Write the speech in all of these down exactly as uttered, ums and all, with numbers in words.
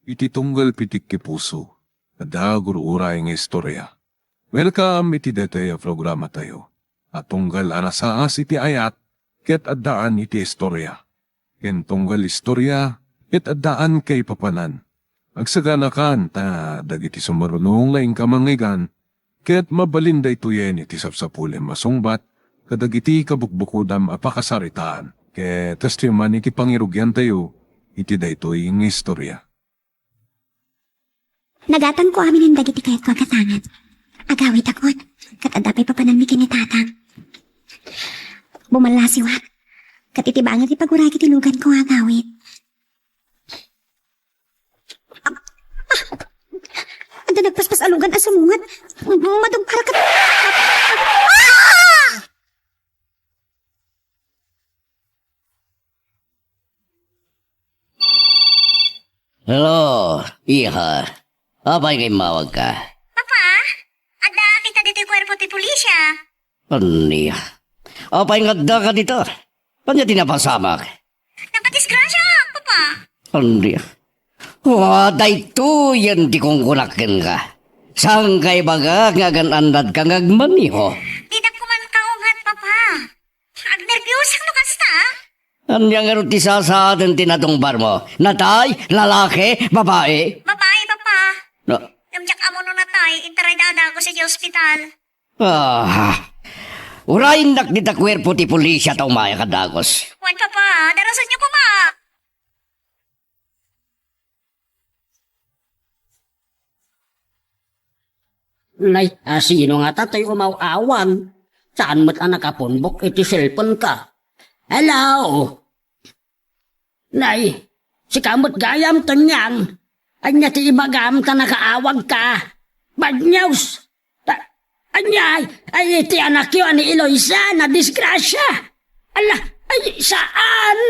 Iti tunggal pitik ti puso, adda gur-uray nga istorya. Welcome iti daytoy a programatayo a tunggal a nasaas iti ayat ket addaan iti istorya. Ken tunggal istorya ket addaan kaipapanan. Agsaganakan ta dagiti sumarunong nga inka mangngeggan ket mabalin daytoyen iti sapsapulem a sungbat kadagiti kabukbukodam a pakasaritaan. Ket kastoy man iti pangirugiantayo iti daytoy nga istorya. Nagatanko aminen dagiti kayatko a gatangan. Agawidakon, ket adda pay papananmi ken ni Tatang. Bumallasiwak, ket iti bangir ti paguray iti luganko nga agawid. Adda nagpaspas a lugan a sumungat. Madugpara ket. Ah! Hello, iha. Apay nga immawagka? Papa, adda kita ditoy kuerpo ti pulisya. Ania? Apay nga addaka dita? Ania ti napasamak? Nakadisgrasya, Papa. Ania? Wa, daytoyen ti kunkunak kenka. Saanka ibaga nga agan-annadka nga agmaneho? Didak koman kaungad, Papa. Agnerbiosek no kasta. Ania ngarud ti sasaaden ti nadungparmo? Natay? Lalaki? Babae? Babae, Papa. Na- Ngem diak ammo no natay, intaray da a dagos idiay ospital. Ah, urayennak dita kuerpo ti pulisya ta umayak a dagos. Wen, Papa, darasenyo koma. Nay, a, sino ngata toy umaw-awag? Saan met a nakapunbok iti cellphone-ka? Hello? Nay, sika met gayam, Tonyang. Ania ti ibagam ta nakaawagka? Bad news! Ta-, ania, ay, iti anakyo a ni Eloisa, nadisgrasya! Ala, ay, saan?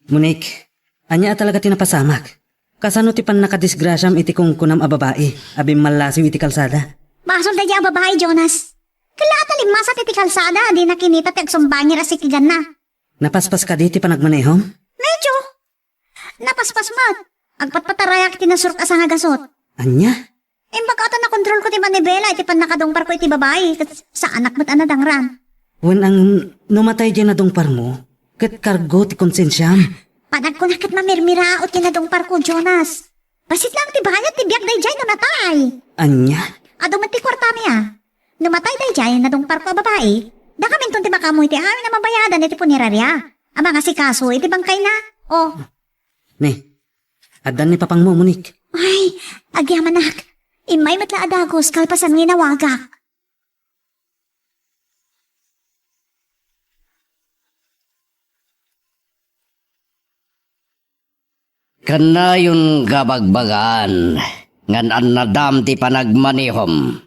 Monique, ania a talaga ti napasamak? Kasano ti pannakadisgrasiam iti kunkunam a babai a bimmallasiw iti kalsada? Basol daydiay a babai, Jonas. Kella a talimmasat iti kalsada a dina kinita ti agsumbangir a sikiganna. Napaspas kadi ti panagmanehom? Medyo. Napaspas met. Agpatpatarayak iti nasurok a sangagasut. Ania? Imbag ta nakontrolko ti manibela iti pannakadungparko iti babai, ket saanak met a nadangran. Wen, ang no matay diay nadungparmo, ket kargo ti konsensiam. Panagkuna ket mamirmiraot ti nadungparko, Jonas. Bassit laeng ti bayad ti biag daydiay no natay. Ania? Adu met ti kuartam, a. No matay daydiay nadungparko a babai, dakaminton ti makaammo iti amin a mabayadan iti puneraria a mangasikaso iti bangkayna. O. Ne, addan ni papangmo, Monique. Ay, agyamanak. Immay met la a dagos kalpasan nga inawagak. Kannayon nga bagbagaan nga an-annadam ti panagmanehom.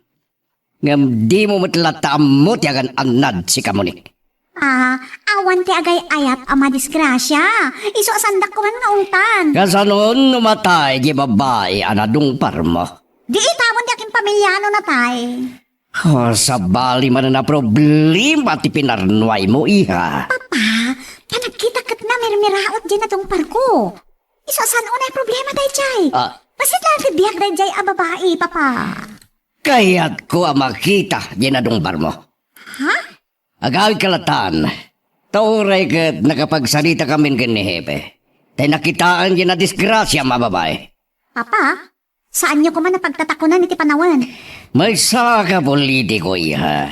Ngem dimo met latta ammo ti agan-annad, sika, Monique. Ah, awan ti agay-ayat a madisgrasia. Isu a saandak koma nga ungtan. Kasanon no matay ti babai a nadungparmo? Di itamon ti akin pamilya no natay. Oh, sabali manen a problema ti pinarnuaymo, iha. Papa, panagkitak ket namirmiraot diay nadungparko. Isu a saan unay problema daydiay. Ah. Bassit laeng ti biag daydiay a babai, Papa. Kayatko a makita diay nadungparmo. Ha? Agawidka lattan. Ta uray ket nakapagsarita kamin ken ni Hepe. Tay nakitaen diay nadisgrasiam a babai. Papa, saanyo koma a pagtatakonan iti panawen. Maysa ka politiko, iha.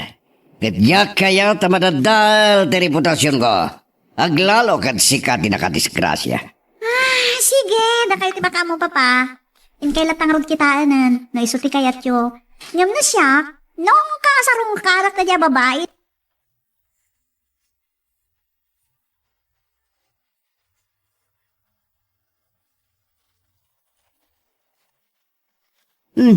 Ket diak kayat a madadal ti reputasionko. Aglalo ket sika ti nakadisgrasia. Ah, sige, dakayo ti makaammo, Papa. Inkay latta ngarud kitaenen, no isu ti kayatyo. Ngem no siak, no kasarungkadak daydiay a babai. Hmm.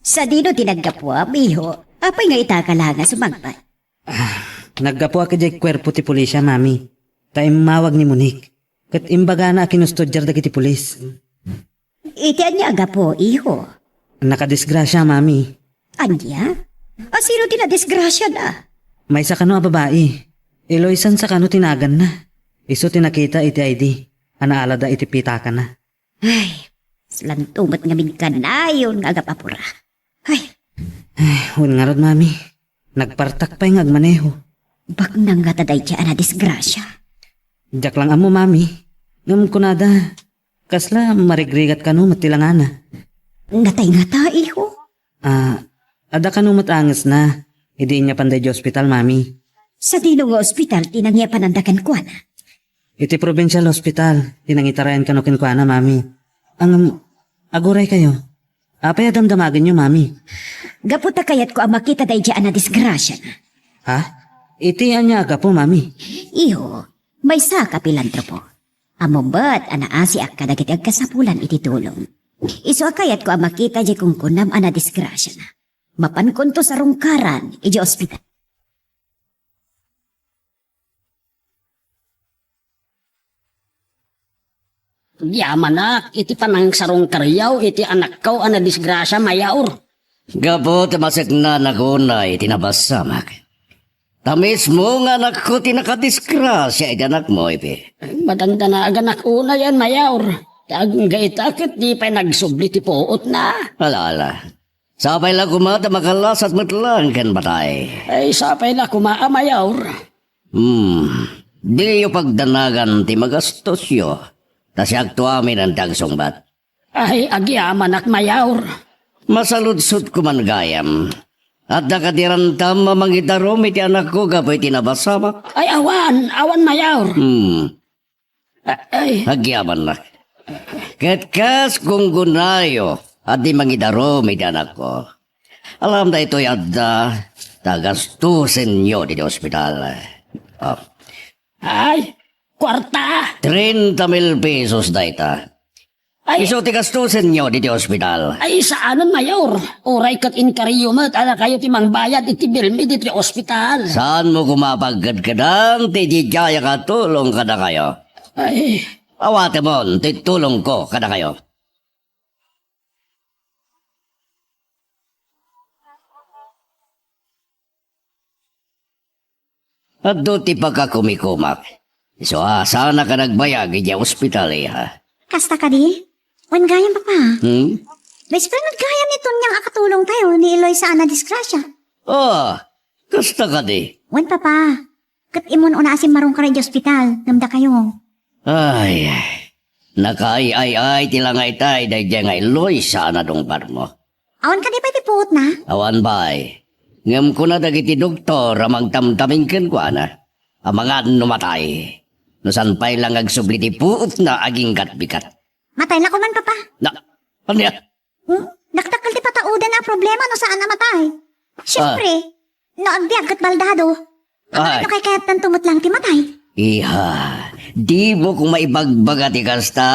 Sadino ti naggapuam, iho? Apay nga ita ka la nga sumangpet? Ah, naggapuak idiay kuerpo ti pulisya, Mami. Ta immawag ni Monique. Ket imbagana a kinustudiar dagiti pulis. Iti ania a gapu, iho? Nakadisgrasia, Mami. Ania? A sino ti nadisgrasiada? Maysa kano a babai. Eloisa sa kano ti naganna. Isu ti nakita iti I D a naalada iti pitakana. Ay, slanto met ngamin kanayon nga agap-apura. Ay. Ay, wen ngarud, Mami. Nagpartak pay nga agmaneho. Baknang ngata daydiay a nadisgrasia. Diak lang ammo, Mami. Ngem kunada, kasla marigrigat kano met ti langana. Natay ngata, iho? Ah, adda kano met angesna idi inyapanda idiay ospital, Mami. Sadino nga ospital ti nangiapananda kenkuana? Iti provincial hospital ti nangitarayan kano kenkuana, Mami. Ngem, aguray kayo. Apay a damdamagenyo, Mami? Gapu ta kayatko a makita daydiay a nadisgrasiana. Ha? Iti ania a gapu, Mami? Iho, maysa ka pilantropo. Ammom met a naasiak kadagiti agkasapulan iti tulong. Isu a kayatko a makita diay kunkunam a nadisgrasiana. Mapankonto sarungkaran idiay ospital. Agyamanak iti panangsarungkaryo iti anakko a nadisgrasia, Mayor. Gapu ta maseknanak unay ti nabasamak. Ta mismo nga anakko ti nakadisgrasia iti anakmo, Ipe. Madandanaganak unayen, Mayor. Ta agingga ita ket di pay nagsubli ti puotna. Ala, ala. Sapay la koma ta makalasat met laeng ken patay. Ay, sapay la koma a, Mayor. Hmm. Diyo pagdanagan ti magastosyo. Ta siakto amin ti agsungbat. Ay, agyamanak, Mayor. Masaludsodko man gayam. Adda kadi rantam a mangidarum iti anakko gapu iti nabasamak? Ay, awan, awan, Mayor. Hmm. A-, ay. Agyamanak. Ket kas gunggonayo a di mangidarum iti anakko. Alam daytoy adda ta gastusenyo ditoy ospital. Oh. Ay, kuarta! Treinta mil pesos dayta. Ay. Isu ti gastusenyo ditoy ospital. Ay, saanen, Mayor. Uray ket inkariyo met a dakayo ti mangbayad iti bilmi ditoy ospital. Saanmo koma a pagkedkedan ti diay a katulong kadakayo? Ay. Awatemon ti tulongko kadakayo. Adda ti pakakumikumak. Isu a, saanak a nagbayag idiay ospital, iha. Kasta kadi? Wen gayam, Papa. Hmm? Best friend met gayam ni Tonyang a katulongtayo ni Eloisa a nadisgrasia. Ah, kasta kadi? Wen, Papa. Ket immun-una a simmarungkar idiay ospital, ngem dakayo. Ay, nakaay-ay-ay ti langaytay daydiay nga Eloisa a nadungparmo. Awan kadi pay ti puotna? Awan pay. Ngem kuna dagiti doktor a mangtamtamin kenkuana, amangan no matay. No saan pay la nga agsubli ti puotna agingga't bigat. Matay la koman, Papa. Na, ania? Hmm? Dakdakkel ti pataudan a problema no saan a matay. Siempre, no agbiag ket baldado. Ay. Amangan no kaykayattanto met laeng ti matay. Iha, dimo koma ibagbaga ti kasta,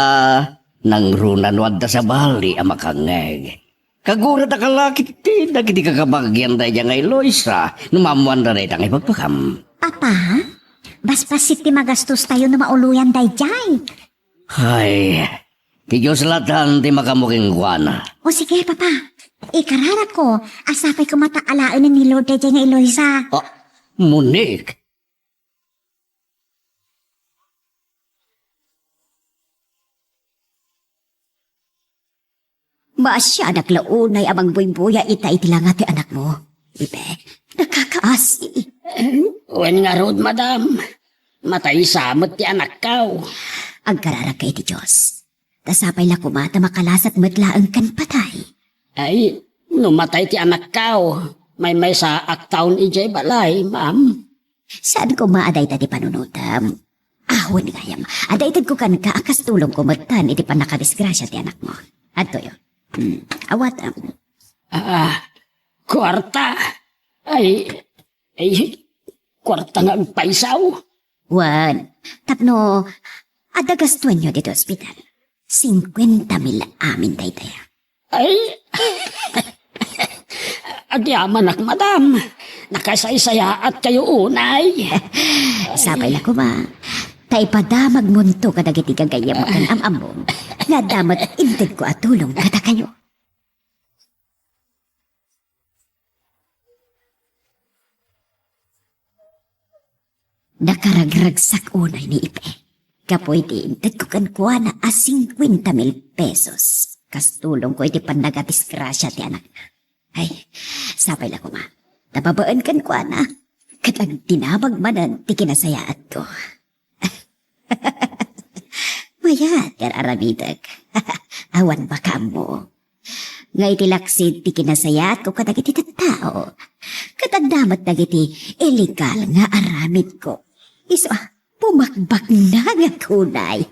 nangruna no adda sabali a makangngeg. Kagurada ka la ket ti dagiti kakabagian daydiay nga Eloisa no maammoanda dayta nga ibagbagam. Papa, basbassit ti magastostayo no mauloyan daydiay. Ay, ti Dios latan ti makaammo kenkuana. O sige, Papa. Ikararakko a sapay koma ta alaenen ni Lord daydiay nga Eloisa. Ah, Monique. Maasianak la unay a mangbuybuya ita iti langa ti anakmo. Ipe, nakakaasi. Wen ngarud, madam. Matay sa met ti anakkaw. Agkararagka iti Dios. Ta sapay la koma ta makalasat met laeng ken patay. Ay, no matay ti anakkaw, maymaysaak taon idiay balay, ma'am. Saan koma a dayta ti panunotem. Awan gayam. Adda itedko kenka a kas tulongko metten iti pannakadisgrasia ti anakmo. Adtoyo. Hmm. Awatem. Ah, kuarta. Ay, ay, kuarta nga agpaysaw. Wen, tapno adda gastuenyo ditoy ospital. Singkuenta mil amin daytaya. Ay! Agyamanak, madam. Nakasaysayaattayo unay. Sapay la koma. Ta ipadamagmonto kadagiti gagayyem ken am-ammom nga adda met intedko a tulong kadakayo. Nakaragragsak unay ni Ipe. Gapu iti intedko kenkuana a singkuenta mil pesos. Kas tulongko iti pannagadisgrasia ti anakna. Ay, sapay la koma. Nababaen kenkuana. Ket agdinamag manen ti kinasayaatko. Mayat ti ar-aramidek. Awan makaammo. Nga iti laksid ti kinasayaatko kadagiti tattao, ket adda met dagiti illegal nga aramidko. Isu a, pumakbaknangak unay.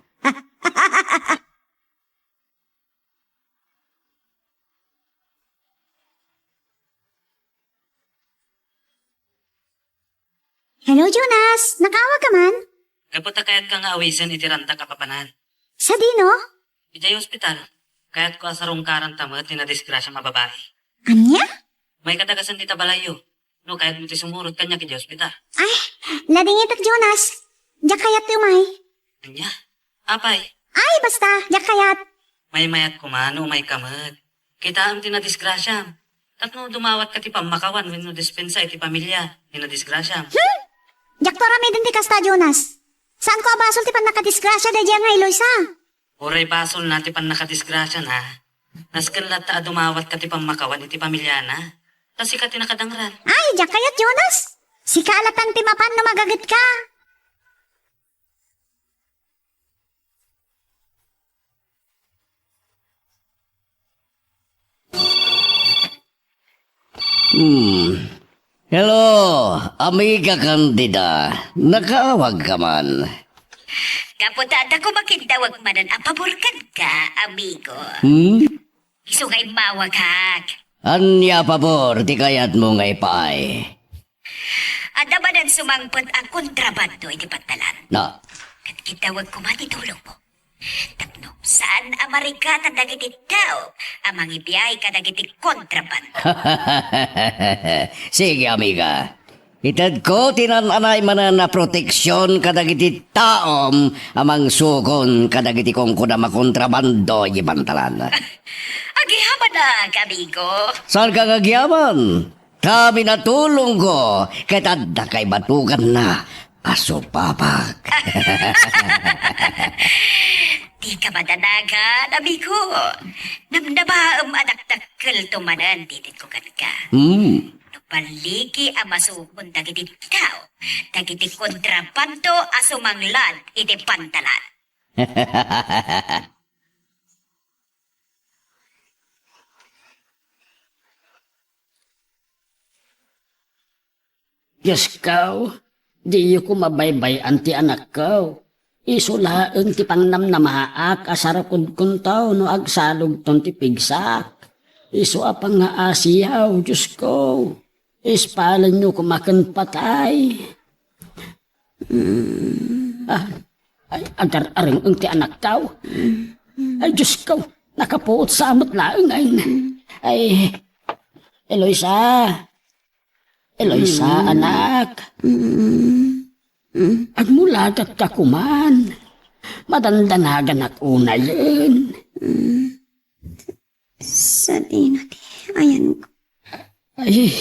Hello, Jonas! Nakaawag ka man? Gapu ta kayatka nga awisen iti ranta a papanan. Sadino? Idiay ospital. Kayatko a sarungkaranta met ti nadisgrasiam a babai. Ania? Maikadagasen dita balayyo. No kayatmo ti sumurot kaniak idiay ospital. Ay, ladingitek, Jonas. Diak kayat ti umay. Ania? Apay? Ay, basta, diak kayat. Maymayat koma no umayka met. Kitaem ti nadisgrasiam. Tapno dumawatka ti pammakawan wenno dispensa iti pamilia ti nadisgrasiam. Hmm? Diakto aramiden ti kasta, Jonas. Saanko a basol ti pannakadisgrasia daydiay nga Eloisa. Uray basolna ti pannakadisgrasiana, nasken latta a dumawatka ti pammakawan iti pamiliana. Ta sika ti nakadangran. Ay, diak kayat, Jonas. Sika a latta ti mapan no magagetka. Hmm. Hello, Amiga Candida. Nakaawag ka man. Gapu ta adda koma kiddawag manen a pabor kenka, amigo. Hmm? Isu nga immawagak. Ania a pabor ti kayatmo nga ipaay? Adda manen sumangpet a kontrabando iti pantalan. Na. Ket kiddawag koma ti tulongmo. Tapno saan a marigatan dagiti tao a mangibiay kadagiti kontrabando. Sige, amiga. Itedko ti naan-anay manen a proteksion kadagiti taom a mangsukon kadagiti kunkunam a kontrabando iti pantalan. Agyamanak, amigo. Saanka nga agyaman? Ta minatulongko ket adda kaibatuganna a supapak. Dika madanagan, amigo. Namnamaem a dakdakkelto manen ti itedko kenka. Hmm. No balligi a masukon dagiti tao, dagiti kontrabando a sumanglad iti pantalan. Diosko, diyo koma baybay-an ti anakko. Isu laeng ti pangnamnamaak a sarakudkonto no agsalogton ti pigsak. Isu a pangngaasiaw, Diosko. Ispalenyo koma ken patay. Ah, ay, agar-areng-eng ti anakko. Ay, Diosko, nakapuot sa met laeng, ay. Ay, Eloisa. Eloisa, anak. Agmulagatka koman. Madandanaganak unayen. Sadino ti ayanko? Ay,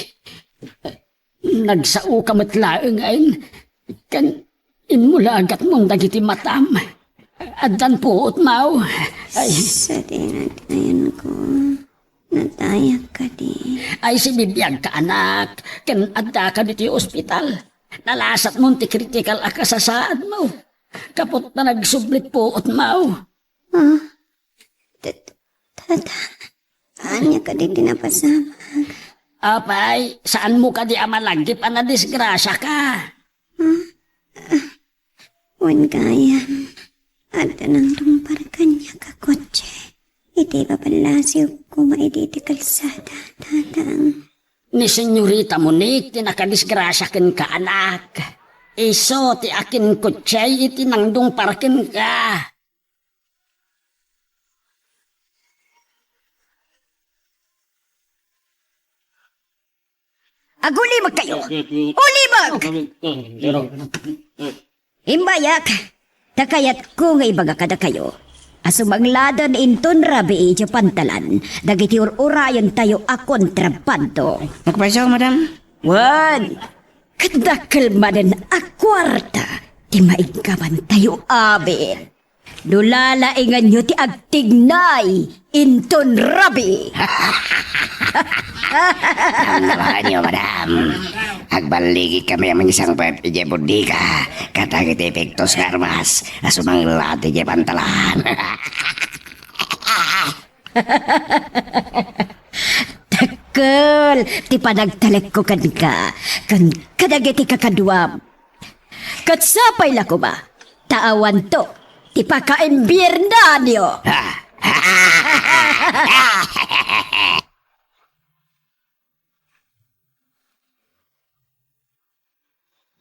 nagsaoka met laeng, ay, ken immulagatmon dagiti matam. Addan puotmo. Ay. Sadino ti ayanko? Natayak kadi? Ay, sibibiagka, anak, ken addaka ditoy ospital. Nalasatmon ti kritikal a kasasaadmo. Gapu ta nagsublit puotmo. Ah, Tata, ania kadi ti napasamak? Apay, saanmo kadi a malagip a nadisgrasiaka? Wen gayam, adda nangtungpar kaniak a kotse iti baballasiw koma iti, iti kalsada, tatang. Ni Senyorita Monique ti nakadisgrasia kenka, anak. Isu ti akinkotse iti nangtungpar kenka. Agulimekkayo! Ulimek! Imbayak, ta kayatko nga ibaga kadakayo a sumangladen inton rabii idiay pantalan dagiti ur-urayentayo a kontrabando. Nagpayso, madam? Wen, Dakkel manen a kuarta ti maiggamantayo amin. No lalainganyo ti agtignay inton rabii. Ammoanyo, madam. Agballigit kami a mangsangpet idiay bodega kadagiti piktos nga armas a sumangla idiay pantalan. Dakkel ti panagtalekko kenka ken kadagiti kakaduam. Ket sapay la koma ta awanto ti pakaimbiernanyo.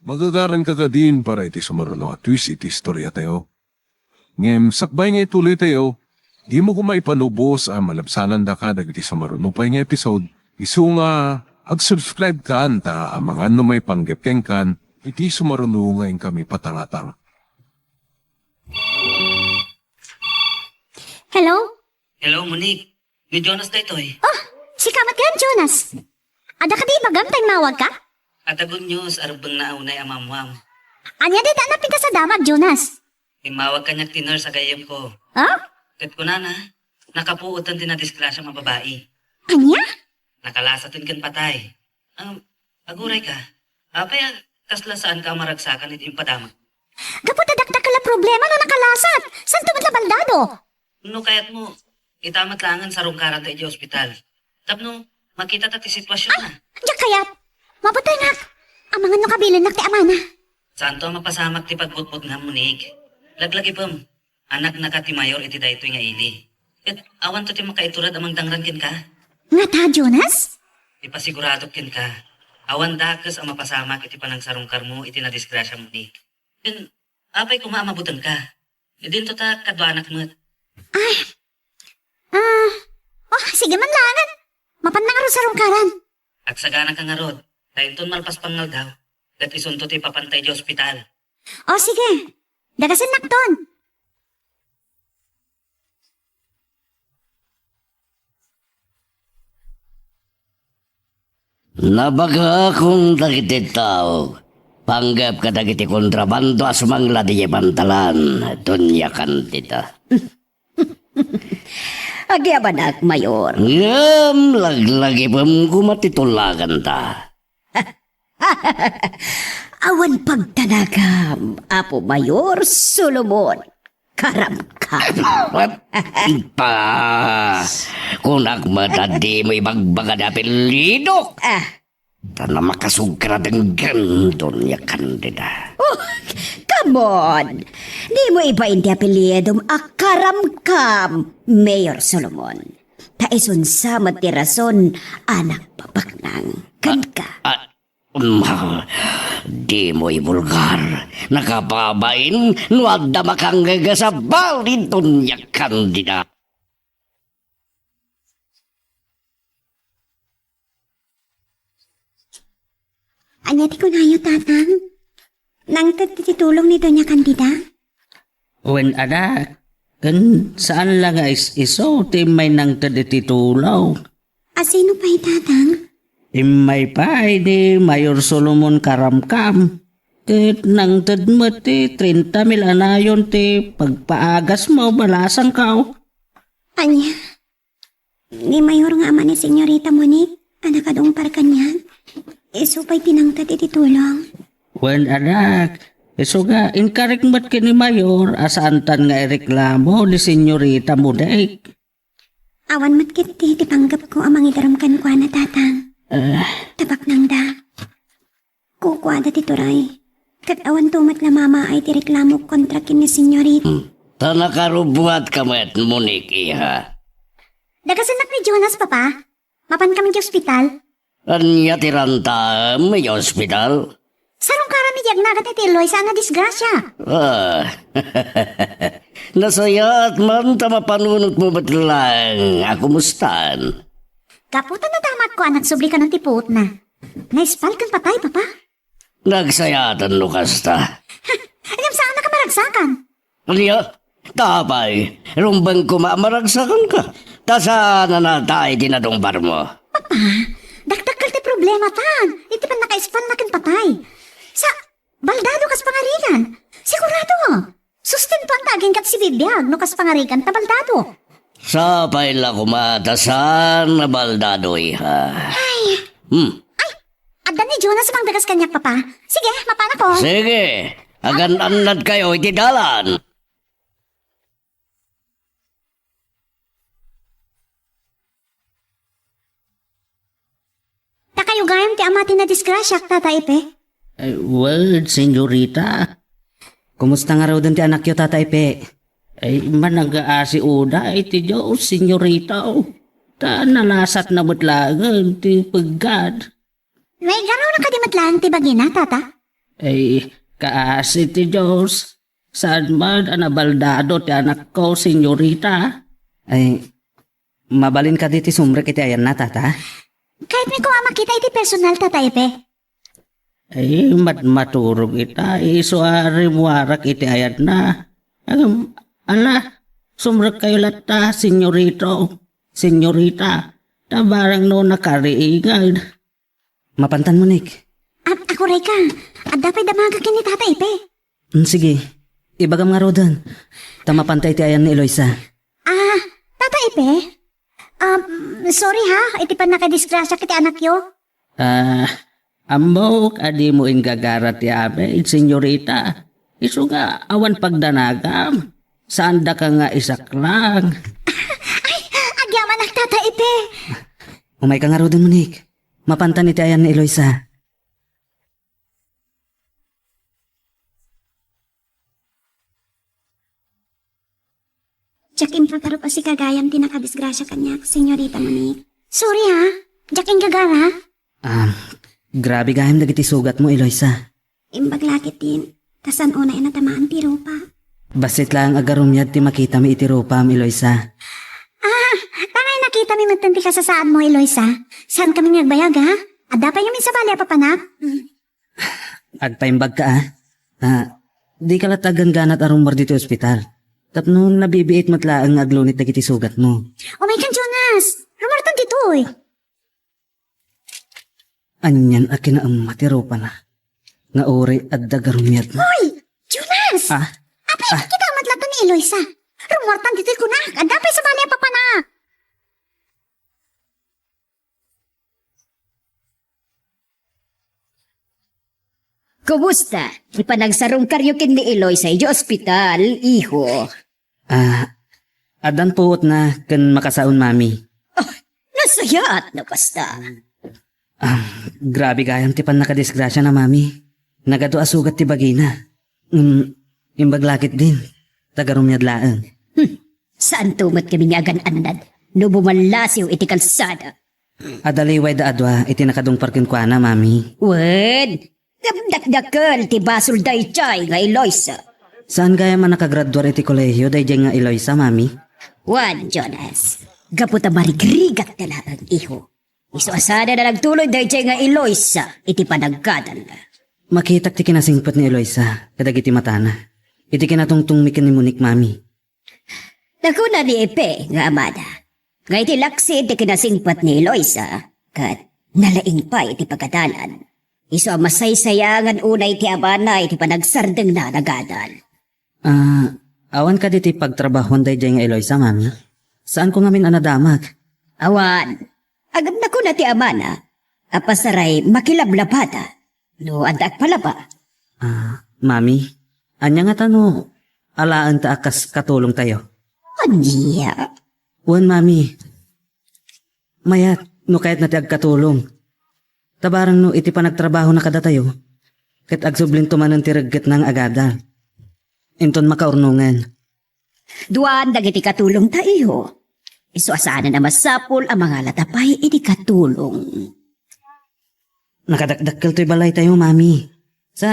Magagaranka kadin para iti sumaruno a twist iti istoriatayo. Ngem sakbay nga ituloytayo, dimo koma ipanubos a malabsanandaka dagiti sumaruno pay nga episode, isu nga ag-subscribe kan ta amangan no maipanggep kenkan iti sumaruno nga inkami patangatang. Hello? Hello, Monique. Ni Jonas daytoy. Oh, sika met gayam, Jonas. Adda kadi ibagam ta immawagka? Adda good news a rebbengna a unay a maammoam. Ania dayta a napintas a damag, Jonas? Immawag kaniak ti nurse a gayyemko. Ha? Ket kunana, nakapuoten ti nadisgrasiam a babai. Ania? Nakalasaten ken patay. Um, agurayka. Apay a kasla saanka a maragsakan iti impadamag? Gapu ta dakdakkel a problema no nakalasat. Saanto met la baldado? No kayatmo, ita met laengen sarungkaranto idiay ospital. Tapno makitata ti sitwasion na. Ah, diak kayat. Mabutingak. Amangan no kabilinnak ti amana. Saanto a mapasamak ti pagbutbutngam, Monique. Laglagipem, anaknaka ti mayor iti daytoy nga ili. Ket awanto ti makaiturad a mangdangran kenka. Ngata, Jonas? Ipasiguradok kenka, awan dakes a mapasamak iti panangsarungkarmo iti nadisgrasia, Monique. Ken apay koma a mabutengka? Idinto ta kaduanak met. Ay. Ah. Oh, sige man laengen. Mapanna ngarud sarungkaran. Agsaganaka ngarud, ta inton malpas pangngaldaw, ket isunto ti ipapanta idiay ospital. Oh, sige. Dagasennakton. Nabagakon dagiti tao, panggep kadagiti kontrabando a sumangla diay pantalan, Doña Candida. Agyamanak, Mayor. Ngem laglagipem koma ti tulaganta. Awan pagtanagam, Apo Mayor Solomon. Karamkam. Pa, kunak met a dimo ibagbaga ti apellidok. Ah. Ta namakasugka denggen, Doña Candida. Oh, come on! Dimo ibain ti apellidom a Karamkam, Mayor Solomon. Ta isun sa met ti rason a nagpapaknang kenka. Ah, ah, Ma, dimo ibulgar. Nakababain no adda makanggagas a bali, Doña Candida. Ania ti kunayo, Tatang? Nangted ti tulong ni Doña Candida? Wen, anak, ken saan la nga is-isu ti immay nangted iti tulong. A sino pay, Tatang? Immay pay ni Mayor Solomon Karamkam, ket nangted met ti trenta mil a nayon ti pagpaagasmo, balasangko. Ania? Ni Mayor nga ama ni Senyorita Monique a nakadungpar kaniak, isu pay ti nangted iti tulong. Wen, anak, isuga, inkarik met ken ni Mayor a saantan nga ireklamo ni Senyorita Monique. Awan met ketdi ti panggepko a mangidarum kenkuana, Tatang. Ah. Ta paknangda. Kukuada ti turay. Ket awanto met la mamaay ti reklamo kontra ken ni Senyorita. Hmm. Ta nakarubbuatka met, Monique, iha. Dagasennak ni Jonas, Papa. Mapankami idiay ospital. Ania ti rantaem idiay ospital? Sarungkaran idiay agnagan ti Loisa a nadisgrasia. Ah. Nasayaat man ta mapanunotmo met laeng a kumustan. Gapu ta nadamatko a nagsubli kanon ti puotna. Naispal ken patay, Papa. Nagsayaatan no kasta. Ngem saannak a maragsakan. Ania? Ta apay, rumbeng koma a maragsakanka. Ta saan a natay ti nadungparmo. Papa, dakdakkel ti problematan iti pannakaispalna ken patay. Baldado kas pangarigan. Sigurado. Sustentuan ta agingga ti sibibiag no kas pangarigan ta baldado. Sapay la koma ta saan a baldado, iha. Ay. Hmm. Ay, adda ni Jonas mangdagas kaniak, Papa. Sige, mapanakon. Sige, agan-annadkayo iti dalan. Ta kayo gayam ti ama ti nadisgrasiak, Tata Epe? Ay, well, senyorita. Kumusta ngaruden ti anakyo, Tata Epe? Ay, managaasi unay ti Dios, senyorita. Ta nalasatna met laengen ti peggad. Maigaruna kadi met laeng ti bagina, Tata? Ay, kaasi ti Dios. Saan man a nabaldado ti anakko, senyorita. Ay, mabalin kadi ti sumrek iti ayanna, Tata? Kayatmi koma a makita iti personal, Tata Epe. Ay, madmaturog ita, isu a rimmuarak iti ayanna. Ngem, ala, sumrekkayo latta, senyorito, senyorita. Ta barang no nakariingad. Mapantan, Monique. Ag-, agurayka. Adda pay damaga ken ni Tata Epe. Mm, sige. Ibagam ngaruden. Ta mapanta iti ayan ni Eloisa. Ah, Tata Epe? Um, sorry ha, iti pannakadisgrasiak iti anakyo. Ah, ammok a dimo inggagara ti amin, senyorita. Isu nga awan pagdanagam. Saandaka nga isaklang. Ay, agyamanak, Tata Epe. Umayka ngaruden, Monique. Mapantan iti ayan ni Eloisa. Diak impakarup a sika gayam ti nakadisgrasia kaniak, Senyorita Monique. Sorry, ha? Diak inggagara. Ah, grabe gayam dagiti sugatmo, Eloisa. Imbag la ketdin, ta saan unay a natamaan ti rupa. Bassit laeng a garumiad ti makitami iti rupam, Eloisa. Ah, ta ngay nakitami metten ti kasasaadmo, Eloisa. Saankami nga agbayag, ha? Adda pay ngamin sabali a papanak? Mm. Agpaimbagka, a. Ah, dika latta agangganat a rummuar ditoy ospital. Tapno nabibiit met laeng nga aglunit dagiti sugatmo. Umaykan, Jonas! Rummuartan ditoy! Anian a kinaemma ti rupana nga uray adda garumiadna. Hoy! Jonas! Ah? Apay, ah, kita met latta ni Eloisa. Rummuartan ditoy kunak. Adda pay sabali a papanak. Kumusta ti panagsarungkaryo ken ni Eloisa idiay ospital, iho? Ah, addan puotna ken makasaon, Mami. Ah, nasayaat no kasta. Ah, grabe gayam ti pannakadisgrasiana, Mami. Nagadu a sugat ti bagina. Ngem, imbag la ketdin, ta garumiad laeng. Hmm. Saanto met kami nga agan-annad no bumallasiw iti kalsada. Adda liwayda a dua iti nakadungpar kenkuana, Mami. Wen, ngem dakdakkel ti basol daydiay nga Eloisa. Saan gayam a nakagraduar iti kolehio daydiay nga Eloisa, Mami? Wen, Jonas, gapu ta marigrigat ta laeng, iho. Isu a saanen a nagtuloy daydiay nga Eloisa iti panaggadalna. Makitak ti kinasingpet ni Eloisa kadagiti matana iti kinatungtongmi ken ni Monique, Mami. Nakuna ni Epe nga amada nga iti laksi ti kinasingpet ni Eloisa ket nalaing pay iti pagadalan, isu a masaysayangan unay ti amana iti panagsardengna a nagadal. Ah, awan kadi ti pagtrabahoan daydiay nga Eloisa, Mami? Saanko ngamin a nadamag. Awan. Ngem nakuna ti amana a pasaray makilablabada no adda agpalaba. Ah, Mami, ania ngata no alaenta a kas katulongtayo? Ania? Wen, Mami. Mayat no kayatna ti agkatulong. Ta barang no iti panagtrabahona kadatayo, ket agsublinto manen ti reggetna nga agadal. Inton makaurnongen. Duan dagiti katulongta, iho. Isu a saanen a masapul a mangalata pay iti katulong. Nakadakdakkel toy balaytayo, Mami. Sa,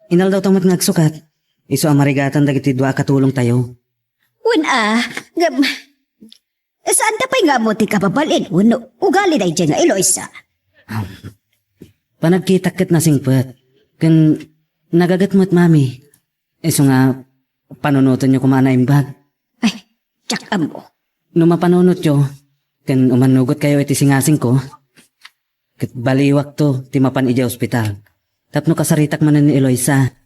inaldawtayo met nga agsukat. Isu a marigatan dagiti dua a katulongtayo. Wen a, ngem, saanda pay nga ammo ti kababalin wenno ugali daydiay nga Eloisa. Panagkitak ket nasingpet. Ken nagaget met, Mami. Isu nga panunotenyo koma a naimbag. Ay, diak ammo. No mapanunotyo, ken umannugotkayo iti singasingko, ket baliwakto ti mapan idiay ospital. tapno kasaritak manen ni Eloisa.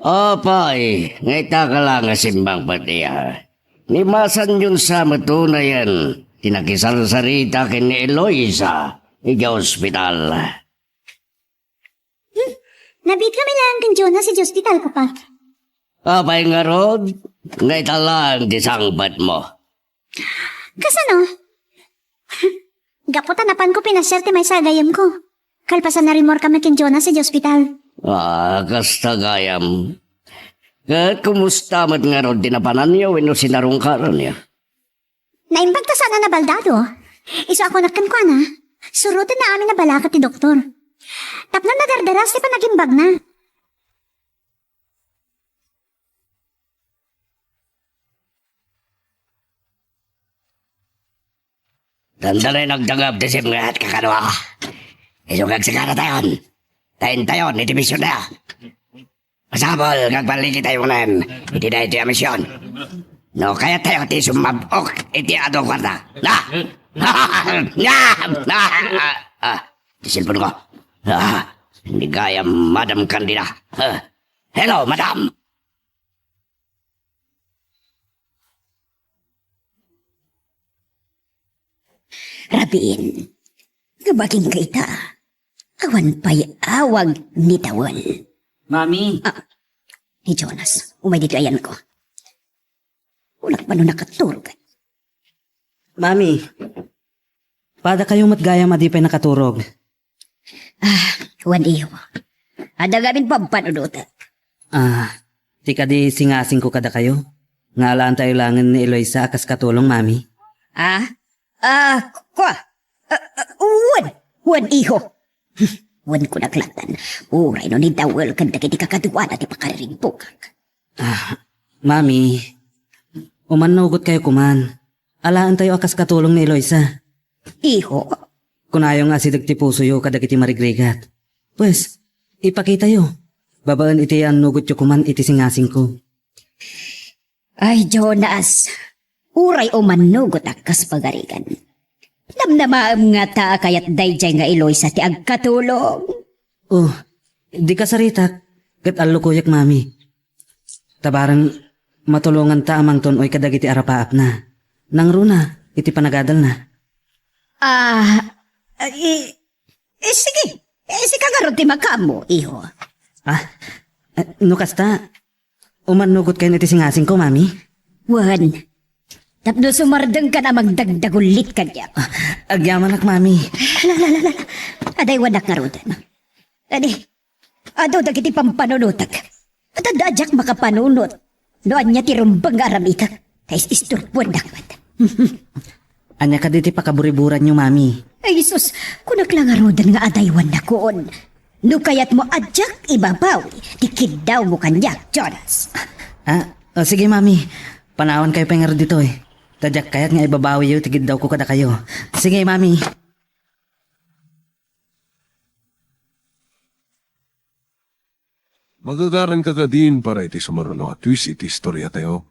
Apay, nga ita ka la nga simmangpet iya. Ni masanyon sa met unayen ti nakisarsarita ken ni Eloisa idiay ospital. Hmm, nabiit kami laeng ken Jonas idiay ospital, Papa. Apay ngarud, nga ita laeng ti sangpetmo? Kasano? Gapu ta napanko pinasiar ti maysa a gayyemko. Kalpasan, narimmuar kami ken Jonas idiay ospital. Ah, kasta gayam. Ket kumusta met ngarud ti napananyo wenno sinarungkaranyo? Naimbag ta saan a nabaldado. Isu a kunak kenkuana, surotenna amin a balaka ti doktor. Tapno nadardaras ti panagimbagna. Dandani nagdangep ti simnget, kakadua. Isu nga agsagaratayon. Taintayon iti misionda. Masapul nga agballigitayo manen iti daytoy a mision. No kayattayo ti sumab-ok iti adu kuarta. Na! Na! Na! Ah, ah, ti cellphone ko. Ah, ni gayam, Madam Candida. Ah, hello, Madam! Rabiin, nga baging ka ita, awan pay awag ni Dawel. Mami! Ah, ni Jonas, umay ditoy ayanko. Kunak pano nakaturog. Mami, padakayo met gayam a di pay nakaturog. Ah, wen, iho. Adda ngamin pampanunotek. Ah, ti kadi singasingko kadakayo, nga alaentayo laengen ni Eloisa a kas katulong, Mami. Ah? Ah, kua? Ah, ah, wen, wen, iho. Wen, kunak laeng, uray no ni Dawel ken dagiti kakaduana ti pakaririmbukak. Ah, Mami, umannugotkayo koman. Alaentayo a kas katulong ni Eloisa. Iho. Kunayo nga asideg ti pusoyo kadagiti marigrigat. Pues, ipakitayo, babaen iti annugotyo koman iti singasingko. Ay, Jonas, uray umannugotak kas pagarigan, namnamaem ngata a kayat daydiay nga Eloisa ti agkatulong? Oh, di kasaritak, ket allukoyak, Mami. Ta bareng matulonganta a mangtun-oy kadagiti arapaapna. Nangruna iti panagadalna. Ah, i-, eh, sige. Eh, sika ngarud ti makaammo, iho. Ah, eh, no kasta, umannugotkayon iti singasingko, Mami? Wen, tapno sumardengkan a mangdagdagullit kaniak. Ah, agyamanak, Mami. La, la, la, la, la. Adaywanak ngaruden. Adi, adu dagiti pampanunotek. Adda a diak makapanunot no ania ti rumbeng nga aramidek, ta is-isturboannak met. Ania kadi ti pakaburiburanyo, Mami? Ay, Jesus, kunak la ngaruden nga adaywannakon. No kayatmo a diak ibabawi ti kiddawmo kaniak, Jonas. Ah, o, sige, Mami. Panawankayo pay ngarud ditoy. Ta diak kayat nga ibabawiyo ti kiddawko kadakayo. Sige, Mami. Magagaranka kadin para iti sumaruno a twist iti istoriatayo.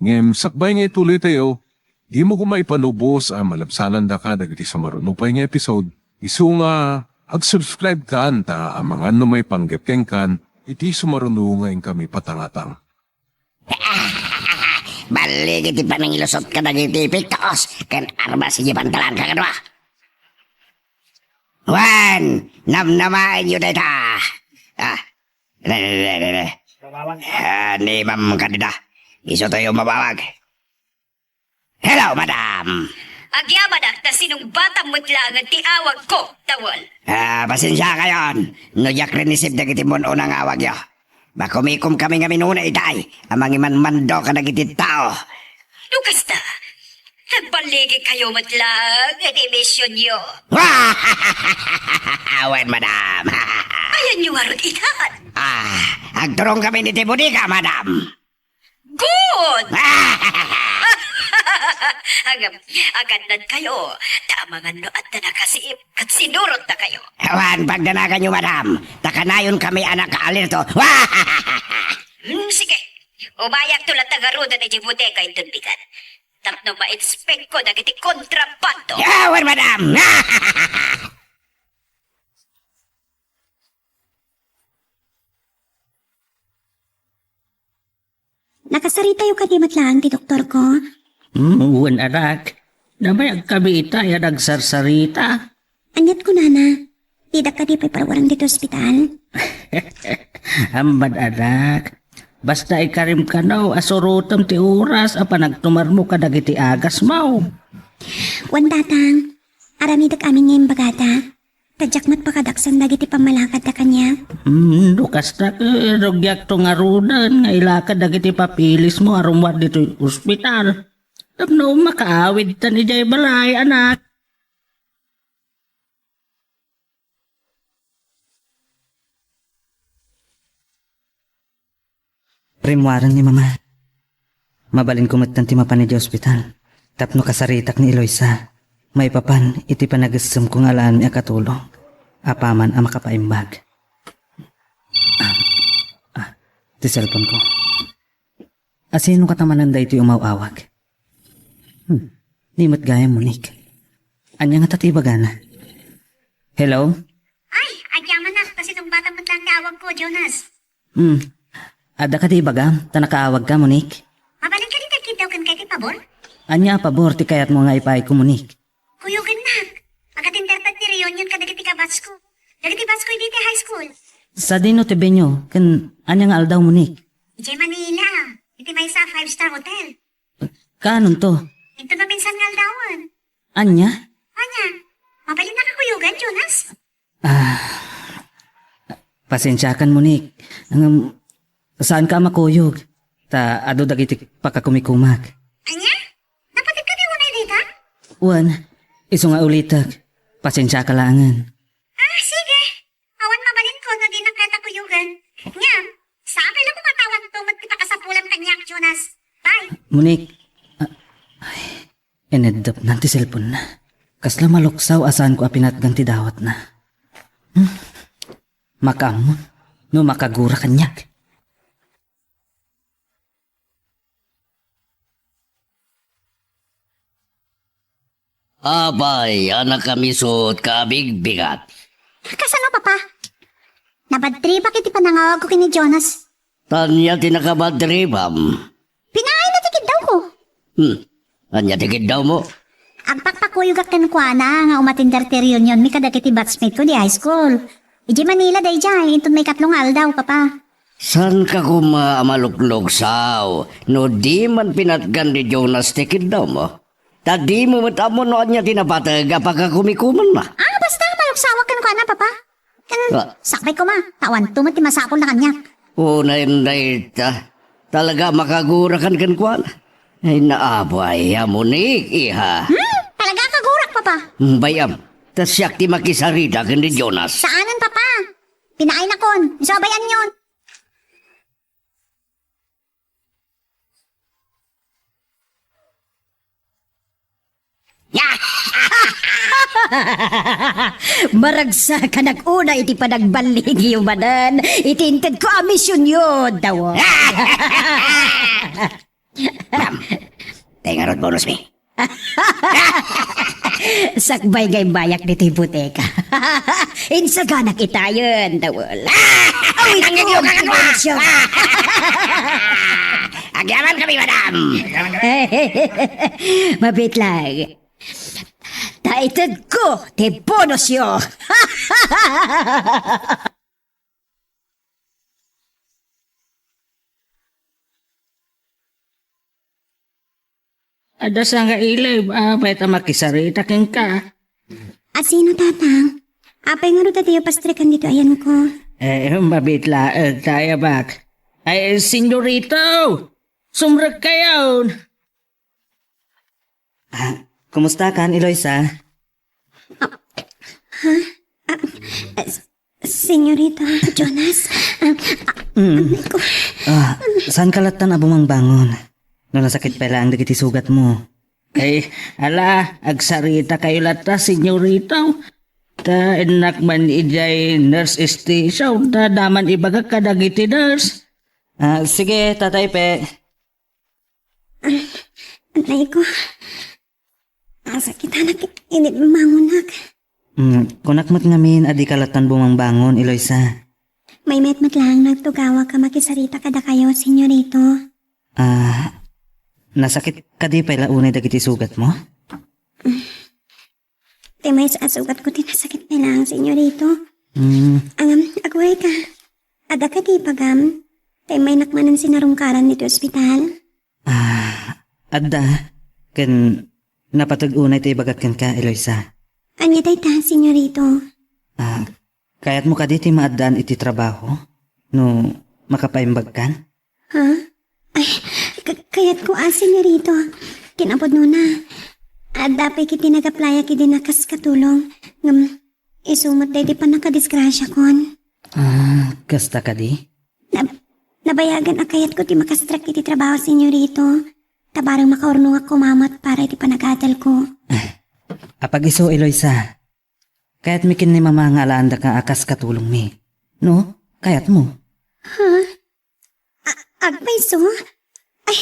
Ngem sakbay nga ituloytayo, dimo koma ipalubos a malabsanandaka dagiti sumaruno pay nga episode. Isu nga, ag-subscribe kan ta amangan no maipanggep kenkan iti sumaruno nga inkami patangatang. Balligi ti panangilusot kadagiti pitos ken armas idiay pantalan, kakadua. Wen, namnamaenyo dayta. Ah, dede, dede, dede. Ah, ni Ma'am Candida. Isu tayo mabawag. Hello, madam. Agyamanak ta sinungbatam met laengen ti awagko, Dawel. Ah, pasensiakayon no diak rinisib dagiti mun-una nga awagyo. Makumikom kami ngamin unay itay a mangimanmando kadagiti tao. No kasta, nagballigikayo met laeng iti misionyo. Wen, madam. Ayanyo ngarud itan? Ah, agturong kami iti bodega, madam. Good! Agam, agannadkayo, ta amangan no adda nakasiip, ket sinurotdakayo. Awan pagdanaganyo, madam, ta kanayon kami a nakaalerto. Hmm, sige. Umayakto latta ngaruden idiay bodega inton bigat. tapno ma-inspect ko dagiti kontrabando. Yaw, madam! Nakasaritayo kadi met laeng ti doktorko? Hmm, wen, anak. Nabayagkami ita a nagsarsarita. Aniat kunana? Didak kadi pay parwarang ditoy ospital? Ammom, anak. Basta ikarim kano a surotem ti oras a panagtumarmo kadagiti agasmo. Wen, tatang. Aramidek amin nga imbagada. Ta diak met pakadaksan dagiti pammalakadda kaniak. Hmm, no kasta, eh, rugiakto ngaruden nga ilakad dagiti papeles mo a rummuar ditoy ospital. Tapno makaawidtan idiay balay, anak. Rimmuaren ni Mama. Mabalinko metten ti mapan idiay ospital. Tapno kasaritak ni Eloisa, maipapan iti panagsemko nga alaenmi a katulong apaman a makapaimbag. Ah, ah, ti cellphone ko. Asino kata manen daytoy umaw-awag? Hmm, ni met gayam, Monique. Ania ngata ti ibagana? Hello? Ay, agyamanak, ta sinungbatam met laeng nga awagko, Jonas. Hmm. Adda kadi ibagam, ta nakaawagka, Monique? Mabalin kadi ti agkiddaw kenka iti pabor? Ania a pabor ti kayatmo nga ipaayko, Monique? Kuyogennak. Agatindertak ti reunion kadagiti kabatchko. Dagiti batchko idi ti high school. Sadino ti venue, ken ania nga aldaw, Monique? Idiay Manila. Iti maysa a five-star hotel. Kaanonto? Inton maminsan nga aldawen. Ania? Ania? Mabalinnak a kuyogan, Jonas? Ah, pasensiakan, Monique. Ngem, saanka a makuyog. Ta adu dagiti pakakumikumak. Ania? Napateg kadi unay dita? Wen, isu nga ulitek. Pasensiaka laengen. Ah, sige. Awan mabalinko no dinak kayat a kuyogan. Ngem, sapay la koma ta awanto met ti pakasapulam kaniak, Jonas. Bye. Monique, ah, ay, ineddepnan ti cellphone-na. Kasla maluksaw a saanko a pinatgan ti dawatna. Hmm? Makaammon no makagura kaniak. Apay, anak a misut ken abigbigat. Kasano, Papa? Nabadtripek iti panangawagko ken ni Jonas. Ania ti nakabadtripam? Pinaayna ti kiddawko. Hmm. Ania ti kiddawmo? Agpakpakuyogak kenkuana nga umatender ti reunionmi kadagiti batchmate-ko di high school. Idiay Manila daydiay, inton maikatlo nga aldaw, Papa. Saanka koma a malukluksaw no di man pinatgan ni Jonas ti kiddawmo? Ta dimo met ammo no ania ti napateg a pakakumikumanna. Ah, basta, maluksawak kenkuana, Papa. Ken, ah, sapay koma, ta awanto met ti masapulna kaniak. Unayen dayta, talaga makagurakan kenkuana. Ay, naapay a Monique, iha. Hmm? Talaga kagurak, Papa? Hmm, bay-am, ta siak ti makisarita ken ni Jonas. Saanen, Papa. Pinaay nakon, isu a bay-anyon. Maragsakanak unay iti panagballigiyo manen iti intedko a misionyo, daw. Ma'am, tay ngarud bonus mi. Sakbay nga immayak ditoy boteka. Insaganak itayen, dawel. Ah! Awit ko ang bonus yun. Agyaman kami, madam. Mabit lang. Ta ited ko ti bonus yo. Adda sa nga ilib, apay ta makisarita kenka. Asino, Tatang? Apay ngarud a diyo pastrikan dito ayanko? Eh, mabit laeng, ta ay, abak. Ay, senyorito! Sumrekkayon! Ah, kumusta kan, Eloisa? Ah, ha? Ah, ah, s-, Senyorita Jonas? Ah, ah, mm. Anak ko. Ah, saanka lattan a bumangbangon? No nasakit pay laeng dagiti sugatmo. Ay, ala, agsarita kayo latta, senyorita. Ta innak man idiay nurse station, ta daman ibagak kadagiti nurse. Ah, sige, Tatay Pe. Anay ko. Asakitanak init mangunak. Hmm, kunak met ngamin a dika lattan bumangbangon, Eloisa. May met met lang nagtugawak a makisarita kadakayo, senyorito. Ah, nasakit kadi pay la unay dagiti sugatmo? Ti maysa a sugatko ti nasakit pay lang, senyorito. Hmm. Ngem, agway ka. Adda kadi pagam? Ti maynak manen sinarungkaran iti ospital? Ah, adda. Ken napateg unay ti ibagak kenka, Eloisa. Ania dayta, senyorito? Ah, kayatmo kadi ti maaddaan iti trabaho no makapaimbagkan? Ha? Ay, ka-, kayatko a, senyorito. Kinapudnona, adda pay kiti nagaplayak idi nakas katulong. Ngem, isu met daydi pannakadisgrasiakon. Ah, kasta kadi? Nab-, nabayagan a kayatko ti makastrak iti trabaho, senyorito. Ta bareng makaurnongak koma met para iti panagadalko. Apag-isu, Eloisa. Kayatmi ken ni Mama nga alaandaka a kas katulongmi. No? Kayatmo? Ha? A-, agpayso? Ay,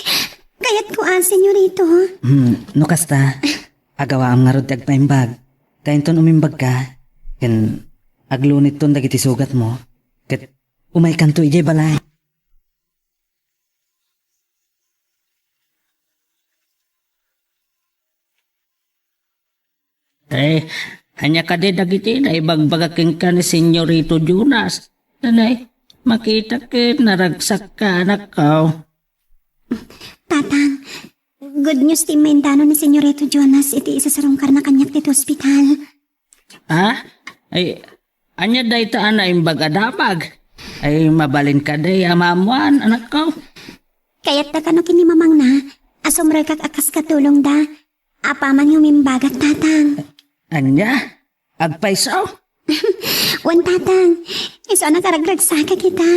kayatko a, senyorito. Hmm, no kasta, agawaam ngarud ti agpaimbag. Ta inton umimbagka, ken aglunitton dagiti sugatmo, ket umaykanto idiay balay. Eh, ania kadi dagiti naibagbagak kenka ni Senyorito Jonas? Anay, makita ket naragsakka, anakko. Tatang, good news ti maindano ni Senyorito Jonas iti isasarungkarna kaniak ditoy ospital. Ha? Ay, ania dayta a naimbag a damag? Ay, mabalin kadi a maammuan, anakko? Kayatda kano ken ni mamangna a sumrekak a kas katulongda. Apaman nga umimbagak, Tatang. Ania? Agpayso? Wen, Tatang. Isu a nakaragragsak ita.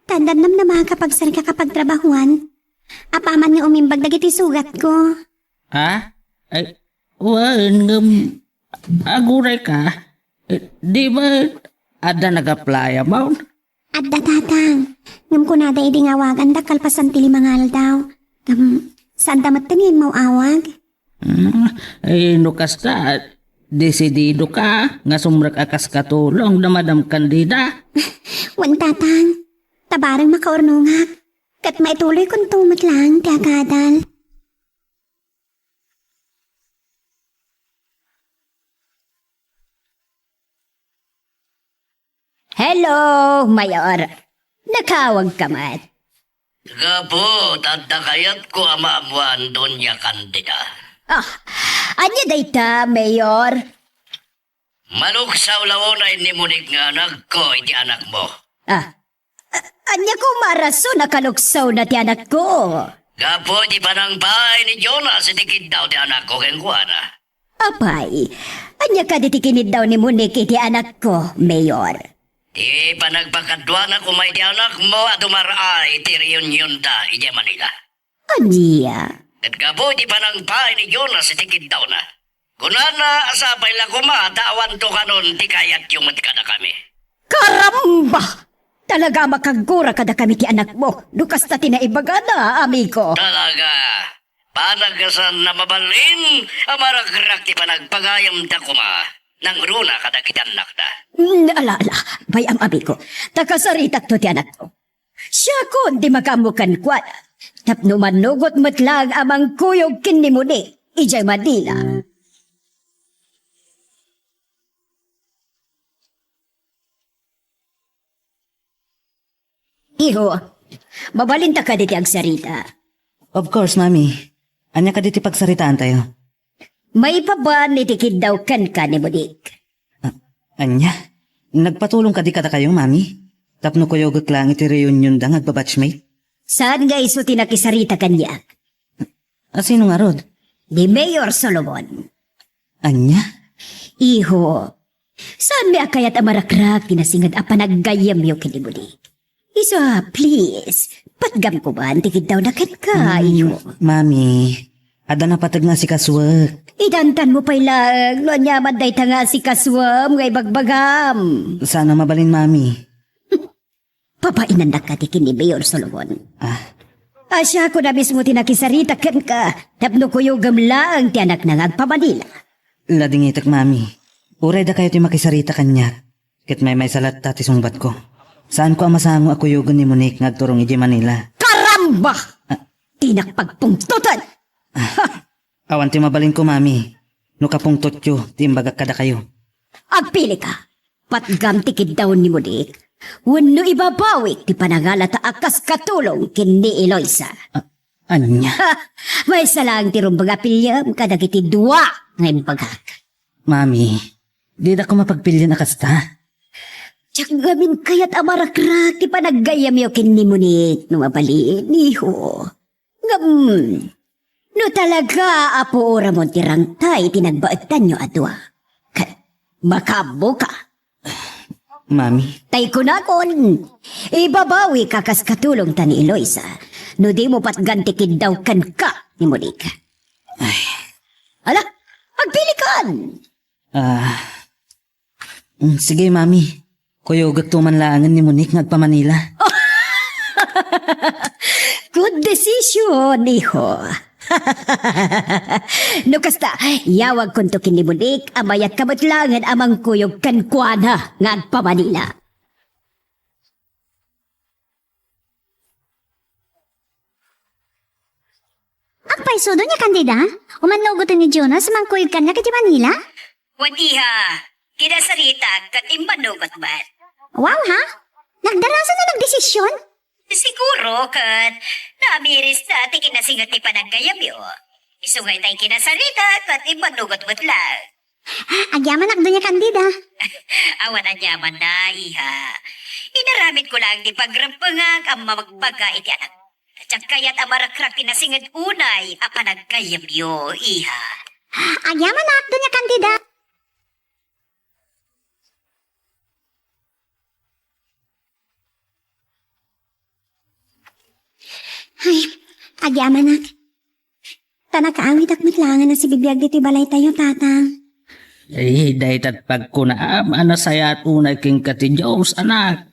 Ta addan namnama a kapagserkak a pagtrabahuan. Apaman nga umimbag dagiti sugatko. Ha? Ay, wen, ngem, aguray ka? Eh, di ba adda nag-apply-am? Adda, Tatang. Ngem kunada idi nga awagandak kalpasan ti lima nga aldaw. Ngem, saanda met ti immaw-awag. Hmm, ay, no kasta, desidido ka nga sumrek a kas katulong da Madam Candida? Wen, Tatang. Ta bareng makaurnongak. Ket maituloykonto met laeng ti agadal. Hello, Mayor. Nakaawagka met? Gapu ta adda kayatko a maammuan, Doña Candida. Ah, ania dayta, Mayor? Maluksaw la unay ni Monique nga anakko iti anakmo. Ah, a-, ania koma a rason a kaluksawna ti anakko? Gapu iti panangpaay ni Jonas iti kiddaw ti anakko kenkuana. Apay, ania kadi ti kiniddaw ni Monique iti anakko, Mayor? Ti panagpakaduana koma iti anakmo a dumar-ay iti reunionda idiay Manila. Ania? Ket gapu iti panangpaay ni Jonas iti kiddawna, kunana a sapay la koma ta awanto kanon ti kayatyo met kadakami. Karamba! Talaga a makaggura kadakami ti anakmo no kasta ti naibagana, amigo. Talaga, panaggasan a mabalin a maragrak ti panagpagayamda koma nangruna kadagiti annakda. Mm, ala, ala, bay-am, amigo, ta kasaritakto ti anakko. Siakon ti makaammo kenkuana tapno manugot met laeng a mangkuyog ken ni Monique idiay Manila. Iho, mabalinta kadi ti agsarita? Of course, Mami. Ania kadi ti pagsaritaantayo? Maipapan iti kiddaw kenka ni Monique. Ah, ania? Nagpatulong kadi kadakayo, Mami? Tapno kuyogek laeng iti reunionda nga agbabatchmate? Saan nga isu ti nakisarita kaniak? A, sino ngarud? Ni Mayor Solomon. Ania? Iho, saanmi a kayat a marakrak ti nasinged a panaggayyemyo ken ni Monique. Isu a, please, patgam koma ti kiddawna kenka, mm, iho. Mami, adda napateg nga asikasuek. Idantanmo pay laeng no aniaman dayta nga asikasuem nga ibagbagam. Saan a mabalin, Mami. Pabainannak kadi ken ni Mayor Solomon. Ah, Siakon a mismo ti nakisarita kenka tapno kuyogem laeng ti anakna nga agpamanila. Ladingitek, Mami. Uray dakayo ti makisarita kaniak, ket maymaysa latta ti sungbatko. Saanko a masango a kuyogen ni Monique nga agturong idiay Manila. Karamba! Ah. Dinak pagpungtoten! Ah. Awan ti mabalinko, Mami, no kapungtotyo ti imbagak kadakayo. Agpilika. Patgam ti kiddaw ni Monique wenno ibabawik ti panangalata a kas katulong ken ni Eloisa. Ah, ania? Ha! Maysa laeng ti rumbeng a piliem kadagiti dua nga imbagak. Mami, didakon mapagpilien a kasta. Diak ngamin kayat a marakrak ti panaggayyemyo ken ni Monique no mabalin, iho. Ngem, no talaga a puoramon ti rangtay ti nagbaettanyo a dua, ket makaammoka. Mami. Tay kunakon, ibabawika kas katulongta ni Eloisa, no dimo patgan ti kiddaw kenka ni Monique. Ay. Ala, agpilikan! Ah, Mm, sige, Mami. Kuyogekto man laengen ni Monique nga agpa-Manila. Good decision, iho. No kasta, yawagkonto ken ni Monique a mayatka met laengen a mangkuyog kenkuana nga agpa-Manila. Agpayso, Doña Candida? Umannugoten ni Jonas a mangkuyog kaniak idiay Manila? Wen, iha, kinasaritak ket immannugot met. Wow, ha? Nagdarasa na nagdesisyon? Siguro, ket namirista ti kinasinged ti panaggayyemyo. Isu nga itay kinasaritak ket immannugot met laeng. Agyamanak, Doña Candida. Awan agyamanna, iha. Inaramidko laeng ti pagrebbengak a mabagbaga iti anak. Diak kayat a marakrak ti nasinged unay a panaggayyemyo, iha. Agyamanak, Doña Candida. Ay, agyamanak. Ta nakaawidak met laengen a sibibiag ditoy balaytayo, Tatang. Ay, dayta ti pagkunaam a nasayaat unay kenka ti Dios, anak.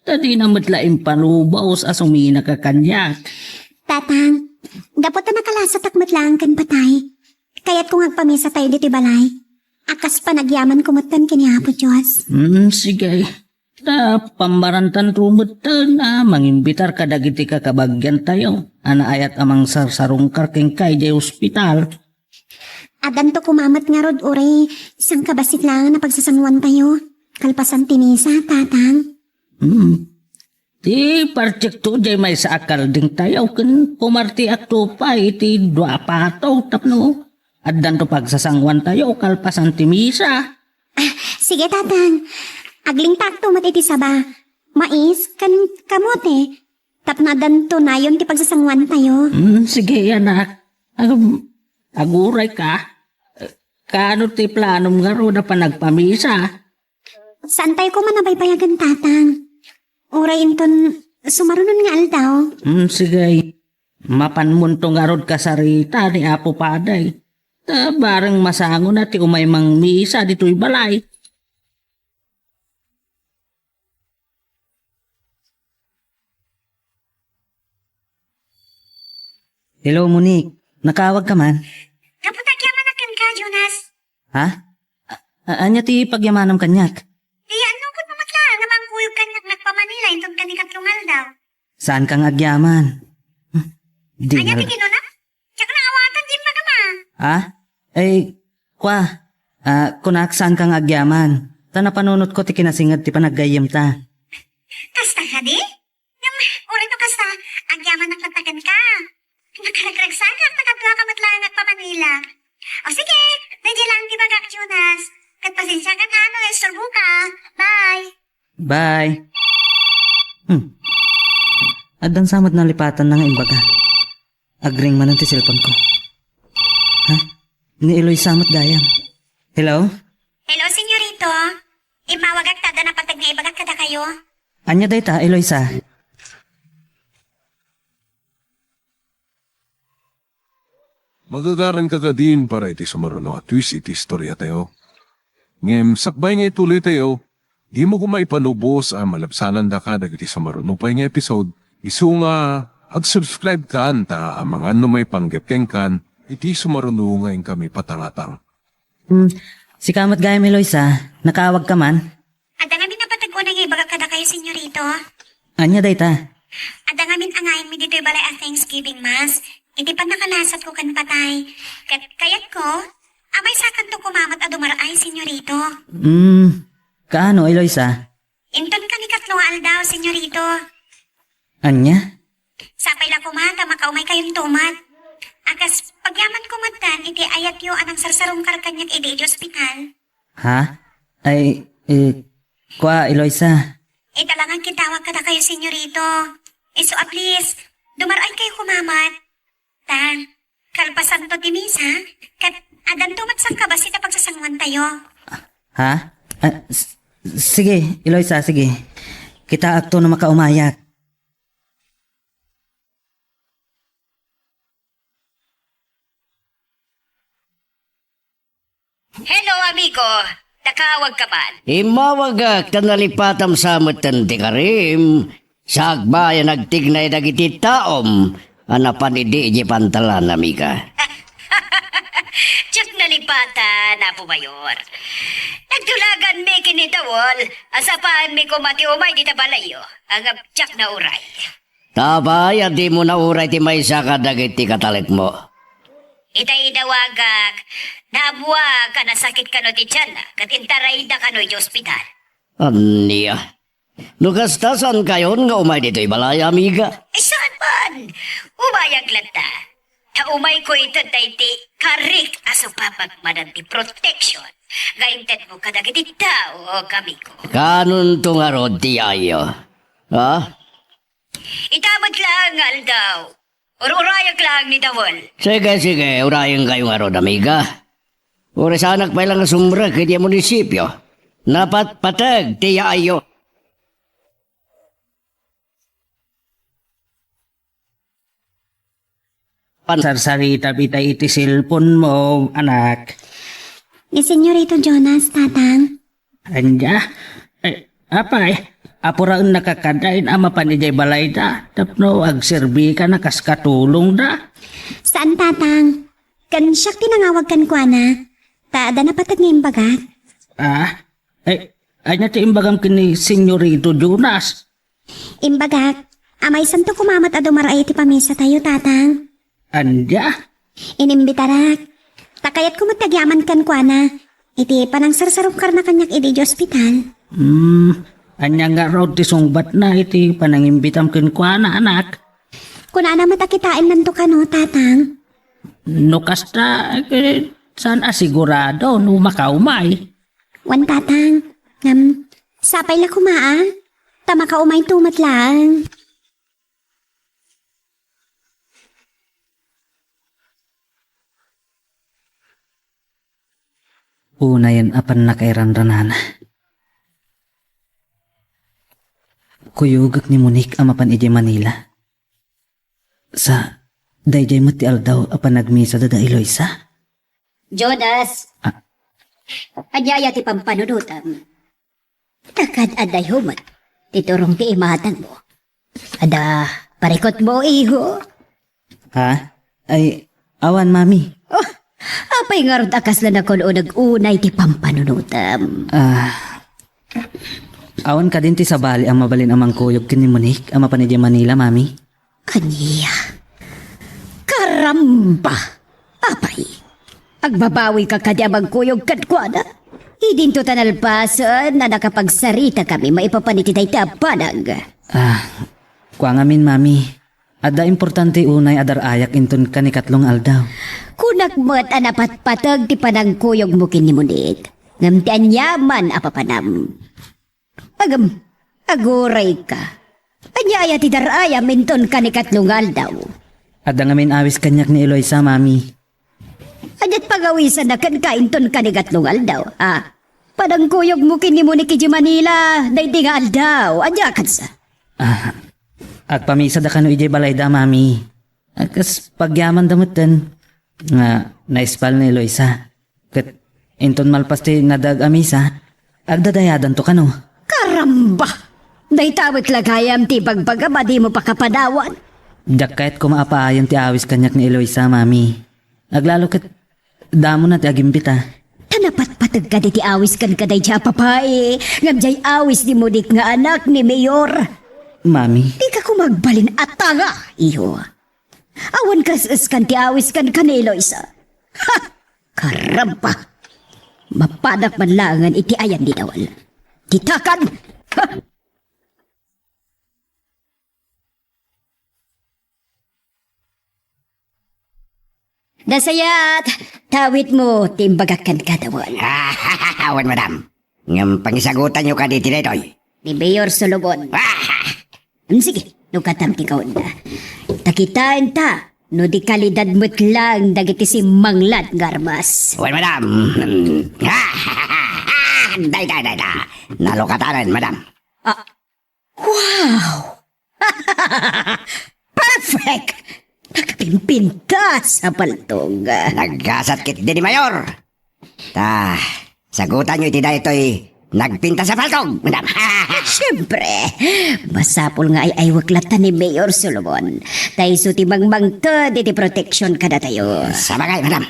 Ta dina met la impanubos a suminaka kaniak. Tatang, gapu ta nakalasatak met laeng ken patay, kayatko nga agpamisatayo ditoy balay a kas panagyamanko metten ken ni Apo Dios. Hmm, sige. Ta pammarantanto metten a mangimbitar kadagiti kakabagiantayo a naayat a mangsarsarungkar kenka idiay ospital. Addanto koma met ngarud uray sangkabassit laeng a pagsasangoantayo kalpasan ti misa, Tatang. Hmm. Ti partiekto diay maysa a kaldingtayo ken pumartiakto pay iti dua a pato tapno addanto pagsasangoantayo kalpasan ti misa. Ah, sige, Tatang. Aglingtaakto met iti saba, mais, ken kamote, tapno addanto nayon ti pagsasangoantayo. Hmm, sige, anak. Ag-, agurayka. Kaano ti planom ngarud a panagpamisa? Saantay koma a baybayagen, Tatang. Uray inton sumarunon nga aldaw. Hmm, sige. Mapanmonto ngarud kasarita ni Apo Padi. Ta bareng masango na ti umay mangmisa ditoy balay. Hello, Monique. Nakaawagka man? Gapu ta agyamanak kenka, Jonas. Ha? A-, a-, ania ti pagyamanam kaniak? Di, annukotmo met laeng a mangkuyog kaniak nga agpa-Manila inton kani katlo nga aldaw. Saanka nga agyaman? Hmm, di. Ania ti kinunam? Diak naawatan ti imbagam a. Ha? Ay, kua. Ah, kunak, saanka nga agyaman? Ta napanunotko ti kinasinged ti panaggayyemta. Kasta kadi? Ngem, uray no kasta, agyamanak latta kenka. Nakaragragsakak ta kaduaka met laeng agpa-Manila. O sige, daydiay laeng ti ibagak, Jonas. Ket pasensiakan a no naisturboka. Bye. Bye. Hmm. Addan sa met nalipatanna nga imbaga. Agring manen ti cellphone ko. Ha? Ni Eloisa met gayam. Hello? Hello, senyorito. Immawagak ta adda napateg nga ibagak kadakayo. Ania dayta, Eloisa? Magagaranka kadin para iti sumaruno a twist iti istoriatayo. Ngem sakbay nga ituloytayo, dimo koma ipanubos a malabsanandaka dagiti sumaruno pay nga episode, isu nga Ag-subscribe kan ta amangan no maipanggep kenkan iti sumaruno nga inkami patangatang. Hmm, sika met gayam, Eloisa, nakaawagka man? Adda ngamin a pateg unay nga ibagak kadakayo, Senyorito. Ania dayta? Adda ngamin angaymi ditoy balay a Thanksgiving Mass iti pannakalasatko ken patay. Ket kayatko a maysakanto koma met a dumar-ay, Senyorito. Hmm, kaano, Eloisa? Inton kanikatlo nga aldaw, Senyorito. Ania? Sapay la koma ta makaumaykayonto met. A kas pagyamanko metten iti ayatyo a nangsarsarungkar kaniak idi iti ospital. Ha? Ay, eh, kua, Eloisa. Ita la nga kitawag kadakayo, Senyorito. Isu a please, dumar-aykayo koma met. Ta, kalpasanto ti misa, ket addanto met sangkabas iti pagsasanguantayo. Ha? Ah, s-, sige, Eloisa, sige. Kitaakto no makaumayak. Hello, amigo. Nakaawagka man? Immawagak ta nalipatam sa metten ti karim. Sakbay a nagtignay dagiti taom a napan idi idiay pantalan, amiga. Diak nalipatan, Apo Mayor. Nagtulaganmi ken ni Dawol a sapaanmi koma ti umay dita balayyo. Ngem diak nauray. Apay a dimo nauray ti maysa kadagiti katalekmo? Ita idawagak, naammoak a nasakit kano ti tianna, ket intarayda kano iti ospital. Ania? No kasta, saankayon nga umay ditoy balay, amiga? Ay, saan man? Umayak latta. Ta umayko ited daydi karik a supapag manen ti protection nga intedmo kadagiti tao, amigo. Kaanonto ngarud ti yayo? Ha? Ita met laeng nga aldaw, ur-urayak laeng ni Dawol. Sige, sige, urayenkayo ngarud, amiga. Uray saanak pay la nga sumrek idiay munisipio. Napatpateg ti yaayyo. Pansarsaritam itay iti cellphone-mo, anak. Ni Senyorito Jonas, Tatang. Ania? Eh, apay, apuraennaka kaniak a mapan idiay balayda tapno agserbikana kas katulongda? Saan, Tatang. Ken siak ti nangawag kenkuana, ta adda napateg nga imbagak. Ah? Eh, ania ti imbagam ken ni Senyorito Jonas? Imbagak a maysanto koma met a dumar-ay iti pamisatayo, Tatang. Ania? Inimbitarak. Ta kayatko met ti agyaman kenkuana iti panangsarsarungkarna kaniak idi idiay ospital. Hmm, ania ngarud ti sungbatna iti panangimbitam kenkuana, anak? Kunana met a kitaennanto kano, Tatang. No kasta, eh, saan a sigurado no makaumay? Wen, Tatang. Ngem, sapay la koma, a? Ta makaumayto met laeng. Unayen a pannakairanranana. Kuyogek ni Monique a mapan idiay Manila. Sa, daydiay met ti aldaw a panagmisada da Eloisa? Jonas! Ah. Ania aya ti pampanunotam? Ta kad-adaymo met ti turong ti imatangmo. Adda parikutmo, iho? Ha? Ay, awan, Mami. Oh, apay ngarud a kasla nakun-uneg unay ti pampanunotam? Ah, awan kadin ti sabali a mabalin a mangkuyog ken ni Monique a mapan idiay Manila, Mami? Ania? Karamba! Apay, agbabawika kadi a mangkuyog kenkuana? Idinto ta nalpasen a nakapagsaritakami maipapan iti dayta a banag. Ah, kua ngamin, Mami. Adda importante unay a dar-ayak inton kanikatlo nga aldaw. Kunak met a napatpateg ti panangkuyogmo ken ni Monique, ngem ti aniaman a papanam. Agam, agurayka. Ania aya ti dar-ayam inton kanikatlo nga aldaw? Adda ngamin awis kaniak ni Eloisa, Mami. Adiat pangawisanna kenka inton kanikatlo nga aldaw, a? Panangkuyogmo ken ni Monique idiay Manila, daydi nga aldaw. Ania kasta? Ah, agpamisada kano idiay balayda, Mami. A, kas pagyamanda metten nga naispal ni Eloisa. Ket inton malpas ti nadaag a misa, agdadayadanto kano. Karamba! Dayta met la gayam ti ibagbagam a dimo pakapanawan. Diak kayat koma a paayen ti awis kaniak ni Eloisa, Mami. Aglalo ket damona ti agimbita. Ta napatpateg kadi ti awis kenka daydiay a babai, ngem diay awis ni Monique nga anak ni Mayor. Mami. Dika koma agbalin a tanga, iho. Awan kas-eskan ti awis kenka ni Eloisa. Ha! Karamba! Mapanak man laengen iti ayan ni Dawal. Ditakan! Ha! Nasayaat, tawidmo ti imbagak kenka, Dawal. Awan, madam. Ngem pangisagutanyo kadi ti daytoy. Ni Mayor Solomon. Ah! Em, sige, no katam ti kaunna. Ta kitaenta, no di kalidad met laeng dagiti simmanglad nga armas. Wen, madam. Dayta, dayta. Nalukatanen, madam. Ah, wow! Perfect! Nagpimpintas a paltog. Naggasat ketdi ni Mayor. Ta, sagutanyo iti daytoy nagpintas a paltog, madam. Siempre, masapul nga ay-aywek latta ni Mayor Solomon. Ta isu ti mangmangted iti protection kadatayo. Sabagay, madam.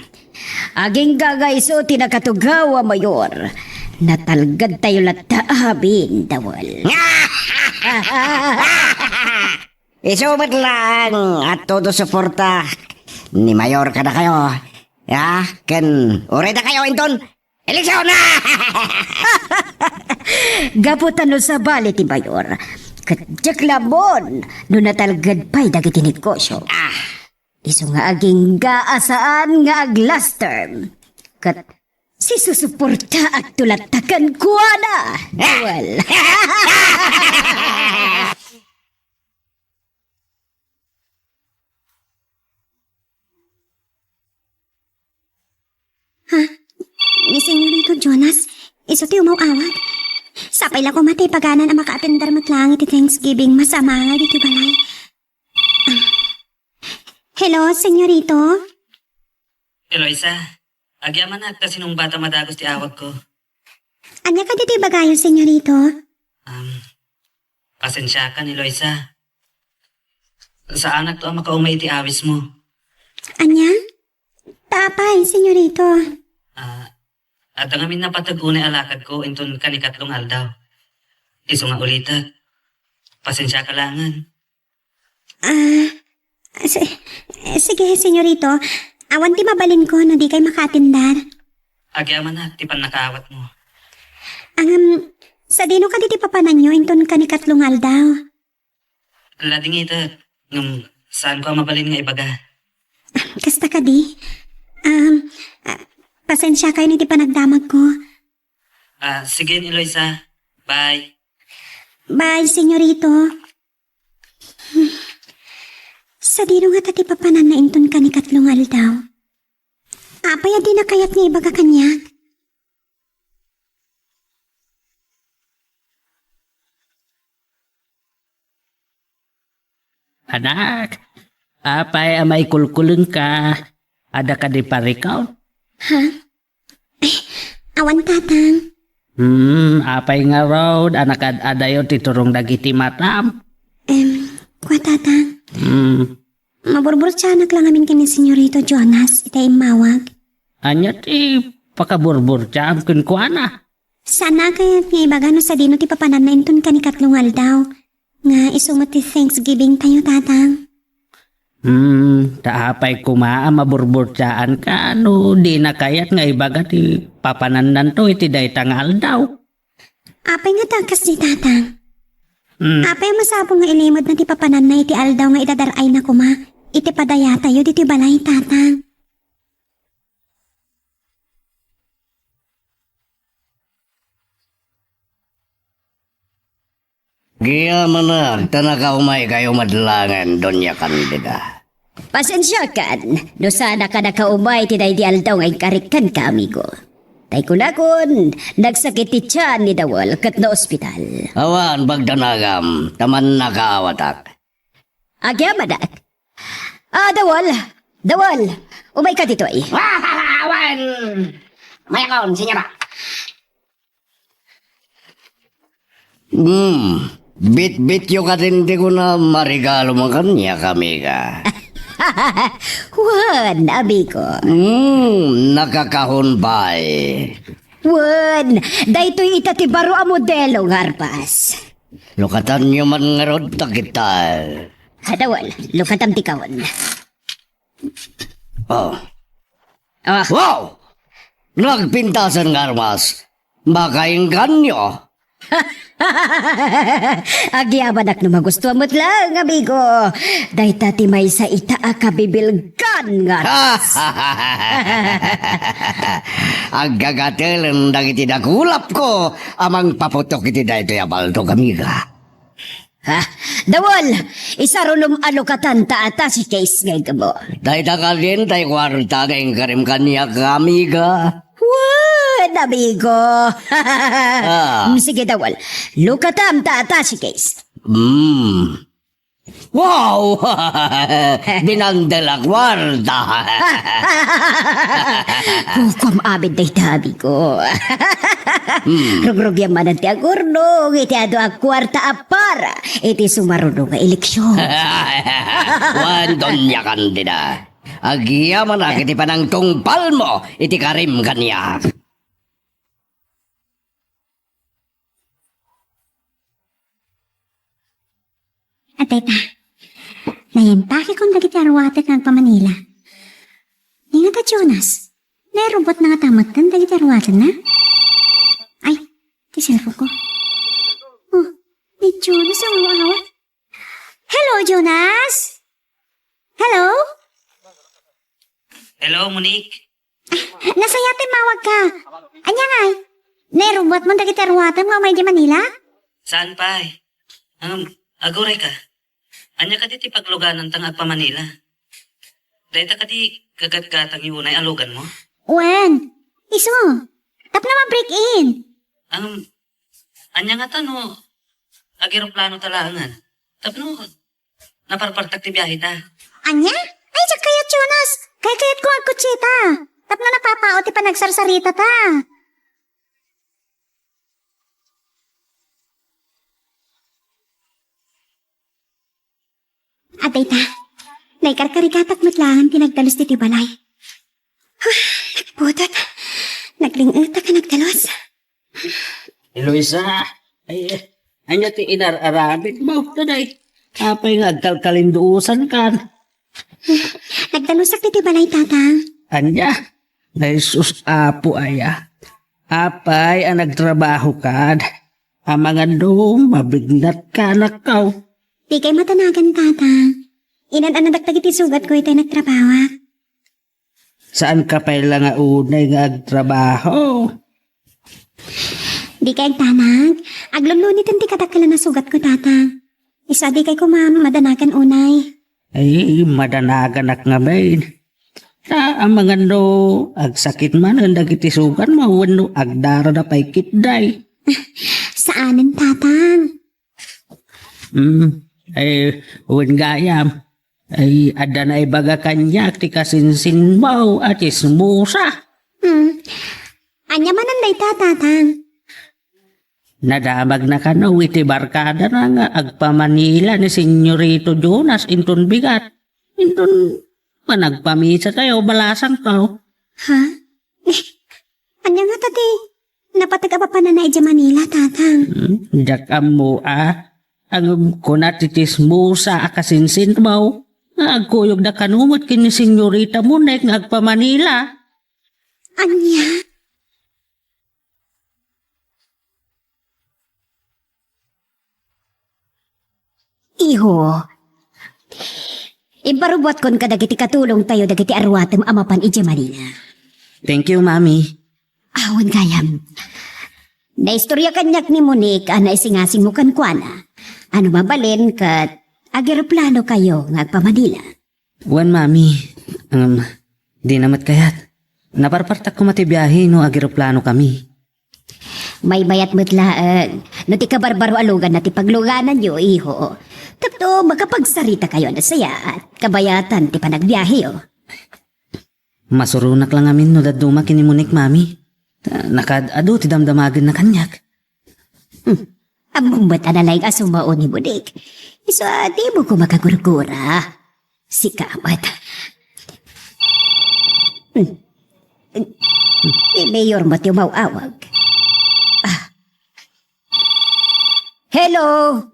Agingga nga isu ti nakatugaw a mayor. Natalgedtayo latta amin, Dawal. Isu met laeng a todo suporta ni Mayor kadakayo. Ya, ken uray dakayo inton eleksion. Gapu ta no sabali ti Mayor, ket diak la ammon no natalged pay dagiti negosyo. Ah. Isu nga agingga a saan nga ag-last term. Ket sisusuportaak to latta kenkuana. Well. Ha? Ni Senyorito Jonas, isu ti umaw-awag. Sapay la koma ta ipaganan a makaatender met laeng iti Thanksgiving, masama nga ditoy balay. Ah. Hello, Senyorito? Eloisa, agyamanak ta sinungbat a madagos ti awagko. Ania kadi ti ibagayo, Senyorito? Um, pasensiakan, Eloisa. Saanak to a makaumay iti awismo. Ania? Ta apay, Senyorito? Ah, adda ngamin napateg unay a lakadko inton kanikatlo nga aldaw. Isu nga ulitek. Pasensiaka laengen. Ah, si-, sige, Senyorito. Awan ti mabalinko no dikay makaatindar. Agyamanak ti pannakaawatmo. Ngem, sadino kadi ti papananyo inton kanikatlo nga aldaw? Ladingitek, ngem saanko a mabalin nga ibaga. Kasta kadi? Um, ah, pasensiakayon iti panagdamagko. Ah, sige, Eloisa. Bye. Bye, Senyorito. Sadino ngata ti papananna inton kanikatlo nga aldaw? Apay a dina kayat nga ibaga kaniak? Anak, apay a maikulkulengka? Adda kadi parikaw? Ha? Ay, awan, Tatang. Hmm, apay ngarud a nakaad-adayo ti turong dagiti matam? Em, kua, Tatang. Hmm. Maburburtiaanak la ngamin ken ni Senyorito Jonas iti immawag. Ania ti pakaburburtiaam kenkuana? Saan a kayat nga ibaga no sadino ti papananna inton kanikatlo nga aldaw, nga isu met ti Thanksgiving tayo, Tatang. Hmm, ta apay koma a maburburtiaanka no dina kayat nga ibaga ti papanannanto iti dayta nga aldaw? Apay ngata a kasdi, Tatang? Hmm. Apay a masapul nga ilimedna ti papananna iti aldaw nga idadar-ayna koma iti padayatayo ditoy balay, Tatang? Agyamanak ta nakaumaykayo met laengen, Doña Candida. Pasensiakan no saanak a nakaumay ti daydi aldaw nga inkarik kenka, amigo. Tay kunakon, nagsakit ti tian ni Dawal ket naospital. Awan pagdanagam, ta mannakaawatak. Agyamanak. Ah, Dawal! Dawal! Umayka ditoy. Awan! Mayakon, senyora. Hmm, Bitbityo kadin ti kunam a regalo man kaniak, amiga. Wen, amigo. Hmm, nakakahon pay. Wen, daytoy ita ti baro a modelo nga arpas. Lukatanyo man ngarud dagita. Adda wen, lukatam ti kahon. Oh. Ah. Wow! Nagpintasan nga armas. Makaingganyo. Agyamanak no magustuam met laeng, amigo. Dayta ti maysa ita a kabibilgan nga armas. Aggagatelen dagiti dakulapko a mangpaputok iti daytoy a baldog, amiga. Ha? Dawel, isarunom a lukatan ta ata si Case nga igamo. Dayta kadin tay kuarta nga inkarim kaniak, amiga. Wen, amigo. Ah. Mm, sige, dawel. Lukatam ta ata si Case. Mm. Wow! Dinandel a kuarta. Kukuam amin dayta, amigo. Hmm. Rugrugiam manen ti agurnong iti adu a kuarta a para iti sumaruno nga eleksion. Wen, Doña Candida, agyamanak iti panangtungpalmo iti karim kaniak. Adda ita, naimpakekon dagiti aruaten nga agpa-Manila. Ni ngata Jonas, nairubbuatna ngata metten dagiti aruatenna? Ay, ti cellphone ko. Oh, ni Jonas ang awawat. Hello, Jonas? Hello? Hello, Monique. Nasayaat ti immawagka. Ania ngay? Nairubbuatmon dagiti aruatem nga umay idiay Manila? Saan pay? Ngem, agurayka. Ania kadi ti paglugananta nga agpa-Manila? Dayta kadi gagatgatangyo unay a luganmo? Wen, isu. Tapno ma-break in. Ngem, ania ngata no ageroplano ta laengen? Tapno naparpartak ti biaheta. Ania? Ay, diak kayat, Jonas. Kaykayatko nga agkotsita. Tapno napapao ti panagsarsaritata. Adda ita, naikarkarigatak met laeng ti nagdalus ditoy balay. Huh, nagpudot. Nagling-etak a nagdalus. Eloisa, ay, ania ti inar-aramidmo today? Apay nga agkalkalinduosankan? Nagdalusak ditoy balay, Tatang. Ania? Ay, sus, Apo, aya. Apay a nagtrabahokan? Amangan no mabignatkanak. Dikay madanagan, Tatang. Inan-anadak dagiti sugatko itay nagtrabahok. Saanka pay la nga unay nga agtrabaho? Dikay agdanag. Aglunluniten ti kadakkel a nasugatko, Tatang. Isu a dikay koma madanagan unay. Ay, madanaganak ngamin. Ta, amangan no agsakit manen dagiti sugatmo wenno agdarada pay ketdi. Saanen, Tatang. Hmm, ay, wen gayam. Ay, adda naibaga kaniak ti kasinsinmo a tsismosa. Hmm. Ania manen dayta, Tatang? Nadamagna kano iti barkadana nga agpa-Manila ni Senyorito Jonas inton bigat. Inton panagpamisatayo, balasangko. Ha? Ania ngata ti napateg a papananna idiay Manila, Tatang? Hmm, diak ammo a. Ngem kuna ti tsismosa a kasinsinmo nga agkuyogda kano met ken ni Senyorita Monique nga agpa-Manila. Ania? Iho, imparubuatkon kadagiti katulongtayo dagiti aruatem a mapan idiay Manila. Thank you, Mami. Awan gayam. Naistorya kaniak ni Monique a naisingasingmo kenkuana. Ano mabalin ket ageroplano kayo nga agpa-Manila? Wen, Mami, um, dina met kayat. Naparpartak koma ti biahe no ageroplano kami. Maymayat met laeng no ti kabarbaro a luganna ti paglugananyo, iho. Tapno makapagsarita kayo a nasayaat, kabayatan ti panagbiaheyo. Masuronak la ngamin no dadduma ken ni Monique, Mami. Ta nakaad-adu ti damdamagenna kaniak. Hmm. Ammom met a nalaing a sumao ni Monique. Isu a dimo ko makagurgura. Sika met. Hmm. Ni Mayor Mateo maw-awag. Ah. Hello,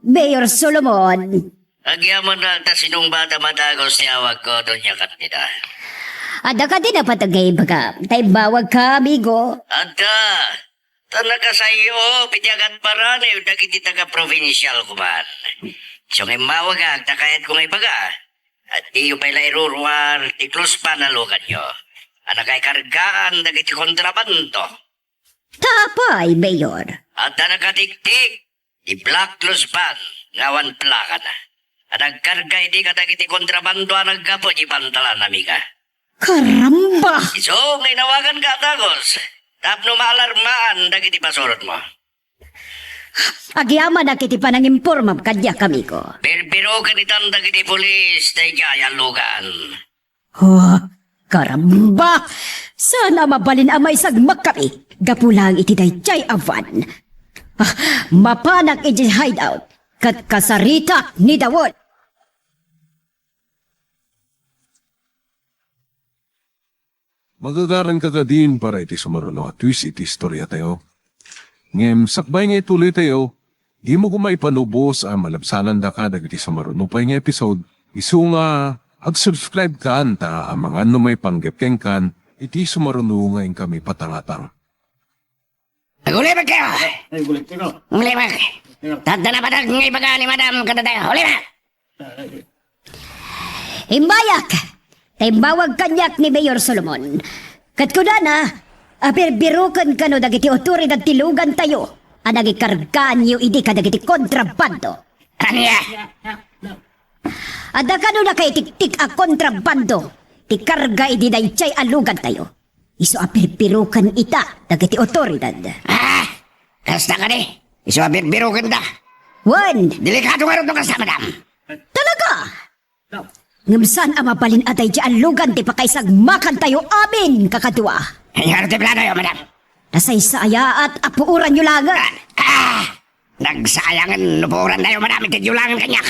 Mayor Solomon. Agyaman na ta sinungbat a madagos ti awagko, Doña Candida. Adda kadi napatagay baga, ta imbawagka, amigo. Adda, ta nakasayo, piti agatparanib dagiti taga-probinsial kuman. Isu nga immawagak, ta kayatko nga ibaga. At diyo pay la iruruar ti close pan a luganyo. A nakaikargaan dagiti kontrabando. Tapay, Mayor. Adda nakatiktik ti black close van nga awan plakana. A nagkarga idi kadagiti kontrabando a naggapu iti pantalan, amiga. Karamba! Isu nga inawaganka a dagos tapno maalarmaan dagiti pasurotmo. Agyamanak iti panangimpormam kaniak, amigo. Birbiroken itan dagiti pulis daydiay a lugan. Oh, karamba! Saan a mabalin a maisagmakkami gapu laeng iti daydiay a van. Ah, mapanak iti hideout ket kasaritak ni Dawon. Magagaranka kadin para iti sumaruno a twist iti istoriatayo. Ngem sakbay nga itulitayo, dimo koma ipalubos a malabsanandaka dagiti sumaruno pay nga episode. Isu nga ag-subscribe kan ta amangan no maipanggep kenkan iti sumaruno nga inkami patangatang. Agulimek kayo! Ay, gulit ko. Ulimek! Tadda na padag nga ibaga ni Madam kadatayo. Ulimek! Imbayak! Ta imbawag kaniak ni Mayor Solomon. Ket kunana, a birbiroken kano dagiti otoridad ti lugantayo a nagikargaanyo idi kadagiti kontrabando. Ania? Adda kano nakaitiktik a kontrabando ti karga idi daydiay a lugantayo. Isu a birbiroken ita dagiti otoridad. Ah! Kasta kadi? Isu a birbirokenta? Wen! Delikado ngarud no kasta, madam. Talaga? Ngem saan a mabalin a daydiay a lugan ti pakaisagmakantayo amin, kakadua. Ania ti planoyo, madam? Nasaysayaat a puoranyo laengen. Ah! Nagsayangen no puorantayo, madam, iti diyo laengen kaniak.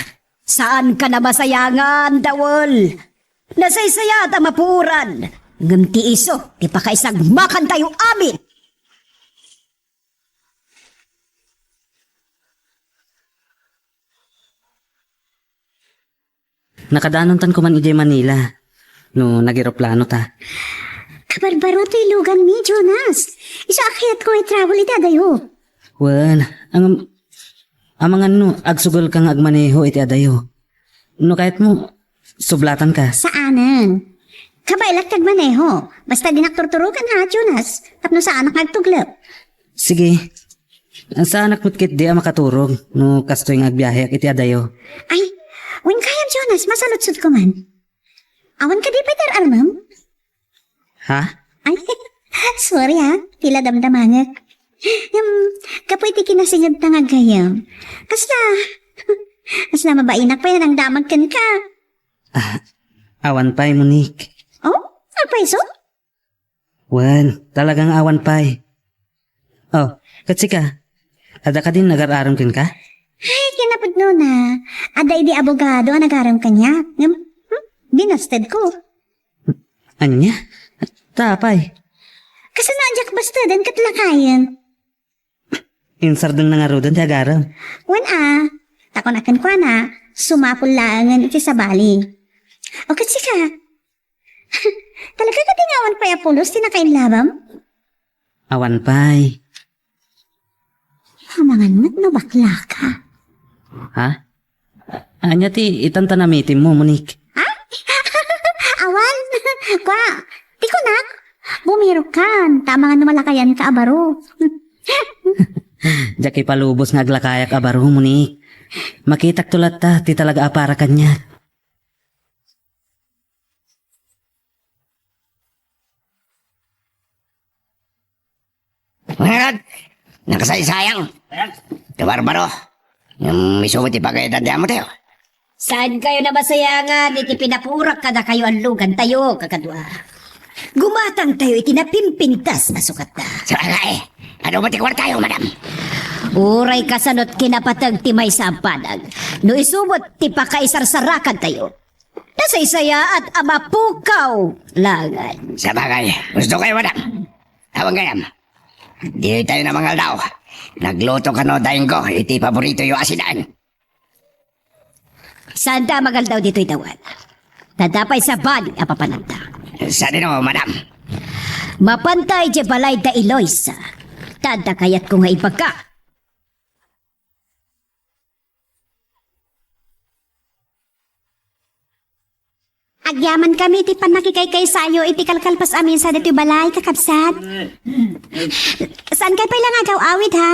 Saankan a masayangan, Dawel. Nasaysayaat a mapuoran, ngem ti isu ti pakaisagmakantayo amin. Nakadanontan koman idiay Manila no nageroplano ta. Kabarbaro toy luganmi, Jonas. Isu a kayatko nga i-travel iti adayo. Wen, ang, amangan no agsugelka nga agmaneho iti adayo. No kayatmo, sublatanka. Saanen. Kabaelak ti agmaneho. Basta dinak turturokan, ha, Jonas. Tapno saanak nga agtuglep. Sige. Saanak met ketdi a makaturog no kastoy nga agbiaheak iti adayo. Ay, wen gayam, Jonas, masaludsod koman. Awan kadi pay ti ar-armem? Ha? Ay, sorry ha, ti la damdamangek. Ngem, gapu iti kinasingedta nga aggayam. Kasla, kasla mabainak pay a nangdamag kenka. Ah, awan pay, Monique. Oh, apay isu? Wen, talaga nga awan pay. Oh, ket sika, adda kadin nagar-arem kenka? Ay, kinapudnona, adda idi abogado a nagarem kaniak. Ngem, hmm, binastedko. Ania? Ta apay? Kasano a diak basteden ket lakayen? Insardengna ngaruden ti agarem. Wen a, ta kuna kenkuana, sumapul laengen iti sabali. O ket sika? Talaga kadi nga awan pay a pulos ti nakainlabam? Awan pay. Amangan met no bakla ka. Ha? Ania ti itan ta namitimmo, Monique? Ha? Awan. Kua, ti kunak, bumirokkan, ta amangan no malakayanka a baro. Diak ipalubos nga aglakayak a baro, Monique. Makitakto latta ti talaga a para kaniak. Nakasaysayang. Kabarbaro. Ngem isu met ti pagayatan ti amotayo. Saankayo namasayangan iti pinapurak kadakayo a lugantayo, kakadua. Gumatangtayo iti napimpintas a sukatta. Sabagay, adu met ti kuartayo, madam? Uray kasanot kinapateg ti maysa a banag, no isu met ti pakaisarsarakadtayo, nasaysayaat a mapukaw laengen. Sabagay, gusto kayo, madam. Awan gayam. Di tayo na mangaldaw. Nagluto kano dayengko iti paboritoyo a sinaen. Saanda a mangaldaw ditoy dawan. Ta adda pay sabali a papananta. Sadino, madam? Mapanta idiay balay da Eloisa. Ta adda kayatko nga ibaga. Agyamankami iti pannakikaykaysayo iti kalkalpas a misa ditoy balay, kakabsat. Saankay pay la nga agaw-awid, ha?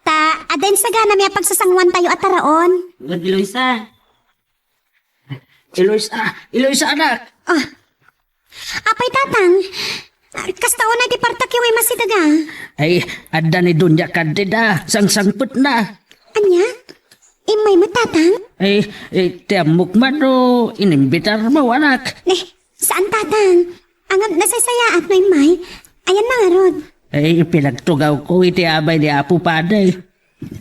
Ta adda insaganami a pagsasanguantayo a taraon. Gad Eloisa. Eloisa, Eloisa, anak. Ah. Apay, Tatang? Kasta unay ti partakyo nga immasideg, a? Ay, adda ni Doña Candida, sangsangpetna. Ania? Immay met, Tatang? Ay, eh, ti ammok man no inimbitarmo, anak. Ne, saan, Tatang. Ngem nasaysayaat no immay. Ayanna ngarud. Ay, pinagtugawko iti abay ni Apo Padi.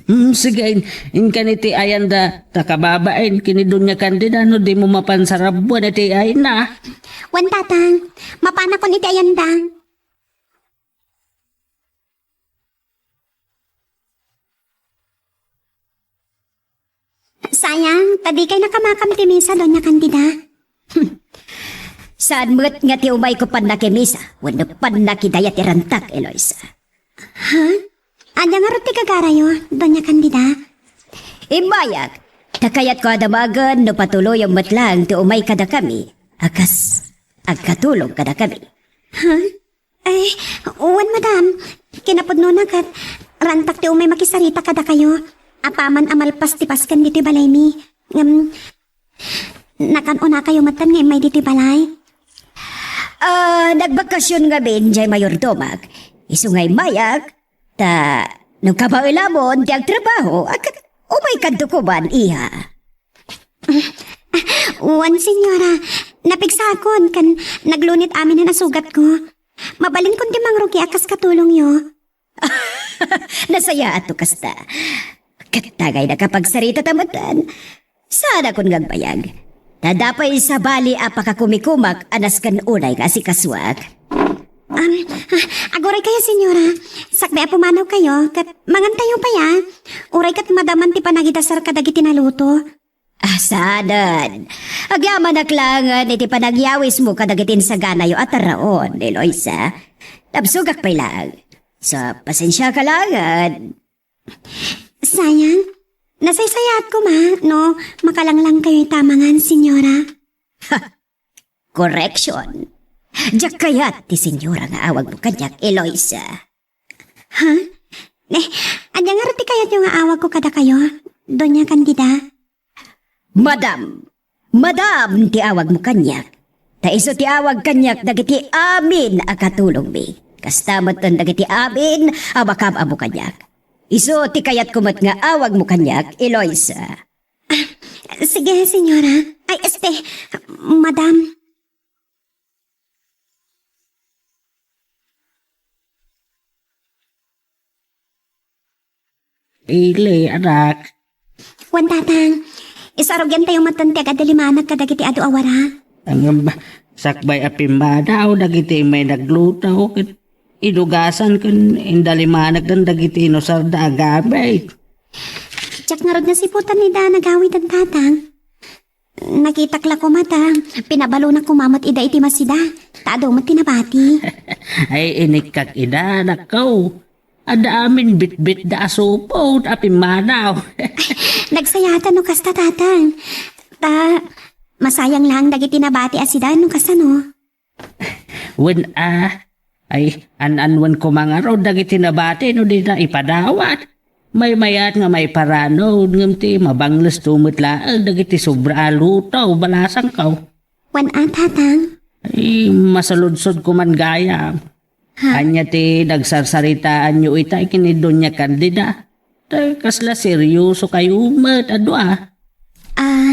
Hmm, sige, in-, inkan iti ayanda ta kababain ken ni Doña Candida no dimo mapan sarabbuan iti ayna. Wen, Tatang, mapanakon iti ayanda. Sayang, ta dikay nakamakam ti misa, Doña Candida. Saan met nga ti umayko pannakimisa wenno pannakidayat ti rantak, Eloisa. Ha? Ania ngarud ti gagarayo, Doña Candida? Immayak, ta kayatko a damagen no patuloyem met laeng ti umay kadakami a kas agkatulong kadakami. Ha? Ay, wen, madam. Kinapudnona ket rantak ti umay makisarita kadakayo. Apaman a malpas ti Pasken ditoy balaymi. Ngem, nakan-unakayo metten nga immay ditoy balay? Ah, nagbakasyon ngamin diay mayordomak. Isu nga immayak, ta no kabaelamon ti agtrabaho, ag-, umaykadto koman, iha. Wen, senyora, napigsakon ken naglunit aminen a sugatko. Mabalinkon ti mangrugi a kas katulongyo. Nasayaat to kasta. Ket ta ngay nakapagsarita ta metten. Saanakon nga agbayag. Ta adda pay sabali a pakakumikumak a nasken unay nga asikasuak. Am, ah, aguray kayo, senyora. Sakbay a pumanaw kayo, ket mangan tayo pay, a. Uray ket madaman ti panagidasar kadagiti naluto. Ah, saanen. Agyamanak laengen iti panagyawismo kadagiti insaganayo a taraon, Eloisa. Nabsogak pay laeng. Sa pasensiaka laengen. Sayang, nasaysayaat koma no makalanglang kayo ita mangan, senyora. Correction. Diak kayat ti senyora nga awagmo kaniak, Eloisa. Ha? Eh, ania ngarud ti kayatyo nga awagko kadakayo, Doña Candida? Madam! Madam ti awagmo kaniak. Ta isu ti awag kaniak dagiti amin a katulongmi. Kasta metten dagiti amin a makaam-ammo kaniak. Isu ti kayatko met nga awagmo kaniak, Eloisa. Ah, sige, senyora. Ay, este, madam. Ili, anak. Wen, tatang, isarugiantayo metten ti agdalimanag kadagiti adu a wara. Ngem, sakbay a pimmanaw dagiti immay nagluto, ket idugasan ken indalimanagdan dagiti inusarda a gamit. Diak ngarud nasiputan ida nagawiden, tatang. Nakitak la koma ta pinabalonak koma met ida iti masida, ta adu met ti nabati. Ay, inikkak ida, anakko. Adda amin bitbitda a supot a pimmanaw. Nagsayatan no kasta, tatang. Ta, masayang lang dagiti nabati a sida no kasano. Wen a, ay, an-anuen koma ngarud dagiti nabati no dida ipadawat. Maymayat nga maiparanud, ngem ti mabanglesto met laeng dagiti sobra a luto, balasangko. Wen a, tatang? Ay, masaludsod koman gayam. Ha? Ania ti nagsarsaritaanyo ita ken ni Doña Candida? Ta kasla serioso kayo met a dua. Ah,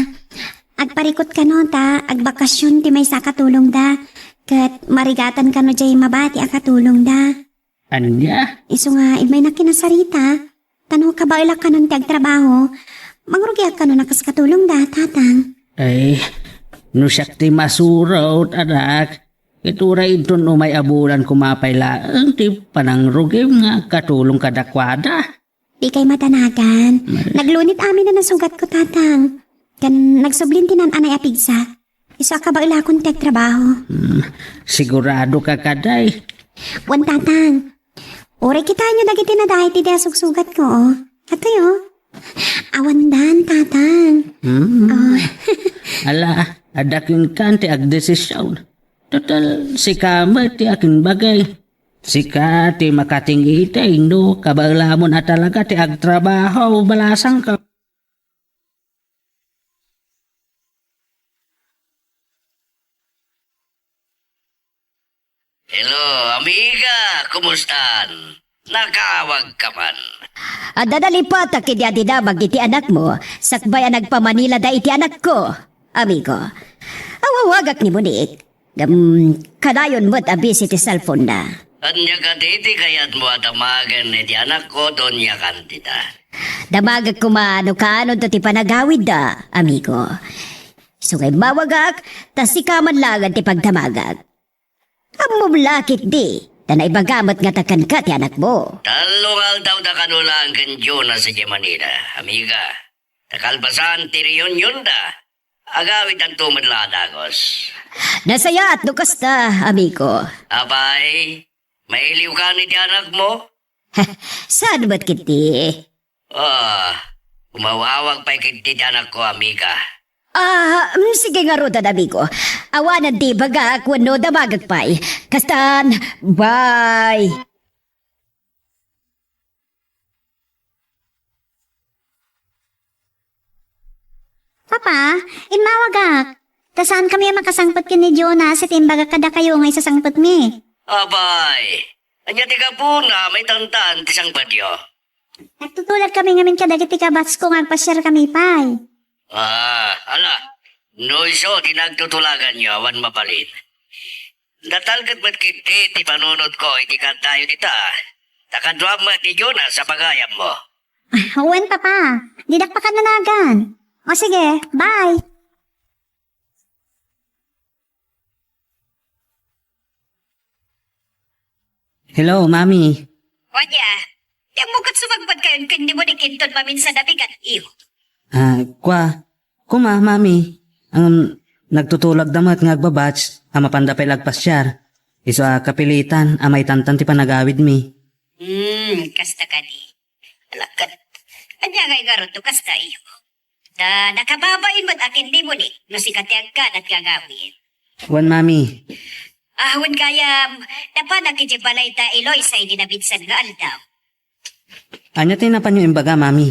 agparikut kano ta agbakasyon ti maysa a katulongda, ket marigatan kano diay mabati a katulongda. Ania? Isu nga, immay nakkinasarita, Ta no kabaelak kanon ti agtrabaho, mangrugiak kanon a kas katulongda, Tatang. Ay, no siak ti masurot, anak, ket uray inton umay a bulan koma pay laeng ti panangrugim nga agkatulong kadakuada. Dikay madanagan. Naglunit amin a nasugatko, Tatang. Ken nagsublin ti naan-anay a pigsa. Isu a kabaelakon ti agtrabaho. Hmm, sigurado ka kadi? Wen, Tatang. Uray kitaenyo dagiti nadaet idi a sugsugatko, o. Katoy, o. Awandan, Tatang. Hmm. O. Ala, adda kenka ti agdesision. Total, sika met ti akinbagay. Sika ti makatingitay no kabaelamon a talaga ti agtrabaho, balasangko. Hello, amiga. Kumustan? Nakaawagka man. Adda nalipatak idi a dinamag iti anakmo, sakbay a nagpamanilada iti anakko, amigo. Awawagak ni Monique. Ngem, kanayon met a busy ti cellphone-na. Ania kadi ti kayatmo a damagen iti anakko, Doña Candida? Damagek koma no kaanonto ti panagawidda, amigo. Isu nga immawagak, ta sika man laengen ti pagdamagak. Ammom la ketdi, ta naibaga met ngata kenka ti anakmo. Tallo nga aldawda kano laeng ken Jonas idiay Manila, amiga. Ta kalpasan ti reunionda, agawidanto met la a dagus. Nasayaat no kasta, amigo. Apay, mailiwkan iti anakmo? Saan met ketdi? Ah, umaw-awag pay ketdi ti anakko, amiga. Ah, mm, sige ngaruden, amigo. Awanen ti ibagak wenno damagek pay. Kastan, bye. Papa, immawagak. Ta saankami a makasangpet ken ni Jonas iti imbagak kadakayo nga isasangpetmi. Apay, ania ti gapuna a maitantan ti sangpetyo? Nagtutulagkami ngamin kadagiti kabatsko nga agpasiarkami pay. Ah, ala, no isu ti nagtutulaganyo, awan mabalin. Natalged met ketdi ti panunotko iti kadayo dita. Ta kaduam met ni Jonas a pagayammo. Ah, wen, Papa. Didak pakadanagan. O sige, bye. Hello, Mami. Ania, ti ammok ket sumangpet kayon ken ni Monique inton maminsan a bigat, iho? Ah, kua, koma, Mami. Ngem, nagtutulagda met nga agbabatch a mapanda pay la agpasiar. Isu a kapilitan a maitantan ti panagawidmi. Hmm, kasta kadi. Ala ket, ania ngay ngarud no kasta, iho? Ta nakababain met a ken ni Monique no sika ti agkanat nga agawid. Wen, Mami. Ah, wen gayam, napanak idiay balay da Eloisa idi naminsan nga aldaw. Ania ti napanyo imbaga, Mami?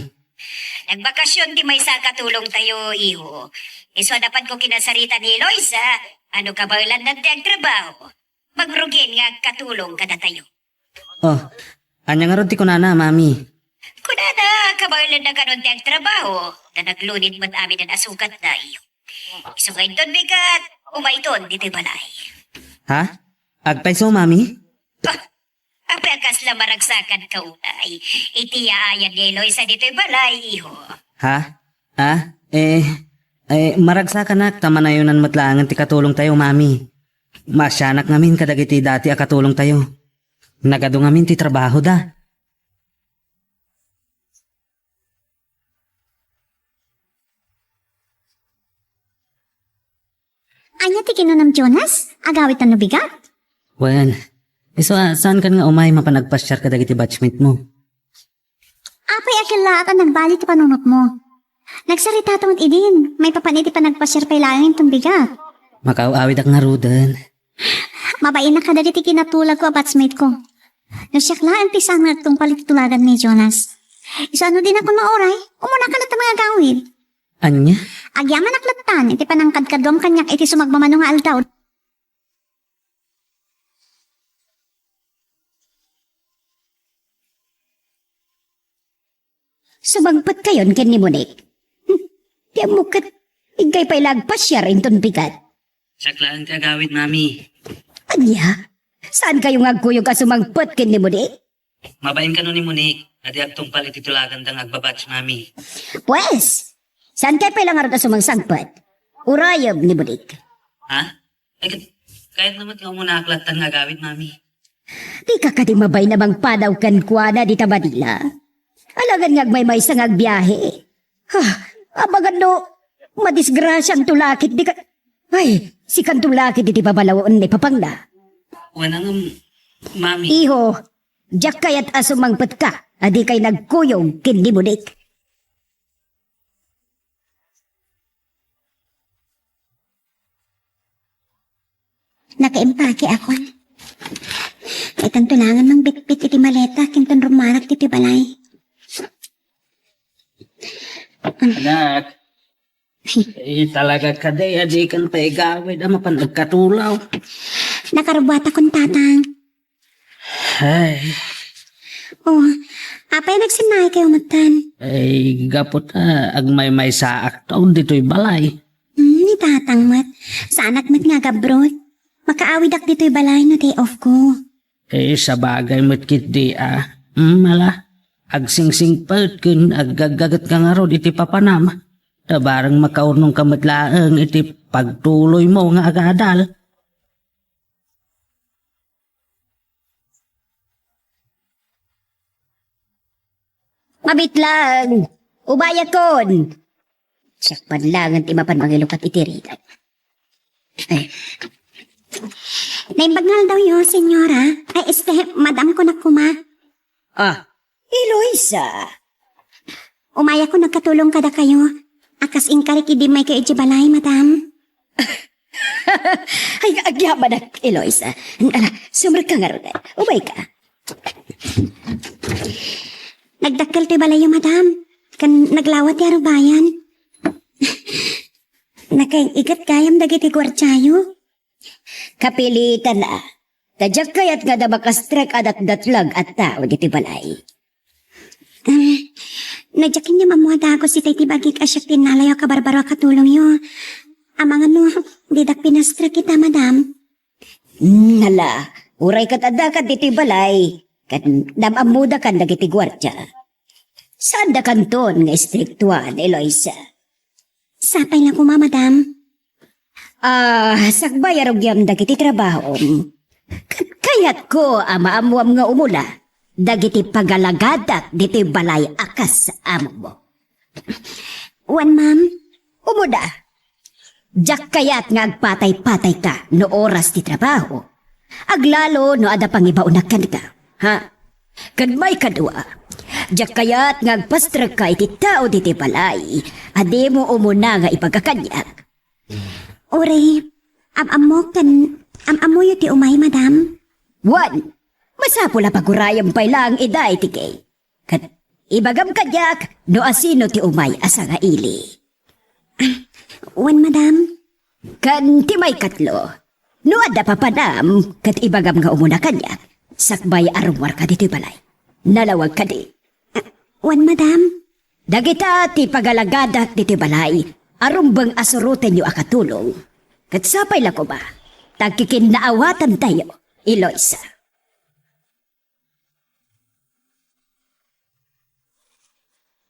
Nagbakasyon ti maysa a katulongtayo, iho. Isu a napanko kinasarita ni Eloisa, a no kabaelanna ti agtrabaho, mangrugin nga agkatulong kadatayo. Oh, ania ngarud ti kunana, Mami? Kunana, kabaelanna kanon ti agtrabaho, ta naglunit met aminen a sugatda, iho. Isu nga inton bigat, umayton ditoy balay. Ha? Agpayso, Mami? Ah, apay a kasla maragsakanka unay iti yaayan ni Eloisa ditoy balay, iho? Ha? Ah, eh, eh, maragsakanak ta manayonan met laengen ti katulongtayo, Mami. Maasianak ngamin kadagiti dati a katulongtayo. Nagadu ngamin ti trabahoda. Ania ti kinunam, Jonas? Agawidta no bigat? Wen, isu a, saankan nga umay mapan agpasiar kadagiti batchmate mo? Apay a kellaat a nagbali ti panunotmo. Nagsaritato met idin, maipapan iti panagpasiar pay laeng inton bigat. Makaaw-awidak ngaruden. Mabainak kadagiti kinatulagko a batchmate ko. No siak laeng ti saan nga agtungpal iti tulagan ni Jonas. Isu a no dinakon mauray, umunaka latta nga agawid. Ania? Agyamanak lattan iti panangkadkaduam kaniak iti sumagmamano nga aldaw. Sumangpet kayon ken ni Monique. Hmm, ti ammok ket inkay pay la agpasiar inton bigat. Siak laeng ti agawid, Mami. Ania? Saan kayo nga agkuyog a sumangpet ken ni Monique? Mabain kano ni Monique a di agtungpal iti tulaganda nga agbabatch, Mami. Pues, saan kay pay la ngarud a sumangsangpet? Urayem ni Monique. Ha? Ay, ket, kayatna met nga umunaak lattan nga agawid, Mami. Dika kadi mabain a mangpanaw kenkuana dita Manila? Alangan nga agmaymaysa nga agbiahe. Ha, amangan no madisgrasianto la ket dika, ay, sikanto la ket iti babalawen ni papangna. Wen a ngem, Mami. Iho, diak kayat a sumangpetka a dikay nagkuyog ken ni Monique. Nakaimpake akon. Itan tulangan mangbitbit iti maleta ken tan rumarak iti balay. Anak, eh, talaga kadi a dikan pay igawid a mapan agkatulaw. Nakarubbuatakon, Tatang. Ay. Oh, apay nagsinnaay kayo metten? Ay, gapu ta agmaymaysaak taon ditoy balay. Hmm, ni Tatang met. Saanak met nga agabroad. Makaawidak ditoy balay no day off ko. Eh, sabagay met ketdi a. Hmm, ala. Agsingsingpet ken aggaggaget ka ngarud iti papanam. Ta bareng makaurnong ka met laeng iti pagtuloymo nga agadal. Mabitlang! Umayakon! Sakpan laengen ti mapan mangilukat iti rigat. Eh. Naimbag nga aldawyo, senyora. Ay, este, madam ko na kuma. Ah, Eloisa! Umayakon agkatulong kadakayo. A kas inkarik idi maykayo idiay balay, madam. Ay, agyamanak, Eloisa. Ala, sumrekka ngarud. Umayka. Nagdakkel ti balayyo, madam. Ken naglawa ti arubayan. Nakaig-igat gayam dagiti guardiayo. Kapilitan a. Ta diak kayat nga adda makastrek a datdatlag a tao ditoy balay. Em, no diak ket ammo a dagus itay ti bagik a siak ti innalayo a kabarbaro a katulongyo. Amangan no, didak pinastrek ita, madam. Nala, uray ket adda kad ditoy balay. Ket nam-ammoda kan dagiti guardia. Saanda kanton nga istriktuan, Eloisa. Sapay la koma, madam. Ah, sakbay a rugiam dagiti trabahom. Ket kayatko a maammoam nga umuna dagiti pagalagadak ditoy balay a kas ammo. Wen, ma'am. Umuna. Diak kayat nga agpatay-patayka no oras ti trabaho. Aglalo no adda pangibaonak kenka. Ha? Ken maikadua, diak kayat nga agpastrekka iti tao ditoy balay a dimo umuna nga ibaga kaniak. Uray, am-ammo ken, am-ammoyo ti umay, madam? Wen, masapul a pagurayem pay laeng ida iti gate. Ket ibagam kaniak no asino ti umay a sangaili. Wen, madam. Ken ti maikatlo, no adda papanam ket ibagam nga umuna kaniak, sakbay a rummuarka ditoy balay. Nalawag kadi? Wen, madam. Dagita ti pagalagadak ditoy balay a rumbeng a surotenyo a katulong. Ket sapay la koma, ta agkikinnaawatantayo, Eloisa.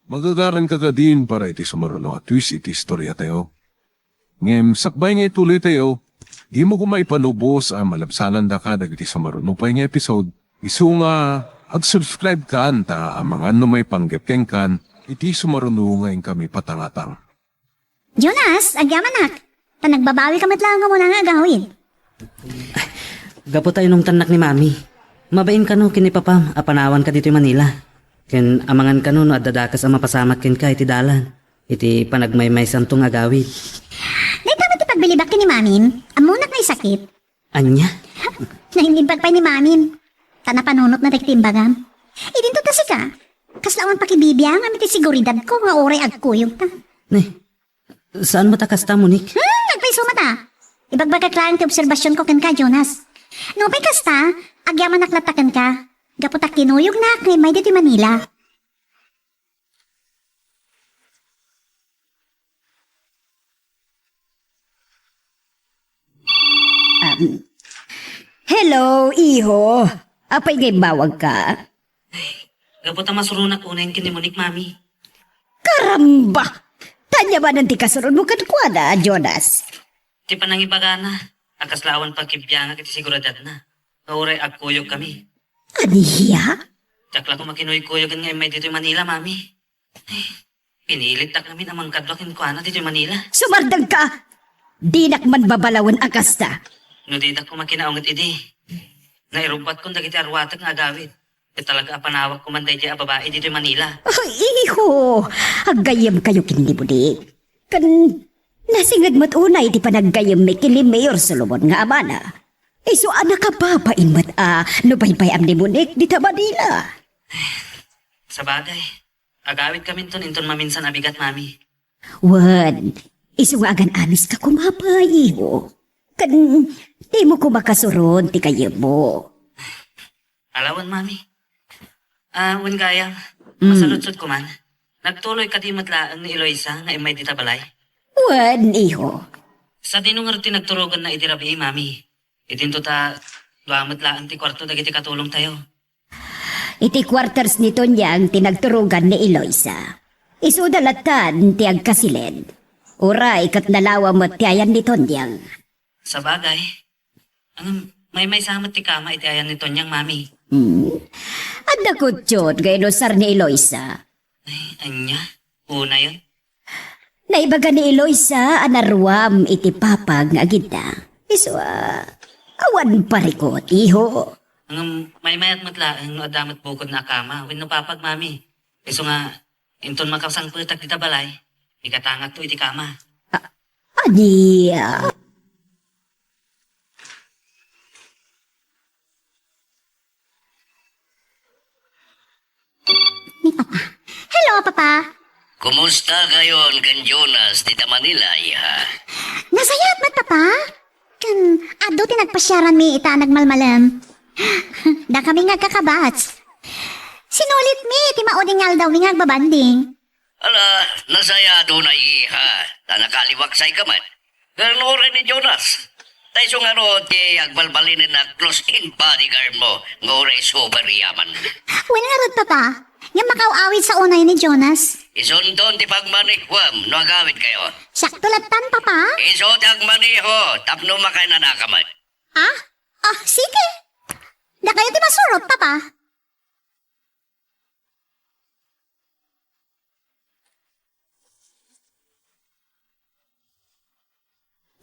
Magagaranka kadin para iti sumaruno a twist iti istoriatayo. Ngem sakbay nga ituloytayo, dimo koma ipalubos a malabsanandaka dagiti sumaruno pay nga episode, isu nga ag-subscribe kan ta amangan no maipanggep kenkan iti sumaruno nga inkami patangatang. Jonas, agyamanak. Ta nagbabawika met laeng umuna nga agawid. Gapu ta inungtannak ni Mami. Mabain kano ken ni Papam a panawanka ditoy Manila. Ken amangan kano no adda dakes a mapasamak kenka iti dalan, iti panagmaymaysanto nga agawid. Dayta met ti pagbilibak ken ni Mamim, ammonak nga isakit. Ania? Naimbag pay ni Mamim. Ta napanunotna dagiti imbagam. Idinto ta sika, kasla awan pakibibiangam iti seguridadko nga uray agkuyogta. Ne, saan met a kasta, Monique? Hmm, agpayso met a. Ibagbagak laeng ti obserbasionko kenka, Jonas. Nupay kasta, agyamanak latta kenka. Gapu ta kinuyognak nga immay ditoy Manila. Um, hello, iho. Apay nga immawagka? Gapu ta masuronak unayen ken ni Monique, Mami. Karamba! Ania manen ti kasuronmo kenkuana, Jonas? Ti panangibagana, a kasla awan pakibiangak iti seguridadna, nga uray agkuyogkami. Ania? Diak la koma kinuykuyog nga immay ditoy Manila, Mami. Ay, pinilitdak ngamin a mangkadua kenkuana ditoy Manila. Sumardengka! Dinak man babalawen a kasta. No didak koma kinaunget idi, nairubbatkon dagiti arruatek nga agawid. Ket talaga a panawak koma daydiay a babai ditoy Manila. Ay, iho! Aggayyemkayo ken ni Monique. Ken nasinged met unay ti panaggayyemmi ken ni Mayor Solomon nga amana. Isu a nakababain met a no baybay-am ni Monique dita Manila. Sabagay, agawidkaminton inton maminsan a bigat, Mami. Wen, isu nga agan-anuska koma pay, iho. Ken dimo koma kasuron ti gayyemmo. Ala wen, Mami. Ah, wen gayam, mm, masaludsodko man. Nagtuloy kadi met laeng ni Eloisa nga immay dita balay? Wen, iho. Sadino ngarud ti nagturoganna idi rabii, Mami? Idinto ta dua met laeng ti kuarto dagiti katulongtayo. Iti quarters ni Tonyang ti nagturogan ni Eloisa. Isuda lattan ti agkasiled. Uray ket nalawa met ti ayan ni Tonyang. Sabagay. Ngem, maymaysa met ti kama iti ayan ni Tonyang, Mami. Hmm. Adda kuttiot nga inusar ni Eloisa. Ay, ania? Unayon? Naibaga ni Eloisa a naruam iti papag nga agidda. Isu a, awan parikot, iho. Ngem, maymayat met laeng no adda met bukodna a kama wenno papag, Mami. Isu nga, inton makasangpetak dita balay, ikatangakto iti kama. A-, ania? Ni Papa. Hello, Papa. Kumusta kayon ken Jonas dita Manila, iha? Nasayaat met, Papa. Ken adu ti nagpasiaranmi ita a nagmalmalem. Dakami nga agkakabats. Sinulitmi ti maudi nga aldawmi nga agbabanding. Ala, nasayaat unay, iha, ta nakaliwaksayka met. Ken uray ni Jonas, ta isu ngarud ti agbalbalinenna a close-in bodyguard mo nga uray super yaman. Wen ngarud, Papa, ngem makaaw-awidsa unay ni Jonas. Isunton ti pagmanehom no agawidkayo. Siakto lattan, Papa. Isu ti agmaneho tapno makainanaka met. Ah? Ah, sige. Dakayo ti masurob, Papa.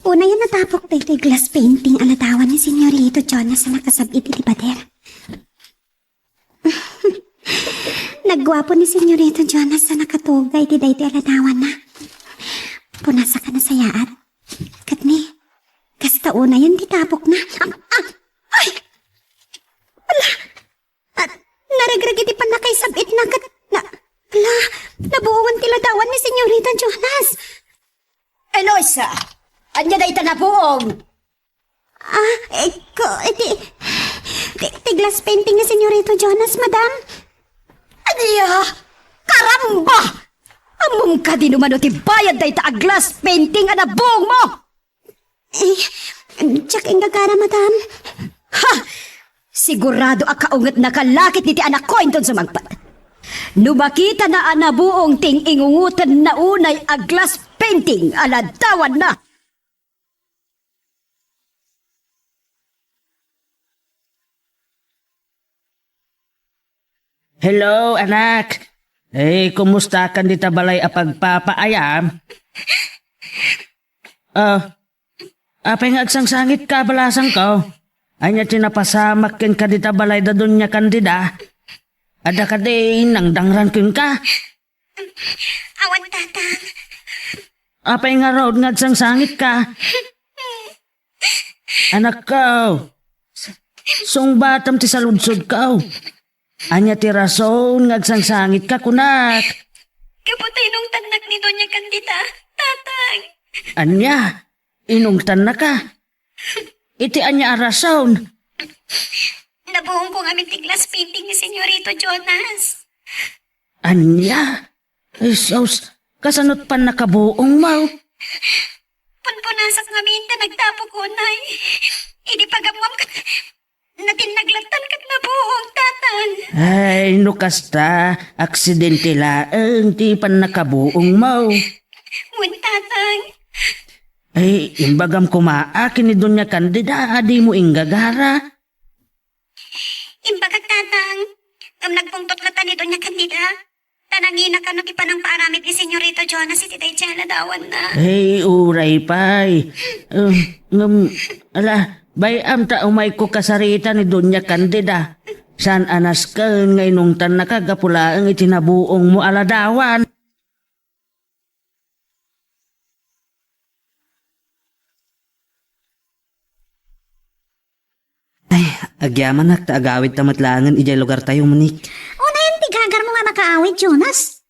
Unayen natapok daytoy glass painting a ladawan ni Senyorito Jonas a nakasab-it iti pader. Nagguapo ni Senyorito Jonas a nakatugay iti daytoy a ladawanna. Punasak a nasayaat. Ket ni, kasta unayen ti tapokna. Ah, ah, ay! Ala! At naregreg iti pannakaisab-itna ket na, ala, nabuongen ti ladawan ni Senyorita Jonas. Eloisa, ania dayta nabuong? Ah, eh, ko, iti, ti, ti glass painting ni Senyorito Jonas, madam. Ania? Karamba! Ammom kadi no mano ti bayad dayta a glass painting a nabuong mo? Eh, diak inggagara, madam. Ha! Sigurado a kaungetnaka lakit iti anakko inton sumangpet. No makitana a nabuong ti ingungotenna unay a glass painting a ladawanna. Hello, anak. Eh, kumustakan dita balay a pagpapaayam? Ah, apay nga agsangsangitka a balasangko? Ania ti napasamak kenka dita balay da Doña Candida? Adda kadi nangdangran kenka? Awan, Tatang. Apay ngarud nga agsangsangitka? Anakko, sungbatam ti saludsodko. Ania ti rason nga agsangsangitka, kunak? Gapu ta inungtannak ni Doña Candida, Tatang. Ania? Inungtannaka? Iti ania a rason? Nabuongko ngamin ti glass painting ni Senyorito Jonas. Ania? Jesus, kasano't pannakabuongmo? Punpunasak ngamin ta nagtapok unay. Idi pagammom ket natinnag lattan ket nabuong, Tatang. Ay, no kasta, aksidente laeng ti pannakabuongmo. Wen, Tatang. Ay, imbagam koma a ken ni Doña Candida a dimo inggagara. Imbagak, Tatang. Ngem nagpungtot latta ni Doña Candida. Ta nangina kano ti panangpaaramid ni Señorito Jonas iti daydiay a ladawanna. Ay, uray pay. Eh, ngem, ala, bay-am ta umayko kasarita ni Doña Candida. Saan a nasken nga inungtannaka gapu laeng iti nabuongmo a ladawan. Ay, agyamanak ta agawidta met laengen idiay lugartayo, Monique. Unayen ti gagarmo nga makaawid, Jonas.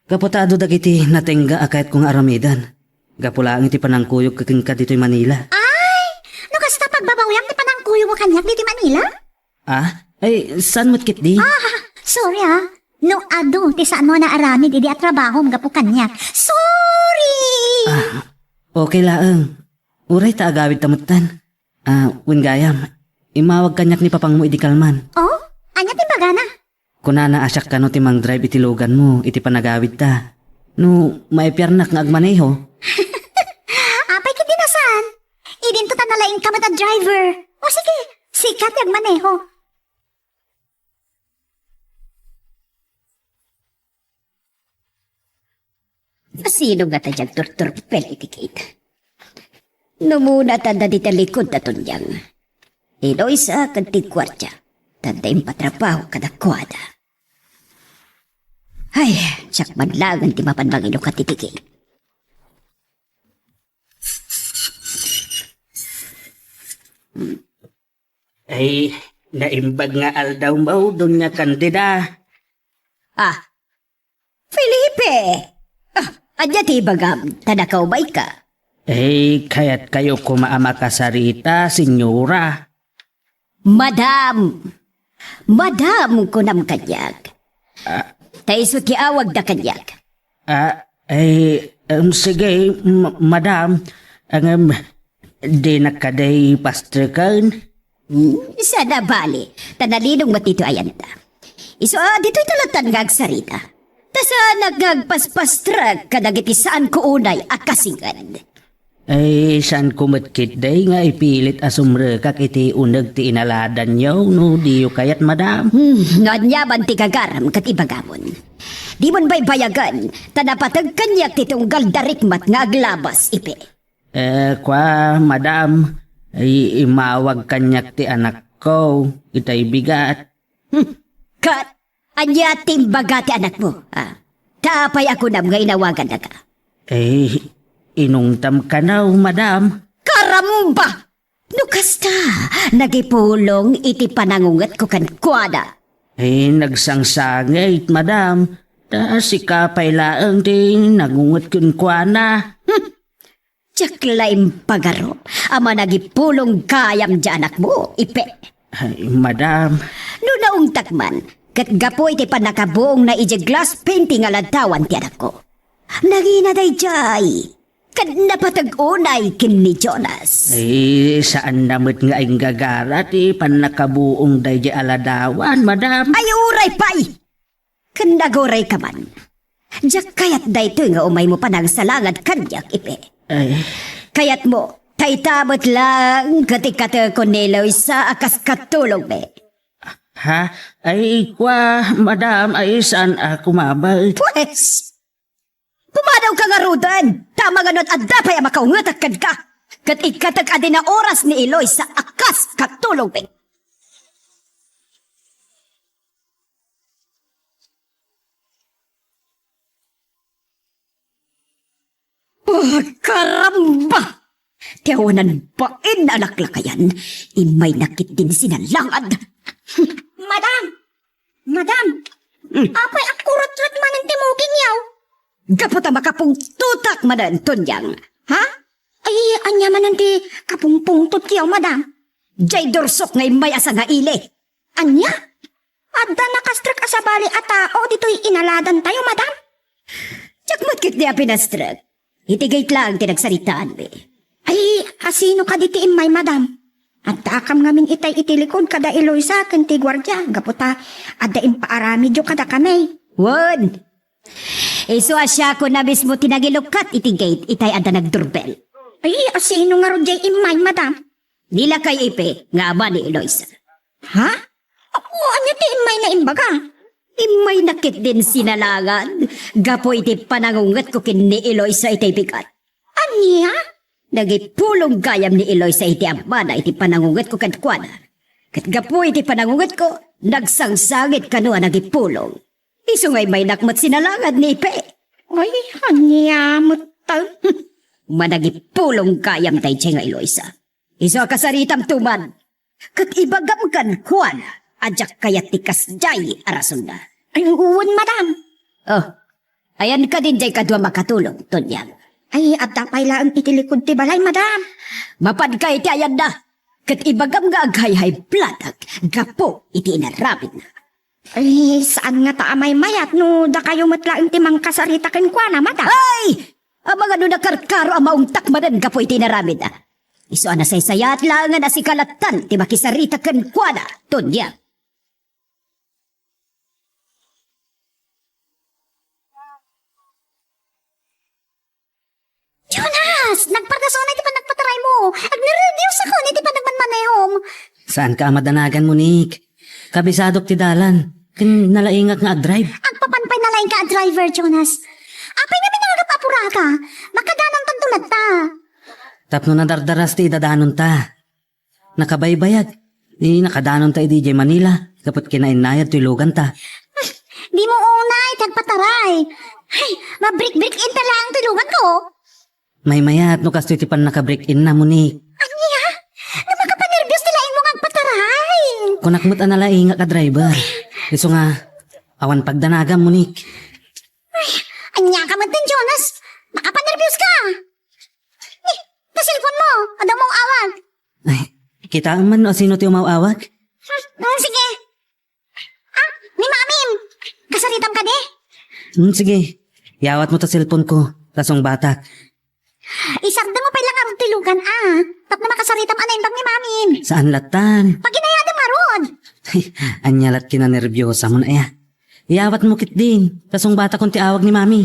Gapu ta adu dagiti natengga a kayatko nga aramiden. Gapu laeng iti panangkuyogko kenka ditoy Manila. Ay, no kasta, pagbabawiam ti panangkuyogmo kaniak ditoy Manila? Ah? Ay, saan met ketdi? Ah, sorry ah. No adu ti saanmo a naaramid idi a trabahom gapu kaniak. Sorry! Ah, okay laeng. Uray ta agawidta metten. Ah, wen gayam, immawag kaniak ni papangmo idi kalman. Oh? Ania ti imbagana? Kunana a siak kano ti mangdrive iti luganmo iti panagawidta. No maipiarnak nga agmaneho. Apay ketdi a saan? Idinto ta nalaingka met a driver. O sige, sika ti agmaneho. Sino ngata ti agturturpel iti gate? No umuna ta adda dita likud da Tonyang. Ni Loisa ken ti guardia, ta adda impatrabaho kadakuada. Ay, siak man laengen ti mapan manginukat iti gate. Ay, naimbag nga aldawmo, Doña Candida. Ah, Felipe! Ah, ania ti ibagam? Ta nakaumayka. Eh, kayatkayo koma a makasarita, senyora. Madam! Madam, kunam kaniak. Ah. Ta isu ti awagda kaniak. Ah, eh, em, sige, ma-, madam. Ngem, dinak kadi pastreken? Hmm, saan a bale, ta nalinong met ditoy ayanta. Isu a, ditoy ta latta nga agsarita. Ta saanak nga agpaspastrek kadagiti saanko unay a kasinged. Ay, saanko met ketdi nga ipilit a sumrekak iti uneg ti inaladanyo no diyo kayat, madam. Hmm, no aniaman ti gagaram ket ibagamon. Dimon baybayagen, ta napateg kaniak ti tunggal da rikmat nga aglabas, Ipe. Eh, kua, madam, ay, immawag kaniak ti anakko, itay bigat. Hmm. Ket, ania ti imbaga ti anakmo? Ah, ta apay a kunam nga inawagannaka? Eh, inungtam kano, madam. Karamba! No kasta, nagipulong iti panangungetko kenkuana. Eh, nagsangsangit, madam. Ta sika pay laeng ti nangunget kenkuana. Hmm. Diak la impagarup a managipulong gayam diay anakmo, Ipe. Ay, madam. No naungtak man, ket gapu iti pannakabuongna idiay glass painting a ladawan ti anakko. Nangina daydiay, ket napateg unay ken ni Jonas. Ay, saanna met nga inggagara ti pannakabuong daydiay a ladawan, madam. Ay, uray pay! Ken nagurayka man. Diak kayat daytoy nga umaymo panangsalangad kaniak, Ipe. Ay. Kayatmo, ta ita met laeng ket ikkatekon ni Eloisa a kas katulongmi. Ha? Ay, kua, madam, ay saan a kumabay. Pues, pumadawka ngaruden, ta amangan no adda pay a makaungetak kenka. Ket ikkatek a dina oras ni Eloisa a kas katulongmi. Oh, karamba! Ti awanan bain a laklakayan, immayna ketdin sinalangad. Madam! Madam! Hmm. Apay a kurutret manen ti mukingyo? Gapu ta makapungtotak manen, Tonyang. Ha? Ay, ania manen ti kapungpungtotyo, madam? Diay dursok nga immay a sangaili. Ania? Adda nakastrek a sabali a tao ditoy inaladantayo, madam? Diak met ketdi a pinastrek. Iti gate laeng ti nagsaritaanmi. Ay, asino kadi ti immay, madam? Addaakam ngamin itay iti likod kada Eloisa ken ti guardia, gapu ta adda impaaramidyo kadakami. Wen, isu a siakon a mismo ti nangilukkat iti gate itay adda nagdurbel. Ay, asino ngarud jay immay, madam? Ni lakay Ipe nga ama ni Eloisa. Ha? Apo, ania ti immayna imbaga? Immayna ketdin sinalangan gapu iti panangungetko ken ni Eloisa itay bigat. Ania? Nagipulong gayam ni Eloisa iti amana iti panangungetko kenkuana. Ket gapu iti panangungetko, nagsangsangit kano a nagipulong. Isu nga immaynak met sinalangan ni Ipe. Ay, ania met ta? Managipulong gayam daydiay nga Eloisa. Isu a kasaritam tuman. Ket ibagam kenkuana a diak kayat ti kasdiay a rasonna. Ay, wen, madam. Oh, ayan kadin diay kadua makatulong, Tonyang. Ay, adda pay laeng iti likod ti balay, madam. Mapanka iti ayanna. Ket ibagam nga aghayhay-blood-ak gapu iti inaramidna. Ay, saan ngata a maymayat no dakayo met laeng ti mangkasarita kenkuana, madam? Ay! Amangan no nakarkaro a maungtak manen gapu iti inaramidna. Isu a nasaysayaat laengen a sika lattan ti makisarita kenkuana, Tonyang. Jonas! Nagpardas unay ti panagpataraymo. Agnerbiosakon iti panagmanmanehom. Saanka a madanagan, Monique. Kabisadok ti dalan. Ken nalaingak nga agdrive. Agpapan pay nalaingka a driver, Jonas. Apay ngamin nga agap-apura ka? Makadanontanto latta. Tapno nadardaras ti idadanonta. Nakabaybayag. Ni nakadanonta idi idiay Manila, gapu ti kinainnayad toy luganta. Dimo unay ti agpataray. Ay, mabrik-brik-in ta laeng toy luganko. Maymayat no kastoy ti pannakabrik-inna, Monique. Ania? Nga makapanerbios ti laingmo nga agpataray. Kunak met a nalaingak a driver. Isu nga, awan pagdanagam, Monique. Ay, ania ka met din, Jonas? Makapanerbios ka. Eh, ta cellphone mo, adda umaw-awag. Ay, kitaem man no asino ti umaw-awag? Hmm, hmm, sige. Ah, ni Mamin. Kasaritam kadi? Hmm, sige. Iyawatmo ta cellphone ko, ta sungbatak. Isardengmo pay laeng ngarud ti lugan, ah. Tapno makasaritam a naimbag ni Mamin. Saan lattan? Paginayadem ngarud. Ania lat kinanerbiosam, aya? Iyawatmo ketdin, ta sungbatakon ti awag ni Mami.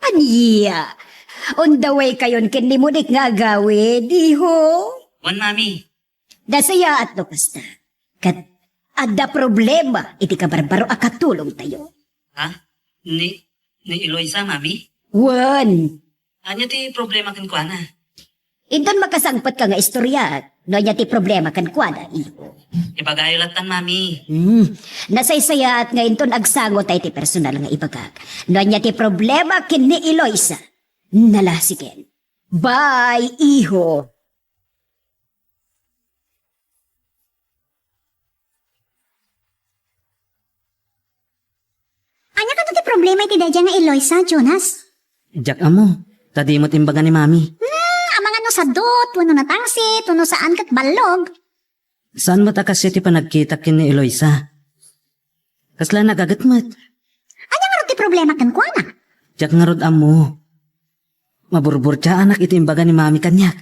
Ania? Undaway kayon ken ni Monique nga agawid, iho? Wen, Mami. Nasayaat no kasta. Ket adda problema iti kabarbaro a katulongtayo. Ha? Ni, ni Eloisa, Mami? Wen. Ania ti problema kenkuana? Inton makasangpetka nga istorya, no ania ti problema kenkuana, iho. Ibagayo lattan, Mami. Hmm. Nasaysayaat nga inton agsango ta iti personal nga ibagak. No ania ti problema ken ni Eloisa. Nalasiken. Bye, iho. Ania kano ti problema iti daydiay nga Eloisa, Jonas? Diak ammo, ta di met imbaga ni Mami. Hmm, amangan no sadut, wenno natangsit, wenno saan ket ballog. Saan met a kasia ti panagkitak ken ni Eloisa. Kasla nagaget met. Ania ngarud ti problema kenkuana? Diak ngarud ammo. Maburburtiaanak iti imbaga ni Mami kaniak.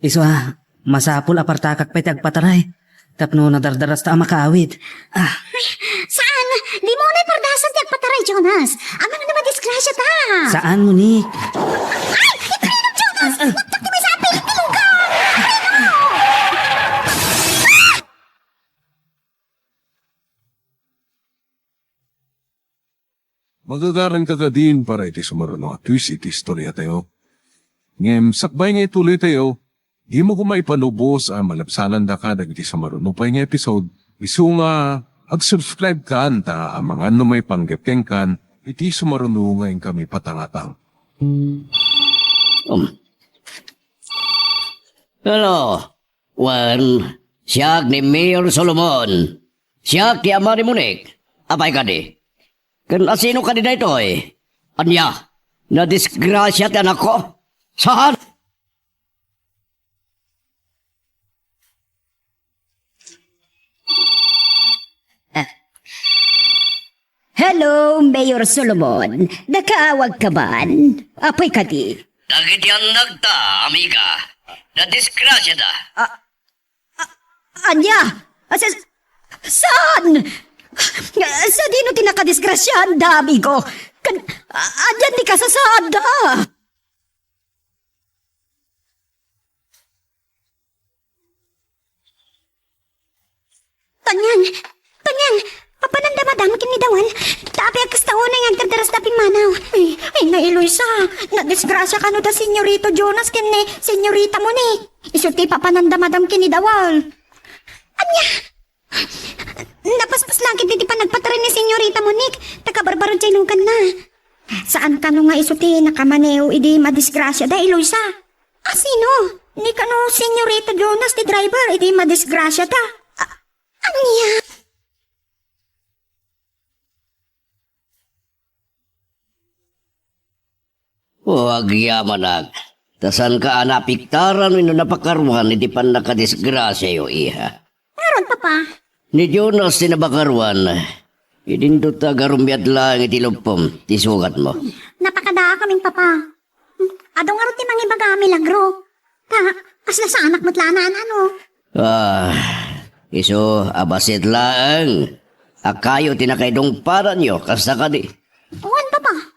Isu a, masapul a partakak pay ti agpataray. Tapno nadardarasta a makaawid. Ah. Saan? Dimo unay pardasan ti agpataray, Jonas. Amangan no madisgrasiata. Saan, Monique? Ay! Ipreno, Jonas! Naptak ti maysa a pilit ti lugan! Ipreno! Magagaranka kadin para iti sumaruno a twist iti istoriatayo. Ngem sakbay nga ituloytayo, dimo koma ipalubos a malabsanandaka dagiti sumaruno pay nga episode. Isu nga ag-subscribe kan ta amangan no maipanggep kenkan iti sumaruno nga inkami patangatang. Um. Hello. Wen, siak ni Mayor Solomon. Siak ti ama ni Monique. Apay kadi? Ken asino kadi daytoy? Ania? Nadisgrasia ti anakko? Saan? Hello, Mayor Solomon. Nakaawag ka man? Apay kadi? Dagiti annakta, amiga. Nadisgrasiada. Ah, ah, ania? Ah, sa-, saan? Sadino ti nakadisgrasiaanda, amigo? Kan-, ah, ania ti kasasaadda? Tonyang! Tonyang! Papananda, madam, ken ni Dawal. Ta apay a kasta unay nga agdardarasda a pimmanaw. Ay, ay, na Eloisa. Nadisgrasia kano da Senyorito Jonas ken ni Senyorita Monique. Isu ti papananda, madam, ken ni Dawal. Ania? Napaspaslakit iti panagpatray ni Senyorita Monique. Taga Barbaro ti luganna. Saan kano nga isu ti nakamaneo idi madisgrasia da, Eloisa? A sino? Ni kano Senyorito Jonas ti driver idi madisgrasia da. A-, ania? O agyamanak, ta saanka a naapektar wenno napakaruan iti pannakadisgrasiayo, iha. Ngarud, Papa? Ni Jonas ti napakaruan. Idinto ta agarumiad laeng iti lupom ti sugatmo. Napakadaakamin, Papa. Adu ngarud ti mangibaga a milagro. Ta, kasla saanak met la a naan-ano. Ah, isu a bassit laeng a kayo ti nakaidungpadanyo, kasta kadi? Wen, Papa.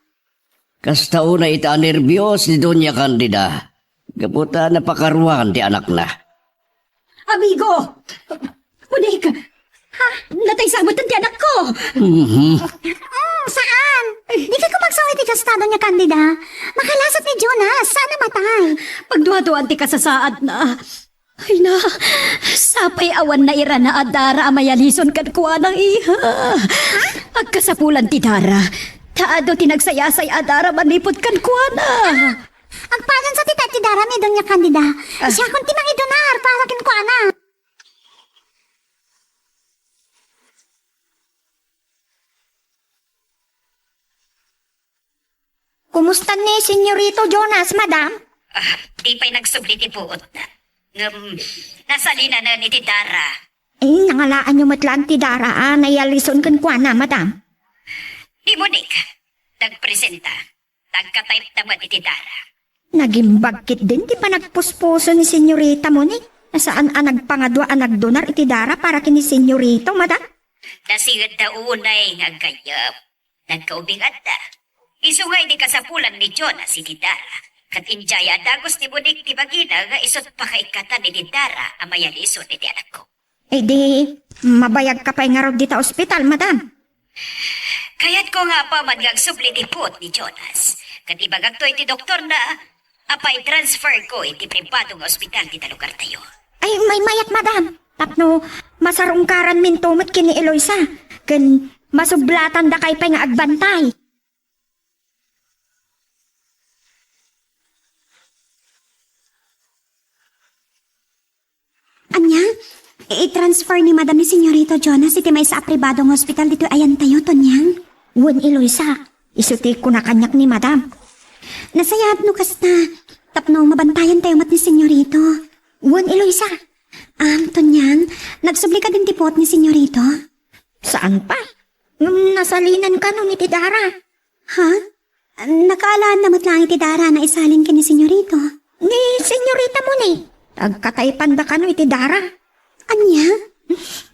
Kasta unay ita a nerbios ni Doña Candida, gapu ta napakaruan ti anakna. Amigo! Monique! Ha? Natay sa ti anakko! Mhm. Mm, saan? Di kay kumagsao iti kasta, Doña Candida. Makalasat ni Jonas, saan a matay? Pagduaduan ti kasasaadna. Ay na, sapay awan nairana a dara a mayalison kenkuana, iha. Agkasapulan ti dara. Ta adu ti nagsayasay a dara manipud kenkuana. Agpadansa ti ta-, ti dara ni Doña Candida. Ah. Siakon ti mangidunar para kenkuana. Kumusta ni Senyorito Jonas, madam? Ah, di pay nagsubli ti puotna. Ngem, nasalinanen iti dara. Eh, nangalaanyo met laeng ti dara a nayalison kenkuana, madam? Ni Monique, nagpresenta. Nagkataypda met iti dara. Nagimbag ketdin ti panagpuspuso ni Senyorita Monique. Saan a nagpangadua a nagdunar iti dara para ken ni Senyorito, madam? Nasidegda unay nga aggayyem. Nagkaubinganna. Isu nga idi kasapulan ni Jonas iti dara, ket idiay a dagus ni Monique ti bagina nga isut' pakaikkatan iti dara a mayalison iti anakko. Idi, mabayagka pay ngarud dita ospital, madam? Kayatko nga apaman nga agsubli ti puot ni Jonas. Ket ibagakto iti doktorna, a paitransferko iti pribado nga ospital dita lugartayo. Ay, maymayat, madam. Tapno masarungkaranminto met ken ni Eloisa. Ken masublatandakay pay nga agbantay. Ania? I-transfer ni Madam ni Senyorito Jonas iti maysa a pribado nga ospital ditoy ayantayo, Tonyang? Wen, Eloisa. Isu ti kuna kaniak ni Madam. Nasayaat no kasta, tapno mabantayantayo met ni Senyorito. Wen, Eloisa. Am, Tonyang, nagsubli kadin ti puot ni Senyorito? Saan pay? Ngem nasalinan kano iti dara. Ha? Nakaalaanna met laeng iti dara a naisalin ken ni Senyorito. Ni Senyorita Monique. Agkataypanda kano iti dara. Ania?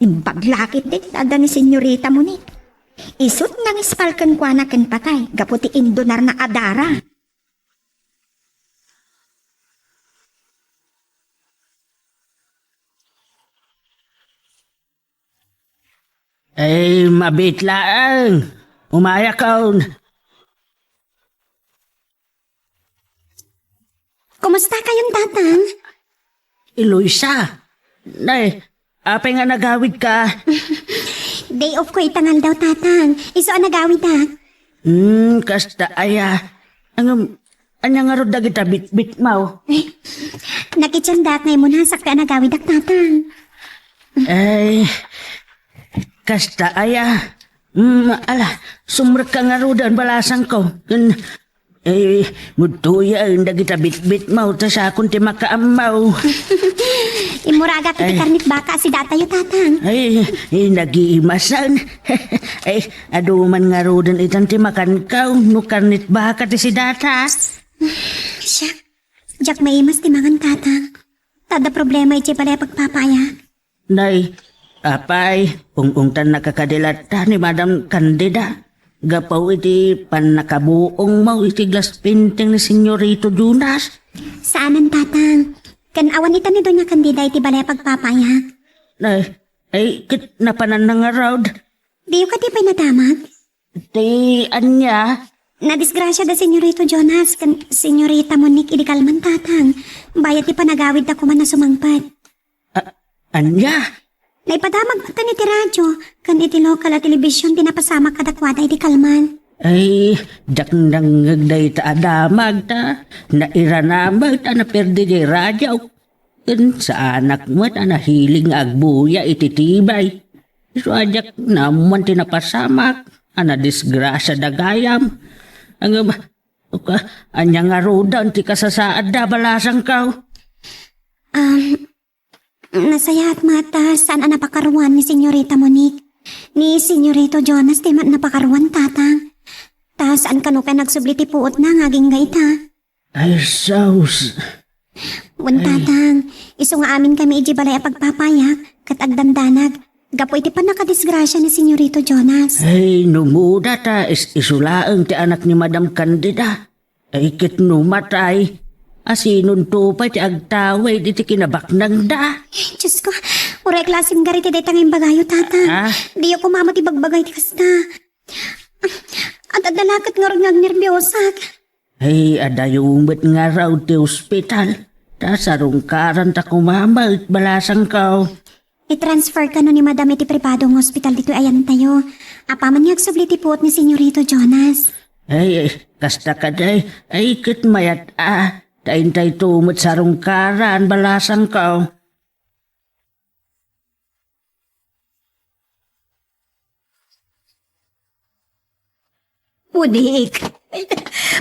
Imbag la ketdin ti adda ni Senyorita Monique. Isut' nangispal kenkuana ken patay gapu ti indunarna a dara. Ay, mabiit laeng. Umayakon. Kumusta kayon, Tatang? Eloisa. Nay, apay nga nagawidka? Day off ko ita nga aldaw, Tatang. Isu a nagawidak. Hmm, kasta aya. Ngem, ania ngarud dagita bitbitmo? Eh, nakitiendak nga immunasak ti anagawidak, Tatang. Ay, kasta aya. Mm, ala, sumrekka ngaruden balasangko. Ken, Eh, mudtoyen dagita bitbitmo, ta siakon ti makaammo. Immuragak iti Ay. karnit baka a sidatayo, Tatang. Ay, eh, nagiimasan. Ay, adu man ngaruden itan ti makanko, no karnit baka ti sidata. Siak, diak maimas ti mangan, Tatang. Ta adda problema iti balay a pagpapayak. Nay, apay, ung-ungtannaka kadi latta ni Madam Candida. Gapu iti pannakabuongmo iti glass painting ni Senyorito Jonas. Saanen, Tatang. Ken awan ita ni Doña Candida iti balay a pagpapayak. Nay, ay, ket napananna ngarud. Diyo kadi pay nadamag? Ti ania? Nadisgrasia da Senyorito Jonas ken Senyorita Monique idi kalman, Tatang. Bayat ti panagawidda koma a sumangpet. A-, ania? Naipadamag met iti radio ken iti lokal a telebision ti napasamak kadakuada idi kalman. Ay, diak nangngeg dayta a damag ta nairanamag ta naperdi diay radio. Ken saanak met a nahiling nga agbuya iti tibay. Isu a diak naammuan ti napasamak a nadisgrasia da gayam. Ngem, ania ngaruden ti kasasaadda, balasangko? Um, nasayaat met ta saan a napakaruan ni Senyorita Monique. Ni Senyorito Jonas ti met napakaruan, Tatang. Ta saan kano pay nagsubli ti puotna nga agingga ita. Ay, sus. Wen, Ay. Tatang, isu nga amin kami iti balay a pagpapayak, ket agdandanag, gapu iti pannakadisgrasia ni Senyorito Jonas. Ay, no muda ta is-isu laeng ti anak ni Madam Candida. Ay, ket no matay, asinonto pay ti agtawid iti kinabaknangda? Diyos ko, uray klasen garita dayta nga imbagayo, Tatang. Ah? Diyo koma met ibagbagay ti kasta. At adda la ket ngarud nga agnerbiasak. Ay, adayo met ngarud ti ospital. Ta sarungkaranta koma met, balasangko. I-transfer kano ni Madam iti pribado nga ospital ditoy ayantayo. Apaman nga agsubli ti puot ni Senyorito Jonas. Ay, ay, kasta kadi, ay, ket mayat a. Ta intayto met sarungkaran, balasangko. Monique,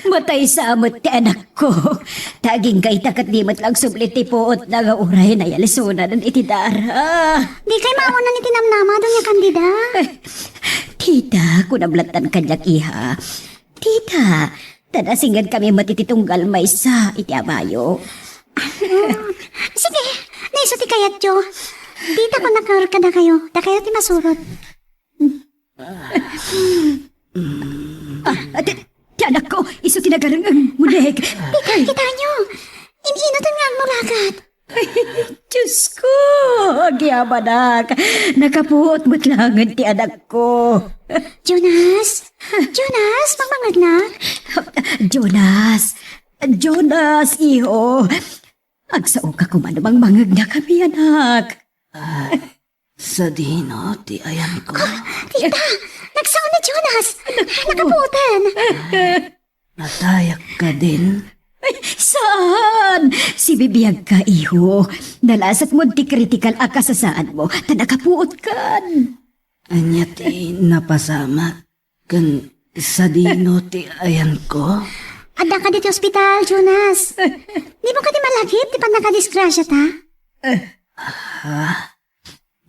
matay sa met ti anakko. Ta agingga ita ket di met la agsubli ti puotna nga uray nayalsonan iti dara. Dikay maawnan iti namnama, Doña Candida. Tita, kunam lattan kaniak, iha. Tita, ta nasingenkami met iti tunggal maysa iti amayo. Ah, sige, no isu ti kayatyo. Dita ko nakar kadakayo, dakayo ti masurot. Ah, ah, ti, ti anakko, isu ti nagareng-, Monique. Dita, kitaenyo. Ininutan nga agmulagat. Diyos ko, agyamanak. Nakapuot met laengen ti anakko. Jonas? Jonas, mangmangegnak? Jonas! Jonas, iho! Agsaoka koma no mangmangegnak kami, anak. Ah, sadino ti ayanko? Ah, tita, nagsao ni Jonas. Nakapuoten. Natayak kadin? Ay, saan? Sibibiagka, iho. Nalasat mo ti kritikal a kasasaadmo, ta nakapuotkan. Ania ti napasamak? Ken sadino ti ayanko? Adda kadi ti ospital, Jonas. Di mo kadi malagip ti pannakadisgrasiata? Ha?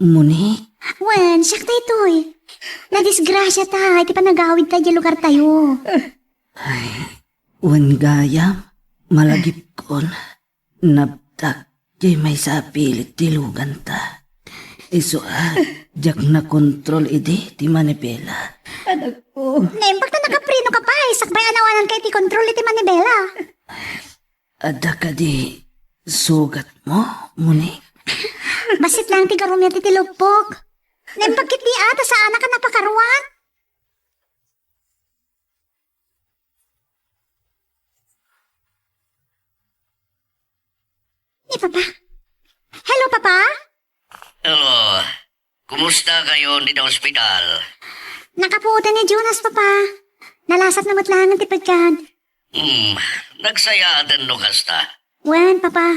Monique? Wen, siak daytoy. Nadisgrasiata iti panagawidta idiay lugartayo. Ay, wen gayam, malagipkon. Nabtak diay maysa a pilit ti luganta. Isu a, diak nakontrol idi ti manibela. Anakko. Naimbag ta nakapreno ka pay, sakbay a nawananka iti kontrol iti manibela. Adda kadi sugatmo, Monique? Bassit laeng ti garumyo iti lupok. Naimbag ketdi a, ta saanak a napakaruan. Ni Papa. Hello, Papa? Hello. Kumusta kayo dita ospital? Nakapuotan ni Jonas, Papa. Nalasat na met laeng ti pagkad. Hmm, nagsayaaten no kasta. Wen, Papa.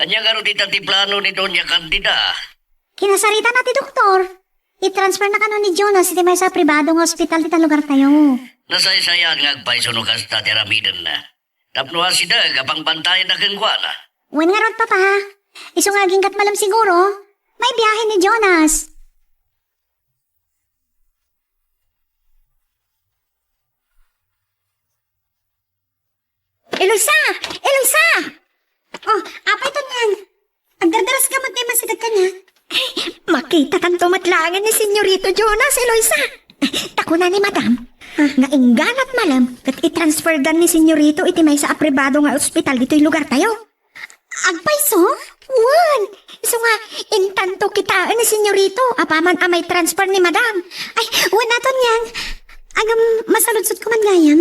Ania ngarud ita ti plano ni Doña Candida? Kinasaritana ti doktor. I-transfer na kano ni Jonas iti maysa a pribado nga ospital dita lugartayo. Nasaysayaan nga agpayso no kasta ti aramidenna. Tapno asideg a pangbantayenna kenkuana. Wen ngarud, Papa. Isu nga agingga't malem siguro. Maibiahe ni Jonas. Eloisa! Eloisa! Oh, apay, Tonyang? Agdardaras ka met ti masideg kaniak? Ay, makitakanto met laengen ni Senyorito Jonas, Eloisa. Ta kuna ni Madam, ah, nga ingganat malem ket itransferdan ni Senyorito iti maysa a pribado nga ospital ditoy lugartayo. Agpayso? Wen, isu nga intanto kitaen ni Senyorito apaman a maitransfer ni Madam. Ay, wen a, Tonyang. Agam, masaludsodko man gayam.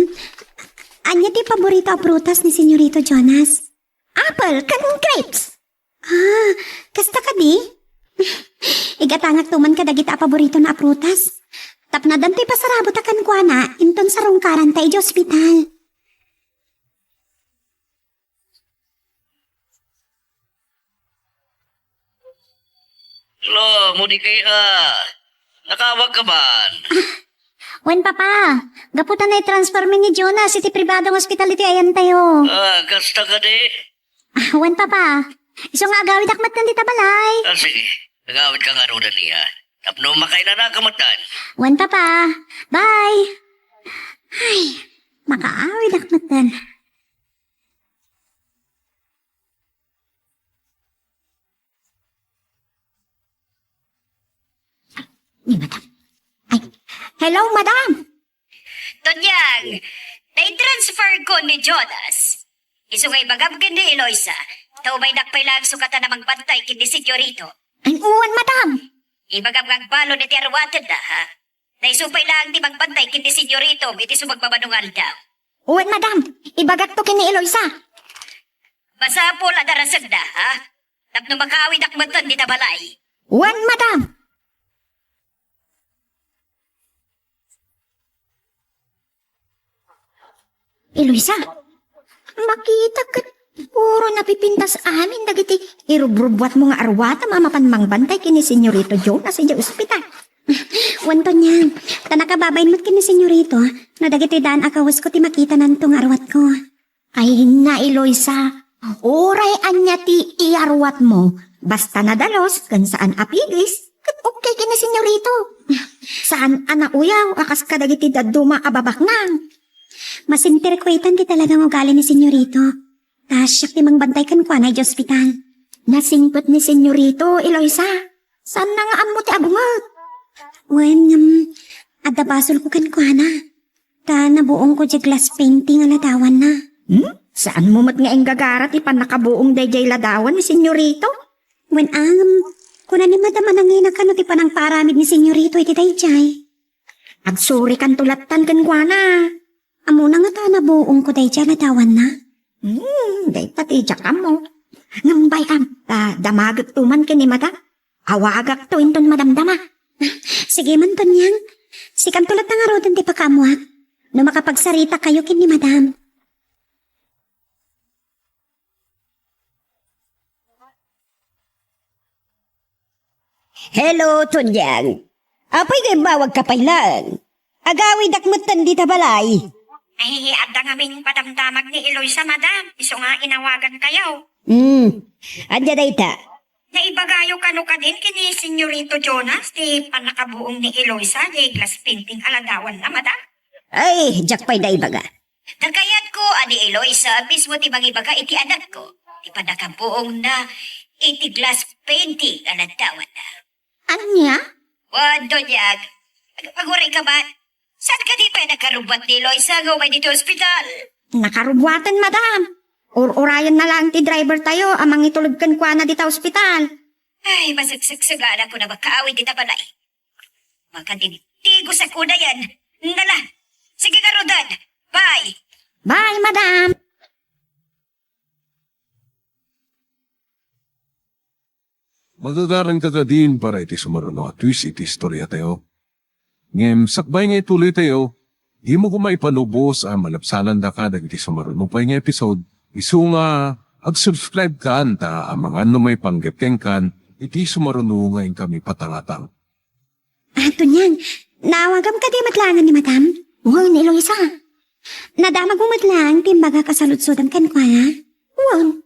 Ania ti paborito a prutas ni Senyorito Jonas? Apple ken grapes. Ah, kasta kadi? Igatangakto man kadagita a paboritona a prutas. Tapno addan ti pasarabota kenkuana inton sarungkaranta idiay ospital. Lo, Monique, ah, nakaawagka man? Wen, Papa. Gapu ta naitransfermi ni Jonas iti pribado nga ospital iti ayantayo. Ah, kasta kadi? Ah, wen, Papa. Isu nga agawidak metten dita balay. Ah, sige. Agawidka ngaruden, iya. Tapno makainanaka metten. Wen, Papa. Bye. Ay, makaawidak metten. Ni Madam. Ay, hello, Madam! Tonyang, naitransferko ni Jonas. Isu nga ibagam ken ni Eloisa, ta umaynak pay laeng sukatan a mangbantay ken ni Senyorito. Ay, wen, Madam. Ibagam nga agbalin iti aruatenna, ha? Naisu pay laeng ti mangbantay ken ni Senyorito iti sumagmamano nga aldaw. Wen, Madam. Ibagakto ken ni Eloisa. Masapul a darasenda, ha? Tapno makawidak metten dita balay. Wen, Madam. Eloisa, makitak ket puro napipintas amin dagiti irubrubbuatmo nga aruatam a mapan mangbantay ken ni Senyorito Jonas idiay ospital. Wen, Tonyang, ta nakababain met ken ni Senyorito no dagitoy daan a kawesko ti makitananto nga aruatko. Ay, na, Eloisa, uray ania ti iyaruatmo, basta nadalus ken saan a pigis, ket okay ken ni Senyorito. Saan a nauyaw a kas kadagiti dadduma a babaknang. Masenterko itan ti talaga nga ugali ni Senyorito. Ta siak ti mangbantay kenkuana idiay ospital. Nasingpet ni Senyorito, Eloisa. Saanna nga ammo ti abunget? Wen, ngem, adda basolko kenkuana. Ta nabuongko diay glass painting a ladawanna. Hmm? Saanmo met nga inggagara ti pannakabuong daydiay ladawan ni Senyorito? Wen, ngem, kuna ni Madam a nanginak kano ti panangpaaramid ni Senyorito iti daydiay. Agsurikanto lattan kenkuana. Ammona ngata a nabuongko daydiay a ladawanna? Hmm, dayta ti diak ammo. Ngem bay-am, ta damagekto man ken ni Madam. Awagakto inton madamdama. Sige man, Tonyang. Sikanto latta ngaruden ti pakaammoak. No makapagsaritakayo ken ni Madam. Hello, Tonyang. Apay nga immawagka pay laeng? Agawidak metten dita balay. Ay, adda ngamin padamdamag ni Eloisa, Madam. Isu nga inawagankayo. Hmm. Ania dayta? Naibagayo kano kadin ken ni Senyorito Jonas ti pannakabuong ni Eloisa, ti glass painting a ladawanna, Madam? Ay, diak pay naibaga. Ta kayatko a ni Eloisa mismo ti mangibaga iti anakko ti pannakabuongna iti glass painting a ladawanna. Ania? Wen, Donyag, ag-, agurayka man. Saan kadi pay nakarubbuat ni Eloisa nga umay ditoy ospital? Nakarubbuaten, Madam. Ur-urayenna laeng ti drivertayo a mangitulod kenkuana dita ospital. Ay, masagsagsaganak a makaawid dita balay. Makatitigosak unayen. Nala, sige ngaruden. Bye. Bye, Madam. Magagaranka kadin para iti sumaruno a twist iti istoriatayo. Ngem sakbay nga ituloytayo, dimo koma ipalubos a malabsanandaka dagiti sumaruno pay nga episode, isu nga ag-subscribe kan ta amangan no maipanggep kenkan iti sumaruno nga inkami patangatang. Ah, Tonyang, naawagam kadi met laengen ni Madam? Wen, Eloisa. Nadamagmo met laeng ti imbagak a saludsodem kenkuana? Wen.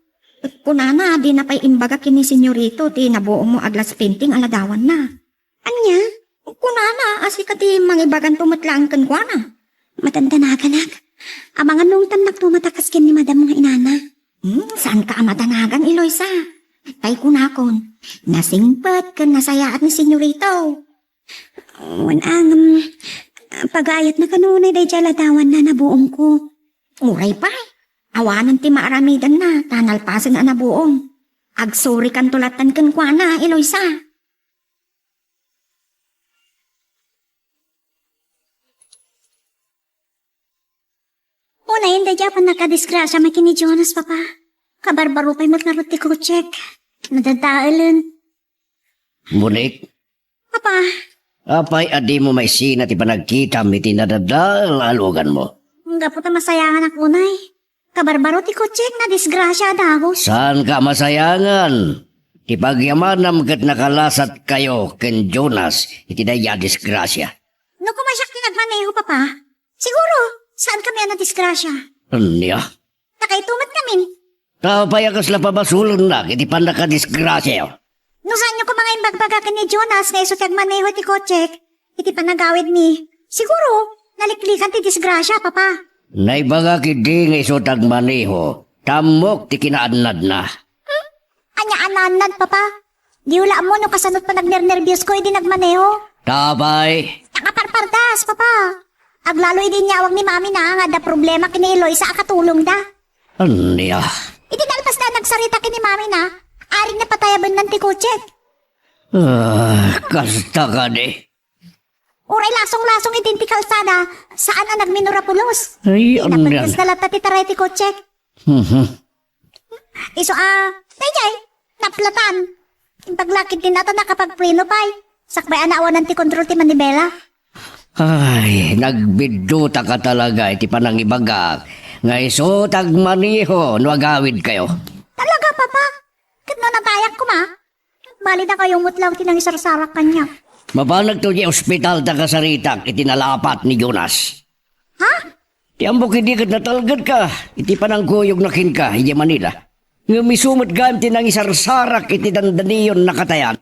Kunana, dina pay imbaga ken ni Senyorito ti nabuommo a glass painting a ladawanna. Ania? Kunana a sika ti mangibaganto met laeng kenkuana. Madandanaganak. Amangan no ungtannakto met a kas ken ni Madam nga inana. Hmm, saanka a madanagan, Eloisa. Tay kunakon, nasingpet ken nasayaat ni Senyorito. Wen, ngem, pagaayatna kano unay daydiay a ladawanna a nabuomko. Uray pay, awanen ti maaramidenna ta nalpasen a nabuom. Agsorikanto latta kenkuana, Eloisa. Unayen daydiay a pannakadisgrasiam ken ni Jonas, Papa. Kabarbaro pay met ngarud ti kotsek. Nadadaelen. Monik? Papa. Apay a dimo maisina ti panagkitam iti nadadael a aluganmo? Gapu ta masayanganak unay. Kabarbaro ti kotsek, nadisgrasia a dagus. Saanka a masayangan? Ti pagyamanam ket nakalasatkayo ken Jonas iti daydiay a disgrasia. No koma siak ti nagmaneho, Papa, siguro, saankami a nadisgrasia. Ania? Nakaitumot kamin. Apay a kasla pabasolennak iti pannakadisgrasiayo? No saanyo koma nga imbagbaga ken ni Jonas nga isu ti agmaneho iti kotsek iti panagawidmi, siguro, naliklikan ti disgrasia, Papa. Naibagak idi nga isu ti agmaneho, ta ammok ti kinaannadna. Hmm? Ania a naannad, Papa? Diyo la ammo no kasano ti panagnernerbiosko idi nagmaneho. Apay? Nakaparpardas, Papa. Aglalo idi inyawag ni Mamina nga adda problema ken ni Eloisa a katulongda. Ania? Idi nalpasda a nagsarita ken ni Mamina, aring napatayabennan ti kotsek. Ah, kasta kadi. Uray lasong-lasong idin ti kalsada, saan a nagminura pulos. Ay, ania? Napagkasda latta ti taray ti kotsek. Mhm. Isu a, daydiay, naplatan. Imbag la ketdin a ta nakapagpreno pay. Sakbay a naawanan ti kontrol ti manibela. Ay, nagbiddutaka talaga iti panangibagak nga isu ti agmaneho no agawidkayo. Talaga, Papa? Ket no natayak koma? Balidakayo met laeng ti nangisarsarak kaniak. Mapanekto idiay ospital ta kasaritak iti nalapat ni Jonas. Ha? Ti ammok idi ket natalgedka iti panangkuyogna kenka idiay Manila. Ngem isu met gayam ti nangisarsarak iti dandaniyon a katayan.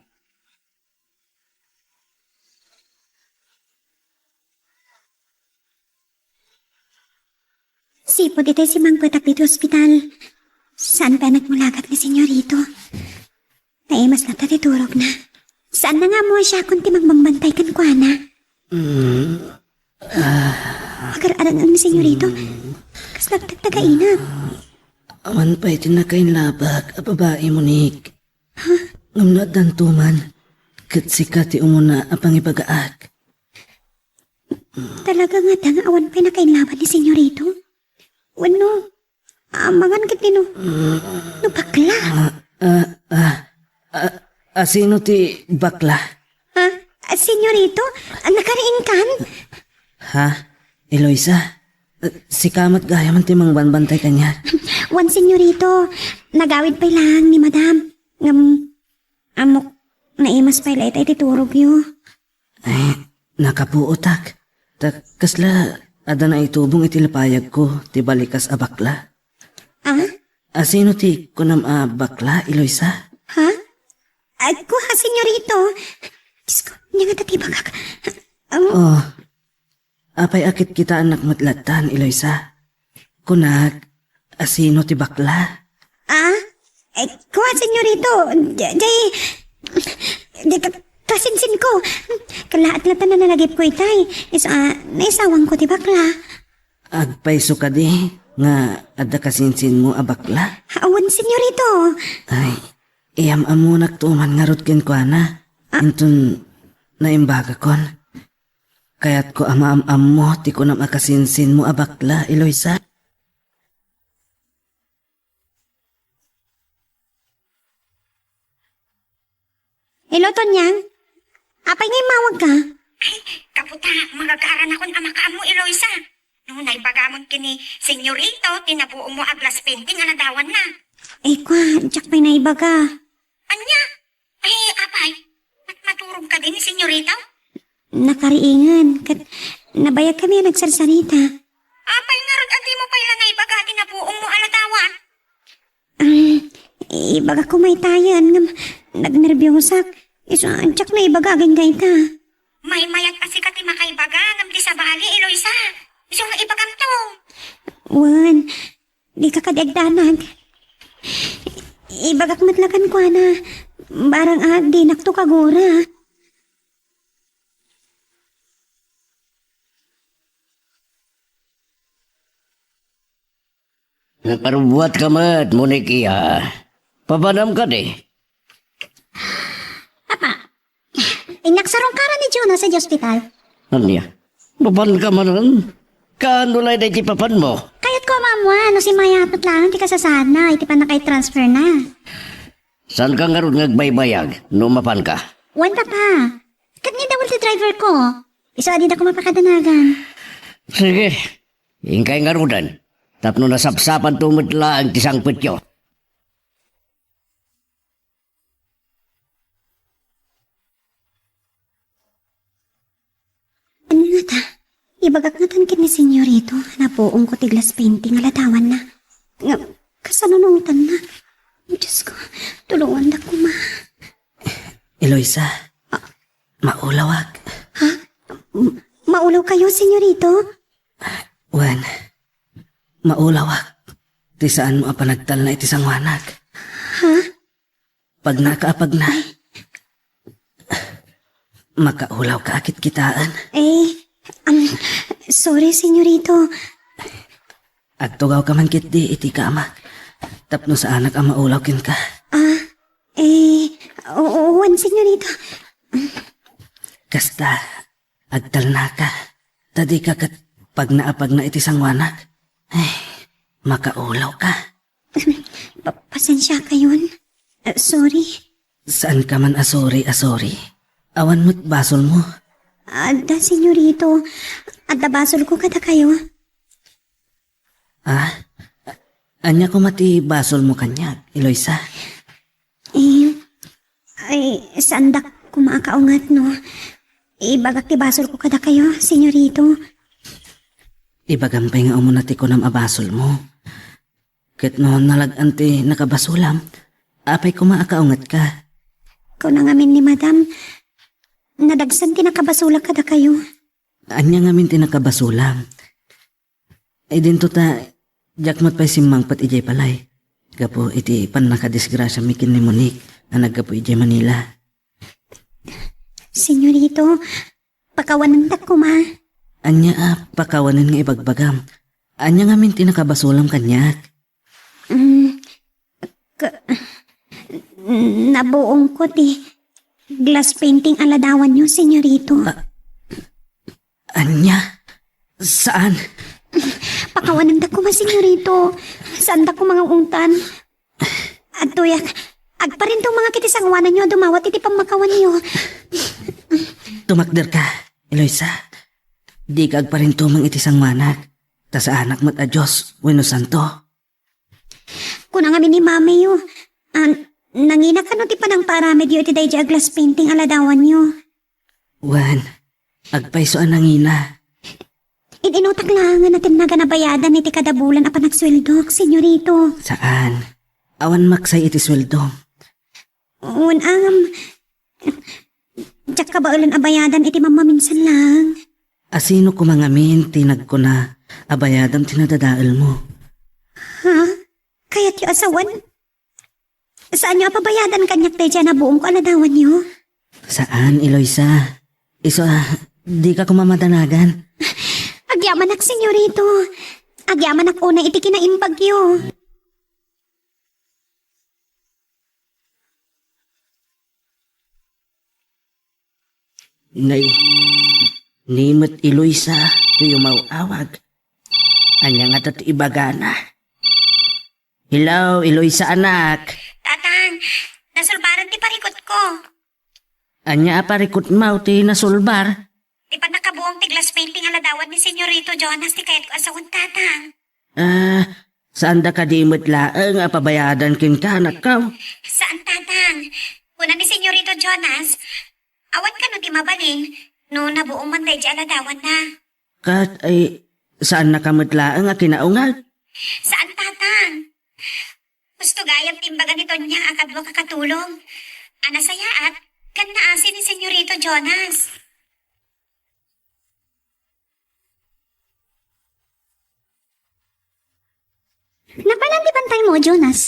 Sipud itay simmangpetak ditoy ospital, saan pay a nagmulagat ni Senyorito. Naimas latta ti turogna. Saanna nga ammo a siakon ti mangbambantay kenkuana. Mm. Agar-arang ni Senyorito. Kasla agtagtagainam. Awan pay ti nakainlabak a babai, Monique. Ha? Ngem no addanto man, ket sika ti umuna a pangibagaak. Talaga nga adda nga awan pay nakainlabak ni Senyorito? Wenno, amangan ket ni no, no bakla? Ah, ah, ah, ah, asino ti bakla? Ha? Ah, Senyorito, ah, nakariingkan? Ha? Eloisa? Ah, sika met gayam ti mangbambantay kaniak? Wen, Senyorito, nagawid pay laeng ni Madam. Ngem, ammok, naimas pay la itay ti turogyo. Ay, nakapuotak. Ta kasla adda naitubong iti lapayagko ti balikas a bakla. Ah? Asino ti kunam a bakla, Eloisa? Ha? Ay, kua, Senyorito. Diyos ko, ania ngata ti ibagak? Um, Oh, apay a kitkitaennak met lattan, Eloisa? Kunak, asino ti bakla? Ah? Eh, kua, Senyorito, di, di, di ka, kasinsinko. Kalaat latta a nalagipko itay. Isu a, naisawangko ti bakla. Agpayso kadi nga adda kasinsinmo a bakla? Awan, Senyorito. Ay, iyam-ammonakto man ngarud kenkuana. Ah. Inton naimbagakon. Kayatko a maam-ammo ti kunam a kasinsinmo a bakla, Eloisa. Hello, Tonyang. Apay nga immawagka? Ay, kaputa, magagaranakon a makaammo, Eloisa. No, naibagamon ken ni Senyorito ti nabuommo a glass painting a ladawanna. Ay, kua, diak pay naibaga. Ania? Ay, apay, mat-, maturog kadi ni Senyorito? Nakariingen, ket Nabayagkami a nagsarsarita. Apay ngarud a dimo pay la naibaga ti nabuongmo a ladawan? Ah, ibagak koma itayen ngem nagnerbiosak. Isu a diak naibaga agingga ita. Maymayat a sika ti makaibaga ngem di sabali, Eloisa. Isu nga ibagamto. Wen, dika kadi agdanag. Ibagak met la kenkuana. Barang a dinakto kagura. Naparubbuatka met, Monikia. Papanam kadi? Apa, innaksarungkaran ni Jonas sa ospital. Ania? Papanka manen? Kaano lay daydi papanmo? Kayatko a maammuan no simmayat met laeng ti kasasaadna iti pannakaitransferna. Saanka ngarud nga agbaybayag no mapanka? Wen, Papa. Ket ni Dawel ti driverko. Isu a dida koma pakadanagan. Sige. Inkay ngaruden. Tapno nasapsapanto met laeng ti sangpetyo. Ania ngata? Ibagak ngatan ken ni Senyorito nga nabuongko ti glass painting a ladawanna. Nga, kasano no utanna? Diosko, tulongandak koma. Eloisa, maulawak. Ha? M-, maulaw kayo, Senyorito? Wen, maulawak. Ti saanmo a panagtalna iti sanguanak. Ha? Pagnaka a pagna. Makaulawka a kitkitaen. Eh, um, sorry, Senyorito. Agtugawka man ketdi iti kamak tapno saanak a maulaw kenka. Ah, eh, oo, wen, Senyorito. Kasta, agtalnaka. Ta dika ket pagna a pagna iti sanguanak. Ay, makaulawka. Pa-, pasensiakayon. Ah, sorry. Saanka man a sorry a sorry. Awan met basolmo. Adda, Senyorito. Adda basolko kadakayo. Ah? Ania koma ti basolmo kaniak, Eloisa? Eh, ay, saandak koma a kaunget no ibagak ti basolko kadakayo, Senyorito. Ibagam pay nga umuna ti kunam a basolmo. Ket no nalag-an ti nakabasolam, apay koma a kaungetka? Kuna ngamin ni Madam, nadagsen ti nakabasolak kadakayo. Ania ngamin ti nakabasolam? Idinto ta, diak met pay simmangpet idiay balay gapu iti pannakadisgrasiami ken ni Monique a naggapu idiay Manila. Senyorito, pakawanendak koma. Ania a pakawanen nga ibagbagam? Ania ngamin ti nakabasolam kaniak? Mm, ka-, nabuongko ti glass painting a ladawanyo, Senyorito. Ah, ania? Saan? Pakawanendak koma, Senyorito. Saandak koma nga ungtan. Adtoyak, agparintumengak iti sanguananyo a dumawat iti pammakawanyo. Tumakderka, Eloisa. Dika agparintumeng iti sanguanak, ta saanak met a Dios wenno santo. Kuna ngamin ni Mamiyo, ah, nangina kano ti panangpaaramidyo iti daydiay a glass painting a ladawanyo? Wen, agpayso a nangina. In-inutak laengen a tinnagan a bayadan iti kada bulan a panagsueldok, Senyorito. Saan. Awan maksay iti sueldom. Wen, am, diak kabaelen a bayadan iti mammaminsan laeng. Asino koma ngamin ti nagkuna a bayadam ti nadadaelmo? Ha? Kayatyo a sawen? Saanyo a pabayadan kaniak daydiay a nabuongko a ladawanyo? Saan, Eloisa. Isu a, dika koma madanagan. Agyamanak, Senyorito. Agyamanak unay iti kinaimbagyo. Nay, ni met Eloisa ti umaw-awag. Ania ngata ti ibagana? Hello, Eloisa anak. Tatang, nasulbaran ti parikutko. Ania a parikutmo ti nasulbar? Ti pannakabuong ti glass painting a ladawan ni Senyorito Jonas ti kayatko a sawen, Tatang. Ah, saanda kadi met laeng a pabayadan kenka, anakko? Saan, Tatang. Kuna ni Senyorito Jonas, awan kano ti mabalin no nabuom man daydiay a ladawanna. Ket, ay, saannaka met laeng a kinaungag? Saan, Tatang. Gusto gayam ti imbaga ni Tonya a kadua kakatulong. A nasayaat, ken naasi ni Senyorito Jonas. Napalan ti bantaymo, Jonas?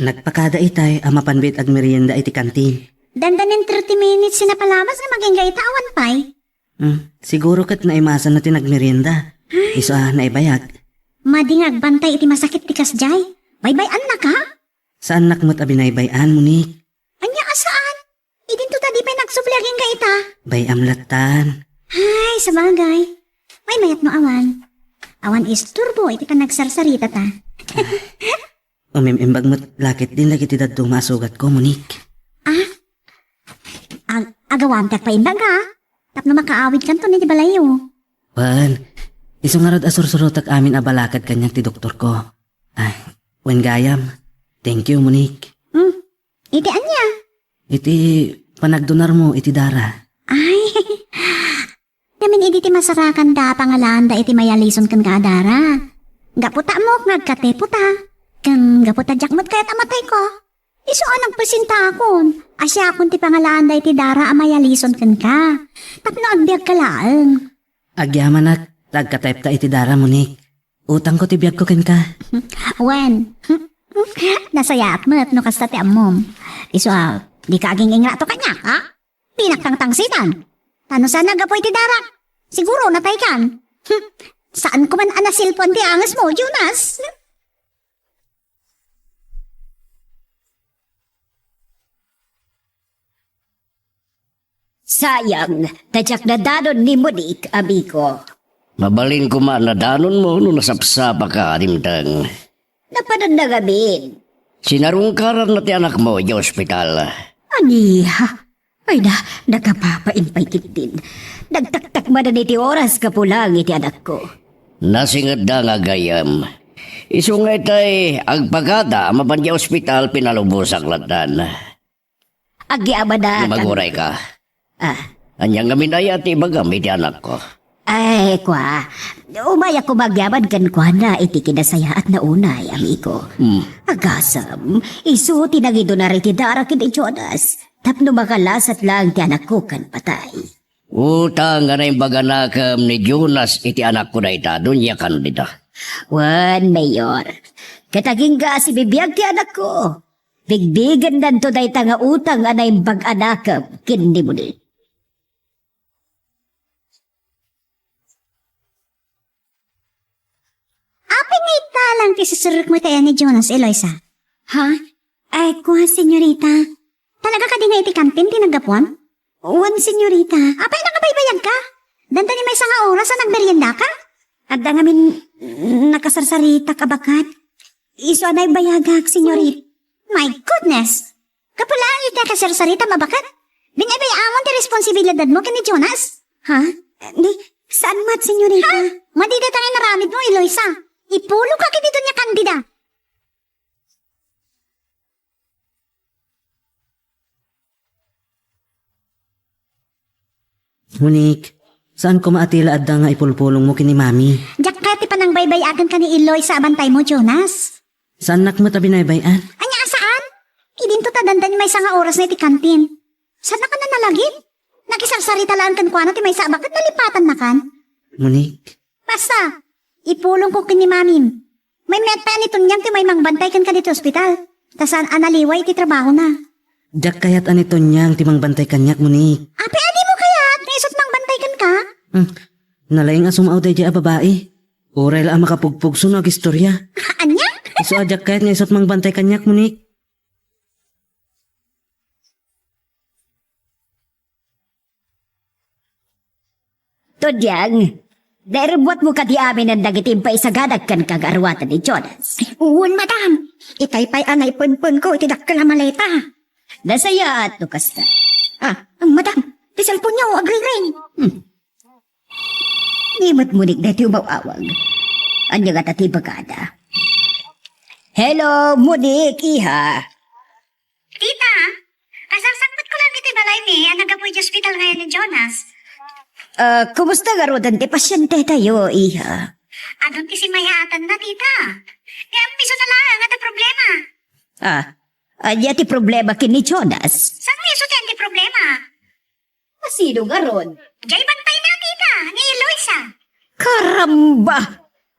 Nagpakada itay a mapan met agmerienda iti kantin. Dandanin thirty minutes ti napalabas nga agingga ita awan pay. Hmm, siguro ket naimasanna ti nagmerienda. Ay. Isu a naibayag. Madi nga agbantay iti masakit ti kasdiay. Baybay-annaka? Saannak met a binaybay-an, Monique. Ania a saan? Idinto ta di pay nagsubli agingga ita. Bay-am lattan. Ay, sabagay. Maymayat no awan. Awan isturbo iti panagsarsaritata. Umim-imbag met la ketdin dagiti dadduma a sugatko, Monique. Ah? Ag-, agawam ti agpaimbaga. Tapno makaawidkanton iti balayyo. Wen, isu ngarud a sursurotek amin a balakad kaniak ti doktorko. Ay, wen gayam. Thank you, Monique. Hmm. Iti ania? Iti panagdunarmo iti dara. Ay, ngamin idi ti masarakanda a pangalaanda iti mayalison kenka a dara. Gapu ta ammok nga agkatepo ta. Ken gapu ta diak met kayat a matayko. Isu a nagpresentakon a siakon ti pangalaanda iti dara a mayalison kenka. Tapno agbiagka laeng. Agyamanak ta agkataypta iti dara, Monique. Utangko ti biagko kenka. Wen, nasayaat met no kasta ti ammom. Isu a, dika aging-ingrato kaniak, ha? Dinak tangtangsitan. Ta no saan a gapu iti darak, siguro nataykan. Saanko man a nasilpuan ti angesmo, Jonas. Sayang, ta diak nadanon ni Monique, amigo. Mabalin koma a nadanonmo no nasapsapaka a dimteng. Napananna ngamin. Sinarungkaranna ti anakmo iti ospital. Ania? Ay na, nakapapain pay ketdin. Nagtaktak manen iti oras gapu laeng iti anakko. Nasingedda nga gayyem. Isu nga itay agpakada a mapan idiay ospital pinalubosak lattan. Agyamanak. Di maguray ka. Ah. Ania ngamin aya ti ibagam iti anakko? Ay, kua, umayak koma agyaman kenkuana iti kinasayaatna unay, amigo. Hmm. Agasem, isu ti nangidunar iti dara ken ni Jonas. Tapno makalasat laeng ti anakko ken patay. Utang a naimbag a nakem ni Jonas iti anakko dayta, Doña Candida. Wen, Mayor. Ket agingga a sibibiag ti anakko. Bigbigennanto dayta nga utang a naimbag a nakem ken ni Monique. Apay nga ita lang ti susurok mo iti ayan ni Jonas, Eloisa? Ha? Ay, kua, senyorita. Talaga kadi nga iti kantin ti naggapuam? Wen, senyorita. Apay, nakabaybayag ka? Danta ni maysa nga oras a nagmerienda ka? Adda ngamin nakasarsaritak a baket. Isu a naibayagak, senyorit. My goodness! Gapu laeng iti nakasarsaritam a baket? Binaybay-amon ti responsibilidadmo ken ni Jonas? Ha? Di, saan met, senyorita? Ha? Madi dayta nga inaramidmo, Eloisa. Ipulo ka ken ni Doña Candida. Monique, saan koma a tila adda nga ipulpulongmo ken ni Mami? Diak kayat ti panangbaybay-aken ken ni Eloisa a bantaymo, Jonas. Saannak met a binaybay-an. Ania a saan? Idinto ta danta ni maysa nga orasna iti kantin. Saannak a nanalagip? Nakisarsarita laeng kenkuana ti maysa a baket, nalipatannakan. Monique. Basta, ipulongko ken ni Mamim. Maymayat pay a ni Tonyang ti maimangbantay kenka ditoy ospital, ta saan a naliwa iti trabahona. Diak kayat a ni Tonyang ti mangbantay kaniak, Monique. Apay a dimo kayat nga isut' mangbantay kenka? Hmm. Nalaing a sumao daydiay a babai. Uray la a makapugpugso no agistoria. Ania? Isu a diak kayat nga isut' mangbantay kaniak, Monique. Tonyang, nairibbuatmo kadi aminen dagiti impaisaganak kenka nga aruatan ni Jonas? Wen, madam. Itay pay a naipenpenko iti dakkel a maleta. Nasayaat no kasta. Ah, madam, ti cellphone-yo agriring. Hmm. Ni met Monique daytoy umaw-awag. Ania ngata ti ibagada? Hello, Monique, iha. Tita, asangsangpetko laeng iti balaymi a naggapu iti ospital ngayan ni Jonas. Ah, kumusta ngaruden ti pasientetayo, iha? Adun ti simmayaatanda, tita. Ngem isu na laeng a ti problema. Ah, ania ti problema ken ni Jonas? Saan nga isu ti problema? Asino ngarud? Jay bantayna, tita, ni Eloisa. Karamba!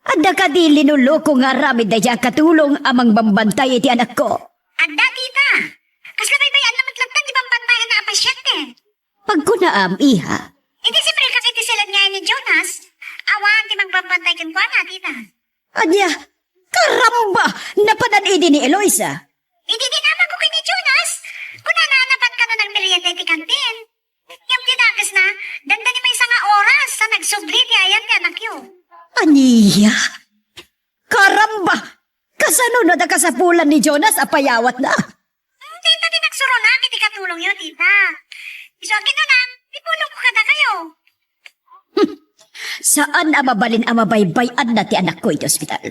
Adda kadi linuluko nga aramid daydiay a katulong a mangbambantay iti anakko? Adda, tita. Kasla baybay-anna met latta ti bambantayanna a pasiente. Pagkunaam, iha. Idi simrekak iti siled nga ni Jonas, awan ti mangbambantay kenkuana, tita. Ania? Karamba! Napanan idi ni Eloisa? Idi dinamagko ken ni Jonas, kunana a napan kano nagmerienda iti kantin. Ngem ti dakesna, dandani maysa nga oras a nagsubli ti ayan ti anakyo. Ania? Karamba! Kasano no da kasapulan ni Jonas a payawatna? Hmm, dayta ti nagsuronak iti katulongyo, tita. Isu a kinunam, ipulongko kadakayo. Saan a mabalin a mabaybay-anna ti anakko iti ospital.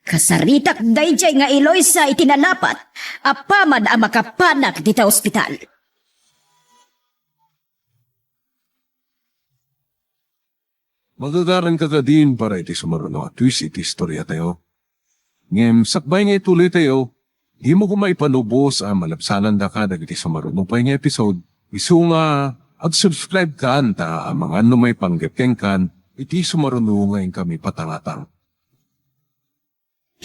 Kasaritak daydiay nga Eloisa iti nalapat apaman a makapanak dita ospital. Magagaranka kadin para iti sumaruno a twist iti istoriatayo. Ngem sakbay nga ituloytayo, dimo koma ipalubos a malabsanandaka dagiti sumaruno pay nga episode, isu nga ag-subscribe kan ta amangan no maipanggep kenkan iti sumaruno nga inkami patangatang.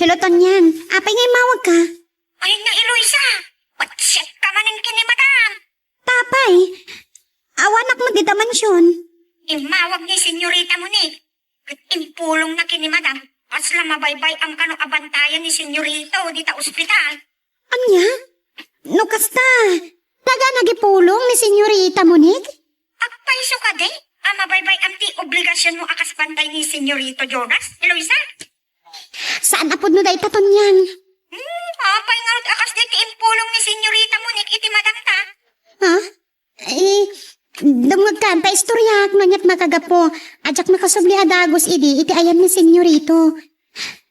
Hello, Tonyang. Apay nga immawagka? Ay, na Eloisa! Patsiat ka manen ken ni Madam! Tapay, awanak met dita mansion. Immawag ni Senyorita Monique. Ket impulongna ken ni Madam, kasla mabaybay-am kano a bantayan ni Senyorito dita ospital. Ania? No kasta, taga nagipulong ni Senyorita Monique? Agpayso kadi a mabaybay-am ti obligasionmo a kas bantay ni Senyorito Jonas, Eloisa? Saan a pudno dayta, Tonyang. Hmm, apay ngarud a kasdi ti impulong ni Senyorita Monique iti madamta? Ha? Eh, dumngegkan ta istoriak no aniat makagapu. Diak makasubli a dagus idi iti ayan ni Senyorito.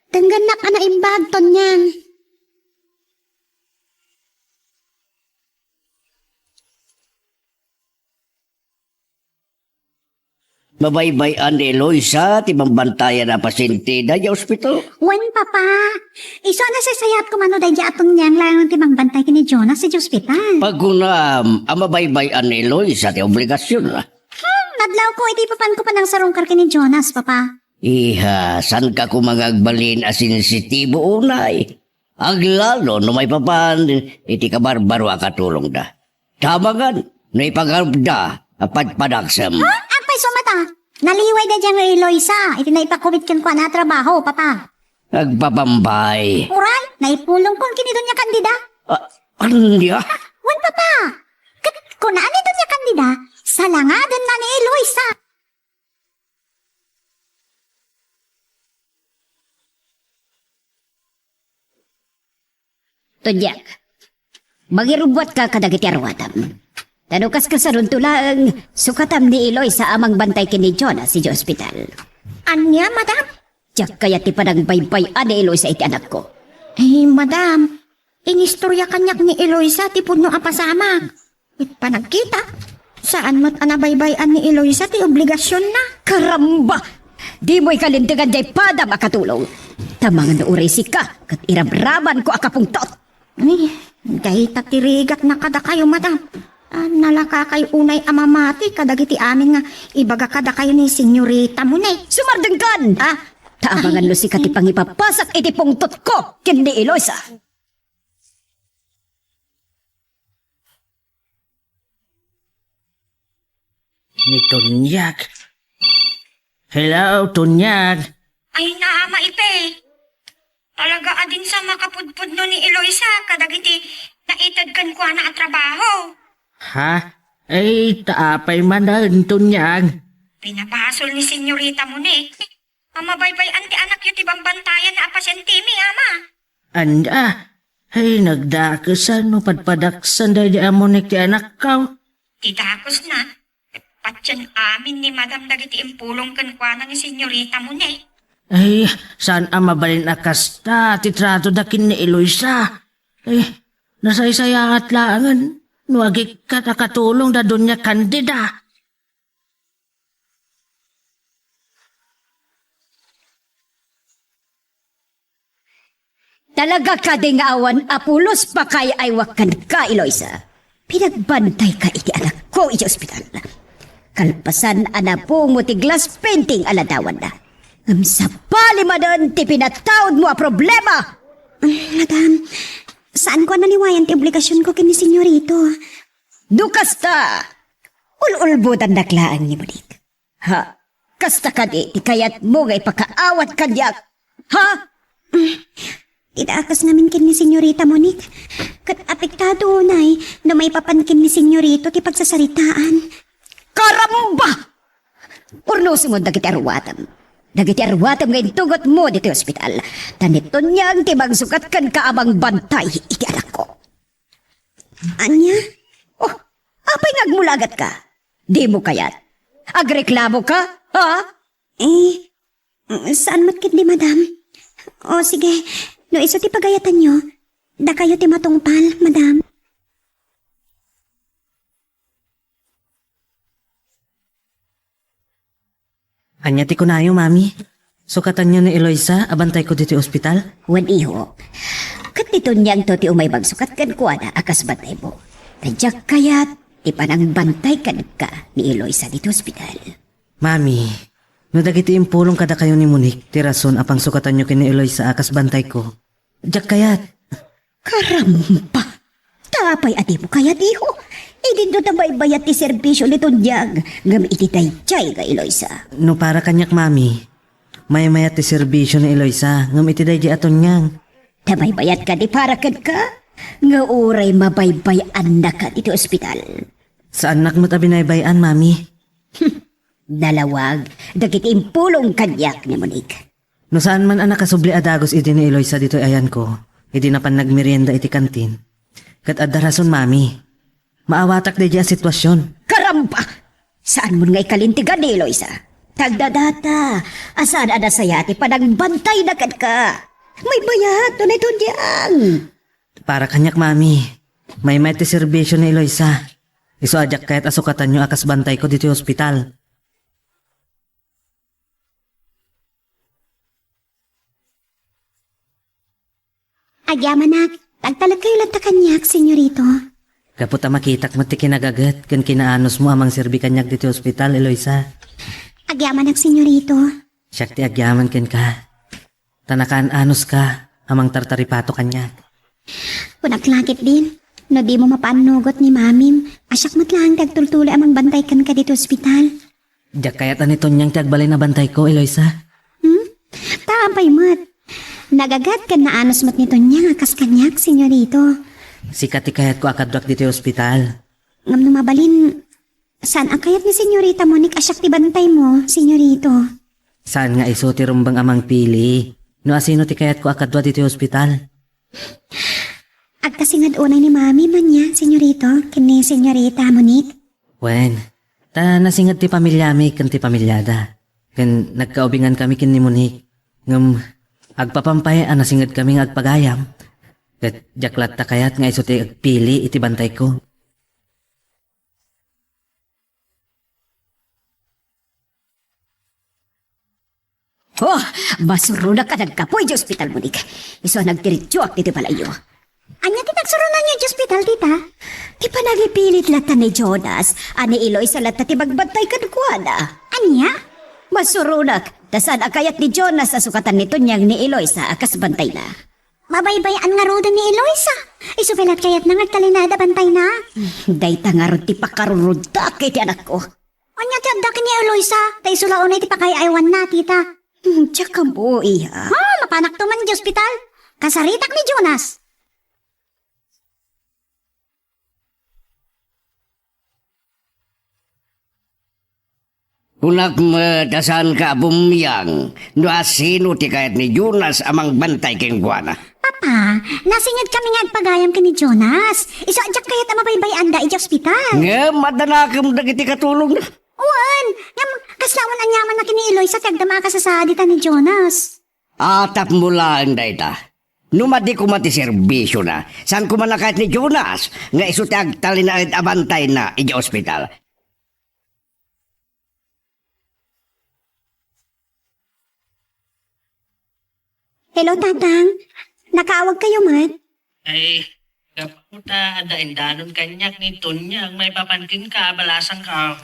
Denggennak a naimbag, Tonyang. Mabaybay-an ni Eloisa ti bambantayan a pasiente daydiay ospital. Wen, Papa. Isu a nasaysayat koma no daydiay a Tonyang laeng ti mangbantay ken ni Jonas idiay ospital. Pagkunam a mabaybay-an ni Eloisa ti obligasion. Hmm, nadlawko idi papanko panangsarungkar ken ni Jonas, Papa. Iha, saanka koma nga agbalin a sensitibo unay? Aglalo no maipapan iti kabarbaro a katulongda. Tamangan no ipagarupda a padpadaksem. Ha? Apay, sumata? Naliway daydiay nga Eloisa iti naipakubit kenkuana a trabaho, Papa. Agpapambay. Uray, naipulongkon ken ni Doña Candida. Ah, ania? Wen, Papa. Ket kuna ni Doña Candida, salangadenna ni Eloisa. Tonyang, mangirubbuatka kadagiti aruatam. Ta no kaskasanonto laeng, sukatam ni Eloisa a mangbantay ken ni Jonas idiay ospital. Ania, madam? Diak kayat ti panangbaybay-an ni Eloisa iti anakko. Eh, madam, inistorya kaniak ni Eloisa ti pudno a pasamak. Ket panagkitak, saan met a nabaybay-an ni Eloisa ti obligasionna. Karamba! Dimo ikalintegan diay padam a katulong. Tamangan no uray sika, ket irabrabanko a kapungtot. Ay, dayta ti rigatna kadakayo, madam. Ah, nalakakay unay a mamati kadagiti amin nga ibaga kadakayo ni Senyorita Monique. Sumardengkan! Ah, tamangan no sika ti pangipapasak iti pungtotko ken ni Eloisa. Ni Tonyag. Hello, Tonyag. Ay, naama iti. Talaga a din sa makapudpudno ni Eloisa kadagiti naited kenkuana a trabaho. Ha? Ay, ta apay manen, Tonyag? Pinabasol ni Senyorita Monique a mabaybay-an ti anakyo ti bambantayan a pasientemi, Ama. Anda? Ay, nagdakesan no padpadaksan daydi a Monique ti anakkaw. Ti dakesna, patien amin ni Madam dagiti impulong kenkuana ni Senyorita Monique. Ay, saan a mabalin a kasta ti tratoda ken ni Eloisa. Ay, nasaysayaat laengen no agikkat a katulong da Doña Candida. Talaga kadi nga awan a pulos pakaay-aywak kenka, Eloisa? Pinagbantayka iti anakko iti ospital. Kalpasan a nabungmo ti glass painting a ladawanna, ngem sabali manen ti pinataudmo a problema. Mm, madam, saanko a naliwayan ti obligasionko ken ni Senyorito. No kasta, ul-ulbodannak laeng ni Monique. Ha? Kasta kadi ti kayatmo nga ipakaawat kaniak? Ha? Mm. Ti daakas ngamin ken ni Senyorita Monique. Ket apektado unay no maipapan ken ni Senyorito ti pagsasaritaan. Karamba! Urnosem dagiti aruatem. Dagiti aruatem nga intugotmo ditoy ospital. Ta ni Tonyang ti mangsukat kenka a mangbantay iti anakko. Ania? Oh, apay nga agmulagatka? Dimo kayat? Agreklamoka? Ha? Eh, mm, saan met ketdi, madam? O, sige. No isu ti pagayatanyo, dakayo ti matungpal, madam. Ania ti kunayo, Mami? Sukatanyo ni Eloisa a bantayko ditoy ospital? Wen, iho. Ket ni Tonyangto ti umay mangsukat kenkuana a kas bantaymo. Ta diak kayat ti panangbantay kenka ni Eloisa ditoy ospital. Mami, no dagiti impulong kadakayo ni Monique ti rason a pangsukatanyo ken ni Eloisa a kas bantayko, diak kayat. Karamba! Ta apay a dimo kayat, iho? Idinto ta maymayat ti serbisio ni Tonyang ngem iti daydiay nga Eloisa. No para kaniak, Mami, maymayat ti serbisio ni Eloisa ngem iti daydiay a Tonyang. Ta maymayat kadi para kenka nga uray mabaybay-annaka iti ospital. Saannak met a binaybay-an, Mami. Nalawag dagiti impulong kaniak ni Monique. No saan man a nakasubli a dagus idi ni Eloisa ditoy ayanko, idi napan nagmerienda iti kantin, ket adda rason, Mami. Maawatak daydiay a situasion. Karamba! Saanmon nga ikalintegan ni Eloisa. Tagdadata, a saan a nasayaat ti panangbantayna kenka. Maymayat, unay Tonyang. Para kaniak, Mami, maymayat ti serbisio ni Eloisa. Isu a diak kayat a sukatanyo a kas bantayko ditoy ospital. Agyamanak, agtalekkayo latta kaniak, Senyorito. Gapu ta makitak met ti kinagaget ken kinaanusmo a mangserbi kaniak ditoy ospital, Eloisa. Agyamanak, Senyorito. Siak ti agyaman kenka. Ta nakaan-anuska a mangtartaripato kaniak. Kunak la ketdin, no dimo mapaannugot ni Mamim, a siak met laeng ti agtultuloy a mangbantay kenka ditoy ospital. Diak kayat a ni Tonyang ti agbalin a bantayko, Eloisa. Hmm? Ta apay met? Nagaget ken naanus met ni Tonyang a kas kaniak, Senyorito. Sika ti kayatko a kaduak ditoy ospital. Ngem no mabalin, saan a kayat ni Senyorita Monique a siak ti bantaymo, Senyorito? Saan nga isu ti rumbeng a mangpili no asino ti kayatko a kadua ditoy ospital? Agkasingad unay ni Mami man ya, Senyorito, ken ni Senyorita Monique? Wen, ta nasinged ti pamiliami ken ti pamiliada, ken nagkaubingan kami ken ni Monique. Ngem agpapam pay a nasinged kami nga agpagayam, ket diak latta kayat nga isu ti agpili iti bantayko. Oh, masuronak a naggapu idiay ospital, Monique. Isu a nagdiretsoak ditoy balayyo. Ania ti nagsuronanyo idiay ospital, tita? Ti panangipilit latta ni Jonas a ni Eloisa latta ti magbantay kenkuana. Ania? Masuronak, ta saan a kayat ni Jonas a sukatan ni Tonyang ni Eloisa a kas bantayna. Mabaybay-an ngaruden ni Eloisa. Isu pay la't kayatna nga agtalinaed a bantayna. Dayta ngarud ti pakarurudak iti anakko. Ania ti adda ken ni Eloisa? Ta isu la unay ti pakaay-aywanna, tita. Hmm, diak ammo, iha. Ha, mapanakto man idiay ospital. Kasaritak ni Jonas. Kunak met a saanka a bummiang no asino ti kayat ni Jonas a mangbantay kenkuana. Papa, nasinged kami nga agpagayam ken ni Jonas. Isu a diak kayat a mabaybay-anda idiay ospital. Ngem adda nakem dagiti katulongna. Wen, ngem kasla awan aniamanna ken ni Eloisa ti agdama a kasasaad ita ni Jonas. A tapno laeng dayta, no madi koma ti serbisiona, saan koma a kayat ni Jonas nga isu ti agtalinaed a bantayna idiay ospital. Hello, Tatang. Nakaawagkayo met? Ay, gapu ta adda indanon kaniak ni Tonyang maipapan kenka, balasangko.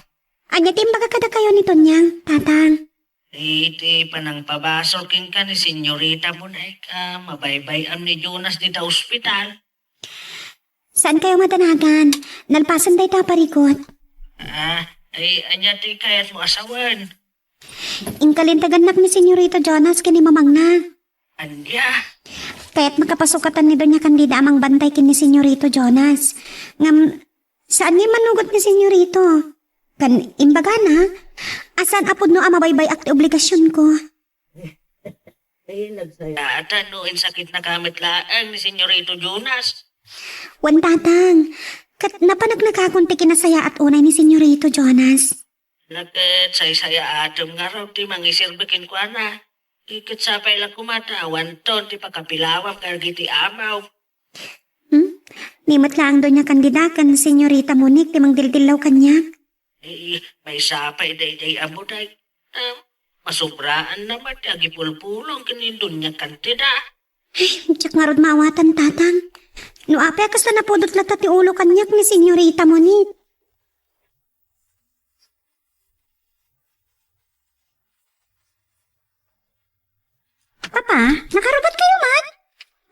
Ania ti imbaga kadakayo ni Tonyang, Tatang? Iti panangpabasol kenka ni Senyorita Monik a mabaybay-am ni Jonas dita ospital. Saankayo madanagan? Nalpasen dayta a parikut. Ah, ay, ania ti kayatmo a sawen? Inkalintegannak ni Senyorito Jonas ken ni mamangna. Ania? Kayat makapasukatan ni Doña Candida a mangbantay ken ni Senyorito Jonas. Ngem, saan nga immanugot ni Senyorito? Ken imbagana, a saan a pudno a mabaybay-ak ti obligasionko. Ay, nagsayaatan no insakitnaka met laeng ni Senyorito Jonas. Wen, Tatang, ket napaneknekakon ti kinasayaat unay ni Senyorito Jonas. Ket saysayaatem ngarud ti mangiserbi kenkuana. Ket sapay la koma ta awanton ti pakapilawam kadagiti amaw. Hmm? Ni met laeng Doña Candida ken Senyorita Monik ti mangdildillaw kaniak. Eh, maysa pay daydiay a Monik. Ah, masubraanna met ti agipulpulong ken ni Doña Candida. Ay, diak ngarud maawatan, Tatang. No apay a kasla napudot latta ti ulo kaniak ni Senyorita Monik. Papa, nakarubat kayo man?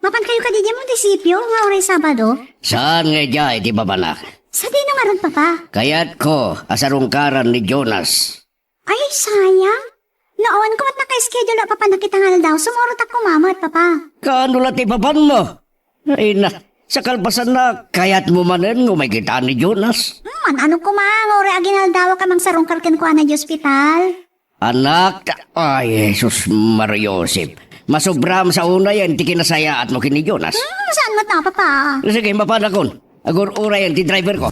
Mapan kayo kadi diay munisipyo nga uray Sabado? Saan nga idiay ti papanak? Sadino ngarud, Papa? Kayatko a sarungkaran ni Jonas. Ay, sayang. No awan ko met naka-schedule a papanak ita nga aldaw, sumurotak koma met, Papa. Kaano la ti papanmo? Ay na, sa kalpasanna, kayatmo manen nga umay kitaan ni Jonas? Hmm, man-ano koma nga uray aginaldawak a mangsarungkar kenkuana idiay ospital? Anak, ta-, ay, Jesus, Maria Josep. Masubraam sa unayen ti kinasayaatmo ken ni Jonas. Hmm, saan met a, Papa? Sige, mapanakon. Agur-urayen ti driver ko.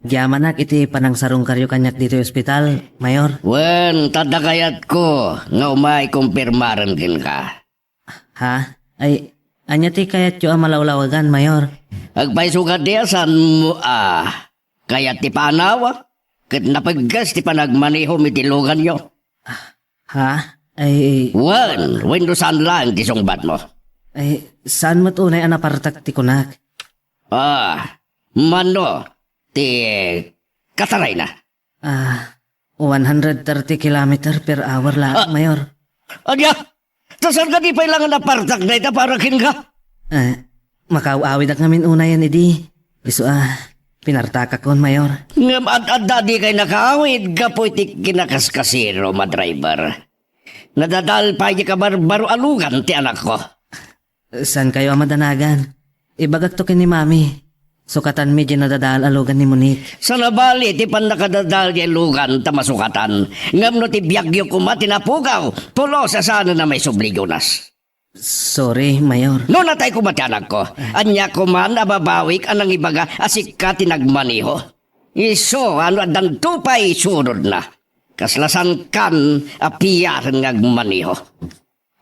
Diay amanak iti panangsarungkaryo kaniak ditoy ospital, Mayor. Wen, ta adda kayatko nga umay kumpirmaren kenka. Ha? Ay, ania ti kayatyo a malawlawagan, Mayor? Agpayso kadi a saanmo a kayat ti paanawa, ket napegges ti panagmanehom iti luganyo. Ha? Ay, wen, wenno saan laeng ti sungbatmo? Ay, saan met unay a napartak ti kunak? Ah, mano ti katarayna? Ah, one hundred thirty kilometer per hour laeng, Ah. Mayor. Ania? Ta saan kadi pay laeng a napartak dayta para kenka? Eh, makaaw-awidak ngamin unayen idi. Isu a, pinartakakon, Mayor. Ngem ad-adda dikay nakaawid gapu iti kinakaskasino, madriver. Nadadael pay diay kabarbaro a lugan ti anakko. Saankayo a madanagan? Ibagakto ken ni Mami. Sukatanmi diay nadadael a lugan ni Monique. Saan a bali ti pannakadadael diay lugan ta masukatan. Ngem no ti biagyo koma ti napukaw, pulos a saanen a maisubli, Jonas. Sorry, Mayor. No natay koma ti anakko, ania koman a babawik a nangibaga a sika ti nagmaneho? Isu a no addanto pay sunodna, kasla saankan a piaren nga agmaneho.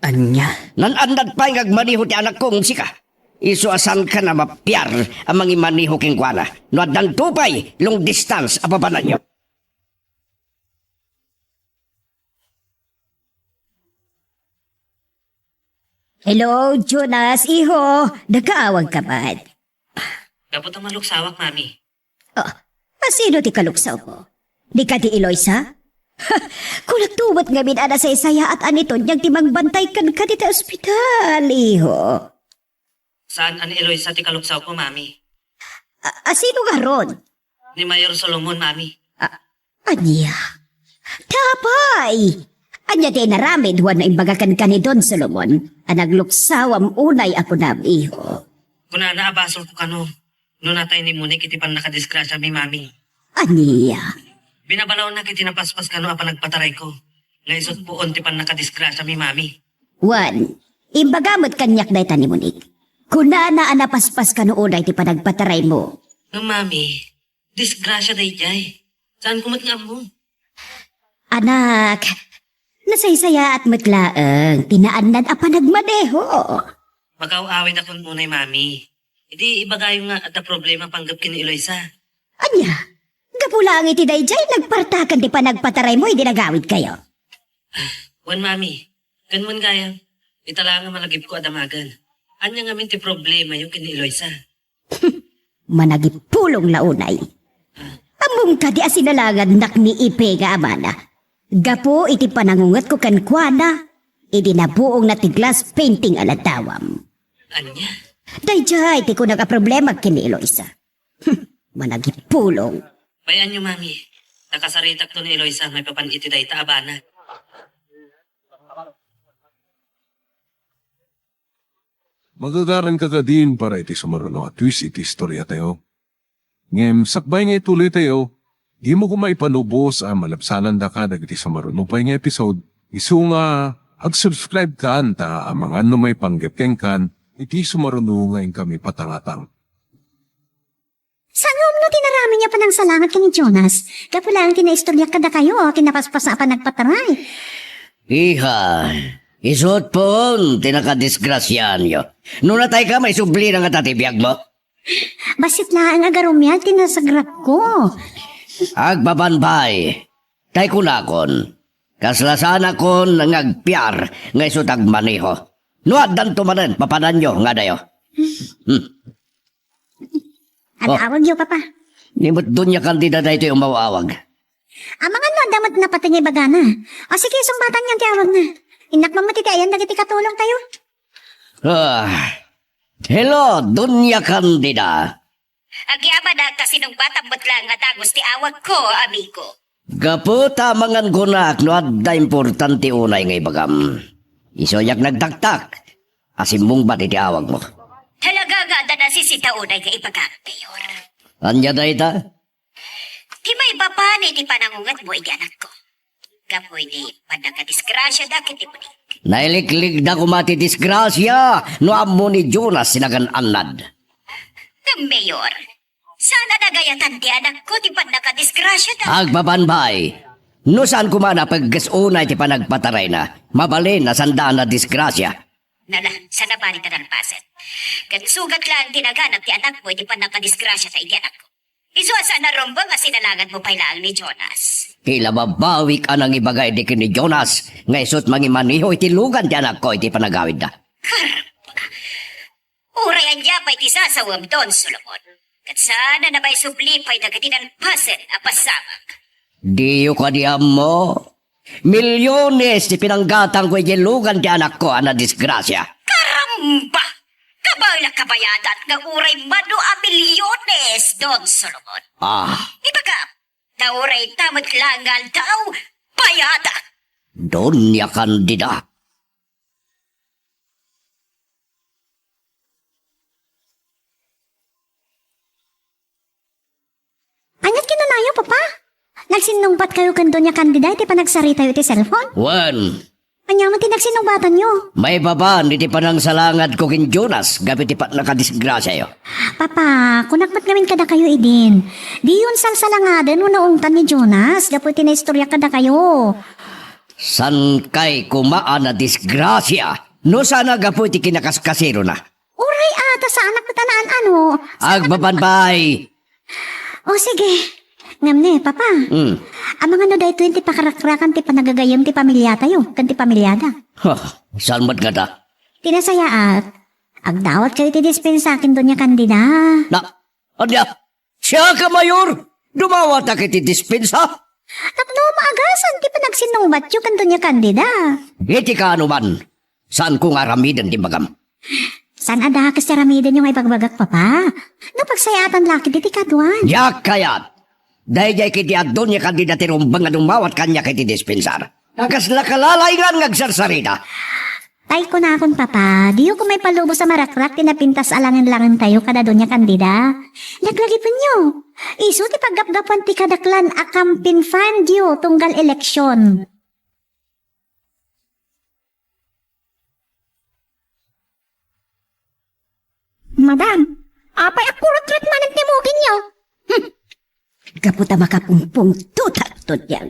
Ania? Naan-annad pay nga agmaneho ti anakko ngem sika. Isu a saankan a mapiar a mangimaneho kenkuana. No addanto pay long distance a papananyo. Hello, Jonas, iho. Nakaawagka met? Gapu ta maluksawak, Mami. Ah, a sino ti kaluksawmo? Di kadi Eloisa? Kunakto met ngamin a nasaysayaat a ni Tonyang ti mangbantay kenka dita ospital, iho. Saan a ni Eloisa ti kaluksawko, Mami? A, a sino ngarud? Ni Mayor Solomon, Mami. A, ania? Apay! Ania ti inaramid wenno imbaga kenka ni Don Solomon a nagluksawam unay a kunam, iho? Kunana a basolko kano no natay ni Monique iti pannakadisgrasiami, Mami. Ania? Binabalawnak iti napaspas kano a panagpatarayko nga isut' puon ti pannakadisgrasiami, Mami. Wen, imbaga met kaniak dayta ni Monique. Kunana a napaspas kano unay ti panagpataraymo. Ngem, Mami, disgrasia daydiay. Saanko met nga ammo. Anak, nasaysayaat met laeng ti naannad a panagmaneho. Makaaw-awidakon unay, Mami. Idi ibagayo nga adda problema panggep ken ni Eloisa. Ania? Gapu laeng iti daydiay, nagpartakan ti panagpataraymo idi nagawidkayo. Wen, Mami. Ken wen gayam, ita laeng a malagipko a damagen. Ania ngamin ti problemayo ken ni Eloisa? Managipulong la unay. Ammom kadi a sinalangadnak ni Ipe nga amana gapu iti panangungetko kenkuana idi nabuongna ti glass painting a laddawam. Ania? Daydiay ti kunak a problema ken ni Eloisa. Managipulong. Bay-anyo, Mami. Nakasaritakto ni Eloisa maipapan iti dayta a banag. Magagaranka kadin para iti sumaruno a twist iti istoriatayo. Ngem sakbay nga ituloytayo, dimo koma ipalubos a malabsanandaka dagiti sumaruno pay nga episode. Isu nga ag-subscribe kan ta amangan no maipanggep kenkan iti sumaruno nga inkami patangatang. Saan nga umno ti naramin nga panangsalaangat ken ni Jonas? Gapu laeng ti naistoryak kadakayo ti napaspasen a panagpataray. Iha, isu't puon ti nakadisgrasiaanyo. No natayka, maisubli na ngata ti biagmo? Bassit laeng a garumiag ti nasagrapko. Agpapanpay, tay kunakon, kasla saanakon nga agpiar nga isu't agmaneho. No addanto manen, papananyo nga adayo. Hmm. Oh. Ad-awagyo, Papa. Ni met Doña Candida daytoy umaw-awag. Amangan no adda met napatay nga ibagana. O sige, sungbatanyo ti awagna. Innak man met iti ayan dagiti katulongtayo. Ah. Hello, Doña Candida. Agyamanak ta sinungbatam met laeng a dagus ti awagko, amigo. Gapu ta amangan kunak no adda importante unay nga ibagam. Isuyak nagtaktak a simmungbat iti awagmo. Talaga nga adda nasisita unay nga ibagam, Mayor. Ania dayta? Ti maipapan iti panangungetmo iti anakko. Gapu iti pannakadisgrasiada ken ni Monique. Nailiklikda koma ti disgrasia no ammo ni Jonas ti nagan-annad. Ngem, Mayor, saan a nagayatan ti anakko ti pannakadisgrasiada. Agpapanpay, no saan koma a napegges unay ti panagpatarayna, mabalin a saanda a nadisgrasia. Nala, saan a bali ta nalpasen. Ket sugat laeng ti naganat ti anakmo iti pannakadisgrasiada iti anakko. Isu a saan a rumbeng a sinalangadmo pay laeng ni Jonas. Ti la babawik a nangibaga idi ken ni Jonas nga isu't mangimaneho iti lugan ti anakko iti panagawidda. Karamba! Uray ania pay ti sasawem, Don Solomon, ket saan a napaisubli pay dagiti nalpasen a pasamak. Diyo kadi ammo? Milyones ti pinanggatangko idiay lugan ti anakko a nadisgrasia. Karamba! Kabaelak a bayadan nga uray mano a milyones, Don Solomon. Ah. Ibagam, ta uray ta met laeng nga aldaw, bayadak. Doña Candida. Ania't kinunanayo, Papa? Nagsinnungbatkayo ken Doña Candida iti panagsaritayo iti cellphone? Wen. Ania met ti nagsinnungbatanyo? Maipapan iti panangsalangadko ken Jonas gapu iti pannakadisgrasiayo. Papa, kunak met ngamin kadakayo idin. Diyon salsalangaden wenno ungtan ni Jonas gapu iti naistoryak kadakayo. Saankay koma a nadisgrasia no saan a gapu iti kinakaskasirona. Uray a ta saanak met a naan-ano. Agpapanpay. O, sige. Ngem ne, Papa. Hmm. Amangan no daytoy ti pakarakrakan ti panagagayem ti pamiliatayo ken ti pamiliada. Ha, saan met ngata? Ti nasayaat, agdawatkayo ti dispensa ken Doña Candida. Na, ania? Siak a mayor, dumawatak iti dispensa? Tapno maagasan ti panagsinnungbatyo ken Doña Candida. Iti kaanoman, saanko nga aramiden ti bagam. Saan a dakes ti aramidenyo nga ibagbagak, Papa? No pagsayaatan la ketdi ti kaduan. Diak kayat. Daydiay ketdi a Doña Candida ti rumbeng a dumawat kaniak iti dispensar. Kasla kalalaingan nga agsarsarita. Tay kunakon, Papa, diyo koma ipalubos a marakrak ti napintas a langenlangentayo kada Doña Candida. Laglagipenyo. Isu ti paggapgapuan ti kadaklan a campaign fundyo tunggal eleksyon. Madam, apay a kurutkrut manen ti muginyo? Hmm. Gapu ta makapungpungtotak, Doña.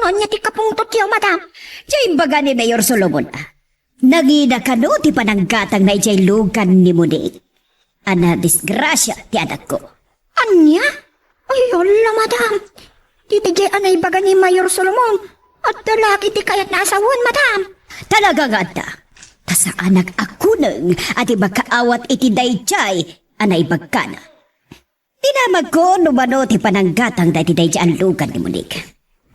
Ania ti kapungtotyo, madam? Diay imbaga ni Mayor Solomon, a. Nangina kano ti pananggatangna idiay lugan ni Monique a nadisgrasia ti anakko. Ania? Ay, ala, madam. Daydiay a naibaga ni Mayor Solomon, adda la ket ti kayatna a sawen, madam. Talaga nga adda. Ta saanak a kuneng a di makaawat iti daydiay a naibagana. Dinamagko no mano ti pananggatangna iti daydiay a lugan ni Monique.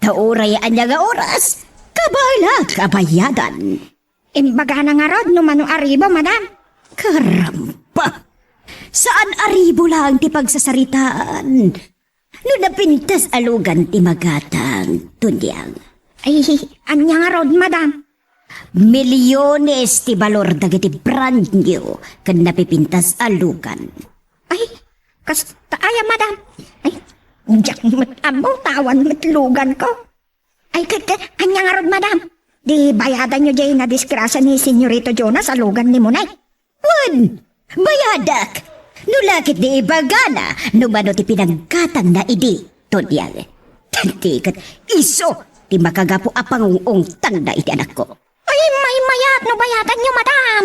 Ta uray ania nga oras, kabaelak a bayadan. Imbagana ngarud no mano a ribo, madam. Karamba! Saan a ribo laeng ti pagsasaritaan. No napintas a lugan ti magatang, Tonyang. Ay, ania ngarud, madam? Milyones ti balor dagiti brand new ken napipintas a lugan. Ay, kasta aya, madam? Ay, diak met ammo, ta awan met luganko. Ay, ket, ket, ania ngarud, madam? Di bayadanyo diay nadisgrasia ni Senyorito Jonas a lugan ni Monique? Wen, bayadak. No la ket di ibagana no mano ti pinanggatangna idi, Tonyang. Tanti ket isu ti makagapu a pangung-ungtangna iti anakko. Ay, maymayat no bayadanyo, madam.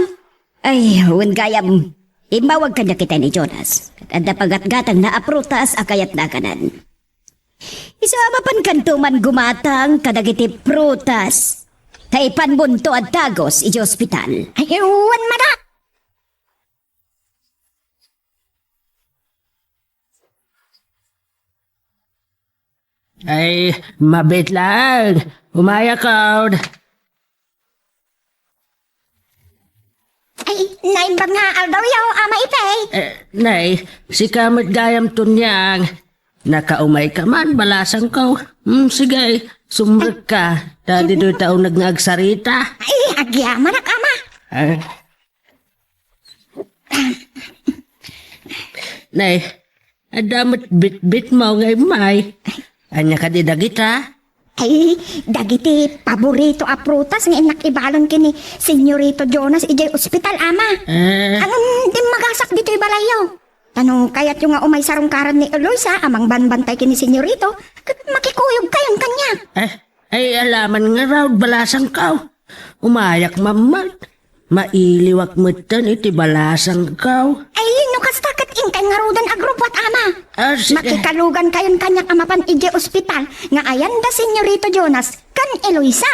Ay, wen gayam, immawag kaniak itay ni Jonas. Ket adda pagatgatangna a prutas a kayatna a kanan. Isu a mapankanto man gumatang kadagiti prutas. Ta ipanmonto a dagus idiay ospital. Ay, wen, madam. Ay, mabiit laeng. Umayakon. Ay, naimbag nga aldawyo, Ama Ipey. Eh, nay, sika met gayam, Tonyang. Nakaumayka man, balasangko. Hmm, sige, sumrekka. Ta ditoyta uneg nga agsarita. Ay, agyamanak, Ama. Ah. Nay, adda met bitbitmo nga immay. Ania kadi dagita? Ay, dagiti paborito a prutas nga innak ibalon ken ni Senyorito Jonas idiay ospital, Ama. Eh. Ngem dimmagasak ditoy balayyo. Ta no kayatyo nga umay sarungkaran ni Eloisa a mangbanbantay ken ni Senyorito, ket makikuyogkayon kaniak. Eh, ay, ala man ngarud, balasangko. Umayak man met. Mailiwak metten iti balasangko. Ay, no kasta ket inkay ngaruden a grupo, Ama. Ah, sige. Makikalugankayon kaniak a mapan idiay ospital nga ayan da Senyorito Jonas ken Eloisa.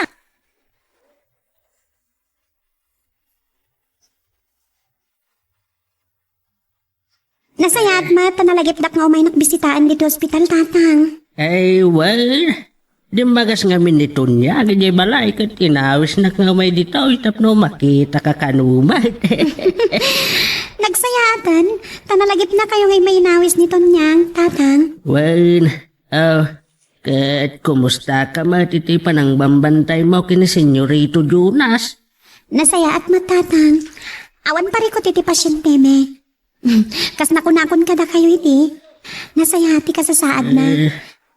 Nasayaat met ta nalagipdak nga umaynak bisitaen ditoy ospital, Tatang. Ay, well, dimmagas ngamin ni Tonyang idiay balay ket inawisnak nga umay ditoy tapno makitaka kano met. Nagsayaaten ta nalagipnakayo nga immay inawis ni Tonyang, Tatang. Well, ah, ket kumustaka met iti panangbambantaymo ken ni Senyorito Jonas? Nasayaat met, Tatang. Awan parikut iti pasientemi. Kas nakunakon kadakayo iti, nasayaat ti kasasaadna. Eh.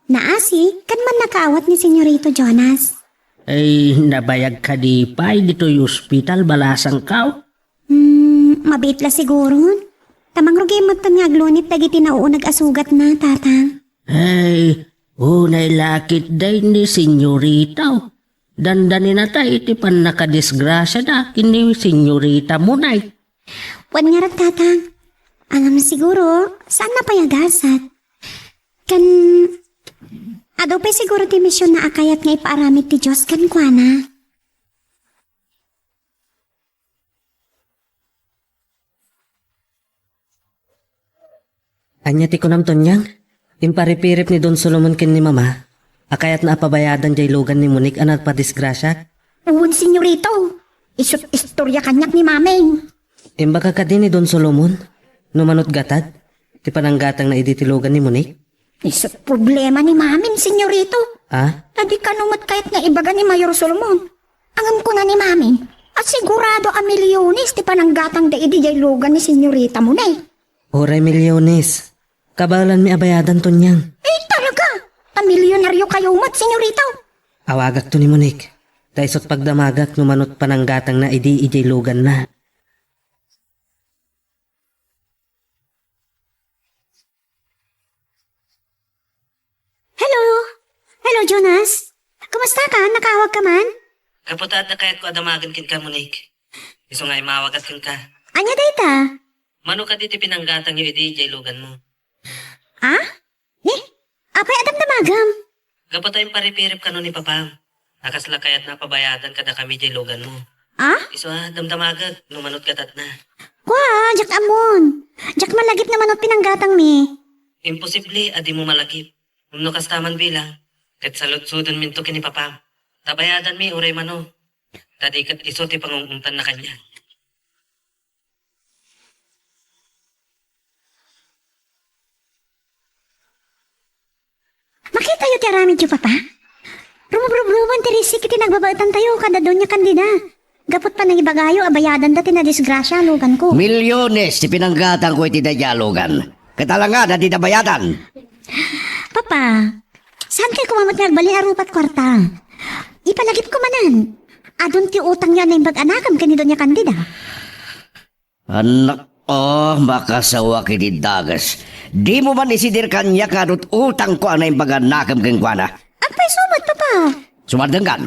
Naasi ken mannakaawat ni Senyorito Jonas. Ay, nabayag kadi pay ditoy ospital, balasangko? Hmm, mabiit la siguron. Ta mangrugi metten nga aglunit dagiti nauuneg a sugatna, Tatang. Ay, unay la ketdi ni Senyorito. Dandaninata iti pannakadisgrasiada ken ni Senyorita Monique. Wen ngarud, Tatang. Ngem siguro, saanna pay a gasat. Ken, adu pay siguro ti misionna a kayat nga ipaaramid ti Dios kenkuana. Ania ti kunam, Tonyang? Imparipirip ni Don Solomon ken ni Mama a kayatna a pabayadan diay lugan ni Monique a napadisgrasiak? Wen, Senyorito. Isu't istorya kaniak ni Maming. Imbaga kadi ni Don Solomon no mano't gatad ti pananggatangna idi ti lugan ni Monique? Isu't problema ni Maming, Senyorito. Ah? Ta di kano met kayat nga ibaga ni Mayor Solomon. Ngem kuna ni Maming a sigurado a milyones ti pananggatangda idi diay lugan ni Senyorita Monique. Uray milyones. Kabaelanmi a bayadan, Tonyang. Eh, talaga? Ta milyonaryo kayo met, Senyorito. Awagakto ni Monique. Ta isu't pagdamagak no mano't pananggatangna idi idiay luganna. Hello? Hello, Jonas? Kumusta ka? Nakaawag ka man? Gapu ta adda kayatko a damagen kenka, Monique. Isu nga immawagak kenka. Ania dayta? Mano kadi ti pinanggatangyo idi idiay luganmo? Ah? Eh, apay a damdamagam? Gapu ta imparipirip kano ni Papam a kasla kayatna a pabayadan kadakami diay luganmo. Ah? Isu a damdamagek no mano't gatatna. Kua, diak ammon. Diak malagip no mano't pinanggatangmi. Imposible a dimo malagip. Wenno kasta man bilang, ket saludsodenminto ken ni Papam. Ta bayadanmi uray mano. Ta di ket isu ti pangung-ungtanna kaniak. Makitayo ti aramidyo, Papa. Rumubrubruban ti risik iti nagbabaetantayo kada Doña Candida. Gapu't panangibagayo a bayadanda ti nadisgrasia a luganko. Milyones ti pinanggatangko iti daydiay a lugan. Ket alangada dida bayadan. Papa, saankay koma met nga agbalin a rupat kuarta. Ipalagipko manen. Adun ti utangyo a naimbag a nakem ken ni Doña Candida. Annak, oh, makasawak iti dages. Dimo man isidir kaniak nga adut utangko a naimbag a nakem kenkuana. Apay isu met, Papa? Sumardengkan.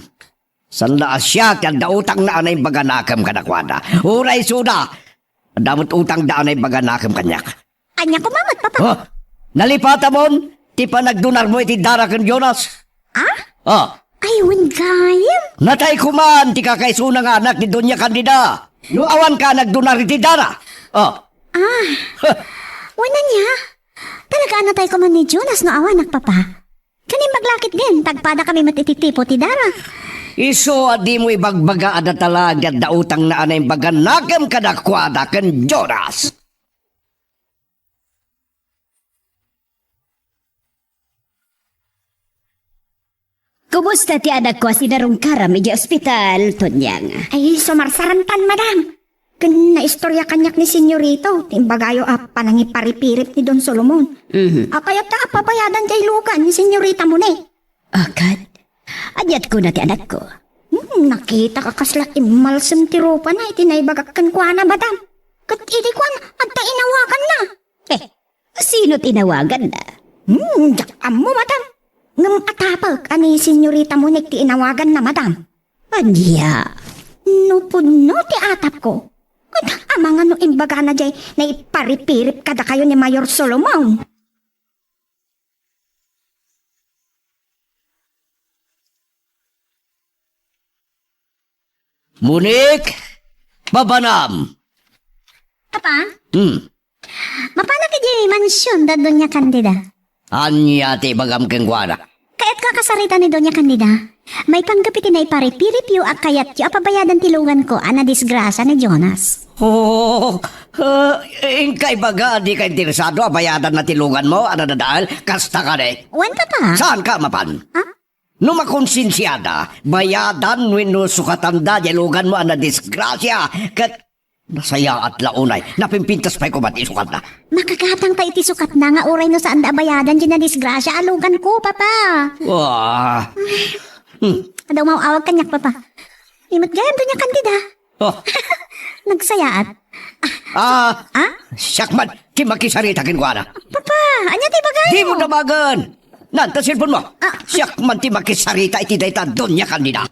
Saan la a siak ti adda utangna a naimbag a nakem kadakuada. Uray isuda, adda met utangda a naimbag a nakem kaniak. Ania koma met, Papa? Oh, nalipatamon ti panagdunarmo iti Dara ken Jonas? Ah? Oh. Ay, wen gayam. Natay koman ti kakaisuna nga anak ni Doña Candida. No awanka a nagdunar iti Dara. Oh. Ah. Huh. Wen ania? Talaga a natay koman ni Jonas no awanak, Papa. Ken imbag la ketdin, ta agpadakami met iti tipo ti Dara. Isu a dimo ibagbaga a datala ti adda utangna a naimbag a nakem kadakuada ken Jonas. Kumusta ti anakko a sinarungkaram idiay ospital, Tonyang? Ay, sumarsarantan, madam. Ken naistorya kaniak ni Senyorito ti imbagayo a panangiparipirip ni Don Solomon. Mhm. A kayatna a pabayadan diay lugan ni Senyorita Monik. Akat? Aniat kuna ti anakko? Hmm, nakitak a kasla immalsem ti rupana iti naibagak kenkuana, madam. Ket idi kuan, adda inawaganna. Eh, sino ti inawaganna? Hmm, diak ammo, madam. Ngem atapek a ni Senyorita Monik ti inawaganna, madam. Ania? No pudno ti atapko, ket amangan no imbagana diay naiparipirip kadakayo ni Mayor Solomon. Monik, papanam. Papa? Hmm. Mapanak idiay mansion da Doña Candida. Ania ti ibagam kenkuana? Kayatko a kasarita ni Doña Candida. Maipanggep iti naiparipiripyo a kayatyo a pabayadan ti luganko a nadisgrasia ni Jonas. Oh, ah, inka ibaga a dika interesado a bayadanna ti luganmo a nadadael? Kasta kadi? Wen, Papa. Saanka a mapan? Ah? No makonsensiada, bayadan wenno sukatanda diay luganmo a nadisgrasia, ket nasayaat la unay, napimpintas pay koma ti sukatna. Makagatangta iti sukatna nga uray no saanda a bayadan diay nadisgrasia a luganko, Papa. Wah. Hmm. Adda umaw-awag kaniak, Papa. Imet gayam Doña Candida. Oh. Nagsayaat. Ah, Ah? Siak man ti makisarita kenkuana. Papa, ania ti ibagayo? Dimo damagen. Nan, ta cellphone mo. Ah. Siak man ti makisarita iti dayta Doña Candida.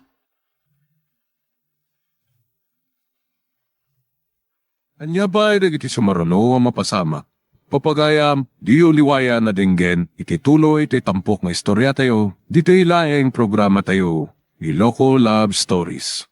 Ania pay dagiti sumaruno a mapasamak? Papagayam, diyo liwayan a denggen iti tuloy ti tampok nga istoriatayo ditoy laeng programatayo, Iloko Love Stories.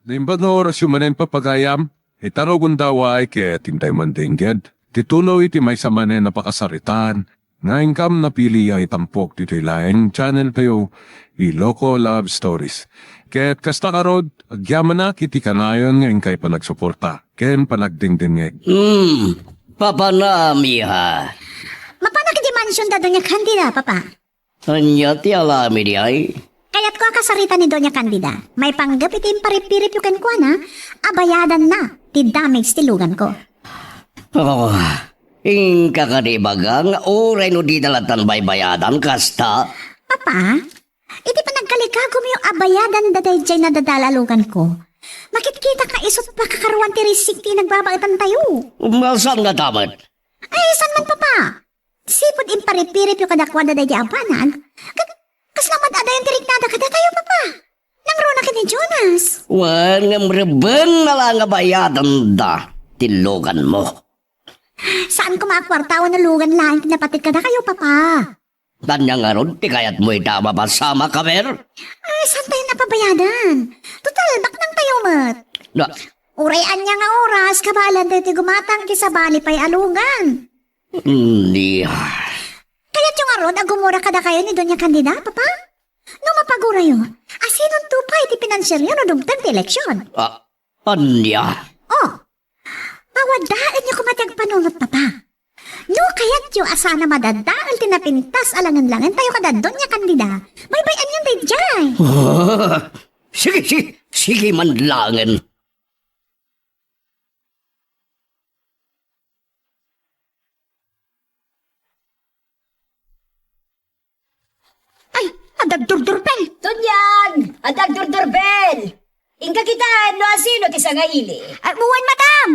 Naimbag nga orasyo manen, papagayam, ita no gundaway ket intay man dengged ti tuloy ti maysa manen a pakasaritaan nga inkam napili a itampok ditoy laeng channel tayo, Iloko Love Stories. Ket kasta ngarud, agyamanak iti kanayon nga inkay panagsuporta ken panagdengdengngeg. Hmm, papanam, iha. Mapanak iti mansion da Doña Candida, Papa. Ania ti aramid, ihay? Kayatko a kasarita ni Doña Candida. Maipanggep iti imparipiripyo kenkuana a bayadanna ti damage ti luganko. Oh, inka kadi ibaga nga uray no dida lattan baybayadan, kasta? Papa, iti panagkalikagumyo a bayadanda daydiay nadadael a luganko, makitkitak nga isu't pakakaruan ti risik ti inagbabaetantayo. Saan ngata met? Ay, saan man, Papa? Sipud imparipiripyo kadakuada daydiay a banag, ket kasla met adayon ti riknada kadatayo, Papa. Nangruna ken ni Jonas. Wen, ngem rebbengna la nga bayadenda ti luganmo. Saan koma a kuarta wenno lugan laeng ti napateg kadakayo, Papa? Ania ngarud ti kayatmo ita a mapasamak, aber? Ay, saan tayo napabayadan? Total, baknang tayo met. Na- Uray ania nga oras, kabaelan tayo ti gumatang iti sabali pay a lugan. Ania? Kayatyo ngarud a gumura kadakayo ni Doña Candida, Papa? No mapagurayo, asinonto pay ti pinanseryo no dumteng ti eleksyon? Ah, ania? Oh, pawaddaenyo koma ti agpanunot, Papa. No kayatyo a saan a madadael ti napintas a langenlangen tayo kada Doña Candida, baybay-anyon daydiay. Ah, sige, sige, sige man laengen. Ay, adda agdurdurbel! Tunyag! Adda agdurdurbel! Inka kitaen no asino ti sangaili. Ay, wen, madam!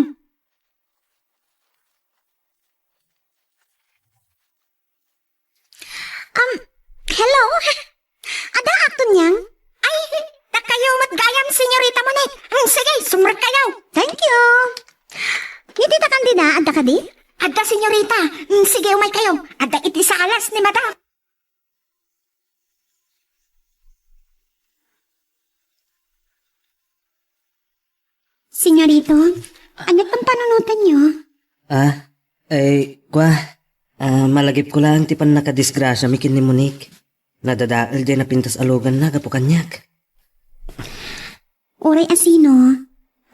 Um, hello? Adda, Tunyag? Ay, dakayo met gayam, Senyorita Monique. Mm, sige, sumrek kayo. Thank you. Ni Tita Candida, adda kadi? Adda, Senyorita. Mm, sige, umay kayo. Adda iti salas ni Madam. Senyorito, ania ti pampanunotanyo? Ah, ay, kua, ah, malagipko laeng ti pannakadisgrasiami ken ni Monique. Nadadael diay napintas a luganna gapu kaniak. Uray asino,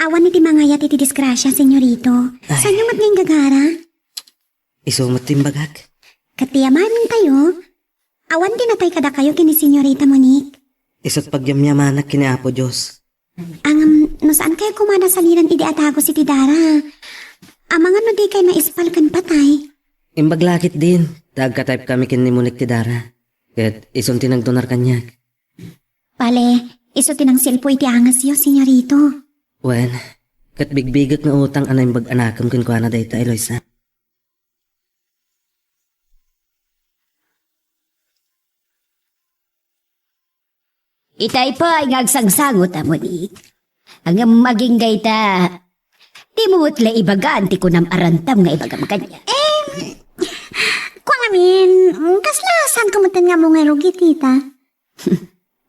awan iti mangayat iti disgrasia, Senyorito. Ay. Saanyo met nga inggagara? Isu met ti imbagak. Ket ti yamanentayo, awan ti natay kadakayo ken ni Senyorita Monique. Isu't pagyamyamanak ken ni Apo Dios. Ngem, no saankayo koma nasaliran idi adagus iti dara, amangan no dikay maispal ken patay. Imbag la ketdin, ta agka-type kami ken ni Monique ti dara. Ket isun ti nagdunar kaniak. Pale, isu ti nangsilpo iti angasyo, Senyorito. Wen, ket bigbigek nga utang a naimbag a nakem kenkuana dayta, Eloisa. Itay pay nga agsangsangot a Monique. Ngem agingga ita, dimo met la ibagaan ti kunam a rantam nga ibagam kaniak. Em, kua ngamin, kasla saanko metten nga ammo nga irugi, tita?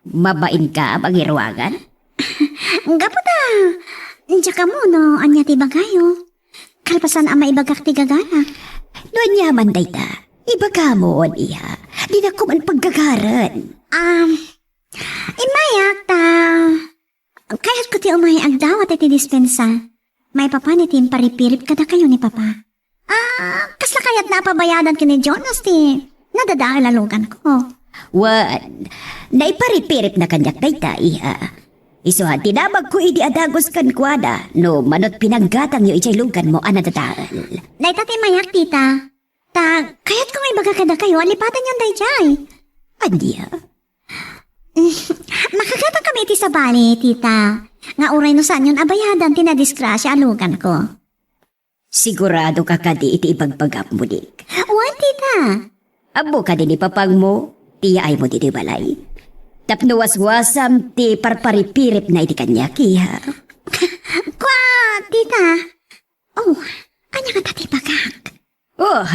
Mabainka a mangiruangan? Gapu ta, diak ammo no ania ti ibagayo. Kalpasan a maibagak ti gagarak. No aniaman dayta, ibagam, iha. Dinakon paggagaren. Um, immayak ta, kayatko ti umay agdawat iti dispensa. Maipapan iti imparipirip kadakayo ni Papa. Ah, kasla kayatna a pabayadan ken ni Jonas ti nadadael a luganko? Wen, naiparipiripna kaniak dayta, iha. Isu a dinamagko idi adagus kenkuana no mano't pinanggatangyo idiay luganmo a nadadael. Dayta ti mayak, tita. Ta, kayatko nga ibaga kadakayo a lipatanyon daydiay. Ania? Makagatangkami iti sabali, tita, nga uray no saanyon a bayadan ti nadisgrasia a luganko. Siguradoka kadi iti ibagbagam, Monique? Wen, tita. Ammo kadi ni papangmo ti yaaymo ditoy balay? Tapno waswasam ti parparipiripna idi kaniak, iha. Kua, tita. Oh, ania ngata ti ibagak? Oh,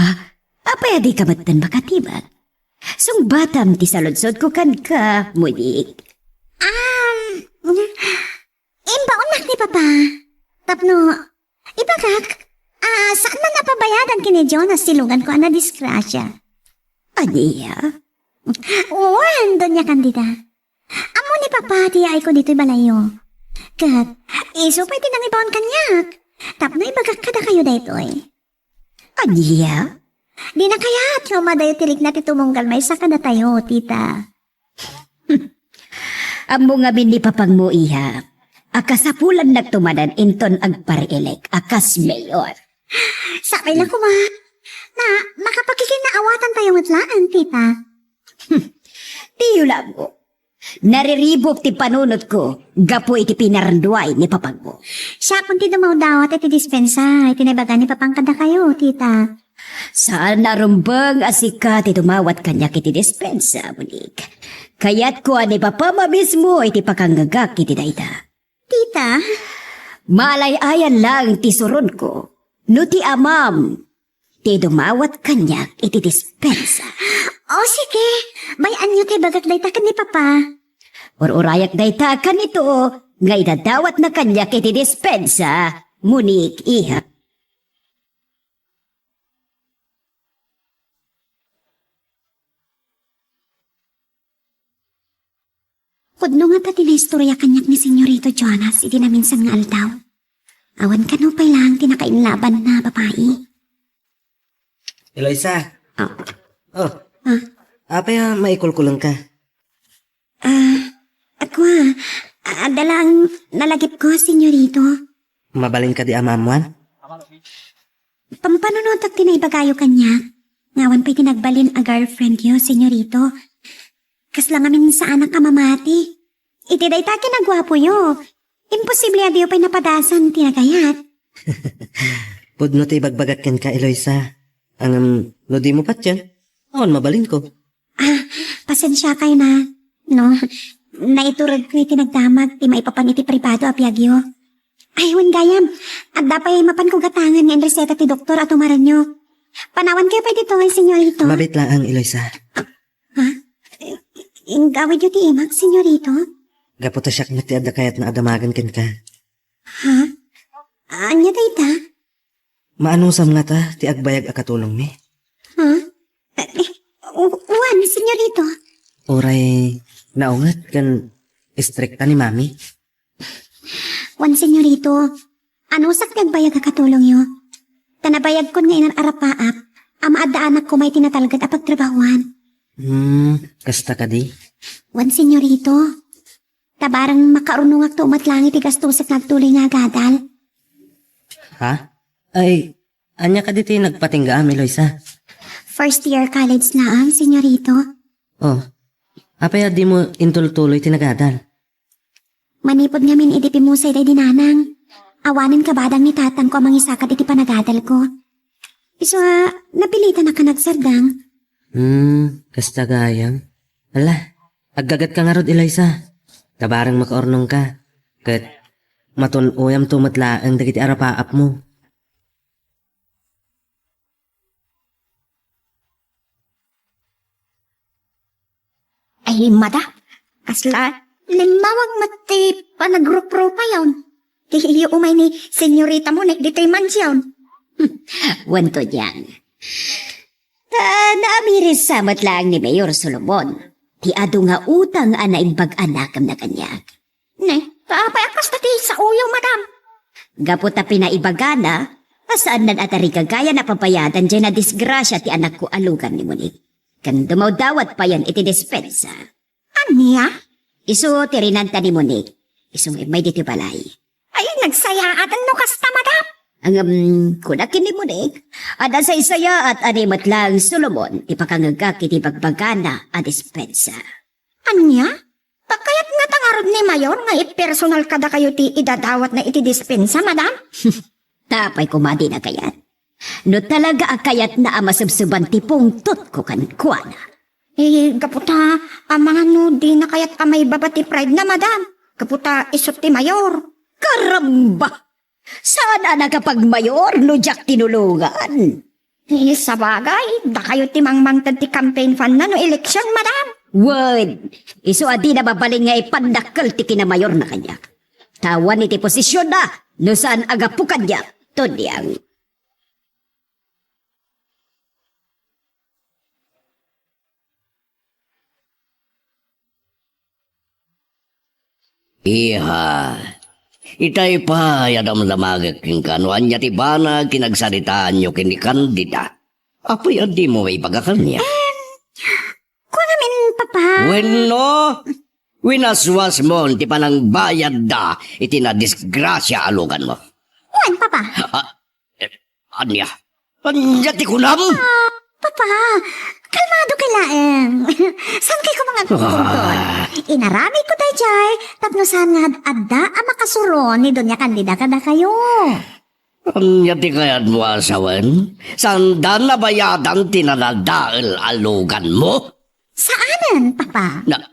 apay a dika metten makatibag? Sungbatam ti saludsodko kenka, Monique. Um, imbaonnak ni Papa. Tapno, ibagak, ah, saan man a pabayadan ken ni Jonas ti luganko a nadisgrasia. Ania? Wen, Doña Candida. Ammo ni Papa ti yaayko ditoy balayyo. Ket, isu pay ti nangibaon kaniak. Tapno ibagak kadakayo daytoy. Ania? Dina kayat nga umadayo ti rikna ti tumunggal maysa kadatayo, tita. Ammo ngamin ni papangmo, iha, a kasapulannakto manen inton agparielek a kas mayor. Sapay la koma. Na, makapakikinnaawatan tayo met laeng, tita. Diyo la ammo. Nariribuk ti panunotko gapu iti pinaranduay ni papangmo. Siakon ti dumawdawat iti dispensa iti naibaga ni papang kadakayo, tita. Saan a rumbeng a sika ti dumawat kaniak iti dispensa, Monique. Kayatko a ni Papa mamismo iti pakangngegak iti dayta. Tita? Malay-ayan lang ti suronko. No ti amam, ti dumawat kaniak iti dispensa. O, sige. Bay-anyo ti ibagak dayta ken ni Papa. Ur-urayak dayta ken ito nga idadawatna kaniak iti dispensa, Monique, iha. Pudno ngata ti naistorya kaniak ni Senyorito Jonas iti naminsan nga aldaw. Awan kano pay laeng ti nakainlabanna a babai. Eloisa. Ah. Oh. Ah. Apay a maikulkuleng ka? Ah, ako, ah, adda lang nalagipko, Senyorito. Mabalin kadi a maammoan? Pampanunotek ti naibagayo kaniak. Nga awan pay ti nagbalin a girlfriendyo, Senyorito. Kasla ngamin saanak a mamati. Iti dayta kinaguapoyo, imposible a diyo pay napadasan ti nagayat. Pudno ti ibagbagak kenka, Eloisa. Ngem no dimo patien, awan mabalinko. Ah, pasensiakay na. No, naituredko iti nagdamag ti maipapan iti pribado a biagyo. Ay, wen gayam, adda pay mapanko gatangen nga inreseta ti doktor a tumarenyo. Panawankayo pay ditoy, Senyorito. Mabit laeng, Eloisa. Ha? Inggawidyo ti imak, Senyorito? Gapu ta siak met ti adda kayatna a damagen kenka. Ha? Ania dayta? Maanusam ngata ti agbayag a katulongmi? Ha? Eh, u-, wen, Senyorito. Uray naunget ken istrikta ni Mami? Wen, Senyorito, anusak ti agbayag a katulongyo. Ta nabayagkon nga inar-arapaak a maaddaanakon iti natalged a pagtrabahoan. Hmm, kasta kadi? Wen, Senyorito. Ta bareng makaurnongakto met laeng iti gastosek nga agtuloy nga agadal. Ha? Ay, ania kadi ti nagpatinggaam, Eloisa? First year college laeng, Senyorito. Oh, apay a dimo intultuloy ti nagadal? Manipud ngamin idi pimusay daydi nanang, awanen kabadang ni tatangko a mangisakad iti panagadalko. Isu a, napilitanak a nagsardeng. Hmm, kasta gayam. Ala, aggagatka ngarud, Eloisa. Ta bareng makaurnongka. Ket matun-oyamto met laeng dagiti arapaapmo. Ay, madam, kasla limmawag met ti panagrupropayon. Ti iyo umay ni Senyorita Monique ditoy mansion. Wen, Tunyang. Ta naamiris sa met laeng ni Mayor Solomon ti adu nga utang a naimbag-anakemna kaniak. Ne, ta apay a kasta ti saoyo, madam? Gapu ta pinaibagana a saannan a tarigagayan a pabayadan diay nadisgrasia ti anakko a lugan ni Monique. Ken dumawdawat payen iti dispensa. Ania? Isu ti rinanta ni Monique. Isu nga immay ditoy balay. Ay, nagsayaaten no kasta, madam. Ngem, kuna ken ni Monique, adda saysayaat a ni met laeng Solomon ti pakangegak iti bagbagana a dispensa. Ania? Ta kayat ngata ngarud ni Mayor nga ipersonal kadakayo ti idadawatna iti dispensa, madam? Ta apay koma a dina kayat? No talaga a kayatna a masebseban ti pungtotko kenkuana. Eh, gapu ta, amangan no dina kayat a maibaba ti pride na, madam. Gapu ta isu ti Mayor. Karamba! Saan a nakapagmayor no diak tinulongan? Eh, sabagay, dakayo ti mangmangted ti campaign fund na no eleksyon, madam. Wen, isu a dina mabalin nga ipandakkel ti kinamayorna kaniak. Ta awan iti posisionna no saan a gapu kaniak, Tunyang. Iha, itay pay a damdamagek kenka no ania ti banag kinagsaritaanyo ken ni Candida. Apay a dimo maibaga kaniak? Em, kunamin, Papa. Wenno, winaswasmon ti panangbayadda iti nadisgrasia a luganmo. Wen, Papa. Ah, eh, ania? Ania ti kunam? Ah, Papa, kalmadoka laeng. Saankay koma nga agkunkundon. Ah. Inaramidko daydiay tapno saan nga ad-adda a makasuro ni Doña Candida kadakayo. Ania ti kayatmo a sawen? Saanda nabayadan ti nadadael a luganmo? Saanen, Papa. Na-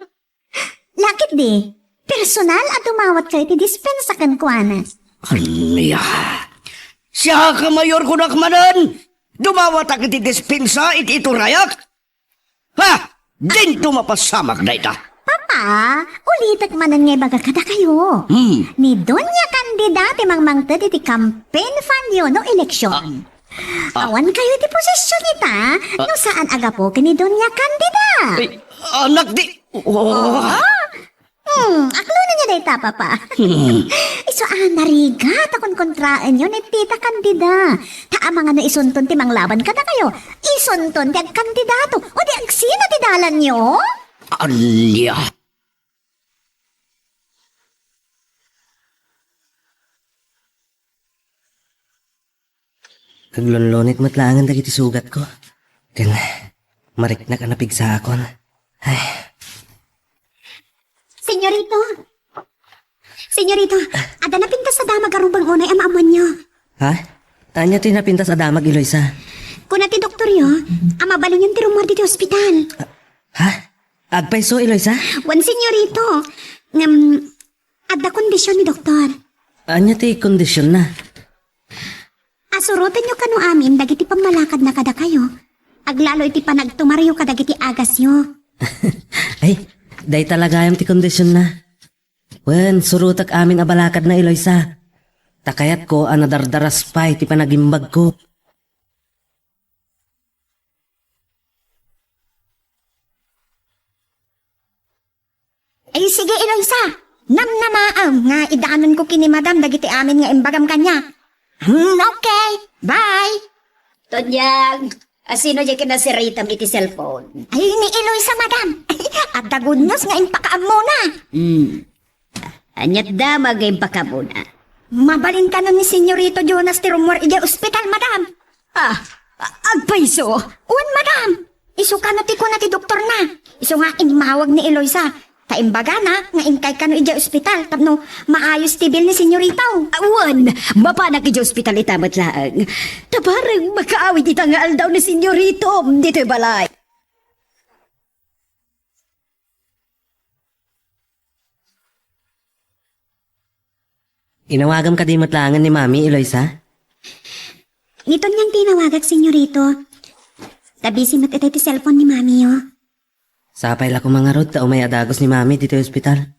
Lakit di, personal a dumawatkayo iti dispensa kenkuana. Ania? Siak a mayor kunak manen? Dumawatak iti dispensa iti iturayak? Ha? Dinto mapasamak dayta. Papa, ulitek manen nga ibaga kadakayo. Hmm. Ni Doña Candida ti mangmangted iti campaign fund yo no eleksyon. Ah. Ah. Awan kayo iti posesyon ita, ah, no saan a gapu ken ni Doña Candida. Ay, anak di, oh. Oh. Hmm, aklonenyo dayta, Papa. Hmm. Isu a narigat a konkontraenyo ni Tita Candida. Ta amangan no isunton ti manglaban kadakayo, isunton ti agkandidato, o di agsina ti dalanyo? Ania? Aglunlunit met laengen dagiti sugatko. Ken mariknak a napigsaakon. Ay. Senyorito! Senyorito, adda napintas a damag a rubeng unay a maammoanyo. Ha? Ania ti napintas a damag, Eloisa? Kuna ti doktoryo a mabalinyon ti rummuar ditoy ospital. Ha? Agpayso, Eloisa? Wen, senyorito. Ngem, adda kondisyon ni doktor. Ania ti kondisionna? Asurotenyo kano amin dagiti pammalakadna kadakayo. Aglalo iti panagtumaryo kadagiti agasyo. Ay, dayta la gayam ti kondisionna. Wen, surotek amin a balakadna, Eloisa. Ta kayatko a nadardaras pay ti panagimbagko. Ay, sige, Eloisa. Namnamaem nga idanonko ken ni Madam dagiti amin nga imbagam kaniak. Hmm, okay. Bye. Tonyang, asino diay kinasiritam iti cellphone? Ay, ni Eloisa, Madam. Adda good news nga impakaammona. Hmm. Ania't damag nga impakaammona? Mabalin kano ni Senyorito Jonas ti rummuar idiay ospital, Madam. Ah, a-, agpayso? Wen, Madam. Isu kano ti kuna ti doktorna. Isu nga immawag ni Eloisa. Ta imbagana nga inkay kano idiay ospital tapno maayos ti bill ni Senyorito. Ah, wen, mapanak idiay ospital ita met laeng. Ta bareng makaawid ita nga aldaw ni Senyorito ditoy balay. Inawagam kadi met laengen ni Mami, Eloisa? Ni Tonyang ti inawagak, Senyorito. Ta busy met itay ti cellphone ni Mamiyo. Sapay la koma ngarud ta umay a dagus ni Mami ditoy ospital.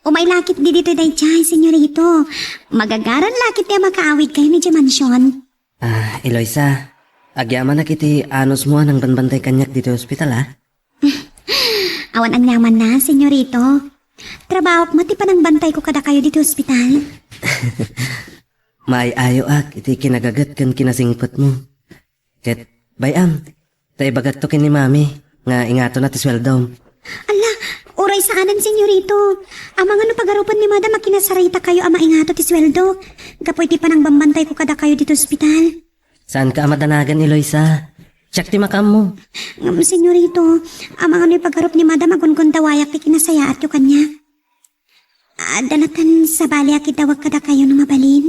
Umay la ketdi ditoy daydiay, Senyorito. Magagaran la ketdi a makaawidkayon idiay mansion. Ah, Eloisa, agyamanak iti anusmo a nangbantay kaniak ditoy ospital, a? Awan aniamanna, Senyorito. Trabahok met ti panangbantayko kadakayo ditoy ospital. Maay-ayoak iti kinagaget ken kinasingpetmo. Ket bay-am, ta ibagakto ken ni Mami nga ingatona ti sueldom. Ala, uray saanen, Senyorito. Amangan no pagarupen ni Madam a kinasarita kayo a maingato ti sueldo gapu iti panangbambantayko kadakayo ditoy ospital. Saanka a madanagan, Eloisa. Siak ti makaammo. Ngem, Senyorito, amangan no ipagarup ni Madam a gungundawayak ti kinasayaatyo kaniak. Adda laeng sabali a kiddawek kadakayo no mabalin.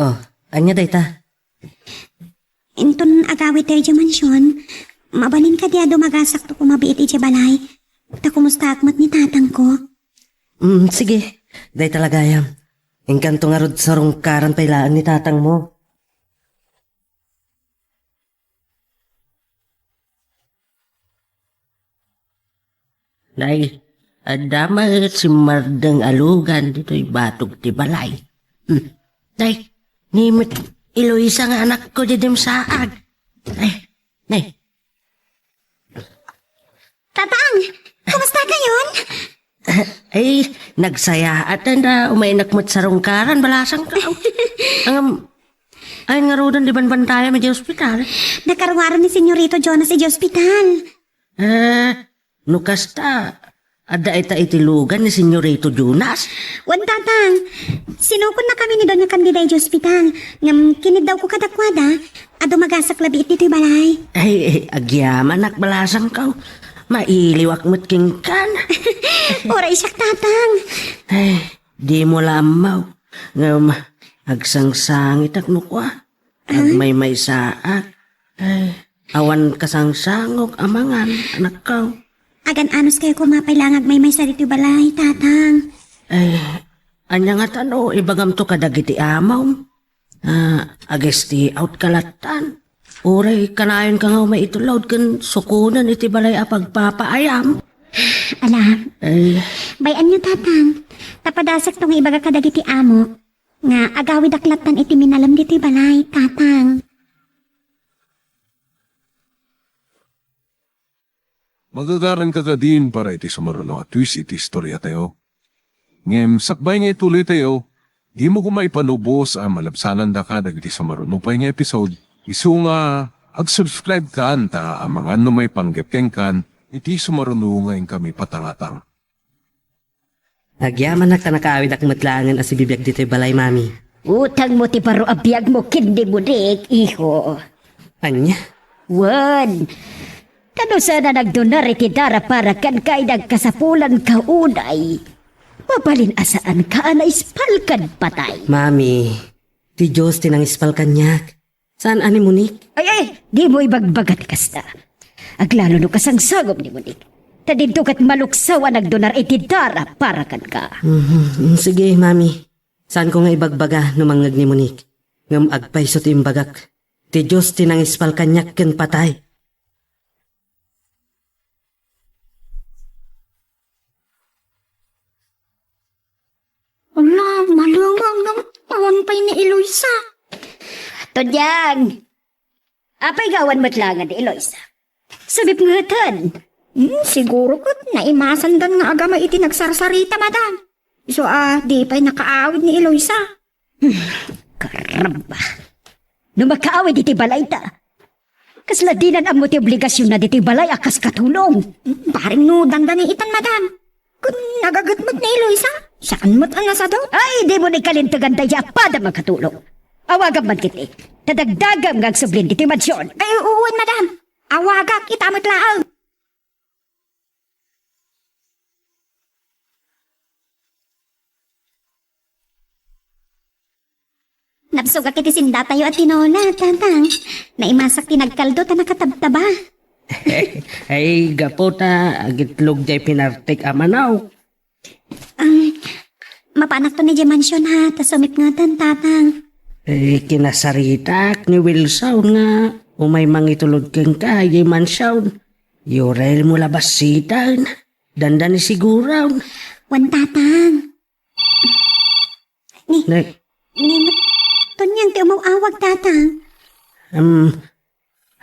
Oh, ania dayta? Inton agawidtayo idiay mansion, mabalin kadi a dumagasakto koma biit idiay balay? Ta kumustaak met ni tatangko. Mm, sige. Dayta la gayam. Inkanto ngarud sarungkaran pay laeng ni tatangmo. Nay, adda met simmardeng a lugan ditoy batog ti balay. Hmm. Nay, ni met Eloisa nga anakko diay dimsaag. Nay, nay. Tatang, kumusta kayon? Ay, nagsayaat, anda, umaynak met sarungkaran, balasangko. Ngem, ay, ngaruden ti banbantayam idiay ospital. Nakaruaren ni Senyorito Jonas idiay ospital. Ah, no kasta, adda ita iti lugan ni Senyorito Jonas? Wen, Tatang. Sinukonnakami ni Doña Candida idiay ospital. Ngem kiniddawko kadakuada a dumagasak la biit ditoy balay. Ay, ay, agyamanak, balasangko. Mailiwak met kenkan. Uray siak, Tatang. Ay, dimo la ammo. Ngem, Agsangsangitak no kua. Agmaymaysaak. Ay, awan kasangsangok a mangan, anakko. Agan-anos kayo koma pay la nga agmaymaysa ditoy balay, Tatang. Ay, ania ngata no ibagamto kadagiti amom? Ah, ag-stay out ka lattan. Uray kanayonka nga umay itulod ken sukonen iti balay a pagpapaayam. Ala, ay, bay-anyo, Tatang. Ta padasakto nga ibaga kadagiti amok nga agawidak lattan iti minalem ditoy balay, Tatang. Magagaranka kadin para iti sumaruno a twist iti istoriatayo. Ngem sakbay nga ituloytayo, dimo koma ipanubos a malabsanandaka dagiti sumaruno pay nga episode. Isu nga ag-subscribe kan ta amangan no maipanggep kenkan iti sumaruno nga inkami patangatang. Agyamanak ta nakaawidak met laengen a sibibiag ditoy balay, Mami. Utangmo ti baro a biagmo ken ni Monique, iho. Ania? Wen, ta no saan a nagdonar iti dara para kenka idi agkasapulanka unay, mabalin a saanka a naispal ken patay. Mami, ti Dios ti nangispal kaniak. Saan a ni Monique? Ay, ay, dimo ibagbaga ti kasta. Aglalo no kasangsangom ni Monique. Ta dinto ket maluksaw a nagdonar iti dara para kenka. Mhm. Mm, sige, Mami. Saanko nga ibagbaga no mangngeg ni Monique. Ngem agpayso ti imbagak. Ti Dios ti nangispal kaniak ken patay. Ala, malengeng no awan pay ni Eloisa. Tonyang! Apay nga awan met laengen ni Eloisa? Sumipngeten. Hmm, siguro ket naimasandan nga agama iti nagsarsarita, madam. Isu a di pay nakaawid ni Eloisa. Hmm, karamba. No makaawid iti balayda, kasla dinan ammo ti obligasionna ditoy balay a kas katulong. Bareng no dandani itan, madam. Kun nagaget met ni Eloisa, saan met a nasadot? Ay, dimo ni kalintegan daydi a pada makatulong. Awagam man ketdi, ta dagdagem nga agsublin ditoy mansion. Ay, wen, madam. Awagak ita met laeng. Nabsogak iti sindatayo a tinola, Tatang. Naimasak ti nagkaldo ta nakatabtaba. Ay, gapu ta agitlog jay pinartek a manok. Ang, mapanakto ni jay mansion ha, ta sumipngeten, Tatang. Eh, kinasaritak ni Wilson nga umay mangitulod kenka jay mansion. Uray mo la bassitan. Dandani siguron. Wen, Tatang. Ni, Nay. Ni, Tonyang ti umaw-awag, Tatang. Um,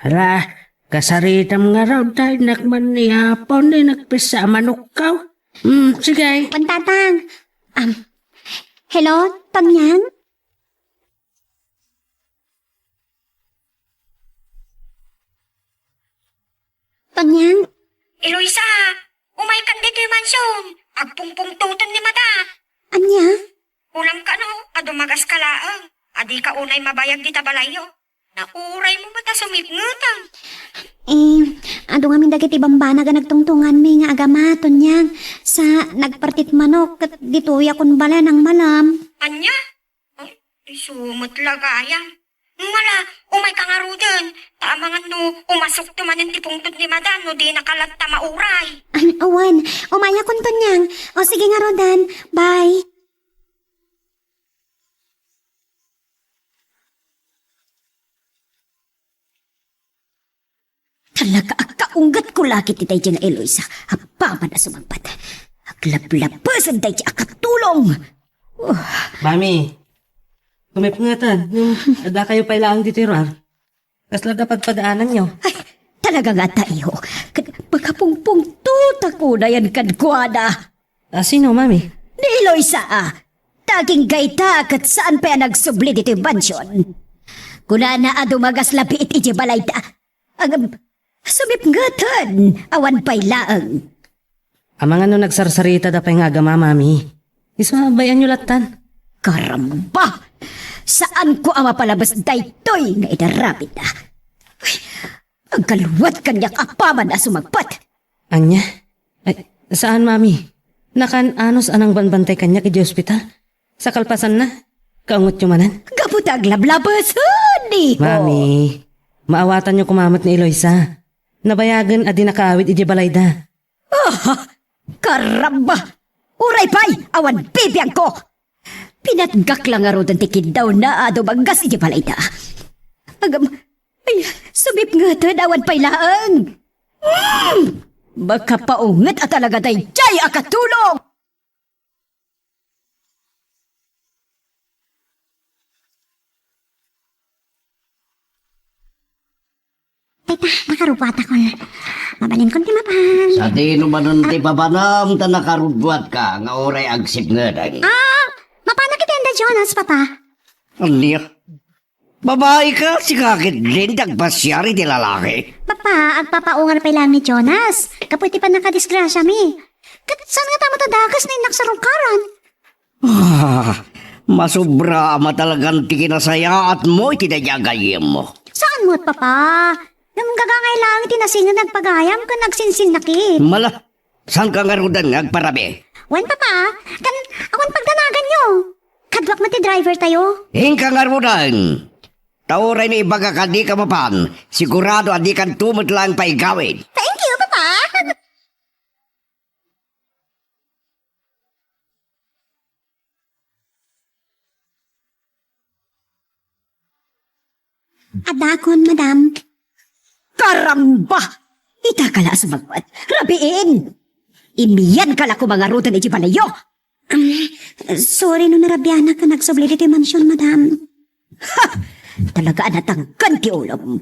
hala, kasaritam ngarud, tay, nakman ni Apon, ni nagpissa a manukkaw. Hmm, sige. Wen, Tatang. Um, hello, Tonyang? Tonyang? Eloisa, umaykan ditoy mansion. Agpungpungtoten ni Madam. Ania? Ulam kano, a dumagas ka laeng. Adi ka unay mabayag dita balayyo. Nauray mo met a sumipngeten. Eh, adu ngamin dagiti bambanag a nagtungtunganmi nga agama, Tonyang. Sa nagpartit manok, ket ditoyakon bale nang malam. Ania? Ay, isu met la gayam. Mala, umayka ngaruden, ta amangan no umasukto manen ti pungtot ni Madam no dinaka latta mauray. Ay, awan. Umayakon, Tonyang. O, sige ngaruden. Bye. Talaga a kaunggatko la ketdi daydi nga Eloisa. Apaman a sumangpet. Aglablabesen daydi a katulong. Oh. Mami, sumipngeten, no addakayo pay laeng ditoy ruar. Kasla padpadaananyo? Ay, talaga nga tayo. Ket makapungpungtotak unayen kenkuana. A sino, Mami? Ni Eloisa, a. Daging gayta ket saan pay a nagsubli ditoy mansion. Kunana a dumagas la biit idiay balayda. Ngem, sumipngeten, awan pay laeng. Amangan no nagsarsaritada pay nga agama, Mami. Isu a bay-anyo lattan. Karamba! Saanko a mapalabes daytoy nga inaramidda. Uy, aggalwat kaniak apaman a sumangpet. Ania? Ay, saan, Mami. Nakan-anos a nangbanbantay kaniak idiay ospital. Sa kalpasanna, Kaungotyo manen? Gapu ta aglablabes, iho. Mami, maawatanyo koma met ni Eloisa. Nabayagen a di nakaawid idiay balayda. Ah, karamba! Uray pay, awan bibiangko! Pinatgak la ngaruden ti kiddawna a dumaggas idiay balayda. Agam, ay, sumipngeten awan pay laeng. Mm! Makapaunget a talaga daydiay a katulong! Tayta, nakarubuatakon. Mabalinkon ti mapan. Sadino manen ti papanam ta nakarubuatka nga uray agsipngedek? Ah, mapanak iti anda Jonas, Papa. Ania? Babaika, sika ketdin ti agpasiar iti lalaki. Papa, agpapaungar pay laeng ni Jonas. Gapu iti pannakadisgrasiami. Ket saan ngata met a dakes no innak sarungkaran? Ah, masobra a matalagan ti kinasayaatmo iti daydiay a gayyemmo. Saan met, Papa? Ngem gagangay laeng iti nasinged nga agpagayam ken agsinsinnakit. Mala, saanka ngaruden nga agparabii? Wen, Papa, ken awan pagdanaganyo. Kaduak met ti driver tayo. Inka ngaruden. Ta uray no ibagak a dika mapan, sigurado a dikanto met laeng pay igawid. Thank you, Papa. Adakon, madam. Karamba! Itaka la a sumagmad. Rabiin! Imiyanka la koma ngaruden idiay balayyo. Um, sorry no narabianak a nagsubli ditoy mansion, madam. Ha! Talaga a natangken ti ulom.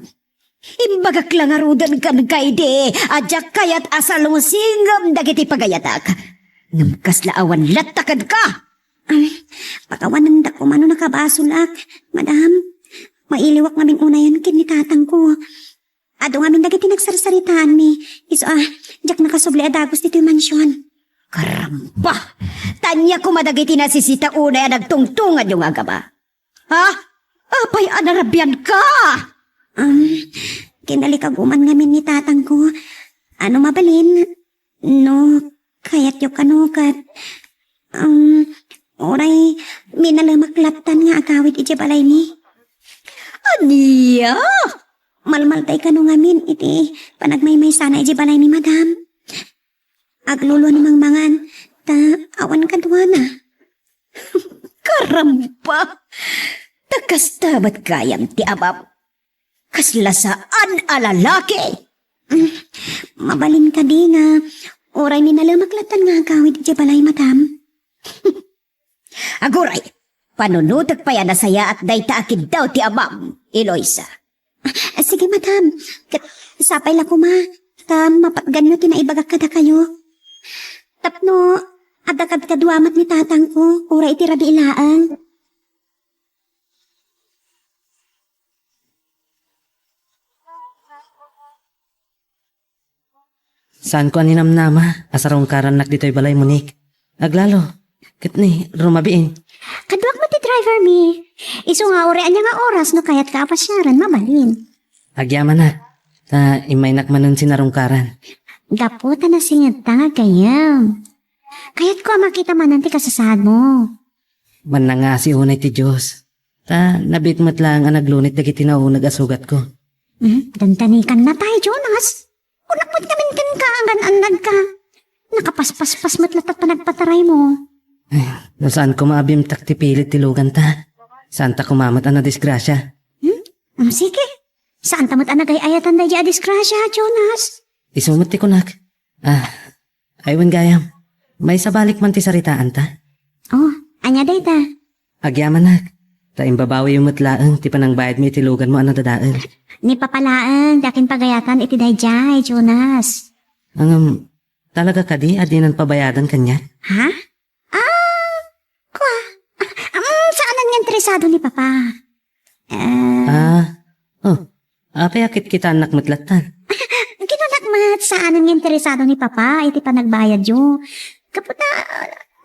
Imbagak la ngaruden kenka idi a diak kayat a salusingem dagiti pagayatak. Ngem kasla awan latta kenka. Ay, pakawanendak koma no nakabasolak, madam. Mailiwak ngamin unayen ken ni tatangko. Adu ngamin dagiti nagsarsaritaanmi. Isu a, diak nakasubli a dagus ditoy mansion. Karamba! Ania koma dagiti nasisita unay a nagtungtungad nga agama? Ha? Apay a narabianka? Um, kinalikag uman ngamin ni tatangko. Ano mabalin? No kayatyo kano ket, um, uray minalemak lattan nga agawid idiay balaymi. Ania? Malmalday kano ngamin iti panagmaymaysana idiay balaymi, madam. Agluluan mangan, ta awan kaduana. Karamba! Ta kasta met gayam ti amam. Kasla saan a lalaki! Mm, mabalin kadi nga uray minalemak lattan nga agawid idiay balay, madam? Aguray, panunotek pay a nasayaat dayta a kiddaw ti amam, Eloisa. Ah, sige, madam. Ket sapay la koma, ta mapatganyo ti naibagak kadakayo. Tapno adda kadkadua met ni tatangko, uray iti rabii laeng. Saanko a ninamnama a sarungkarannak ditoy balay, Monique. Aglalo, ket ni, rumabiin. Kaduak met ti driver mi. Isu nga uray ania nga oras no kayatka a pasiaren, mabalin. Agyamanak, ta immaynak manen sinarungkaran. Gapu ta nasingedta nga gayyem. Kayatko a makita manen ti kasasaadmo. Mannangasi unay ti Dios. Ta nabiit met laeng a naglunit dagiti nauneg a sugatko. Hmm, dantanikanna pay, Jonas. Kunak met ngamin kenka a gaan-annadka. Nakapaspaspas met latta ti panagpataraymo. Ay, no saan koma a bimtak ti pilit ti luganta. Saanta koma met a nadisgrasia. Hmm? Hmm, sige. Saanta met a nagay-ayatan daydiay a disgrasia, Jonas. Isu met ti kunak. Ah, ay, wen gayam. Maisabalik man ti saritaanta. Oh, ania dayta? Agyamanak, ta imbabawiyo met laeng ti panangbayadmi iti luganmo a nadadael. Ni Papa laeng ti akin pagayatan iti daydiay, Jonas. Ngem, talaga kadi a dinan pabayadan kaniak? Ha? Ah, kua. Ah, mm, saanen nga interesado ni Papa. Ah. Ah, oh, apay a kitkitaennak met lattan? Kinunak met, saanen nga interesado ni Papa iti panagbayadyo. Gapu ta,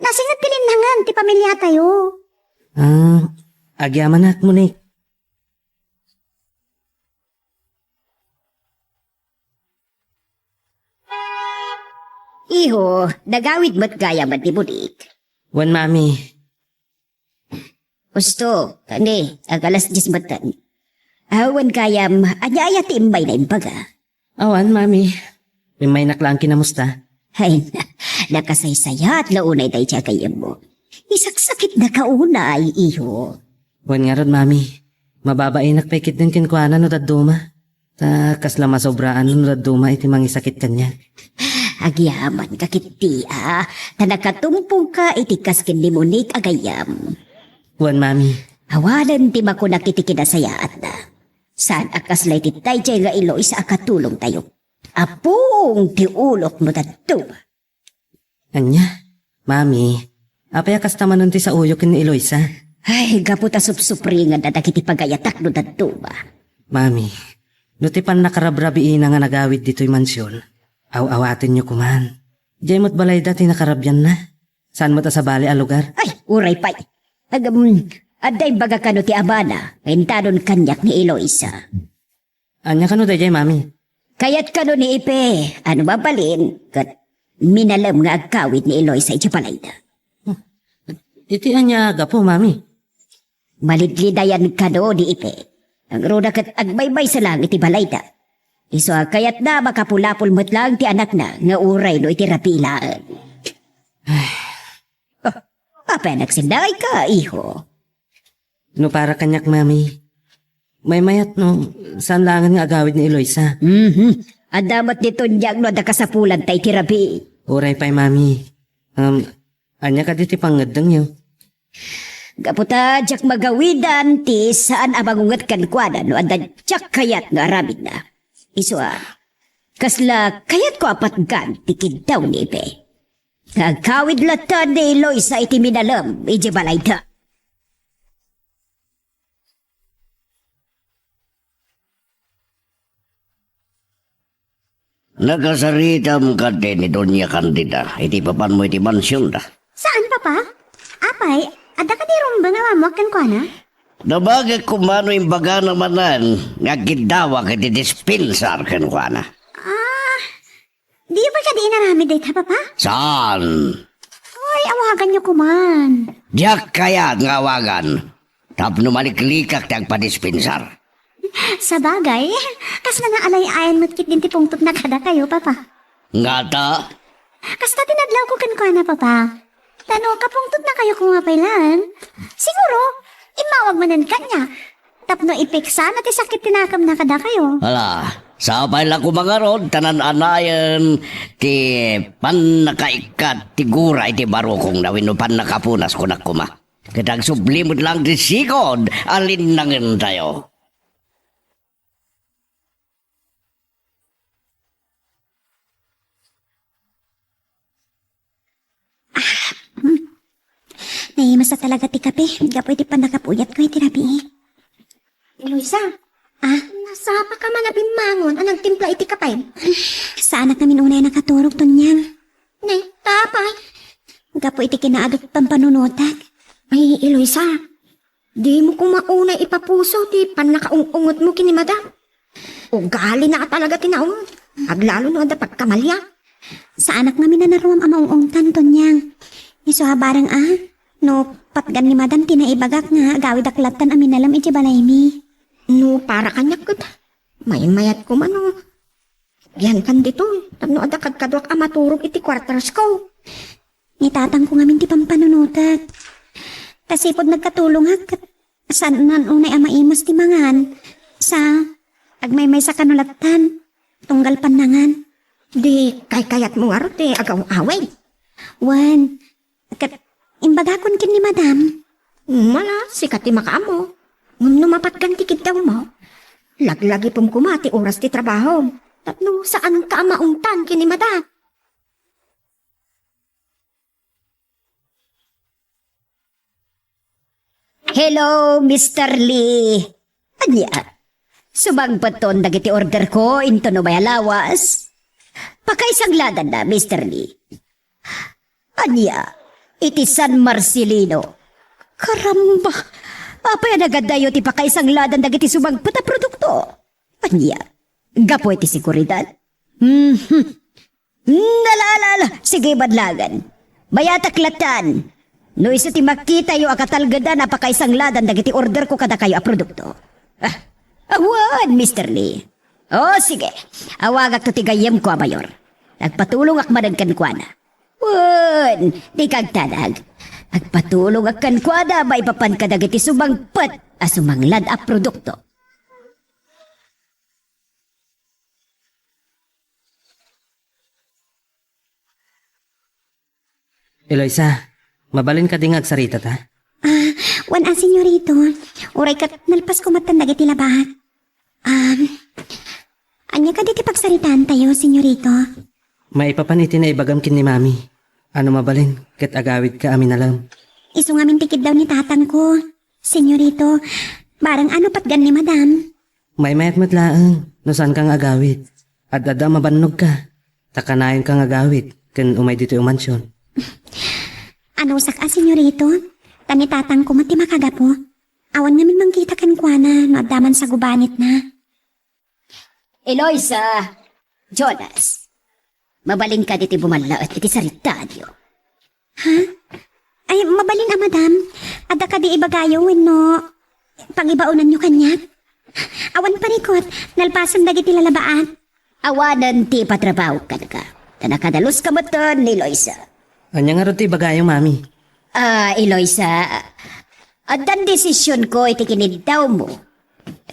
nasinged ti linnangen ti pamiliatayo. Ah, agyamanak, Monique. Iho, nagawid met gayam ti butik. Wen, Mami. Usto, kani, ag-alas dies metten. Awan gayam, ania aya ti immayna imbaga? Awan, Mami. Immaynak laeng kinamusta. Ay, na, nakasaysayaat la unay daydiay a gayyemmo. Isaksakitnaka unay, iho. Wen ngarud, Mami. Mababainak pay ketdin kenkuana no dadduma. Ta kasla masobraan no dadduma iti mangisakit kaniak. Agyamankak ketdi, a, ta nakatumpongka iti kas ken ni Monique a gayyem. Wen, Mami. Awanen ti makunak iti kinasayaatna. Saan a kasla iti daydiay nga Eloisa a katulongtayo. Apong ti ulok no dadduma. Ania? Mami, apay a kasta manen ti saoyo ken ni Eloisa? Ay, gapu ta supsupringanna dagiti pagayatak no dadduma. Mami, no ti pannakarabrabiina nga nagawid ditoy mansion, aw-awatenyo koman. Diay met balayda ti nakarabianna. Saan met a sabali a lugar? Ay, uray pay. Agam, adda imbaga kano ti amana nga intanon kaniak ni Eloisa. Ania kano daydiay, Mami? Kayat kano ni Ipe, a no mabalin, ket minalem nga agkawid ni Eloisa iti balayda. Iti ania a gapu, Mami? Malidlidayan kano ni Ipe. Ngarud, ket agmaymaysa laeng iti balayda. Isu a kayatna a makapulapol met laeng ti anakna nga uray no iti rabii laeng. Ah, apay a nagsindangayka, iho? No para kaniak, Mami, maymayat no saan laengen nga agawid ni Eloisa. Mhm. Adda met ni Tonyang no adda kasapulanta iti rabii. Uray pay, Mami. Um, ania kadi ti pangngeddengyo? Gapu ta diak magawidan ti saan a mangunget kenkuana no adda diak kayat nga aramidna. Isu a, kasla kayatko a patgan ti kiddaw ni Ipe. Nga agkawid latta ni Eloisa iti minalem iti balayda. Nakasaritam kadi ni Doña Candida iti papanmo iti mansionda? Saan, Papa? Apay, adda kadi rumbeng a maammoak kenkuana? Nabagek koma no imbagana manen nga agkiddawak iti dispensar kenkuana. Ah, diyo pay kadi inaramid dayta, Papa? Saan? Ay, awaganyo koman. Diak kayat nga awagan. Tapno maliklikak ti agpadispensar. Sabagay, kasla naalay-ayan met ketdin ti pungtotna kadakayo, Papa. Ngata? Kasta ti nadlawko kenkuana, Papa. Ta no kapungtotnakayo koma pay laeng, siguro, immawag manen kaniak. Tapno ipiksana ti sakit ti nakemna kadakayo. Ala, sapay la koma ngarud ta naan-anayen ti pannakaikkat ti gura iti barukongna wenno pannakapunas, kunak koma. Ket agsubli met laeng ti sigud a linnangentayo. Hmm. Naimasa talaga ti kape gapu iti pannakapuyatko iti rabii. Eloisa, ah? Nasapaka man a bimmangon a nagtimpla iti kape? Saanak ngamin unay a nakaturog, Tonyang. Ne, ta apay? Gapu iti kinaagek pampanunotak. Ay, Eloisa, dimo koma unay ipapuso ti pannakaung-ungetmo ken ni Madam. Ugalina a talaga ti naunget. Aglalo no adda pagkamalian. Saanak ngamin a naruam a maung-ungtan, Tonyang. Isu a bareng a, no patgan ni Madam ti naibagak nga agawidak lattan a minalem iti balaymi. No para kaniak ket, maymayat koma no agyankan ditoy, tapno adda kadkaduak a maturog iti kuartersko. Ni tatangko ngamin ti pampanunotek. Ta sipud nagkatulongak ket saanan unay a maimas ti mangan. Sa, agmaymaysa kano lattan, tunggal pannangan. Di kaykayatmo ngarud ti agaw-awid? Wen, ket imbagakon ken ni Madam. Mala, sika ti makaammo. Ngem no mapatgan ti kiddawmo, laglagipem koma ti oras ti trabahom. Tapno saanka a maungtan ken ni Madam. Hello, Mister Lee. Ania? Sumangpeton dagiti orderko inton umay a lawas? Pakaisangladanna, Mister Lee. Ania? Iti San Marcelino. Karamba! Apay a nagadayo ti pakaisangladan dagiti sumangpet a produkto? Ania? Gapu iti seguridad? Mhm. Nala, ala, ala. Sige, badlagan. Mayatak lattan. No isu ti makitayo a katalgedan a pakaisangladan dagiti orderko kadakayo a produkto. Ah, awan, Mister Lee. O, sige. Awagakto ti gayyemko a mayor. Agpatulongak manen kenkuana. Wen, dika agtanag. Agpatulongak kenkuana maipapan kadagiti sumangpet a sumanglad a produkto. Eloisa, mabalin kadi nga agsaritata? Ah, wen a, senyorito. Uray ket nalpasko metten dagiti labaat. Um, ania kadi ti pagsaritaantayo, senyorito? Maipapan iti naibagam ken ni Mami. Ano mabalin, ket agawidka a minalem. Isu ngamin ti kiddaw ni tatangko, senyorito. Bareng ano patgan ni Madam? Maymayat met laeng no saanka nga agawid. Ad-adda a mabannogka, ta kanayonka nga agawid ken umay ditoy a mansion. Anusak a, senyorito, ta ni tatangko met ti makagapu. Awan ngamin mangkita kenkuana no adda man sa gubanitna. Eloisa, Jonas, mabalin kadi ti bumallaet iti saritaanyo? Ha? Ay, mabalin a, madam. Adda kadi ibagayo wenno pangibaonanyo kaniak? Awan parikut, nalpasen dagiti lalabaat. Awanen ti ipatrabaho kenka, ta nakadaluska metten ni Eloisa. Ania ngarud ti ibagayo, Mami? Ah, Eloisa, addan desisionko iti kiniddawmo.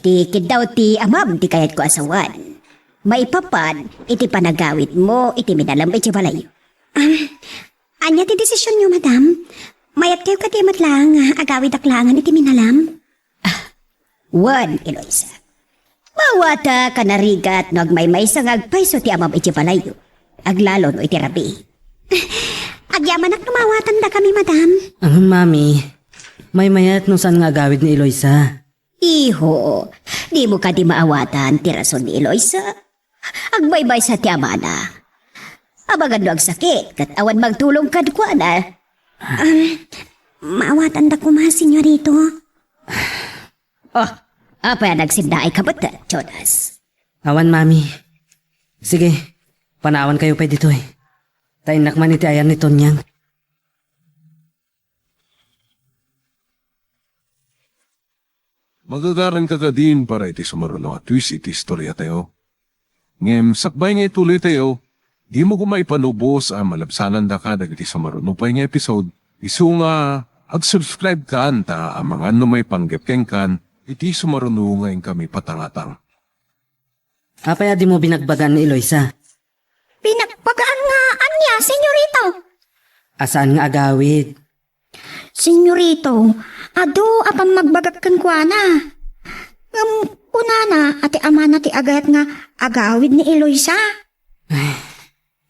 Ti kiddaw ti amam ti kayatko a sawen. Maipapan iti panagawidmo iti minalem iti balayyo. Ah, ania ti desisionyo, madam? Mayatkayo kadi met laeng nga agawidak laengen iti minalem? Ah, wen, Eloisa. Maawatak a narigat no agmaymaysa nga agpayso ti amam iti balayyo. Aglalo no iti rabii. Agyamanak no maawatandakami, madam. Ngem, Mami, maymayat no saan nga agawid ni Eloisa. Iho, dimo kadi maawatan ti rason ni Eloisa? Agmaymaysa ti amana. Amangan no agsakit, ket awan mangtulong kenkuana. Ah, maawatanda koma, senyorito. Oh, apay a nagsinnaay ka met, Jonas? Awan, Mami. Sige, panawankayo pay ditoy. Ta innak man iti ayan ni Tonyang. Magagaranka kadin para iti sumaruno a twist iti istoriatayo. Ngem sakbay nga ituloytayo, dimo koma ipanubos a malabsanandaka dagiti sumaruno pay nga episode, isu nga ag-subscribe kan ta amangan no maipanggep kenkan iti sumaruno nga inkami patangatang. Apay a dimo binagbagaan ni Eloisa? Binagbagaan nga ania, senyorito? A saan nga agawid. Senyorito, adu a pammagbagak kenkuana. Ngem kunana a ti amana ti agayat nga agawid ni Eloisa. Ay,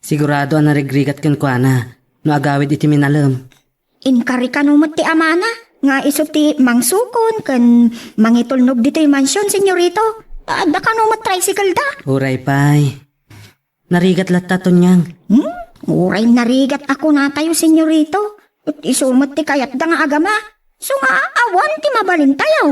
sigurado a narigrigat kenkuana no agawid iti minalem. Inkari kano met ti amana nga isu ti mangsukon ken mangitulnog ditoy mansion, senyorito. Adda kano met tricycle da. Uray pay. Narigat latta, Tonyang. Hmm? Uray narigat a kunatayo, senyorito. Ket isu met ti kayatda nga agama. Isu nga awan ti mabalintayo.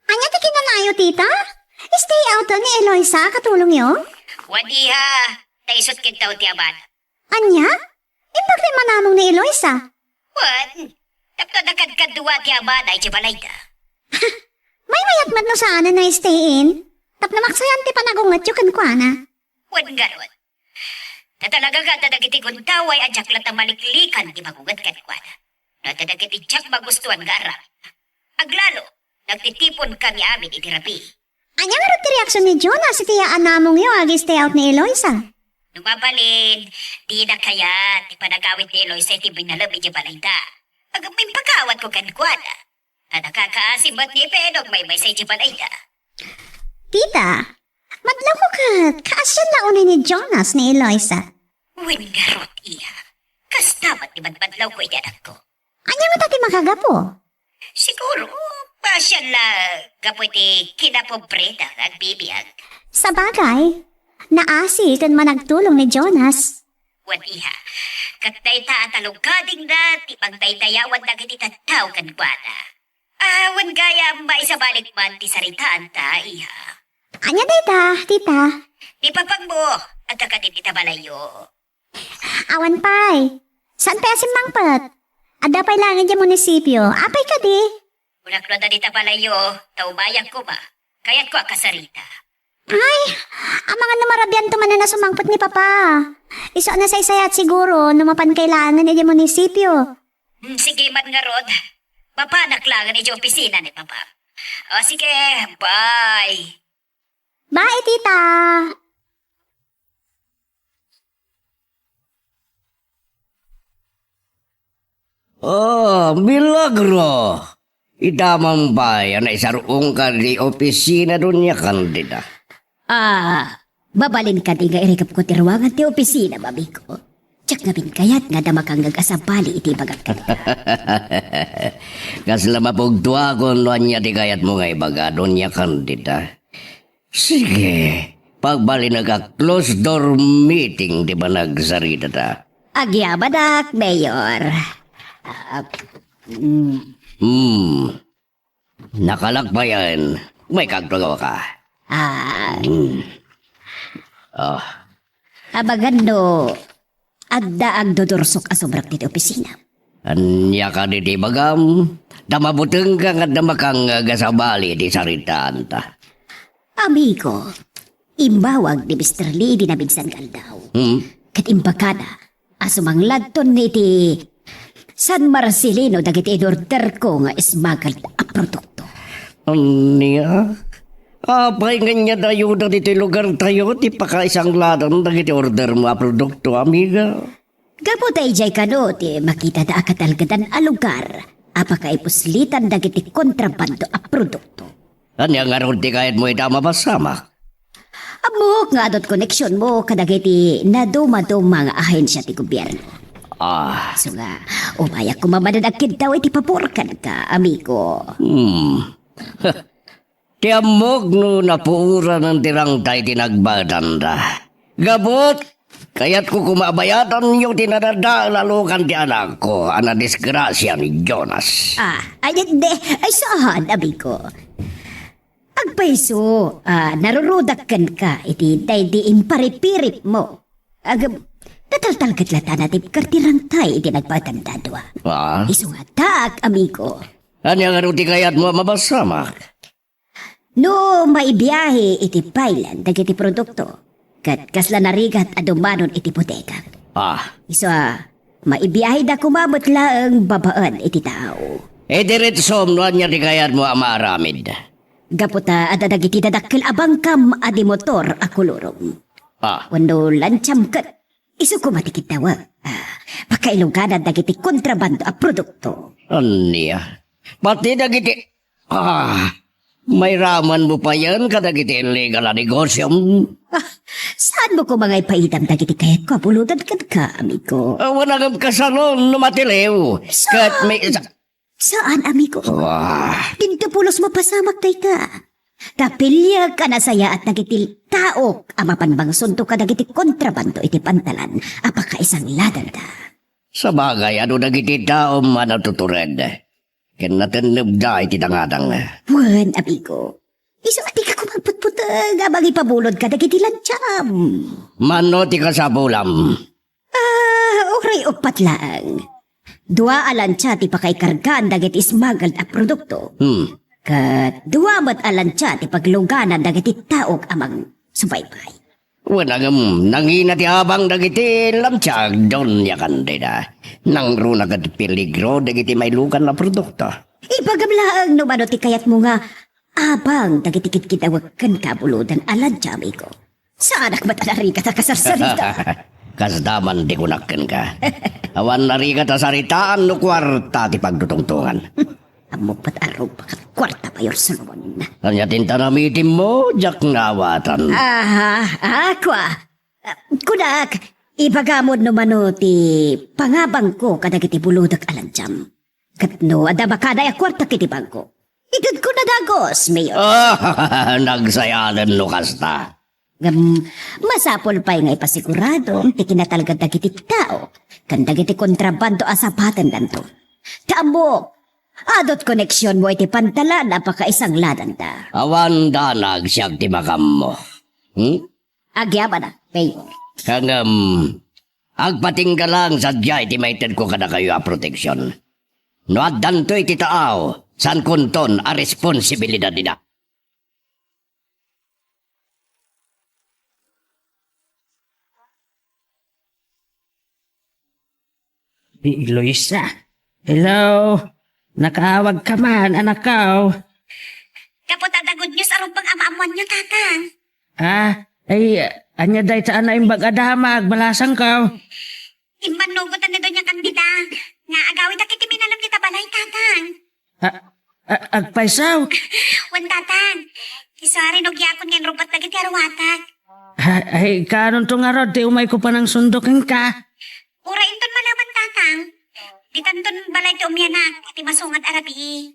Ania ti kinanayo, tita? Stay out ni Eloisa a katulongyo? Wen, iha, ta isut kiddaw ti amana. Ania? Imbag ti manamong ni Eloisa? Wen, tapno adda kadkadua ti amana iti balayda. Maymayat met no saanen a stay in? Tapno maksayan ti panagungetyo kenkuana. Wen ngarud, ta talaga nga adda dagiti gundaway a diak latta maliklikan ti magunget kenkuana. No adda dagiti diak magustuan nga aramid. Aglalo, nagtitipon kami amin iti rabii. Ania ngarud ti reaksion ni Jonas iti yaanamongyo a ag-stay out ni Eloisa? No mabalin, dina kayat ti panagawid ni Eloisa iti binalem iti balayda. Agpakawatko kenkuana. A nakakaasim met ni Pedro maymaysa iti balayda. Tita, madlawko ket kaasian la unay ni Jonas ni Eloisa. Wen ngarud, iha. Kasta met ti madmadlawko iti anakko. Ania ngata ti makagapu? Siguro, paasian la gapu iti kinapobreda nga agbibiag. Sabagay, naasi ken managtulong ni Jonas. Wen, iha, ket dayta a talukadingna ti pagdaydayawan dagiti tattao kenkuana. Awan gayam maisabalik man ti saritaanta, iha. Ania dayta, tita? Ni papagmo, adda kadi dita balayyo? Awan pay. Saan pay a simmangpet? Adda pay laeng idiay munisipio. Apay kadi? Kunak no adda dita balayyo, ta umayak koma. Kayatko a kasarita. Ay, amangan no marabianto manen a sumangpet ni Papa. Isu a nasaysayaat siguro no mapan kay laengen idiay munisipio. Hmm, sige man ngarud. Mapanak laengen idiay opisina ni Papa. O, sige, bye. Bye, tita. Oh, milagro! Ita man pay a naisarungka di opisina, Doña Candida. Ah, mabalin kadi nga irikepko ti ruangan ti opisina, amigo? Diak ngamin kayat nga adda makangngeg a sabali iti ibagak kenka. Kasla mapugtoakon no ania ti kayatmo nga ibaga, Doña Candida. Sige, pagbalinek a closed door meeting ti panagsaritata. Agyamanak, Mayor. Ah, mm. Hmm. Nakalakbayan, may kagtulawka. Ah. Hmm. Oh. Abagan no adda agdudursok a sobrak ditoy opisina. Ania kadi ti ibagam? Ta mabutengka nga adda makangngeg a sabali ti saritaanta. Amigo, imbawag ni Mister Lee idi naminsan nga aldaw. Hmm? Ket imbagana a sumangladton iti San Marcelino dagiti in-orderko nga smuggled a produkto. Ania? Apay nga ania dayta ditoy lugartayo ti pakaisangladan dagiti ordermo a produkto, amiga? Gapu ta idiay kano ti makitada a katalgedan a lugar a pakaipuslitan dagiti kontrabando a produkto. Ania ngarud ti kayatmo ita a mapasamak? Ammok nga adut koneksionmo kadagiti nadumaduma nga ahensia ti gobierno. Ah. Isu nga, umayak koma manen agkiddaw iti pabor kenka, amigo. Hmm. Ti ammok no napuoran ti rangta iti nagbayadanda. Gapu ta, kayatko koma a bayadanyo ti nadadael a lukan ti anakko a nadisgrasia ni Jonas. Ah, ay, hindi. Ay, saan, amigo? Agpayso, ah, narurudak kenka iti daydi imparipiripmo. Agam, nataltalged latta a natibker ti rangta iti nagbayadanda a dua. Ah? Isu nga addaak, amigo. Ania ngarud ti kayatmo a mapasamak? No maibiahe iti paylan dagiti produkto, ket kasla narigat a dumanon iti bodega. Ah. Isu a, maibiaheda koma met laeng babaen iti tao. Idiretsom no ania ti kayatmo a maaramid. Gapu ta adda dagiti dadakkel a bangkam a di motor a kolorom. Ah. Wenno lansiam ket isu koma ti kiddawek. Ah, pakailuganan dagiti kontrabando a produkto. Ania? Pati dagiti Ah, mairamanmo payen kadagiti illegal a negosiom? Ah, saanmo koma nga ipaidam dagiti kayatko a buloden kenka, amigo? Awan a ngem kasanon no matiliw. Sa-, ket may sa-, saan, amigo? Wah. Dinto pulos mapasamak dayta. Ta piliek a nasayaat dagiti taok a mapanbangsunto kadagiti kontrabando iti pantalan a pakaisangladanda. Sabagay, adu dagiti taom a natutured. Ken natennebda iti dangadang. Wen, amigo. Isu a dika koma agputputeg a mangipabulod kadagiti lansiam. Mano ti kasapulam? Ah, uray uppat laeng. Dua a lansia ti pakaikargaan dagiti smuggled a produkto. Hmm. Ket dua met a lansia ti pagluganan dagiti taok a mangsubaybay. Wen, ngem nangina ti abang dagiti lansia, Doña Candida. Nangruna ket peligro dagiti mailugan a produkto. Ibagam laeng no mano ti kayatmo nga abang dagiti kidkidawek ken kabulodan a lansia, amigo. Saanak met a narigat a kasarsarita. Kasda man ti kunak kenka. Awan narigat a saritaan no kuarta ti pagtutungtongan. Ammok met a rumbak a kuarta, Mayor Solomon. Ania ti intanamitimmo, diak naawatan? Aha, ah, kua. Ah, kunak, ibagam no mano ti pangabangko kadagiti bulodek a lansiam. Ket no adda makadaay a kuarta iti bangko, itedko na dagus, Mayor. Ah, nagsayaat no kasta. Ngem, masapul pay nga ipasiguradom ti kinatalged dagiti tao ken dagiti kontrabando a sapatendanto. Ta ammok, Adu't koneksionmo iti pantalan a pakaisangladanta. Awan danag siak ti makammo. Hmm? Agyamanak, Mayor. Ngem, agpatingga lang sadiay ti maitedko kadakayo a proteksion. No addanto iti taaw, saankonton a responsibilidad ida. Ni Eloisa. Hello? Nakaawag ka man, anakko. Gapu ta adda good news a rumbeng a maammoanyo, Tatang. Ah, ay, ania dayta a naimbag a damag, balasangko? Immannugotan ni Doña Candida nga agawid dagiti pinalem dita balay, Tatang. A-, a-, agpayso? Wen, Tatang. Isu a rinugiakon nga inrubbat dagiti aruatak. Ha, ay, kaanonto ngarud ti umayko panangsundok kenka? Uray inton malaman, Tatang. Ditanton balay ti umianak, iti masungat a rabii.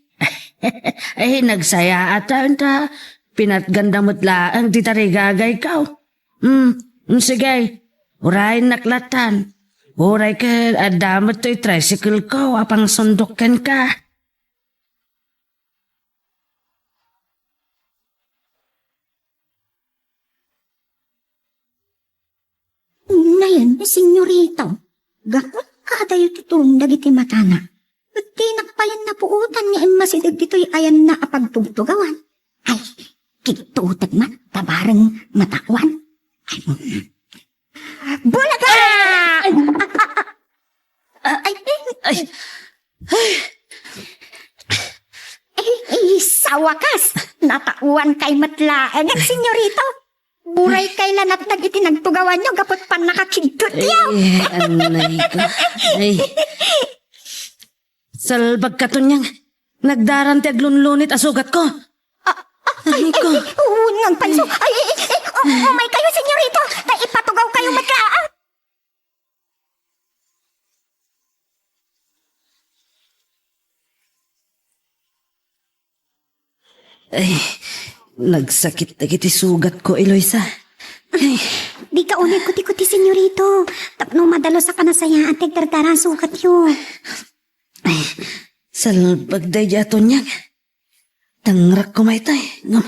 Ay, nagsayaat ta, enta. Pinatganda met laeng ti tarigagayko. Hmm, hmm, sige. Urayennak lattan. Uray ket adda met toy tricycle ko a pangsundok kenka. Unayen, senyorita, gapu ta adayo ti turong dagiti matana. Ket dinak payen napuotan nga immasideg ditoy ayanna a pagtugtugawan. Ay, kigtutek man, ta bareng mataoan. Ay, mm. Bulaga! Ah! Ay, ay, ay. Ay, ay, sa wakas, nataoan kay met laeng, senyorita. Uray kay la natnag iti nagtugawanyo gapu ta pannakakigtutyo. Eh, anay ko. Ay. Salbagka, Tonyang. Nagdaran ti aglunlunit a sugatko. Ah, ah, ay, ay, ko. Ay, ay, ay, ay, ay, ay, ay, um-, umaykayo, senyorita. Ta ipatugawkayo met laeng. Ay, nagsakit dagiti sugatko, Eloisa. Ay. Dika unay kuti-kuti, senyorita. Tapno madalus a kanasayaat ti agdardara a sugatyo. Ay, salbag daydi a Tonyang. Tangrak koma itay, ngem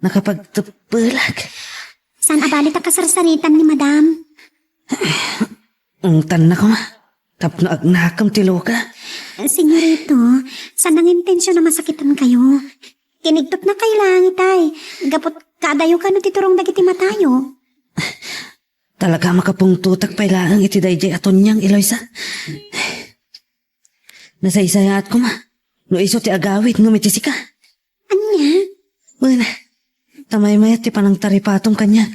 nakapagtepelak. Saan a bali ta kasarsaritam ni Madam? Ungtanna koma, tapno agnakem ti luka. Senyorita, saan nga intension a masakitankayo. Kinigtotnakayo laeng itay, gapu ta adayo kano ti turong dagiti matayo. Talaga a makapungtotak pay laeng iti daydiay a Tonyang, Eloisa. Nasaysayaat koma no isu ti agawid ngem iti sika. Ania? Wen, ta maymayat ti panangtaripatom kaniak.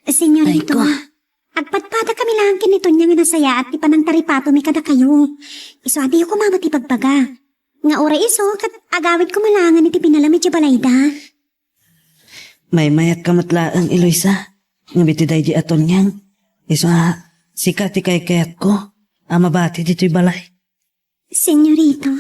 Senyorita, ay, ko. Agpadpadakami laeng ken ni Tonya nga nasayaat ti panangtaripatomi kadakayo. Isu a diyo koma met ibagbaga. Nga uray isu, ket agawid koma laengen iti pinalem idiay balayda. Maymayatka met laeng, Eloisa, ngem iti daydi a Tonyang, isu a sika ti kaykayatko a mabati ditoy balay. Senyorita?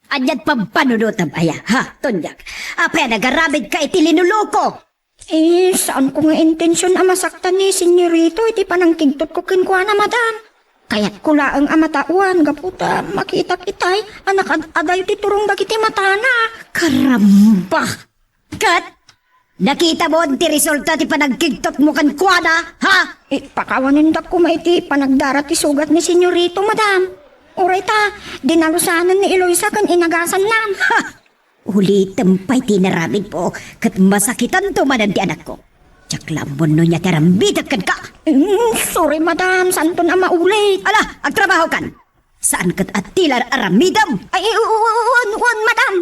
Ania't pampanunotam aya, ha, Tonyang? Apay a nagaramidka iti linuloko? Eh, saanko nga intension a masaktan ni Senyorita iti panangkigtotko kenkuana, Madam. Kayatko laeng a mataoan gapu ta makitak itay a nakad-adayo ti turong dagiti matana. Karamba! Ket, nakitam ti resulta ti panangkigtotmo kenkuana, ha? Ipakawanen da koma iti panagdara ti sugat ni Senyorita, Madam. Uray ta, dinalusanan ni Eloisa ken inagasannam. Ha! Ulitem pay ti inaramidmo, ket masakitanto manen ti anakko. Diak la ammo no ania ti aramidek kenka. Mm, sorry, Madam. Saanton a maulit. Ala, agtrabahokan. Saan ket a ti la aramidem. Ay, u-, u-, u-, wen, wen, Madam.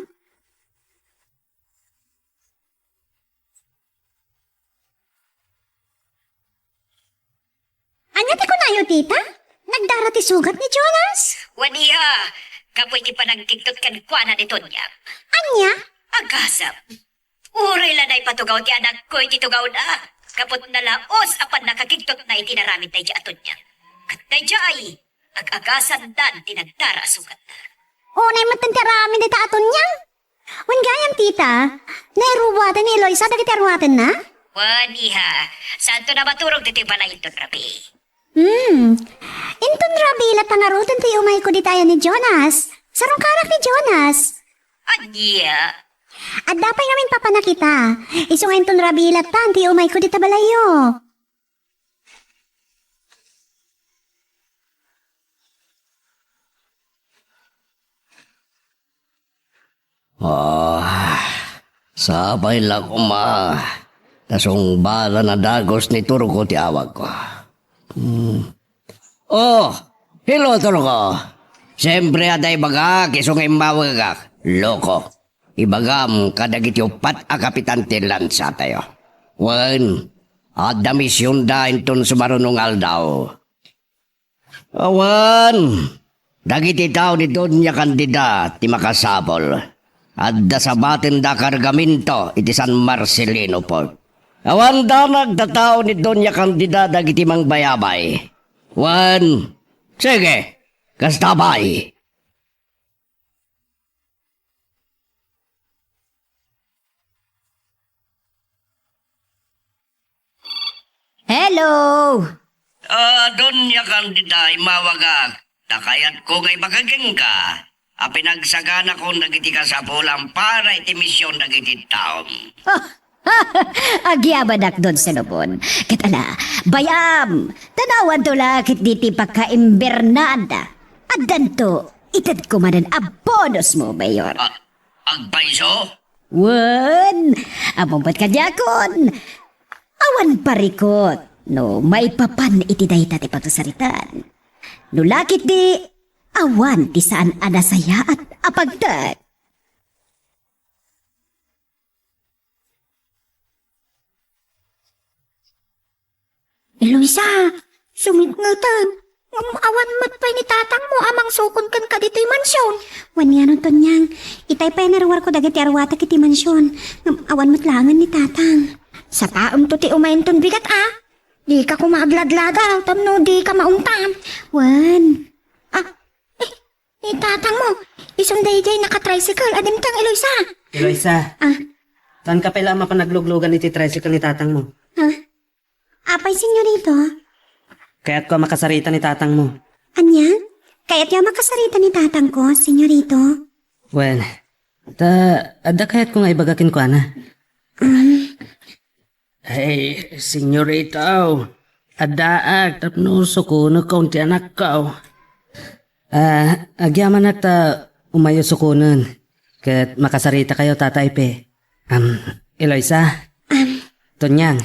Ania ti kunayo, tita? Nagdara ti sugat ni Jonas? Wen, iya, gapu iti panangkigtot kenkuana ni Tonya. Ania? Agasem. Uray la naipatugaw ti anakko iti tugawna, gapu ta nalaus a pannakakigtotna iti inaramid daydi a Tonya. Ket daydiay, ag-agasandan ti nagdara a sugatna. Unay met ti aramid dayta a Tonya? Wen gayam, tita, nairuwatan ni Eloisa dagiti aruatenna? Wen, iha, saanto a maturog ditoy balay inton rabii. Hmm. Inton rabii latta ngaruden ti umayko dita ayan ni Jonas. Sarungkarak ni Jonas. Ania? Adda pay ngamin papanakita. Isu nga inton rabii latta ti umayko dita balayyo. Ah, sapay la koma. Nasungbalan a dagus ni Turko ti awagko. Hmm. Oh, hello, Turko. Siyempre, adda ibagak, isu nga immawagak. Loko. Ibagam kadagiti uppat a kapitan ti lansatayo. Wen, adda misionda inton sumaruno nga aldaw. Awan, dagiti tao ni Doña Candida ti makasapul. Adda sabatenda a kargamento iti San Marcelino Port. Awan danag ta tao ni Doña Candida dagiti mangbayabay. Wen, sige, kasta pay. Hello! Ah, Doña Candida, immawagak. Ta kayatko nga ibaga kenka a pinagsaganakon dagiti kasapulam para iti mision dagiti taom. Oh, agyamanak, Don Salomon. Ket ala, bay-am, ta awanto la ketdi ti pakaimbernaanda. Addanto, itedko manen a bonusmo, Mayor. Ah, agpayso? Wen, ammom met kadiakon. Awan parikut no maipapan iti dayta ti pagsasaritaan. No la ketdi, awan ti saan a nasayaat a pagted. Eloisa, sumipngeten. Ngem awan met pay ni tatangmo a mangsukon kenka ditoy mansion. Wen, ni ano, Tonyang, itay pay a naruarko dagiti arwatak iti mansion. Ngem awan met laengen ni tatang. Sataemto ti umayenton bigat a. Dika koma agladladaw tapno dika maungtan. Wen. Ah, eh, ni tatangmo. Isun daydiay naka-tricycle a dimteng, Eloisa. Eloisa. Ah. Saanka pay la a mapan agluglugan iti tricycle ni tatangmo. Ah. Apay, senyorito? Kayatko a makasarita ni tatangmo. Ania? Kayatyo a makasarita ni tatangko, senyorito? Wen, ta adda kayatko nga ibaga kenkuana. Mm. Ay, senyorito, addaak tapno sukonekon ti anakko. Ah, agyamanak ta umayo sukonen, ket makasaritakayo, Tatay Pe. Am, Eloisa? Am. Tonyang,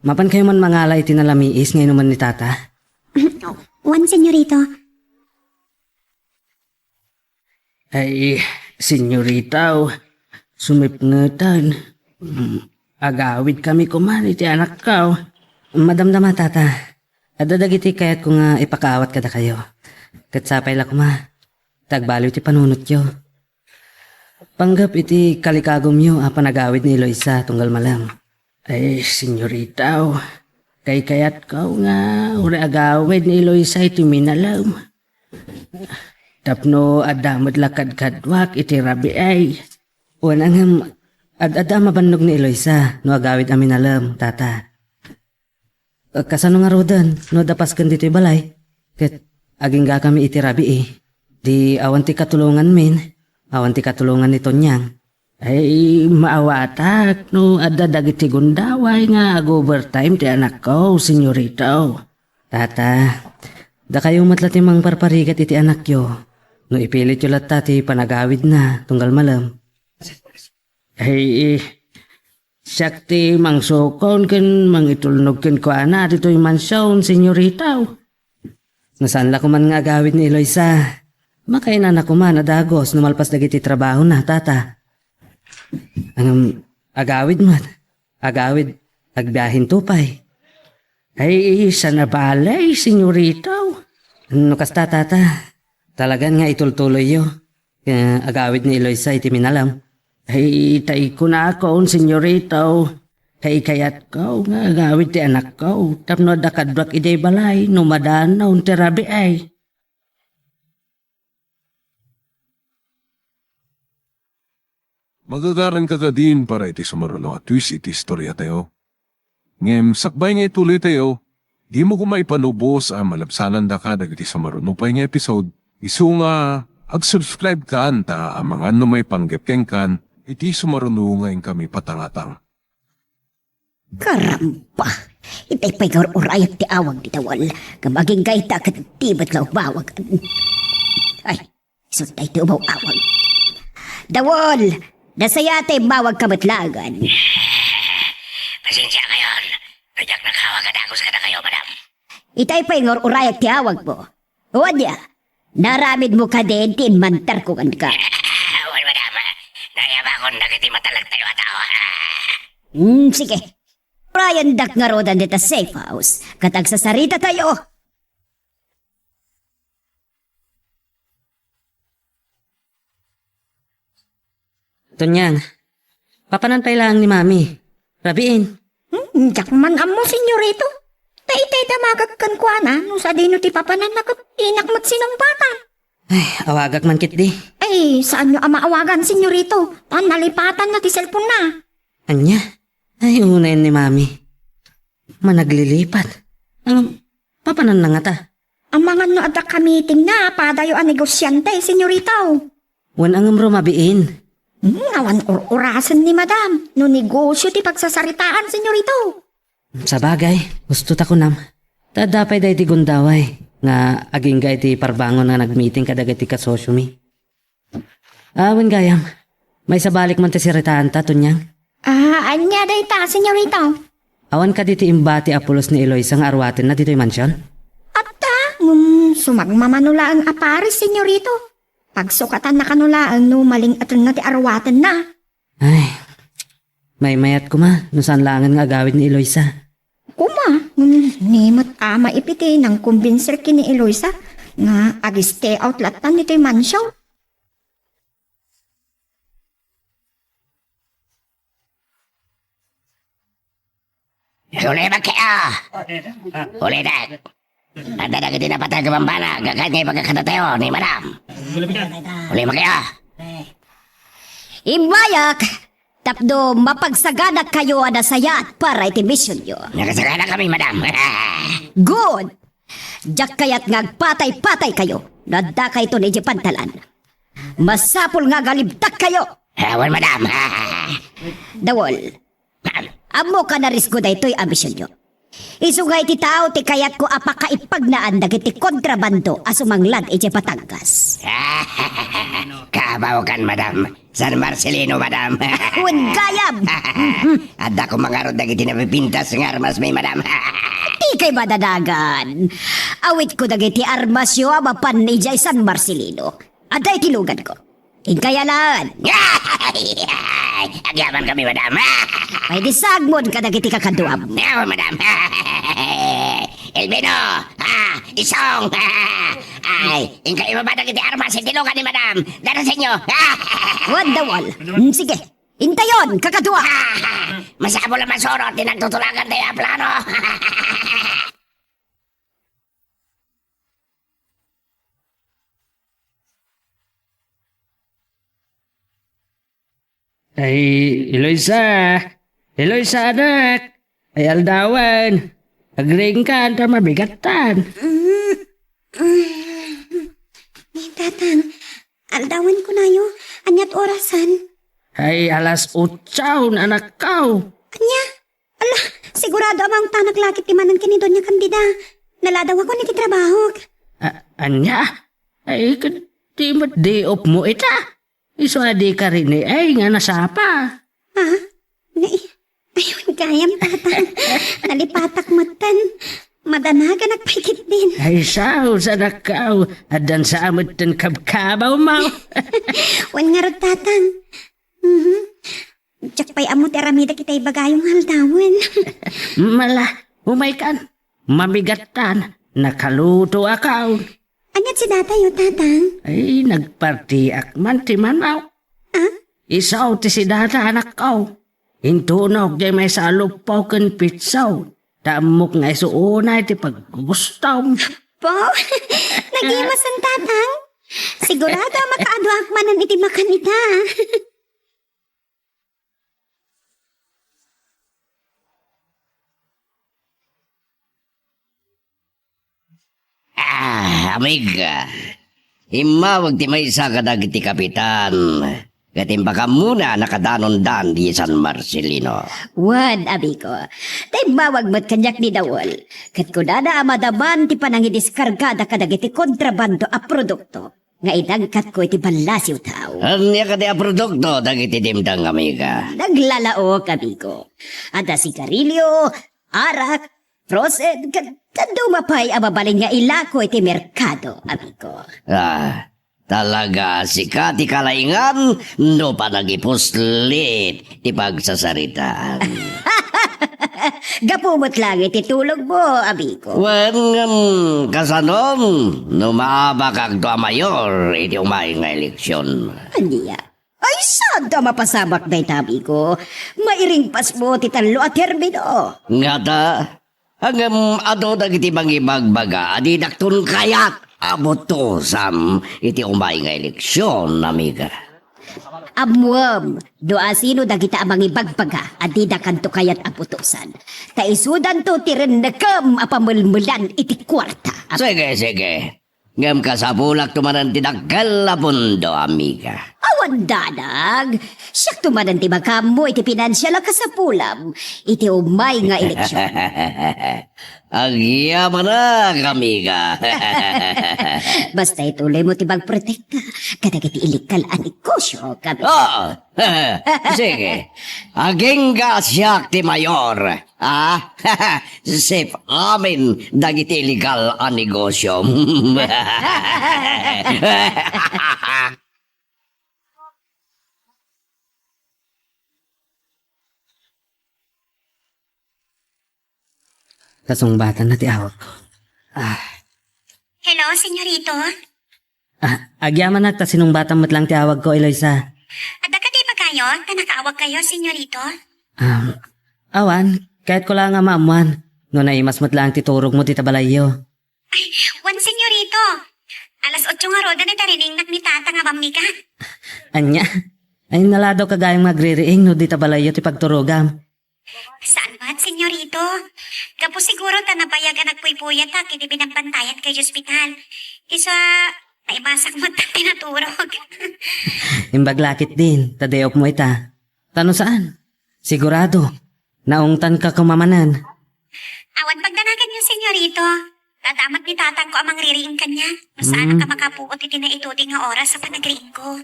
mapankayo man mangala iti nalamiis nga inuman ni Tata? Wen, senyorito. Ay, senyorita, sumipngeten. Mm, agawidkami koma iti anakko. Madamdama, Tata. Adda dagiti kayatko nga ipakaawat kadakayo. Ket sapay la koma ta agbaliw ti panunotyo. Panggep iti kalikagumyo a panagawid ni Eloisa tunggal malem. Ay, senyorita, kaykayatko nga uray agawid ni Eloisa iti minalem. Tapno adda met la kadkaduak iti rabii. Wen, ngem, ad-adda a mabannog ni Eloisa no agawid a minalem, Tata. Kasano ngaruden no adda pasken ditoy balay? Ket aginggakami iti rabii. Di awan ti katulonganmin, awan ti katulongan ni Tonyang. Ay, maawatak no adda dagiti gundaway nga ag-overtime ti anakko, senyorito. Tata, dakayo met la ti mangparparigat iti anakyo no ipilityo latta ti panagawidna tunggal malem. Ay, siak ti mangsukon ken mangitulnog kenkuana ditoy mansion, senyorita. No saan la koman nga agawid ni Eloisa, makainana koman a dagus no malpas dagiti trabahona, Tata. Ngem agawid met. Agawid, agbiahen to pay. Ay, saan a bale, senyorita. No kasta, Tata, talagan nga itultuloyyo. Agawid ni Eloisa iti minalem. Ay, ta kunakon, senyorita, kaykayatko nga agawid ti anakko tapno adda kaduak idiay balay no madanaw ti rabii. Magagaranka kadin para iti sumaruno a twist iti istoriatayo. Ngem sakbay nga ituloytayo, dimo koma ipanubos a malabsanandaka dagiti sumaruno pay nga episode, isu nga ag-subscribe kan ta amangan no maipanggep kenkan iti sumaruno nga inkami patangatang. Karamba! Itay pay nga ur-urayak ti awag ni Dawal, ngem agingga ita ket di met la umawagan. Ay, isu daytoy umaw-awag. Dawal! Nasayaat ta immawagka met laengen. Pasensiakayon. Diak nakaawag a dagus kadakayo, madam. Itay pay nga ur-urayak ti awagmo. O ania, naaramidmo kadin ti immanterko kenka? Wen, madam. Naayabakon dagiti matalektayo a tao. Hmm, sige. Urayendak ngaruden dita safe house, ket agsasaritatayo. Tonyang, papanan pay laeng ni Mami. Rabiin. Hmm, diak man ammo, senyorito. Ta itay damagak kenkuana, no sadino ti papananna ket dinak met sinumpatan. Ay, awagak man ketdi. Ay, saanyo a maawagan, senyorito. Ta nalipatanna ti cellphone-na. Ania? Ay, unayen ni Mami. Managlilipat. Ngem, papananna ngata? Amangan no adda ka-meetingna a padayo a negosiante, senyorito. Wen, ngem rumabiin. Hmm, awan ur-urasen ni madam no negosio ti pagsasaritaan, senyorito. Sabagay, husto ta kunam. Ta adda pay daydi gundaway nga agingga iti parbangon nga nag-meeting kadagiti kasosiomi. Ah, wen gayam, maisabalik man ti saritaanta, Tonyang. Ah, ania dayta, senyorito? Awan kadi ti imbati a pulos ni Eloisa nga arwatenna ditoy mansion? Adda, ngem sumagmamano laeng a pares, senyorito. Pagsukatannakano laeng no maling-etenna ti arwatenna. Ay, maymayat koma no saan laengen nga agawid ni Eloisa. Koma, ngem ni met a maipiti nangkumbinser ken ni Eloisa nga ag-stay out lattan ditoy mansion. Ulimek kayo! Ulimek! Adda dagiti napateg a bambanag, ket nga ipagkakadatayo ni Madam. Ulimek kayo! Immayak tapno mapagsaganak kayo a nasayaat para iti misionyo. Nakasaganak kami, Madam. Good! Diak kayat nga agpatay-patay kayo no adda kayton idiay pantalan. Masapul nga agalibtak kayo. Awan, Madam. Dawol, ammo ka narisgo daytoy a misionyo. Isu nga iti tao ti kayatko a pakaipagnaan dagiti kontrabando a sumanglad idiay Batangas. Kabawkan, Madam. San Marcelino, Madam. Wen gayam! Adda koma ngarud dagiti napipintas nga armasmi, Madam. Dikay madanagan. Awitko dagiti armasyo a mapan idiay San Marcelino. Adda iti luganko. Inkay alaen. Agyaman kami, Madam. Pay di sagmon kadagiti kakaduam. Awan, Madam. Elvino, ah, Isong, ah, ay, inkay ibaba dagiti armas iti lugan ni Madam. Darasenyo. Wen, Dawol. Mm, sige. Intayon, kakadua. Masapul a masurot ti nagtutulagantayo a plano. Ay, Eloisa! Eloisa, anak! Ay, aldawen! Agriingkan ta mabigattan. Mm, mm. Ni Tatang, aldawen kunayo, aniat orasan? Ay, alas otsaon, anakko. Ania? Ala, sigurado a maungtanak la ket ti manen ken ni Doña Candida. Naladawakon iti trabahok. A-, ania? Ay, ket di met day off mo ita? Isu a di ka rini ay nga nasapa. Ha? Ni-, ayun, gayam, Tatang. Nalipatak metten. Madanaganak pay ketdin. Ay, sao, sanakaw. Addan sa metten kabkabaw mo. Wen ngarud, Tatang. Mhm. Diak pay ammo ti aramidek itay ibagayo nga aldawen. Mala, umaykan. Mamigattan. Nakaluto akon. Aniat si datayo, Tatang? Ay, nagpartiak man ti manok. Ah? Isu ti si data, anakko. Intunok diay maysa a luppo ken pitso. Ta ammok nga isu unay ti paggugustom. Po, nagimasen, Tatang. Sigurado a makaaduak manen iti makan ita. Ah, amiga, immawag ti maysa kadagiti kapitan ket imbagammona a nakadanondan idiay San Marcelino. Wen, amigo, ta immawag met kaniak ni Dawol, ket kunana a madaman ti panangidiskargada kadagiti kontrabando a produkto nga inangkatko iti ballasiw tao. Ania kadi a produkto dagiti dimdang, amiga? Naglalaok, amigo. Adda sigarilyo, arak, frozen, ket dadduma pay a mabalin nga ilako iti merkado, amigo. Ah, talaga, sika ti kalaingan no panagipuslit ti pagsasaritaan. Gapu met laeng iti tulongmo, amigo. Wen, ngem, kasanom no maabakakto a mayor iti umay nga eleksion? Ania? Ay, saanto a mapasamak dayta, amigo. Mairingpasmo ti tallo a termino. Ngata, ngem adu dagiti mangibagbaga a didakton kayat a butosam iti umay nga eleksion, amiga. Ammoem no asino dagita a mangibagbaga a didakanto kayat a butosan. Ta isudanto ti rennekem a pamelmelan iti kuarta. Sige, sige. Ngem kasapulakto manen ti dakkel a pundo, amiga. Awan danag. Siakto manen ti makaammo iti pinansial a kasapulam iti umay nga eleksion. Agyamanak, amiga. Basta ituloymo ti pagprotekta kadagiti illegal a negosyo, amiga. Oo. Sige. Agingga siak ti mayor. Ah? Safe amin dagiti illegal a negosyo. Kasungbatanna ti awagko. Ah. Hello, senyorito? Ah, agyamanak ta sinungbatam met laeng ti awagko, Eloisa. Adda kadi ibagayo ta nakaawagkayo, senyorito? Um, awan, kayatko laeng a maammuan no naimas met laeng ti turogmo dita balayyo. Ay, wen, senyorito. Alas otso ngaruden ti tariningnak ni Tata nga bammigan. Ania? Ay, naladaw ka gayam nga agririing no dita balayyo ti pagturogam. Saan met, senyorito? Gapu siguro ta nabayag a nagpuypuyatak idi binabantayat kay ospital. Isu a, naimasak met ti naturog. Imbag la ketdin, ta day off mo ita. Ta no saan? Sigurado, naungtanka koma manen. Awan pagdanaganyo, senyorito. Adda met ni tatangko a mangririing kaniak. No saan Mm. ka makapuot iti naitudi nga oras a panagriingko.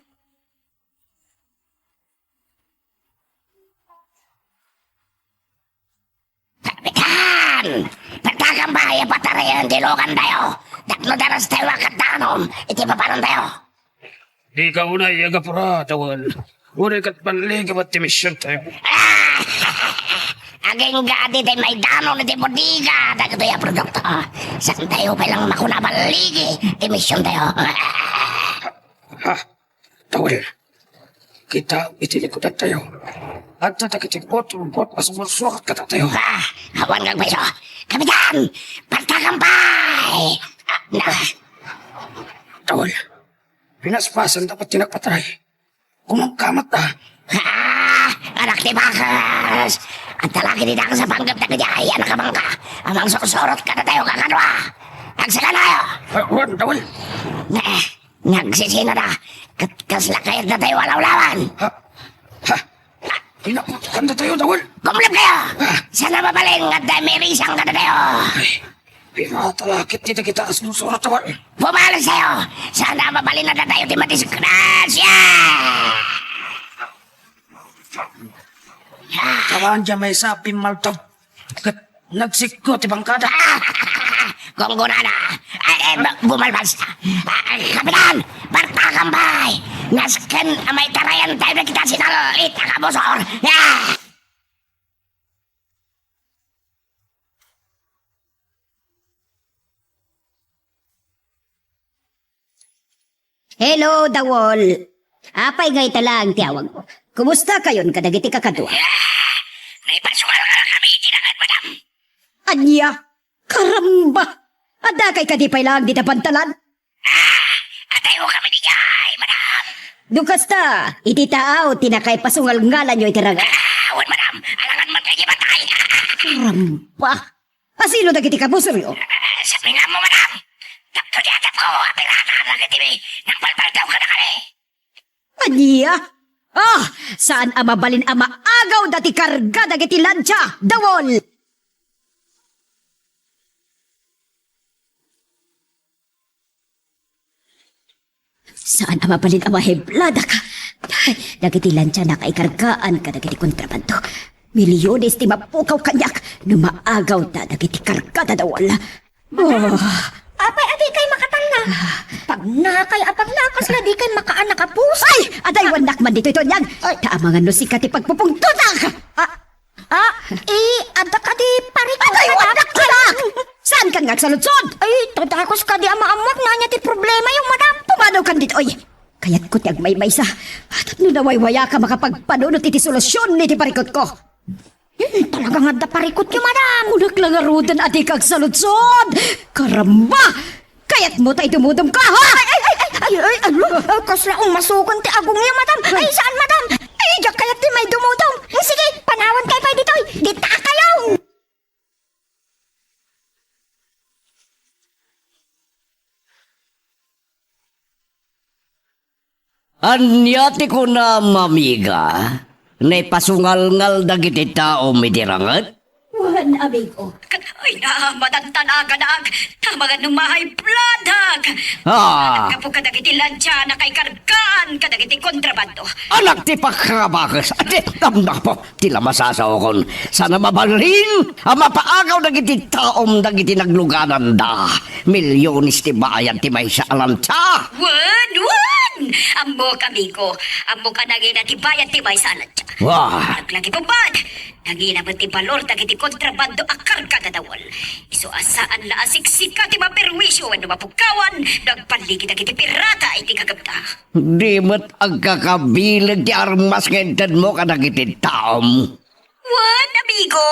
Kapitan! Pagtakan ba ya patarayan ti lugantayo? Tapno daras tayo makadanom iti papanontayo. Dika unay agapura, Dawol. Uray ket balligi met ti misiontayo. Ah! Agingga ditoy maidanon iti bodega dagitoy a produkto. Saantayo pay laeng makuna balligi ti misiontayo. Ha? Dawol. Kita iti likudantayo. Adda dagiti bot-bot a sumursurat kadatayo. Ah, awan nga agpayso. Kapitan! Pagtakan pay! Ah, na. Dawol. Pinaspasanda met ti nagpatay. Kumangkamat ta. Ah! Anak ti bakas! Adda la kadi dakes a panggep dagiti ayan a kabangka a mangsursurot kadatayo kakadua. Agsakantayo! Ah, wen, Dawol. Eh, nagsisinada. Ket kasla kayaddatayo a lawlawan. Ha? Ha? Pinaputokan datayo, Dawol. Kumleb kayo! Ah. Saan a mabalin nga adda mairisang kadatayo? Ay, pinatalakit ti dagita a sumursurat, Dawol. Pumalis tayo! Saan a mabalin a datayo ti madisgrasya! Kawan dia maysa a pimmaltaw. Ket nagsikko ti bangkada. Gunggonana. Ay, ay, bu-, bumalbas. Ay, Kapitan! Bartakan pay! Nasken a maitarayan tayo dagita sinallit a kabusor. Ah! Hello, Dawol. Apay nga ita laeng ti awagmo? Kumusta kayon kadagiti kakadua? Naipasungal nga kami iti nangad, madam. Ania? Karamba! Adda kay kadi pay laeng dita pantalan? Ah, atayo kami di jay, madam. No kasta, iti taaw ti nakaipasungal ngalanyo iti ragak. Ah, wen, madam. Alangan man kay di patay. Karamba! Asino dagiti kabusoryo? Ah, sa pinammo, madam. Tapno di adda ko a pirata dagiti nangbalbaldaw kadakami. Ania? Ah, saan a mabalin a maagaw dati karga dagiti lansia, Dawol? Saan a mabalin a mahibladak. Dagiti lansia nakaikargaan kadagiti kontrabando. Milyones ti mapukaw kaniak no maagawda dagiti karga, Dawol. Madam, Oh. Apay a dikay makatalna? Pagnakay a pagnakas la dikay makaanak a pusa. Ay! Adaywannak man ditoy tuniag! Ay. Ta amangan no sika ti pagpupungtotak! Ah, ah, eh, adda kadi parikut, Adaywannak madam? Saan kan nga agsaludsod? Ay, tadakos kadi a maammuak no ania ti problemayo, madam. Pumanaw kan ditoy! Kayatko ti agmaymaysa. Tapno nawaywayaka makapagpanunot iti solusion iti parikutko. Hmm, talaga nga adda parikutyo, madam. Kunak la ngaruden a dika agsaludsod. Karamba! Kayatmo ta idumudom ka, ha? Ay, ay, ay, ay, ay, ay, ay, ay, kasla umasukon ti agongyo, madam. Ay, saan, madam? Ay, diak kayat ti maidumudom. Hmm, sige, panawan kayo pay ditoy. Dita kayo. Ania ti kunam, amiga? Naipasungalngal dagiti taom iti ranget? Wen, amigo. Ay, na, madantanagan ak. Tamangan no mahay bladak. Ah. Gapu kadagiti lansia nakaikargaan kadagiti kontrabando. Anak ti pakakabakes. Adi, tamnapo. Ti la masasaokon, saan a mabalin a mapaagaw dagiti taom dagiti naglugananda. Milyones ti bayad ti maysa a lansia. Wen, wen! Ammok, amigo. Ammok a nangina ti bayad ti maysa a lansia. Wah! Naglagi pupad. Nangina met ti balor dagiti kontrabando a karga, Dawol. Isu a saan la a siksika ti maperwisyo wenno mapukawan no agpalligi dagiti pirata iti kagepda. Di met agkakabileg ti armas nga intedmo kadagiti taom. Wen, amigo!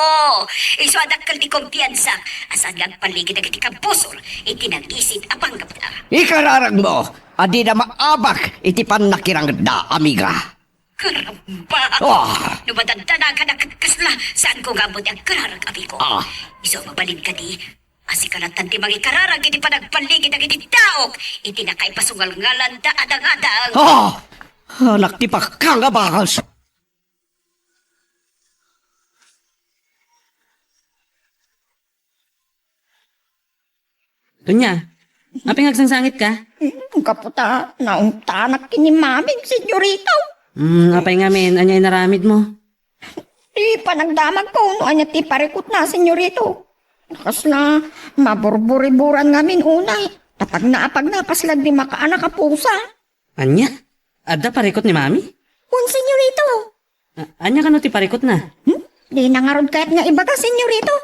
Isu a dakkel ti kumpiansak a saan nga agpalligi dagiti kabusor iti nangisit a panggepda. Ikararagmo a dida maabak iti pannakirangetda, amiga. Karamba! Ah! No madandanagan a ket kasla, saanko nga ammo ti agkararag, amigo. Ah! Isu a mabalin kadi, a sika lattan ti mangikararag iti panagpalligi dagiti daok iti nakaipasungalngalanda a dangadang. Ah! Anak ti pakakabakes! Doña, apay nga agsangsangitka? Mm, gapu ta naungtanak ken ni Maming, Senyorito. Mm, apay ngamin, ania inaramidmo? Ti panagdamagko no ania ti parikutna, Senyorito. Kasla maburburiburan ngamin unay. Ta pagnaapagna, kasla di makaanak a pusa. Ania? Adda parikut ni Mami? Wen, Senyorito. A-, ania kano ti parikutna? Hmm? Dina ngarud kayat nga ibaga, Senyorito.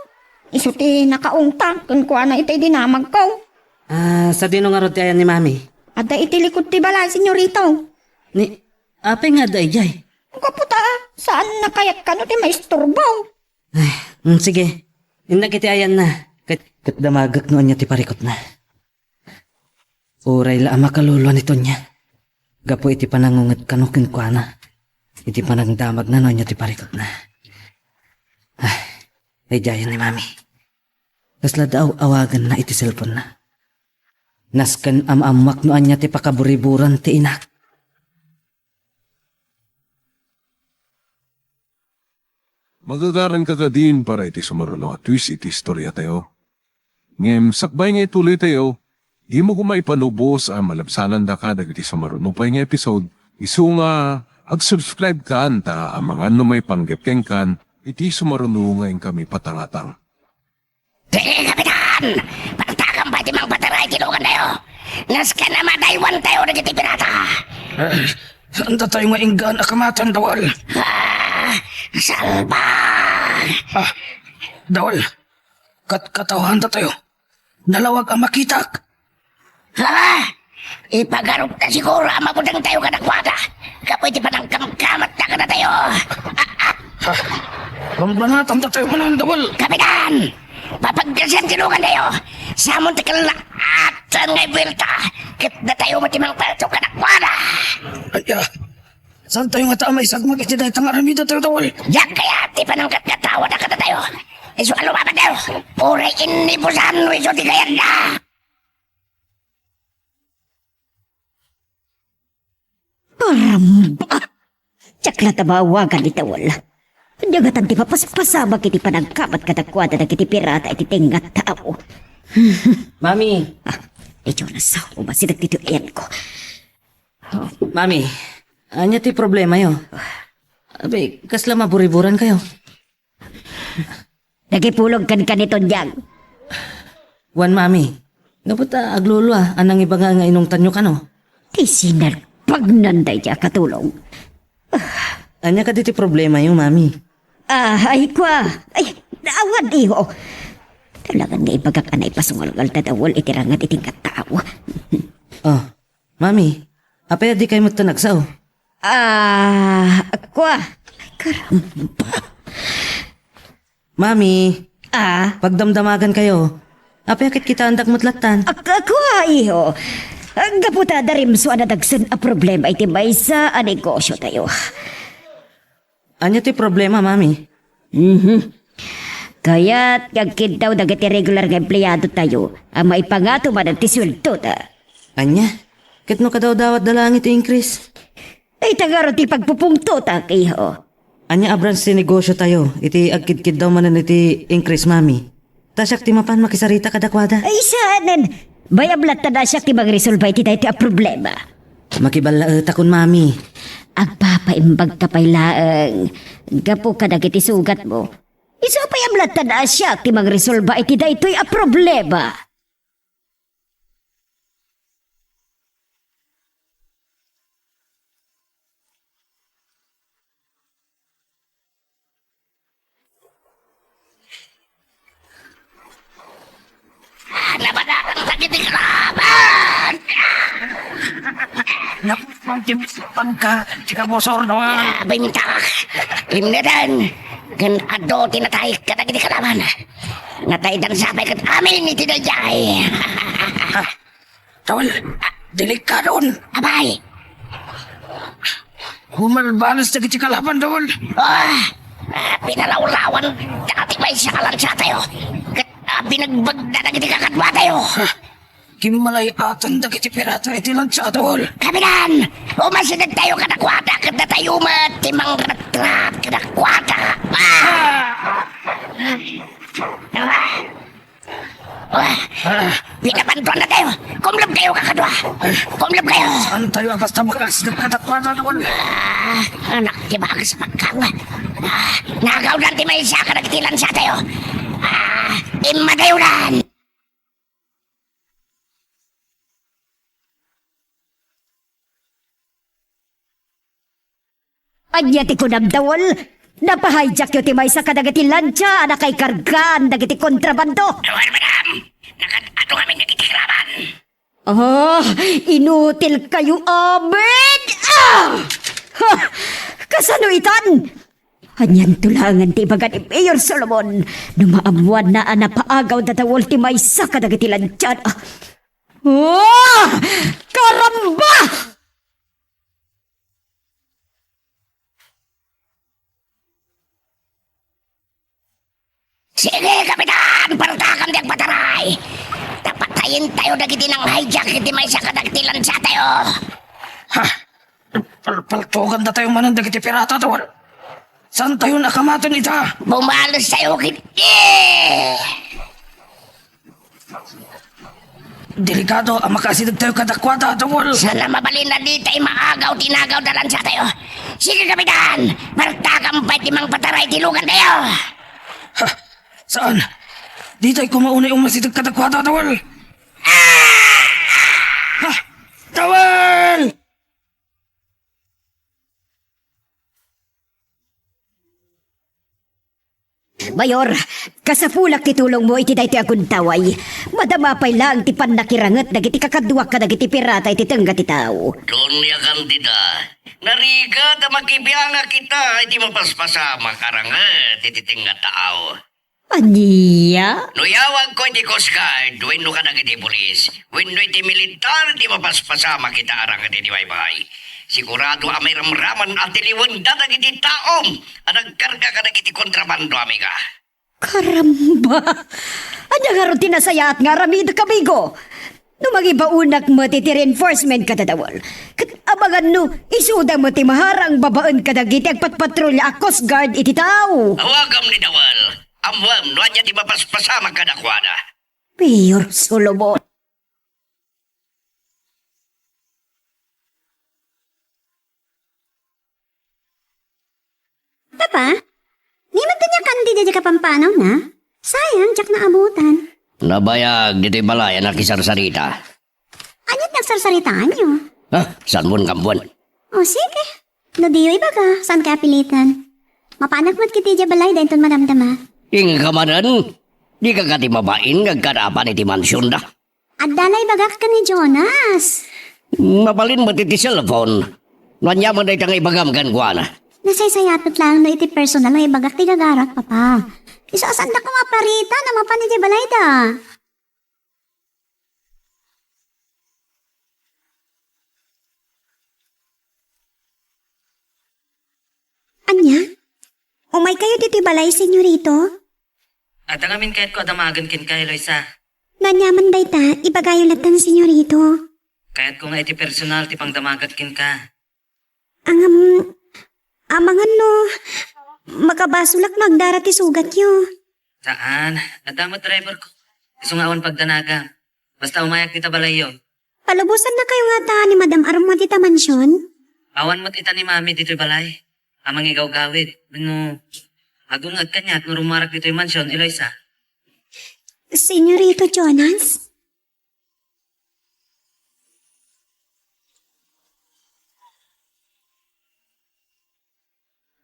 Isu ti nakaungta kenkuana iti dinamagko. Ah, sadino ngarud ti ayan ni Mami? Adda iti likud ti balay, Senyorito. Ni, apay nga adda idiay? Gapu ta, saan na kayat kano ti maisturbo? Ay, mm, sige. Innak iti ayanna. Ket, ket damagek no ania ti parikutna. Uray la a makaluluan ni Tonia gapu iti panangunget kano kenkuana, iti panangdamagna no ania ti parikutna. Ay, daydiayen ni Mami. Kasla da aw-awaganna iti cellphone-na. Nasken a maammuak no ania ti pakaburiburan ti inak. Magagaranka kadin para iti sumaruno a twist iti istoriatayo. Ngem sakbay nga ituloytayo, dimo koma ipanubos a malabsanandaka dagiti sumaruno pay nga episode, isu nga ag-subscribe kan ta amangan no maipanggep kenkan iti sumaruno nga inkami patangatang. Dili, Kapitan! Panagtakam pay ti mangpatara iti lugantayo! Nasken a madaywantayo dagiti pirata! Eh, saan datayo nga inggan a kamatan, Dawal? Ah, salba! Ah, Dawal, kat-, katawhan datayo. Nalawag a makitak. Ha? Ipagarupta siguro a mabutengtayo kadakuada gapu iti panangkamkammatda kadatayo. Ha? Bambanatandatayo manen, Dawal. Kapitan! Papaggasian ti lugantayo. Samon ti kellaatan nga ibuelta, ket datayo met ti mangpalto kadakuada. Ay, ah, saantayo ngata a maisagmak iti dayta nga aramidentayo, Dawal? Diak kayat ti panangkatkatawan a kadatayo. Isu a lumabantayo. Uray innibusan no isu ti kayatna. Karamba! Diak latta maawagan ni Dawel. Ania ngatan ti mapaspasamak iti panangkabat kadakuada dagiti pirata iti tengnga a tao? Mami! Ah, ni Jonas, umasideg ditoy ayanko. Mami, ania ti problemayo? Abi, kasla maburiburankayo? Nagipulong kenka ni Tonyang. Wen, Mami. Gapu ta aglolo a, a nangibagak nga inungtanyo kano. Ti sinalpagnan daydi a katulong. Ania kadi ti problemayo, Mami? Ah, ay, kua. Ay, awan, iho. Talagan nga ibagak a naipasungalngal da Dawel iti ranget iti tengnga a tao. Oh, Mami, apay a dikay met nagsao? Ah, kua. Ay, karamba. Mami, Ah? Pagdamdamagankayo. Apay a kitkitandak met lattan? Ak-, kua, iho. Gapu ta adda rimso a nadagsen a problema iti maysa a negosiotayo. Ania ti problema, Mami? Mhm. Kayat nga agkiddaw dagiti regular nga empleadotayo a maipangato manen ti sueldoda. Ania? Ket no kadawdawatda laeng iti increase? Dayta ngarud ti pagpupungtotak, iho. Ania a branch ti negosiotayo iti agkidkiddaw manen iti increase, Mami? Ta siak ti mapan makisarita kadakuada. Ay, saanen. Bayam latta a siak ti mangresolba iti daytoy a problema. Makiballaetakon, Mami. Agpapaimbagka pay laeng gapu kadagiti sugatmo. Isu a bayam latta a siak ti mangresolba iti daytoy a problema. Nabanakan dagiti kalaban! Naku, pangkimsipangka, ti kabusor, no? Bintak! Imneden! Ken adu ti natay kadagiti kalaban. Nataydan sapay ket amin iti daydiay. Ah, Dawel, delikadon. Apay? Humalbanas dagiti kalaban, Dawel. Ah, ah, pinalawlawan dagiti maysa a lansatayo. Ket, ah, binagbagda dagiti kakaduatayo. Ah, Kimmalay-atan dagiti pirata iti lansa, Dawel. Kapitan! Umasidegtayo kadakuada ket datayo met ti mangratrat kadakuada. Ah! Ah! Ah! Pinabantuan na tayo! Kumleb kayo, kakadua! Kumleb kayo! Saan tayo a basta makasideg kadakuada, Dawel? Ah, anak ti bagas pagkang. Ah, nagawdan ti maysa kadagiti lansa tayo. Ah, immadayodan! Ania ti kunam, Dawel? Napahijackyo ti maysa kadagiti lansa a nakaikargaan dagiti kontrabando. Awan, madam! Nakaad-adu ngamin dagiti kalaban. Ah, inutil kayo amin! Ah! Ha! Kasano itan? Anianto laengen ti ibaga ni Mayor Solomon no maammoanna a napaagaw da Dawel ti maysa kadagiti lansa? Ah! Ah! Karamba! Sige, Kapitan! Partakam ti agpataray! Ta patayentayo dagiti nang-hijack iti maysa kadagiti lansatayo! Ha? Palpaltogandatayo manen dagiti pirata, Dawel. Saantayon a kamaten ita? Bumalestayo ketdi! Delikado a makaasidegtayo kadakuada, Dawel. Saan a mabalin a ditay maagaw ti inagaw da lansatayo. Sige, Kapitan! Partakam pay ti mangpataray ti lugantayo! Ha? Saan? Ditay koma unay umasideg kadakuada, Dawel. Ah! Ha? Dawel! Mayor, kasapulak ti tulongmo iti daytoy a gundaway. Madama pay laeng ti pannakiranget dagiti kakaduak kadagiti pirata iti tengnga ti tao. Doña Candida, narigat a makibiangak ita iti mapaspasamak a ranget iti tengnga a tao. Ania? No iyawagko iti Coast Guard wenno kadagiti pulis wenno iti militar ti mapaspasamak ita a ranget iti baybay, sigurado a mairamraman a tiliwenda dagiti taom a nagkarga kadagiti kontrabando, amiga. Karamba! Ania ngarud ti nasayaat nga aramidek, amigo? No mangibaonak met iti reinforcement kada Dawel, ket Amangan no, isuda met ti maharang babaen kadagiti agpatpatrulia a Coast Guard iti tao. Awagam ni Dawel. Ammoem no ania ti mapaspasamak kadakuada. Mayor Solomon. Papa, di man kaniak kandi daydiay kapampanaw na? Sayang, diak naabutan. Nabayag ditoy balay a nakisarsarita. Ania ti nagsarsaritaanyo? Ah, saan mo nga ammoen? O, sige. No diyo ibaga, saan ka apilitan? Mapanak met ket idiay balay, da inton madamdama. Inka manen? Dika kadi mabain nga agkanapan iti mansionda? Adda la ibagak ken ni Jonas. Mabalin met iti cellphone. No ania man dayta nga ibagam kenkuana? Nasaysayat met laeng no iti personal nga ibagak ti gagarak, Papa. Isu a saandak koma parita no mapan idiay balayda. Ania? Umaykayo ditoy balay, Senyorito? Adda ngamin kayatko a damagen kenka, Eloisa. No ania man dayta, ibagayo latta, Senyorito. Kayatko nga iti personal ti pangdamagak kenka. Ngem, amangan no makabasolak no agdara ti sugatyo. Saan, adda met driverko. Isu nga awan pagdanagam. Basta umayak dita balayyo. Palubosannakayo ngata ni Madam Arma dita mansion? Awan met ita ni Mami ditoy balay a mangigawgawid wenno agung-eg kaniak no rummuarak ditoy mansion, Eloisa. Senyorito Jonas?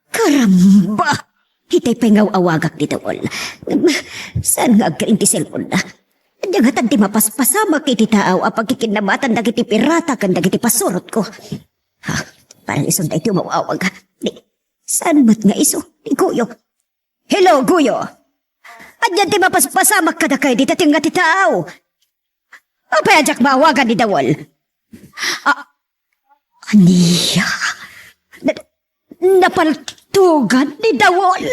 Karamba! Itay pay nga aw-awagak ni Dawel. Saan nga agkain ti cellphone na? Ania ngatan ti mapaspasamak iti tao a pagkikinnabatan dagiti pirata ken dagiti pasurotko? Ha? Parang isu daytoy umaw-awag. Ni, saan met nga isu? Ni Guyo. Hello, Guyo. Ania ti mapaspasamak kadakayo dita tengnga ti tao? Apay a diak maawagan ni Dawel? A-, ania? Na-, napaltugan ni Dawel?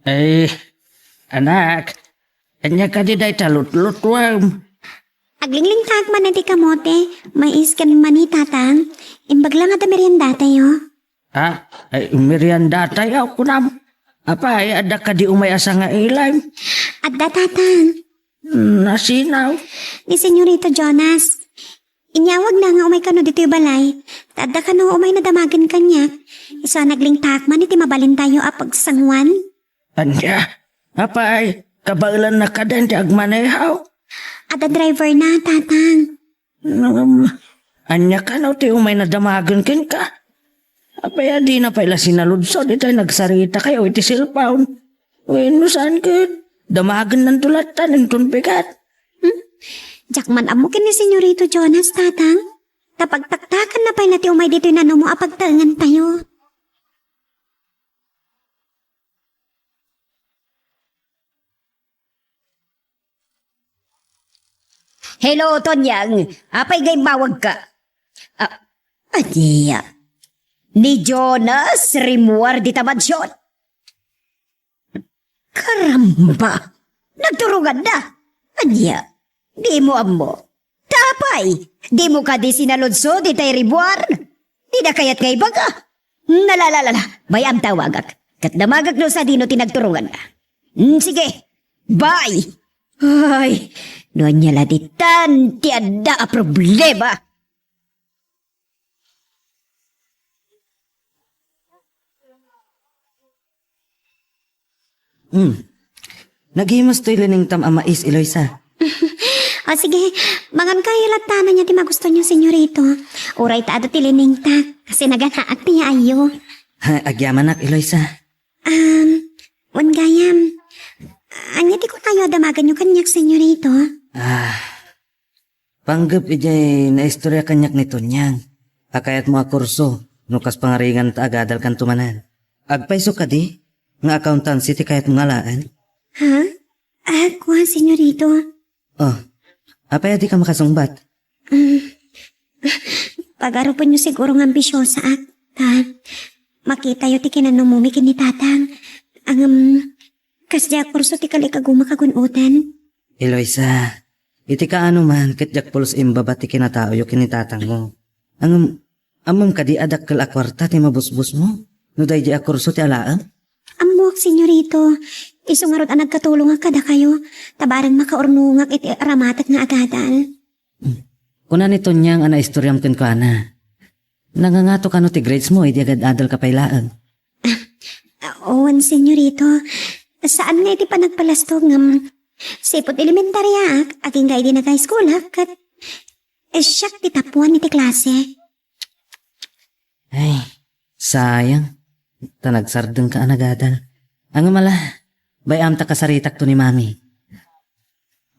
Ay, anak, ania kadi dayta lutlutuem? Aglinglingtaak man iti kamote, mais ken mani, Tatang. Imbag la nga adda meriendatayo. Ha? Ay, meriendatayo, kunam. Apay, adda kadi umay a sangailim? Adda, Tatang. Nasino? Ni Senyorito Jonas. Inyawagna nga umay kano ditoy balay. Ta adda kano umay nadamagen kaniak. Isu a naglingtaak man iti mabalintayo a pagsanguan. Ania? Apay, kabaelanna kadin ti agmaneho? Adda driverna, Tatang. Ngem, ania kano ti umay nadamagen kenka? Apay a dina pay la sinaludsod itay nagsarita kayo iti cellphone? Wenno saan ket damagennanto latta inton bigat? Hmm? Diak man ammo ken ni Senyorito Jonas, Tatang. Ta pagtaktakanna pay la ti umay ditoy nanumo a pagtaengantayo. Hello, Tonyang. Apay nga immawagka? Ah, ania? Ni Jonas rimmuar dita mansion? Karamba! Nagturonganna! Ania? Dimo ammo? Ta apay, dimo kadi sinaludsod itay rimmuar? Dina kayat nga ibaga? Nalalalala, bay-am ta awagak. Ket damagek no sadino ti nagturonganna. Mm, sige. Bye! Ay, no ania la ditan ti adda a problema? Hmm. Nagimas toy linengtam a mais, Eloisa. O sige, mangan kayo latta no ania ti magusto nyo, senyorito. Uray ta adu ti linengta, kasi naganaak ti yaayyo. Ha, agyamanak, Eloisa. Um, wen gayam, ania ti kunayo a damaganyo kaniak, senyorito? Ah, panggep idiay naistorya kaniak ni Tonyang a kayatmo a kurso no kas pangaringanta a gadalkanto manen. Agpayso kadi nga accountancy ti kayatmo nga alaen? Ha? Ah, kuan, senyorito. Oh, apay a dika makasungbat? Mm. Pagarupenyo siguro nga ambisyosaak, ta makitayo ti kinanumumi ken ni Tatang. Ngem, Kasdiay a kurso ti kalikaguma kagun-otan. Eloisa, iti kaano man, ket diak pulos imbaba ti kinataoyo ken ni tatangmo. Ngem, ammom kadi a dakkel a kuarta ti mabusbosmo no daydiay a kurso ti alaem? Ammok, Senyorito. Isu ngarud a nagkatulongak kadakayo, ta bareng makaurnongak iti aramatek nga agadal. Hmm. Kuna ni Tonyang a naistoriam kenkuana. Nangangato kano ti grades mo idi agad-adal ka pay laeng? Ah, wen, Senyorito. Saan nga iti panagpalastog ngem sipud elementariaak, agingga idi nag-high schoolak, ket, eh, siak ti top one iti klase. Ay, sayang. Ta nagsardengka a nagadal. Ngem ala, bay-am ta kasaritakto ni Mami.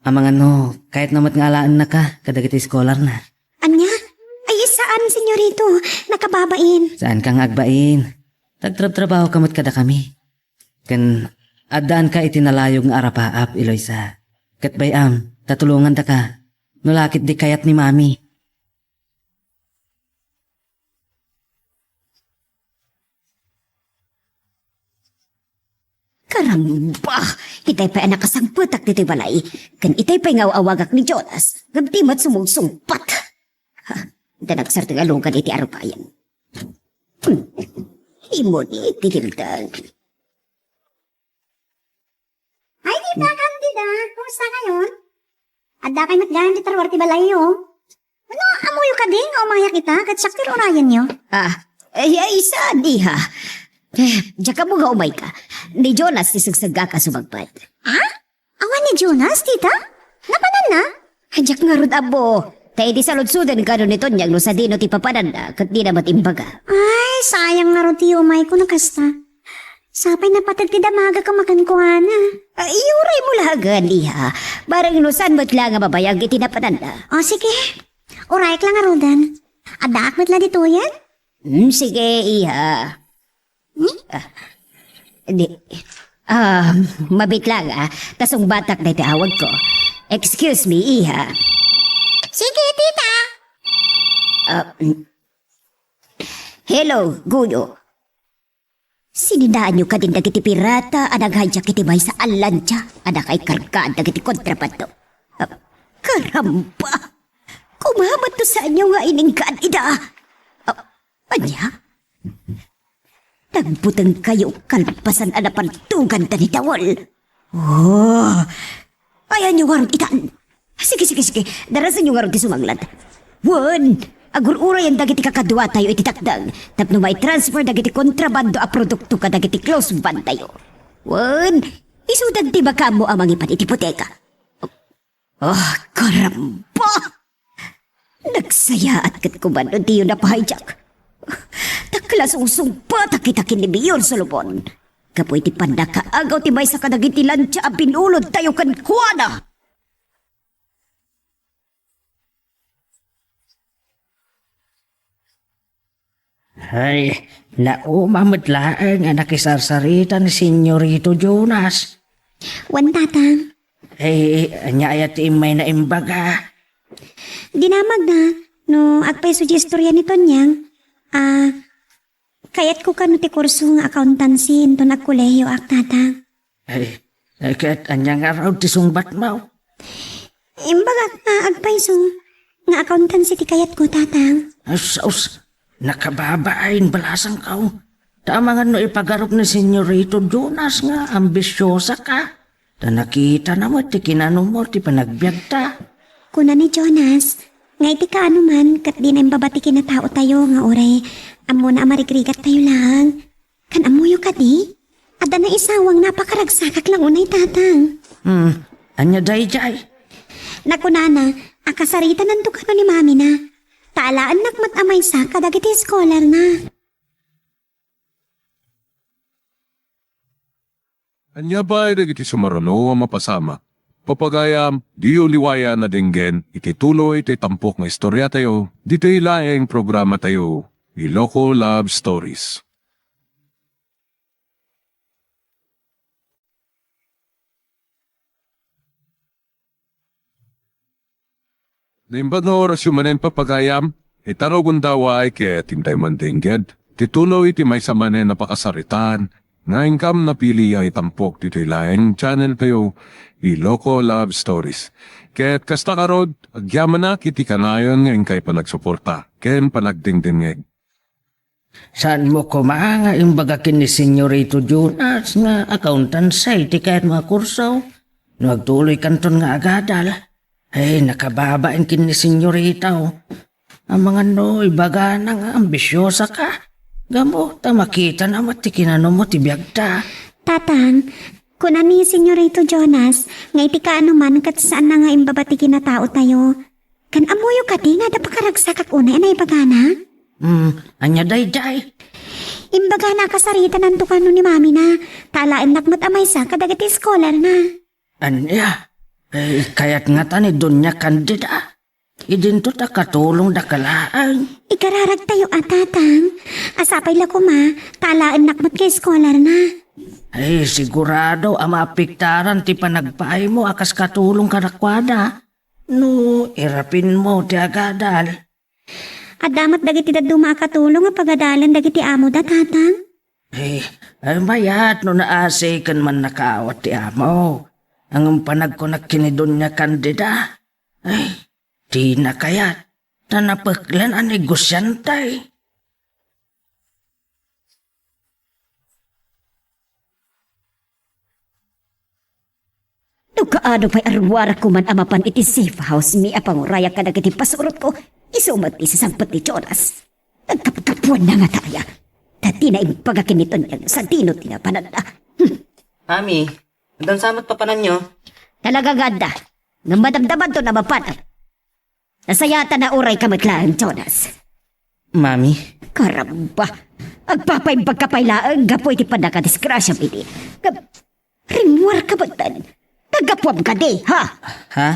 Amangan no, kayatna met nga alaennaka kadagiti eskolarna. Ania? Ay, saan, Senyorito. Nakababain. Saanka nga agbain. Tagtrabtrabahoka met kadakami. Ken addaanka iti nalayog nga arapaap, Eloisa. Ket bay-am, ta tulongandaka. No la ketdi kayat ni Mami. Karamba! Itay pay a nakasangpetak ditoy balay. Ken itay pay nga aw-awagak ni Jonas, ngem di met sumungsungbat. Ha, da nagsardeng a lugan iti arupayan. Hmm. Imuni ti gildang. Hi, Tita Candida. Kumusta kayon? Adda kay met gayam ti taruar ti balayyo. Ano, ammoyo kadi nga umayak ita, ket siak ti ur-urayenyo? Ah, ay, ay, saan, iha? Eh, diak ammo nga umayka. Ni Jonas ti segseggaak a sumangpet. Ha? Awan ni Jonas, tita? Napananna? Ay, diak ngarud ammo. Ta idi saludsoden kano ni Tonyang no sadino ti papananna, ket dina met imbaga. Ay, sayang ngarud ti umayko no kasta. Sapay napateg ti damagak a makenkuana. Ah, iuray mo laengen, iha. Bareng no saan met la nga mabayag iti napananna. O, sige. Urayek la ngaruden. Addaak met la ditoyen? Hmm, sige, iha. Hmm? Ah, di, ah, mabiit lang, ah. Ta sungbatak daytoy awagko. Excuse me, iha. Sige, tita. Ah, mm. Hello, Guyo. Sininaanyo kadin dagiti pirata a nag-hijack iti maysa a lansia a nakaikargaan dagiti kontrabando? Ah, karamba! Kumamat to saanyo nga ininggaan ida? Ah, ania? Nagbutengkayo kalpasan a napartugan da ni Dawol. Oh! Ayanyo ngarud itan. Sige, sige, sige. Darasenyo ngarud ti sumanglat. Wen, agur-urayen dagiti kakaduatayo iti takdang tapno mai-transfer dagiti kontrabando a produkto kadagiti close band tayo. Wen, isudan ti makaammo a mangipan iti botega. Oh, karamba! Nagsayaat ket kuman no diyo napahijack. Ta kala sungsungbatak ita ken ni Mayor Solomon. Gapu iti pannakaagaw ti maysa kadagiti lansia a binulod tayo kenkuana. Ay, nauma met laeng a nakisarsarita ni Senyorito Jonas. Wen, Tatang. Ay, ania aya ti immayna imbaga? Dinamagna no agpayso ti istorya ni Tonyang, a, kayatko kano ti kurso nga accountancy inton agkolehiyoak, Tatang. Ay, ay, ket ania ngarud ti sungbatmo? Imbagak a agpayso nga accountancy ti kayatko, Tatang. Sus, nakababain balasangko. Ta amangan no ipagarup ni Senyorito Jonas nga ambisiosaka. Ta nakitana met ti kinanumo ti panagbiagta. Kuna ni Jonas, nga iti kaano man ket dina imbaba ti kinataotayo nga uray ammona a marigrigattayo laeng. Kan ammoyo kadi? Adda naisawang napakaragsakak la unay, Tatang. Hmm, ania daydiay? Nakunana a kasaritananto kano ni Mamina. Ta alaennak met a maysa kadagiti eskolarna. Ania pay dagiti sumaruno a mapasamak? Papagayam, diyo liwayan a denggen iti tuloy ti tampok nga istoriatayo, ditoy laeng programatayo, Iloko Love Stories. Naimbag nga orasyo manen, papagayam, ita no gundaway ket intay mandengged ti tuloy ti maysa manen a pakasaritaan nga inkam napili a itampok ditoy laeng channel tayo, Iloko Love Stories. Ket kasta ngarud, agyamanak iti kanayon nga inkay panagsuporta ken panagdengdengngeg. Saanmo koma nga imbaga ken ni Senyorito Jonas nga accountancy ti kayatmo a kurso no agtuloykanton nga agadal? Ay, nakababain ken ni Senyorito. Amangan no ibagana nga ambisiosaka. Gapu ta makitana met ti kinanumo ti biagta. Tatang, kuna ni Senyorito Jonas nga iti kaano man ket saanna nga imbaba ti kinataotayo. Kan ammoyo kadi nga adda pakaragsakak unay a naibagana? Hmm, ania daydiay? Imbagana a kasaritananto kano ni mamina, ta alaennak met a maysa kadagiti eskolarna. Ania? Eh, kayat ngata ni Doña Candida? Idinto ta katulongdaka laeng. Ikararagtayo a, Tatang. A sapay la koma, ta alaennak met nga eskolarna. Ay, sigurado a maapektaran ti panagpaaymo a kas katulong kadakuada. No irapinmo ti agadal. Adda met dagiti dadduma a katulong a pagadalen dagiti amoda, Tatang? Eh, ay, mayat no naasiken man nakaawat ti amo. Ngem panagkunak ken ni Doña Candida, ay, dina kayat, ta napeklan a negosiante. No kaano pay a rummuarak koman a mapan iti safe house mi a pangurayak kadagiti pasurotko, isu met ti sisangpet ni Jonas. Nagkapkapuanna ngata aya. Ta dina imbaga ken ni Toñang sadino ti napananna. Hmm. Mami, addan sa met papananyo? Talaga nga adda. Ngem madamdamanto a mapan. Nasayaatanna uray ka met laeng, Jonas. Mami. Karamba! Agpapaimbagka pay laeng gapu iti pannakadisgrasiam idi. Ngem, rimmuarka metten. Naggapuam kadi, ha? Ha?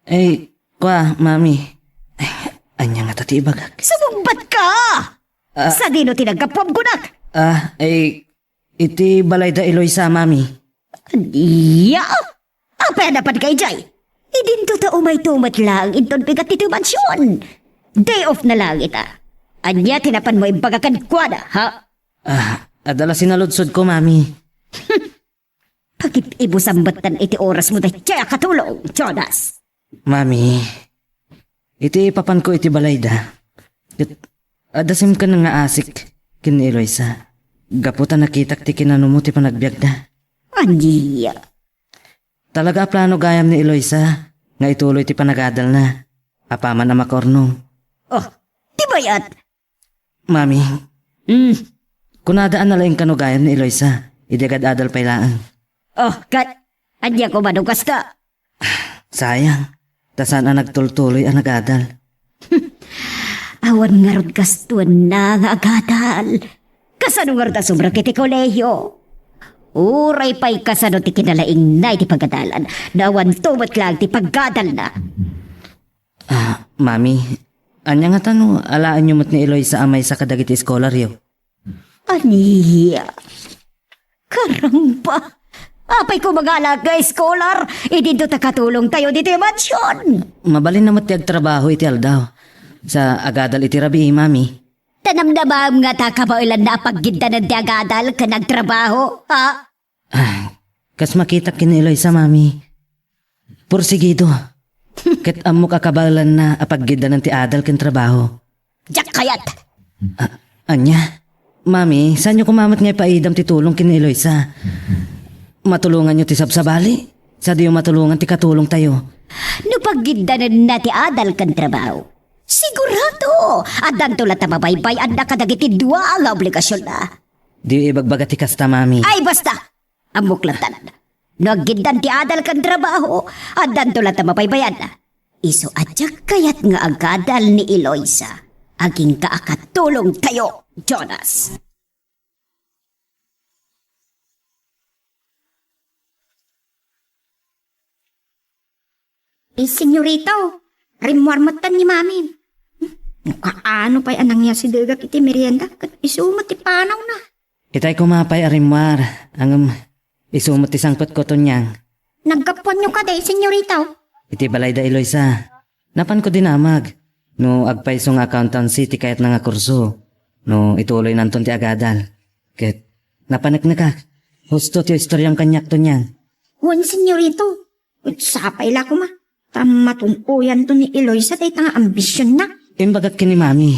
Eh, kua, Mami. Ay, ania ngata ti ibagak? Sumungbatka! Ah. Sadino ti naggapuam kunak? Ah, eh, iti balay da Eloisa, Mami. Ania? Apay a napanka idiay? Idinto ta umayto met laeng inton bigat ti mansion. Day off na laeng ita. Ania ti napanmo imbaga kenkuana, ha? Ah, adda la sinaludsodko, Mami. Pagib-ibusan metten iti orasmo daydiay a katulong, Jonas. Mami, iti papanko iti balayda, ket adda simken nga asik ken ni Eloisa. Gapu ta nakitak ti kinanumo ti panagbiagda. Ania? Talaga a plano gayam ni Eloisa nga ituloy ti panagadalna apaman a makaurnong. Oh, di bayat? Mami. Hmm. Kunada a nalaing kano gayam ni Eloisa, idi agad-adal pay laeng. Oh, ket, ania koma no kasta? Sayang, ta saan a nagtultuloy a nagadal. Awan ngarud gastuenna nga agadal. Kasano ngarud a sumrek iti kolehio? Uray pay kasano ti kinalaingna iti pagadalan, no awanto met laeng ti paggadalna. Ah, Mami, ania ngata no alaenyo met ni Eloisa a maysa kadagiti eskolaryo? Ania? Karamba! Apay koma nga alaek nga eskolar, idinto ta katulongtayo ditoy mansion. Mabalinna met ti agtrabaho iti aldaw, sa agadal iti rabii, Mami. Ta namnamaem ngata a kabaelanna a paggiddanen ti agadal ken agtrabaho, ha? Ah, kas makitak ken ni Eloisa, Mami. Porsigido. Ket ammok a kabaelanna a paggiddanen ti adal ken trabaho. Diak kayat! Ah, ania? Mami, saanyo koma met nga ipaidam ti tulong ken ni Eloisa? Matulonganyo ti sabsabali, sadiyo matulongan ti katulongtayo. No paggiddanenna ti adal ken trabaho, sigurado, addanto latta mabaybay-anna kadagiti dua nga obligasionna. Diyo ibagbaga ti kasta, Mami. Ay, basta! Ammok latta. No aggiddan ti adal ken trabaho, addanto latta mabaybay-anna. Isu a diak kayat nga agadal ni Eloisa, agingga a katulongtayo, Jonas. Eh, senyorito, rimmuar metten ni Mami. No kaano pay a nangyasidegak iti merienda, ket isu met ti panawna. Itay koma pay a rimmuar, ngem isu met ti sangpetko, Tonyang. Naggapuanyo kadi, senyorito? Iti balay da Eloisa. Napanko dinamag no agpayso nga accountancy ti kayatna nga kurso, no ituloynanton ti agadal. Ket, napaneknekak. Husto ti istoriam kaniak, Tonyang. Wen, senyorito. Sapay la koma. Ta matun-oyanto ni Eloisa dayta nga ambisionna. Imbagak ken ni Mami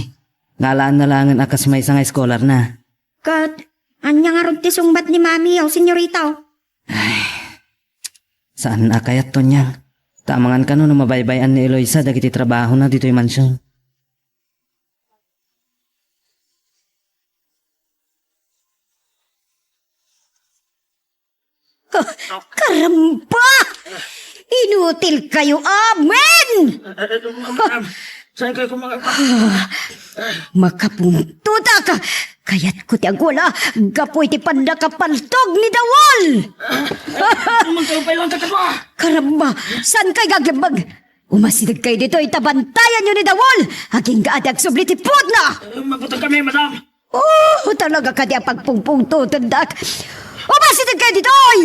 nga alaenna laengen a kas maysa nga eskolarna. Ket ania ngarud ti sungbat ni Mami, o, senyorito? Saan a kayat, Tonyang. Ta amangan kano no mabaybay-an ni Eloisa dagiti trabahona ditoy mansion. Karamba! Inutil kayo amin! Saan kayo kumaka- Makapungtotak! Kayatko ti agwala gapu iti pannakapaltog ni Dawol! Magkalupay lang ka, Tata! Karamba! Saan kayo gaglibag? Umasideg kayo ditoy ta bantayanyo ni Dawol! Agingga a di agsubli ti putna! Mabutang kami, madam! Oh, talaga kadi a pagpungpungtotendak. Umasideg kayo ditoy!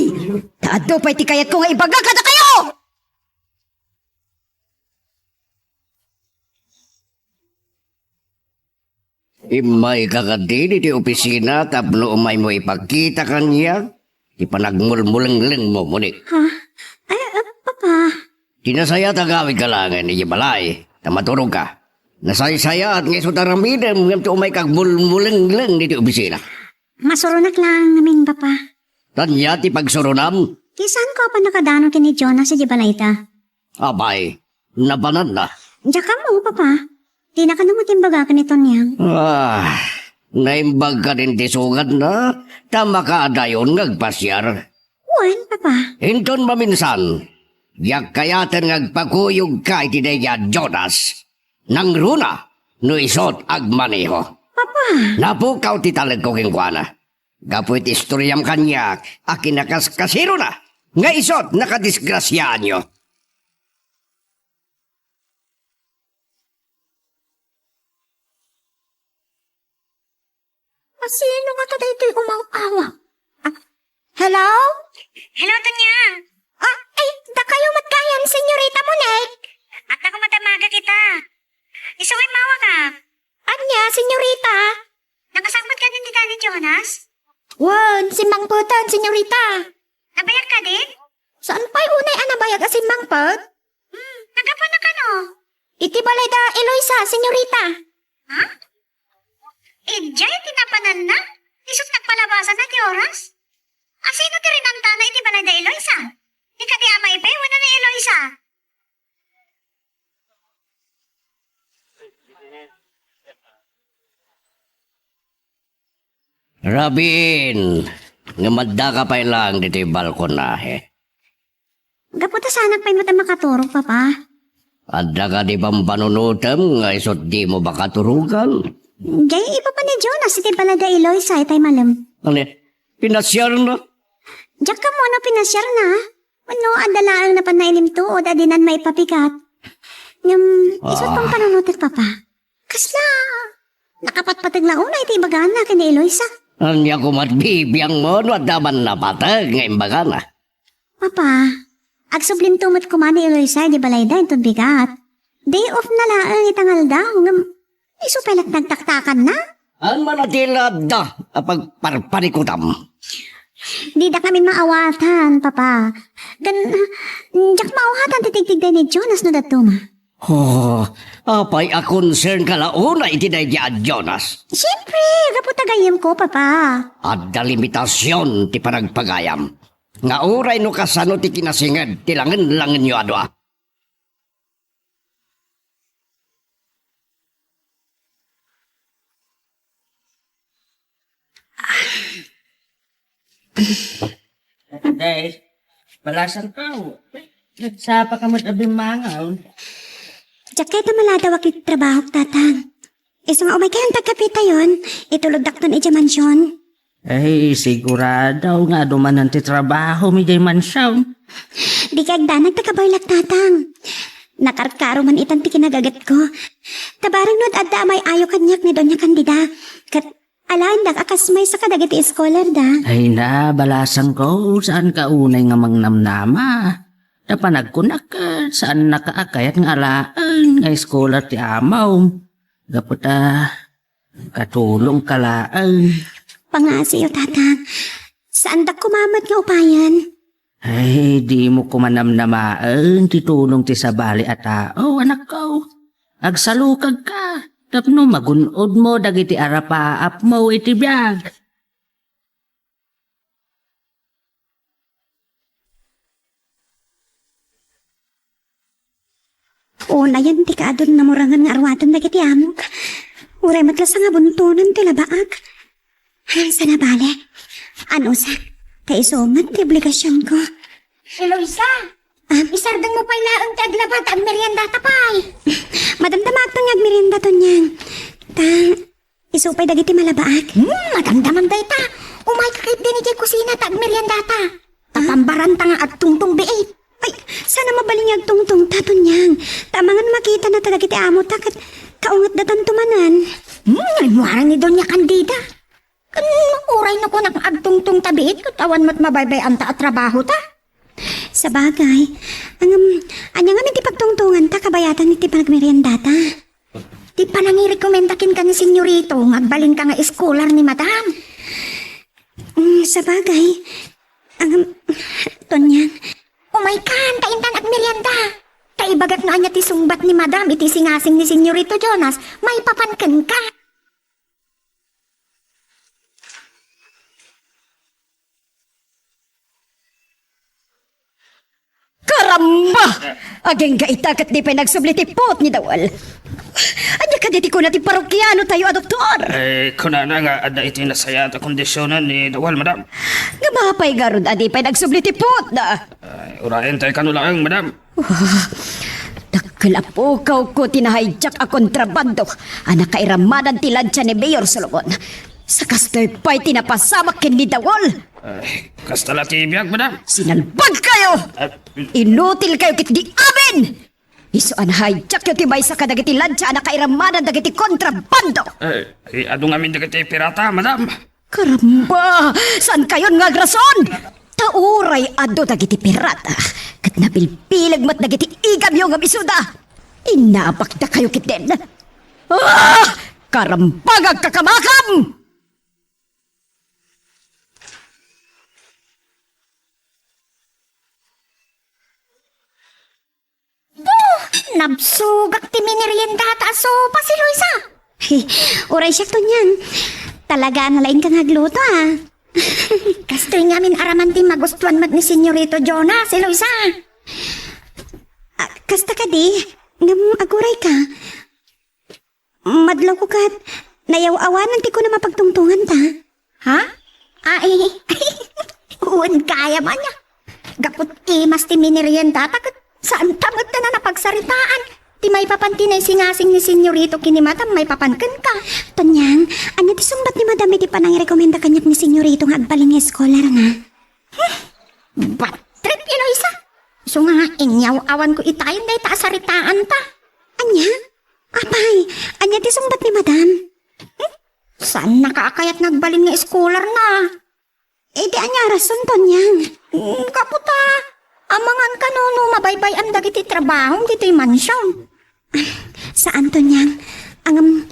Ta adu pay ti kayatko nga ibaga kadakayo! Immayka kadi ditoy opisina tapno umaymo ipakita kaniak ti panagmulmulenglengmo, Monique. Ha? Ay, ah, Papa. Ti nasayaat, agawidka laengen idiay balay, ta maturogka. Nasaysayaat nga isu ti aramidem ngem ti umayka agmulmulengleng ditoy opisina. Masuronak laeng ngamin, Papa. Ania ti pagsuronam? Ti saanko a pannakadano ken ni Jonas idiay balayda. Apay, napananna? Diak ammo, Papa. Dina kano met imbaga ken ni Tonyang. Ah, naimbag kadin ti sugatna, ta makaadayon nga agpasiar. Wen, Papa. Inton maminsan, diak kayaten nga agpakuyogka iti daydiay a Jonas. Nangruna no isut' agmaneho. Papa. Napukaw ti talekko kenkuana. Gapu iti istoriam kaniak a kinakaskasirona nga isut' nakadisgrasiaanyo. A, sino ngata daytoy umaw-awag? Ah, hello? Hello, Tonyang. Ah, ay, dakayo met gayam, Senyorita Monique. Adda koma ti amaga kita. Isu nga immawagak. Ania, Senyorita? Nakasakbay kadi ti da ni Jonas? Wen, simmangpeten, Senyorita. Nabayag kadi? Saan pay unay a nabayag a simmangpet? Hmm, naggapuan na kano? Iti balay da Eloisa, Senyorita. Ha? Idiay ti napananna? Isut' nagpalabasanna ti oras? Asino ti rinantana iti balay da Eloisa? Ni kadi Ama Ipe wenno ni Eloisa? Rabin, ngem addaka pay laeng ditoy balkonahe. Gapu ta saanak pay met a makaturog, Papa. Adda kadi pampanunotem nga isut' dimo makaturogan? Diay ipapan ni Jonas iti balay da Eloisa itay malem. Ania? Pinasiarna? Diak ammo no pinasiarna. Wenno adda laeng napanna inimtuod a dinan maipapigat. Ngem, isut' pampanunotek, Papa. Kasla, nakapatpateg la unay ti ibagana ken ni Eloisa. Ania koma ti bibiangmo no adda man napateg nga imbagana? Papa, agsublinto met koma ni Eloisa idiay balayda inton bigat. Day off na laeng ita nga aldaw, ngem isu pay la ti nagtaktakanna. Ania man ti adda a pagparparikutam? Dida kami maawatan, Papa. Ken, diak maawatan ti tigtigda ni Jonas no dadduma. Oh, apay a concern ka la unay iti daydiay a Jonas? Siempre, gapu ta gayyemko, Papa. Adda limitasion ti panagpagayam. Nga uray no kasano ti kinasinged ti langen-langenyo a dua. Day, balasan ka. Nagsapa ka met a bimmangaw. Diak kayat a maladawak iti trabahok, Tatang. Isu nga umay kayon ti agkapitayon, itulodakton idiay mansion. Ay, sigurado nga adu manen ti trabahom idiay mansion. Di kay agdanag ta kabaylak, Tatang. Nakarkaro man itan ti kinagagetko. Ta bareng no adda a may-ayo kaniak ni Doña Candida. Ket alaendak a kas maysa kadagiti eskolarda. Ay na, balasanko, saanka unay nga mangnamnama. Ta panagkunak, saannaka a kayat nga alaen nga eskolar ti amom. Gapu ta katulongka laeng. Pangngasiyo, Tatang. Sa Andak koma met nga upayen. Ay, dimo koma namnamaen ti tulong ti sabali a tao, anakko. Agsalukagka, tapno magun-odmo dagiti arapaapmo iti biag. Unayen ti kaadun namurangan nga arwaten dagiti amok. Uray met la sangabuntonan ti labaak. Ay, sana bale. Ano sa? Ta isu met ti obligasionko. Eloisa, ah, isardengmo pay laeng ti aglaba ta agmeriendata pay. Madamdamaakton nga agmerienda, Tonyang. Ta, isu pay dagiti malabaak. Hmm, madamdamam dayta. Umayka ket dinidiay kusina ta agmeriendata. Ta pambaranta nga agtungtong biit. Ay, sana mabalin nga agtungtongta, Tonyang. Ta amangan makitana ta dagiti amota ket kaungetdatanto manen. Hmm, nagmuarang ni Doña Candida. Ken uray no kunak nga agtungtongta biit ket awan met mabaybay-anta a trabahota. Sabagay. Ngem, ania ngamin ti pagtungtonganta kabayatan iti panagmeriendata? Ti panangirekomenda kenka ni Senyorito nga agbalinka nga eskolar ni Madam. Mm, sabagay. Ngem, Tonyang. Umaykan, ta intan agmerienda. Ta ibagak no ania ti sungbat ni Madam iti singasing ni Senyorito Jonas, maipapan kenka. Karamba! Agingga ita ket di pay nagsubli ti puot ni Dawal. Ania kadi ti kuna ti parokianotayo a doktor? Eh, kunana nga adda iti nasayaat a kondisionen ni Dawal, madam. Nga mapay garud a di pay nagsubli ti puotna. Ay, urayen tayo kano laeng, madam. Wah, dakkel a pukawko ti nahijack a kontrabando a nakairamanan ti lantsa ni Mayor Solomon. Sa kastoy pay ti napasamak ken ni Dawal. Ay, kasta la ti biag, madam. Sinalbag kayo! Ah, inutil kayo ket di amin! Isu a nahijackyo ti maysa kadagiti lantsa a nakairamanan dagiti kontrabando. Eh, eh, adu ngamin dagiti pirata, madam. Karamba! Saan kayon nga agrason? Ta uray adu dagiti pirata, ket napilpileg met dagiti igamyo nga bisuda. Inabakda kayo ketdin. Ah! Karamba nga agkakamakam! Puh! Nabsogak ti mineriendata a sopas, Eloisa. He, uray siak, Tonyang. Talaga a nalaingka nga agluto, ah. Kastoy ngamin araman ti magustuan met ni Senyorito Jonas, Eloisa. Ah, kasta kadi, ngem agurayka. Madlawko ket nayaw-awanan ti kunam a pagtungtonganta. Ha? Ay, wen gayam ania. Gapu ti imas ti mineriendata ket saanta met a napagsaritaan. Ti maipapan ti naisingasing ni Senyorito ken ni Madam maipapan kenka. Tonyang, ania ti sungbat ni Madam iti panangirekomenda kaniak ni Senyorito nga agbalin nga eskolarna? Hmm, bad trip, Eloisa. Isu nga inyaw-awanko itayon dayta a saritaanta. Ania? Apay, ania ti sungbat ni Madam? Hmm? Saannaka a kayat nga agbalin nga eskolarna? Idi ania a rason, Tonyang? Hmm, gapu ta amangan kano no mabaybay-am dagiti trabahom ditoy mansion. Saan, Tonyang. Ngem,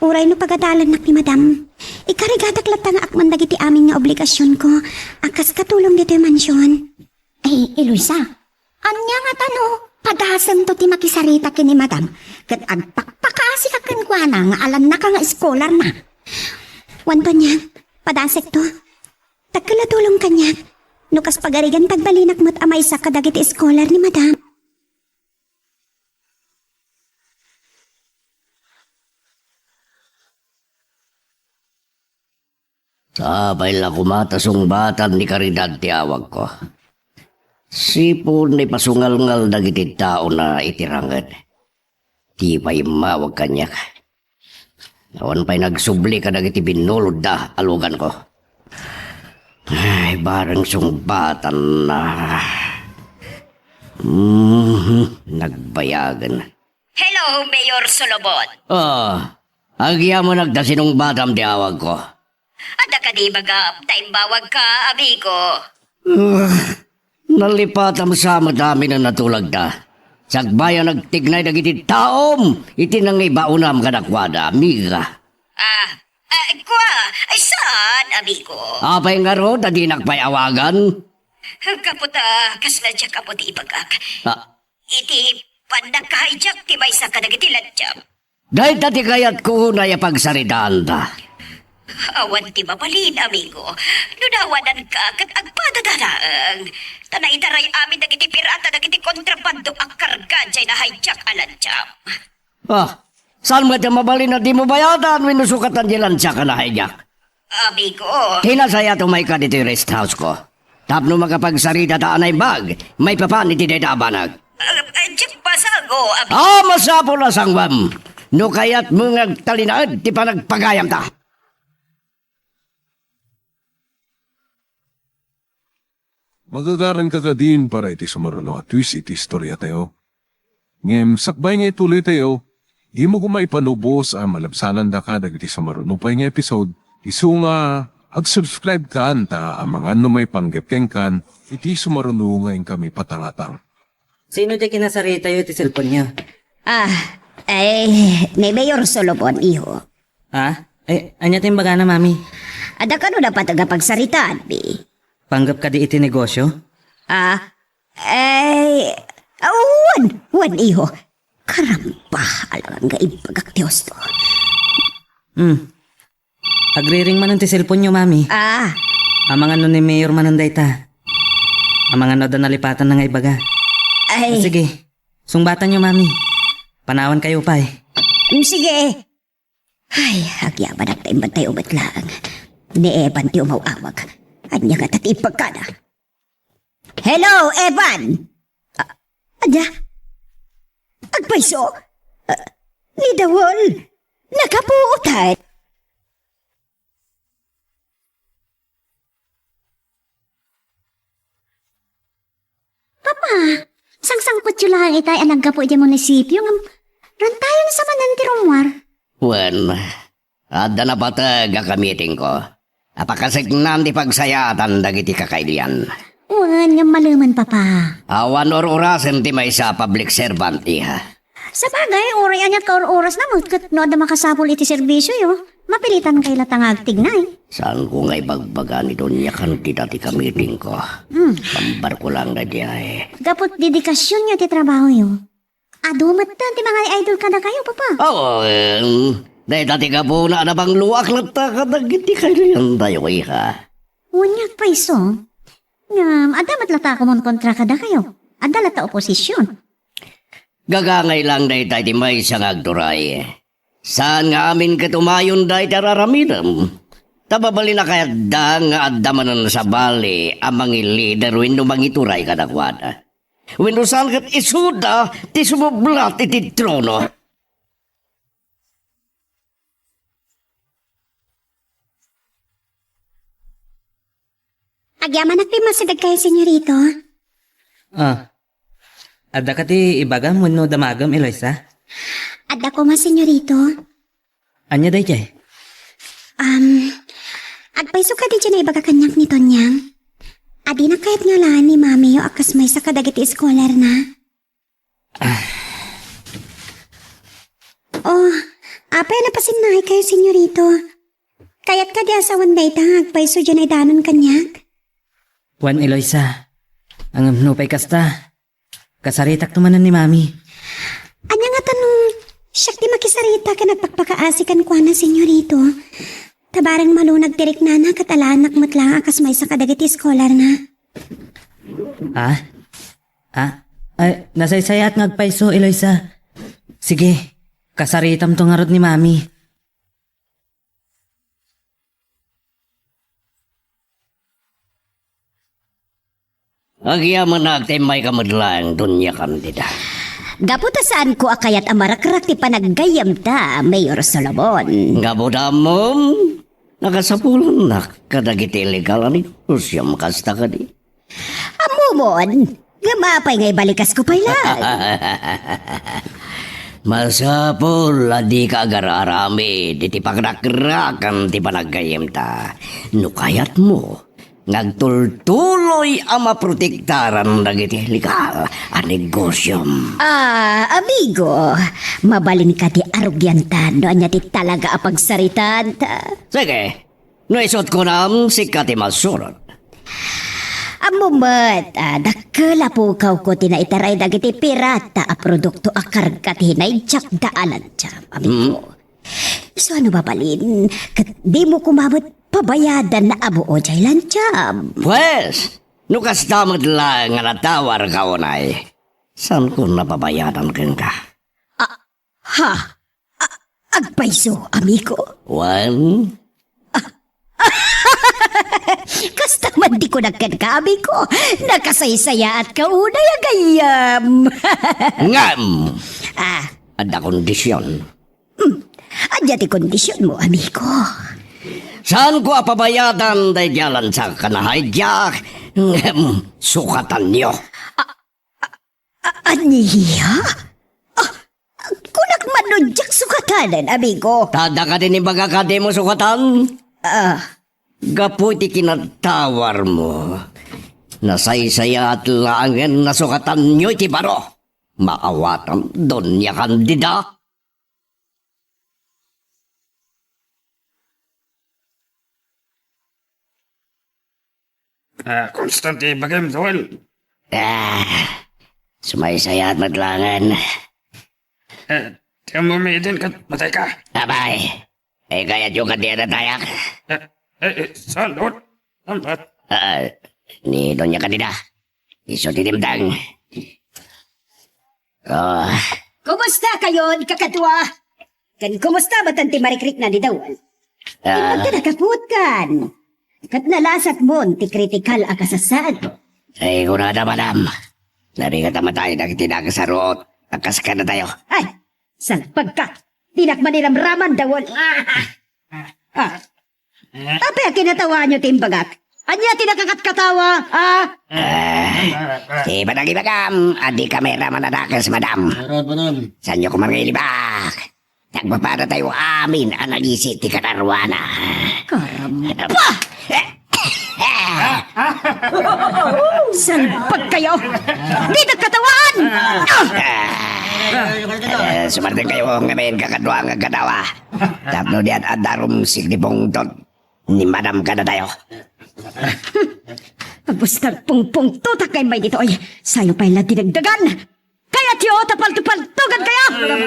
uray no pagadalannak ni Madam, ikarigadak latta nga akman dagiti amin nga obligasionko a kas katulong ditoy mansion. Ay, Eloisa, ania ngata no padasemto ti makisarita ken ni Madam ket agpakpakasika kenkuana nga alannaka nga eskolarna? Wen, Tonyang, padasekto. Dakkel a tulong kaniak no kas pagarigan ta agbalinak met a maysa kadagiti eskolar ni Madam. Sapay la koma ta sungbatan ni Caridad ti awagko. Sipud naipasungalngal dagiti taona iti ranget. Di pay immawag kaniak. Awan pay nagsubli kadagiti binnulodda a luganko. Ay, bareng sungbatanna. Mhm, nagbayagen. Hello, Mayor Solomon. Ah, agyamanak ta sinungbatam ti awagko. Adda kadi ibagam ta imbawagka, amigo? Ah, nalipatam sa amin a natulagda. Sakbay a nagtignay dagiti taom iti nangibaonam kadakuada, amiga. Ah, eh, kua, ay saan? amigo. Apay ngarud a dinak pay awagan? Gapu ta kasla diak ammo ti ibagak. Ah. Iti pannakahijack ti maysa kadagiti lantiam. Dayta ti kayatko unay a pagsaritaanta. Awan ti mabalin, amigo. No naawananka ket agpadadanaeng. Ta naitaray amin dagiti pirata dagiti kontrabando a karga diay nahijack a lantiam. Ah, saan met a mabalin a dimo bayatan wenno sukatan diay lantiak a nahijack? Amigo. Ti nasayaat, umayka ditoy rest house ko. Tapno makapagsarita ta a naimbag maipapan iti dayta a banag. Ah, ah, diak masago, amigo. Ah, masapul a sangwam. No kayatmo nga agtalinaed ti panagpagayamta. Magagaranka kadin para iti sumaruno a twist iti istoriatayo. Ngem sakbay nga ituloytayo, dimo koma ipanubos a malabsanandaka dagiti sumaruno pay nga episode, isu nga ag-subscribe kan ta amangan no maipanggep kenkan iti sumaruno nga inkami patangatang. Sino diay kinasaritayo iti cellphone-yo? Ah, ay, ni Mayor Solomon, iho. Ah? Eh, ania ti imbagana, Mami? Adda kano napateg a pagsaritaanmi? Panggep kadi iti negosyo? Ah, ay, ah, wen, wen, iho. Karamba, alangan nga imbagak ti husto. Hmm. Agriring manen ti cellphone-yo, Mami. Ah. Amangan no ni Mayor manen dayta. Amangan no adda nalipatanna nga ibaga. Ay. Ah, sige. Sungbatanyo, Mami. Panawankayo pay. Mm, sige. Ay, agyamanak ta imbantay umet laeng. Ni Evan ti umaw-awag. Ania ngata ti imbagana? Hello, Evan! Ah, ania? Agpayso? Ah, ni Dawol? Nakapuotan? Papa, sangsangpetyo laeng itay a naggapu idiay munisipio ngem rantayonsa manen ti rummuar. Wen, adda napateg a kamitingko. Apakaseknan ti pagsayaatan dagiti kakailian. Wen, ngem malemen, Papa. Awan or-orasen ti maysa a public servant, iha. Sabagay, uray aniat kaur-orasna met ket no adda makasapul iti serbisioyo, mapilitankay latta nga agtignay. Saanko nga ibagbaga ni Doña Candida ti kamitingko. Hmm. Ambarko laeng daydiay. Gapu ti dedikasionyo iti trabahoyo. Adu metten ti mangay-idol kadakayo, Papa. Oo, em, dayta ti gapuna a nabangloak latta kadagiti kailantayo, iha. Wen, agpayso. Ngem, adda met latta a kumonkontra kadakayo. Adda latta oposision. Gagangay laeng dayta iti maysa nga agturay. Saan nga amin ket umayonda iti ar-aramidem. Ta mabalin a kayatda nga adda manen sabali a mangilider wenno mangituray kadakuada. Wenno saan ket isuda ti sumublat iti trono. Agyamanak ti masidegkayo, Senyorito. Ah. Adda ka ti ibagam wenno damagem, Eloisa? Adda koma, Senyorito. Ania daydiay? Um, agpayso kadi diay naibaga kaniak ni Tonyang? Adina kayat nga alaen ni Mamiyo a kas maysa kadagiti eskolarna? Ah. Oh, apay a napasinnaikayo, Senyorito? Kayat kadi a sawen dayta nga agpayso diay naidanon kaniak? Wen, Eloisa. Ngem nupay kasta, kasaritakto manen ni Mami. Ania ngata no siak ti makisarita ken agpakpakaasi kenkuana, Senyorito? Ta bareng malunag ti riknana ket alaennak met laeng a kas maysa kadagiti eskolarna. Ah? Ah? Ay, nasaysayaat nga agpayso, Eloisa. Sige, kasaritamto ngarud ni Mami. Agyamanak ti immayka met laeng, Doña Candida. Gapu ta saanko a kayat a marakrak ti panaggayyemta, Mayor Solomon. Gapu ta ammom, nakasapulannak kadagiti illegal a negosiom, kasta kadi? Ammomon, ngem apay nga ibalikasko pay laeng? Masapul a dika agar-aramid iti pakrakrakan ti panaggayyemta. No kayatmo nga agtultuloy a maprotektaran dagiti illegal a negosiom. Ah, amigo, mabalin kadi a rugianta no ania ti talaga a pagsaritaanta? Sige, No isut' kunam, sika ti masurot. Ammo met, a, dakkel a pukawko ti naitaray dagiti pirata a produkto a karga ti hinaydiakda a lantiam, amiko. Hmm. Isu a no mabalin, ket dimo koma met pabayadan a buo jay lantiam. Pues, no kasta met laeng a natawarka unay, saanko a pabayadan kenka? A, Ha? A-, agpayso, amiko? Wen? Kasta man ti kunak kenka, amiko. Nakasaysayaatka unay a gayyem. Ngem! Ah. Adda kondision. Hmm. Ania ti kondisionmo, amiko? Saanko a pabayadan daydi a lantiak a nahaydiak, ngem sukatanyo. Ah, A-, ania? Ah, kunak man no diak sukatanen, amigo. Ta adda kadi ni bagak a dimo sukatan? Ah. Gapu iti kinatawarmo, nasaysayaat laengen a sukatanyo iti baro. Maawatam, Doña Candida. Ah, kumusta ti bagim, Joel? Ah, sumaysayaat met laengen. Eh, ti ammom idin ket matayka? Abay, ay kayatyo kadi a natayak? Eh, eh, eh, saan, Lord? Saan, Lord? Ah, ni Doña Candida. Isu ti dimteng. Ah. Kumusta kayon, kakadua? Ken kumusta met ti marikrikna ni Dawal? Ah. Immon ti nakapuotkan. Ket nalasatmon ti kritikal a kasasaad. Ay, kunada, madam. Narigat a matay dagiti dakes a ruot a kas kadatayo. Ay, salpagka. Dinak maniramraman, Dawal. Ah. Apay a kinatawaanyo ti imbagak? Ania ti nakakatkatawa, a? Eh, ti panagibagam, a dika mairaman a dakes, madam. Meron pa nun. Saanyo koma nga ilibak? Nagpapadatayo amin a nagisi ti kataruana. Karamba! Salpag kayo! Di nagkatawaan! Ah! Eh, sumarteng kayo ngamin, kakadua nga gadawa. Tapno diyan adda rumsik ni Pungtot ni Madam kadatayo. Basta pungpungtotak kay may ditoy. Sayo pay la dinagdagan. Kayatyo, tapaltupaltugan kayo.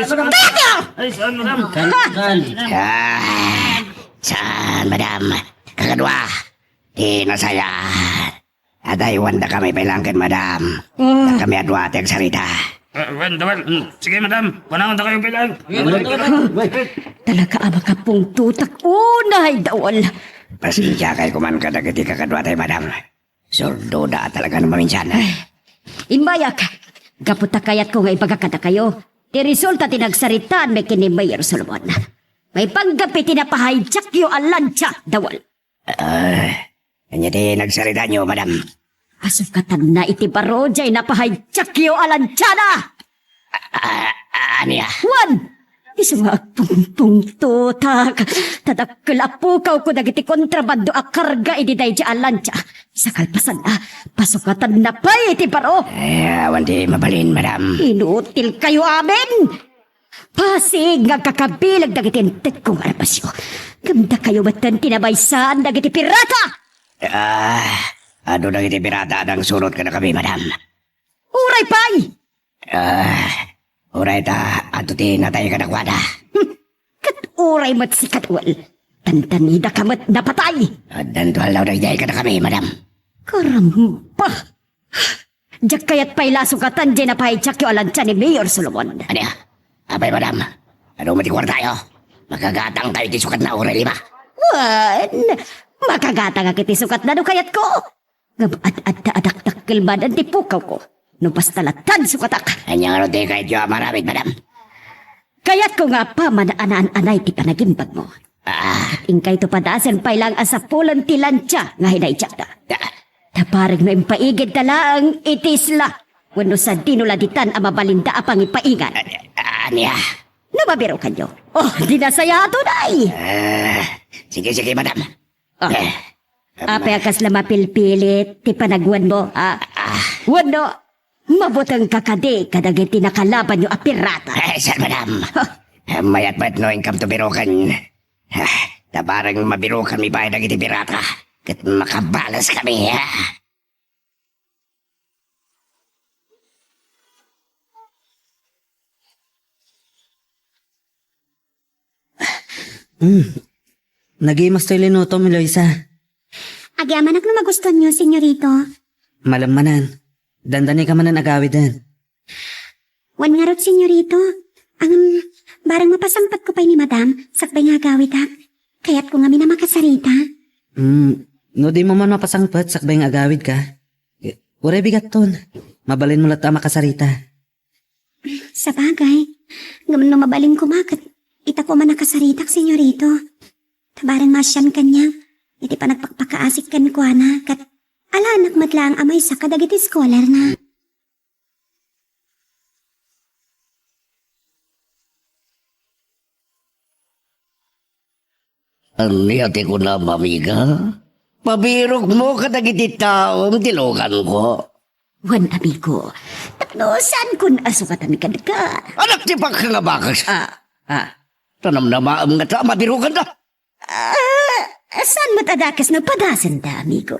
Kayatyo! Ay, saan, madam? Ha? Saan? Ah, saan, madam? Kakadua. Di nasaya. Adaywan dakami pay laeng ken madam. Ah. Dakami a dua ti agsarita. Ah, wen, Dawal. Mm, sige, madam. Kunaen dakayo pay laeng. Talaga a makapungtotak unay, Dawal. Pasensiakay koma kadagiti kakaduatayo, madam. Surdoda talaga no maminsan. Ay, immayak. Gapu ta kayatko nga ibaga kadakayo ti resulta ti nagsaritaanmi ken ni Mayor Solomon. Maipanggep iti napahaydiakyo a lantia, Dawal. Ah, ania ti nagsaritaanyo, madam? Asukatanna iti baro jay napahaydiakyo a lantiana! Ah, ah, ania? Wen! Isu nga agpungpungtotak, ta dakkel a pukawko dagiti kontrabando a karga idi daydi a lantia. Sa kalpasanna, pasukatanna pay iti baro! Eh, awan ti mabalin, madam. Inutil kayo amin! Pasig nga agkakabileg dagiti intekko nga armasyo. Ngem dakayo metten ti nabaysaan dagiti pirata! Ah, adu dagiti pirata a nangsurot kadakami, madam. Uray pay! Ah, uray ta adu ti natay kadakuada. Hmm, ket uray met sika, Dawal. Dandanidaka met napatay. Addanto aldaw daydiay kadakami, madam. Karamba! Diak kayat pay la a sukatan jay napahaydiakyo a lantia ni Mayor Solomon. Ania? Apay, madam? Adu met ti kuartayo? Makagatangkayo iti sukatna uray lima. Wen, makagatangak iti sukatna no kayatko. Ngem ad-adda a dakdakkel manen ti pukawko no basta lattan sukatak. Ania ngarud ti kayatyo a maaramid, madam? Kayatko nga apaman a naan-anay ti panagimbagmo. Ah. Inkayto padasen pay laeng a sapulen ti lantia nga hinaydiakda. Ah. Ta barek no impaigidda laeng iti isla wenno sadino la ditan a mabalinda a pangipaingan. Ah, ah, ania? No mabirukanyo. Oh, di nasayaat unay! Ah, sige, sige, madam. Ah. Eh, apay a kasla mapilpilit ti panagwanmo, ah? Ah. Wenno, mabutengka kadi kadagiti nakalabanyo a pirata? Eh, sir, madam. Huh. Eh, mayat met no inkamto biruken. Ah, Ta bareng mabirukanmi pay dagiti pirata, ket makabalaskami, a? Hmm. Nagimas toy linutom, Eloisa. Agyamanak no magustuanyo, Senyorito. Malem manen. Dandani ka manen agawiden. Wen ngarud, Senyorito. Ngem, bareng mapasangpetko pay ni Madam, sakbay nga agawidak. Kayatko ngamin a makasarita. Hmm, no dimo man mapasangpet sakbay nga agawidka, eh, uray bigatton. Mabalinmo latta a makasarita. Sabagay, ngem no mabalin koma ket ita koma nakasaritak, Senyorito. Ta bareng maasian kaniak iti panagpakpakaasik kenkuana, ket alaenak met laeng a maysa kadagiti scholarna. Ania ti kunam, amiga? Pabirokmo kadagiti taom ti luganko. Wen, amigo, tapno saankon a sukatami kenka. Anak ti pakka nga bakes. Ah, ah. Tanamnamaem ngata a mabirokanda. Ah, saan met a dakes no padasenda, amigo?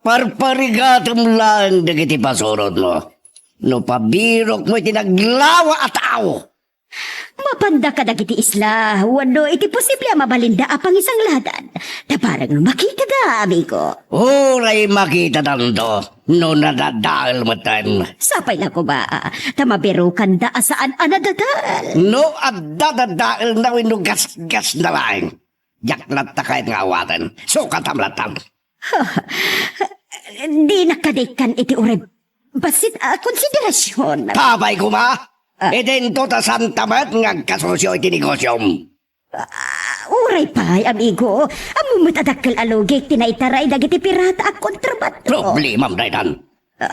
Parparigatem laeng dagiti pasurotmo. No pabirokmo iti naglawa a tao. Mapanda kadagiti isla, wenno iti posible a mabalinda a pangisangladan. Ta bareng makitada, amigo. Uray makitadanto, no nadadael metten. Sapay la koma, ta mabirokanda a saan a nadadael. No adda dadaelna wenno gasgasna laeng, diak latta kayat nga awaten. Sukatam latta. Dinak kadi ikkan iti uray bassit a konsiderasion. Apay koma? Ah. Idinto ta saanta met nga agkasusio iti negosiom. Ah, uray pay, amigo. Ammom met a dakkel a lugik ti naitaray dagiti pirata a kontrabando. Problemam daytan. Ah.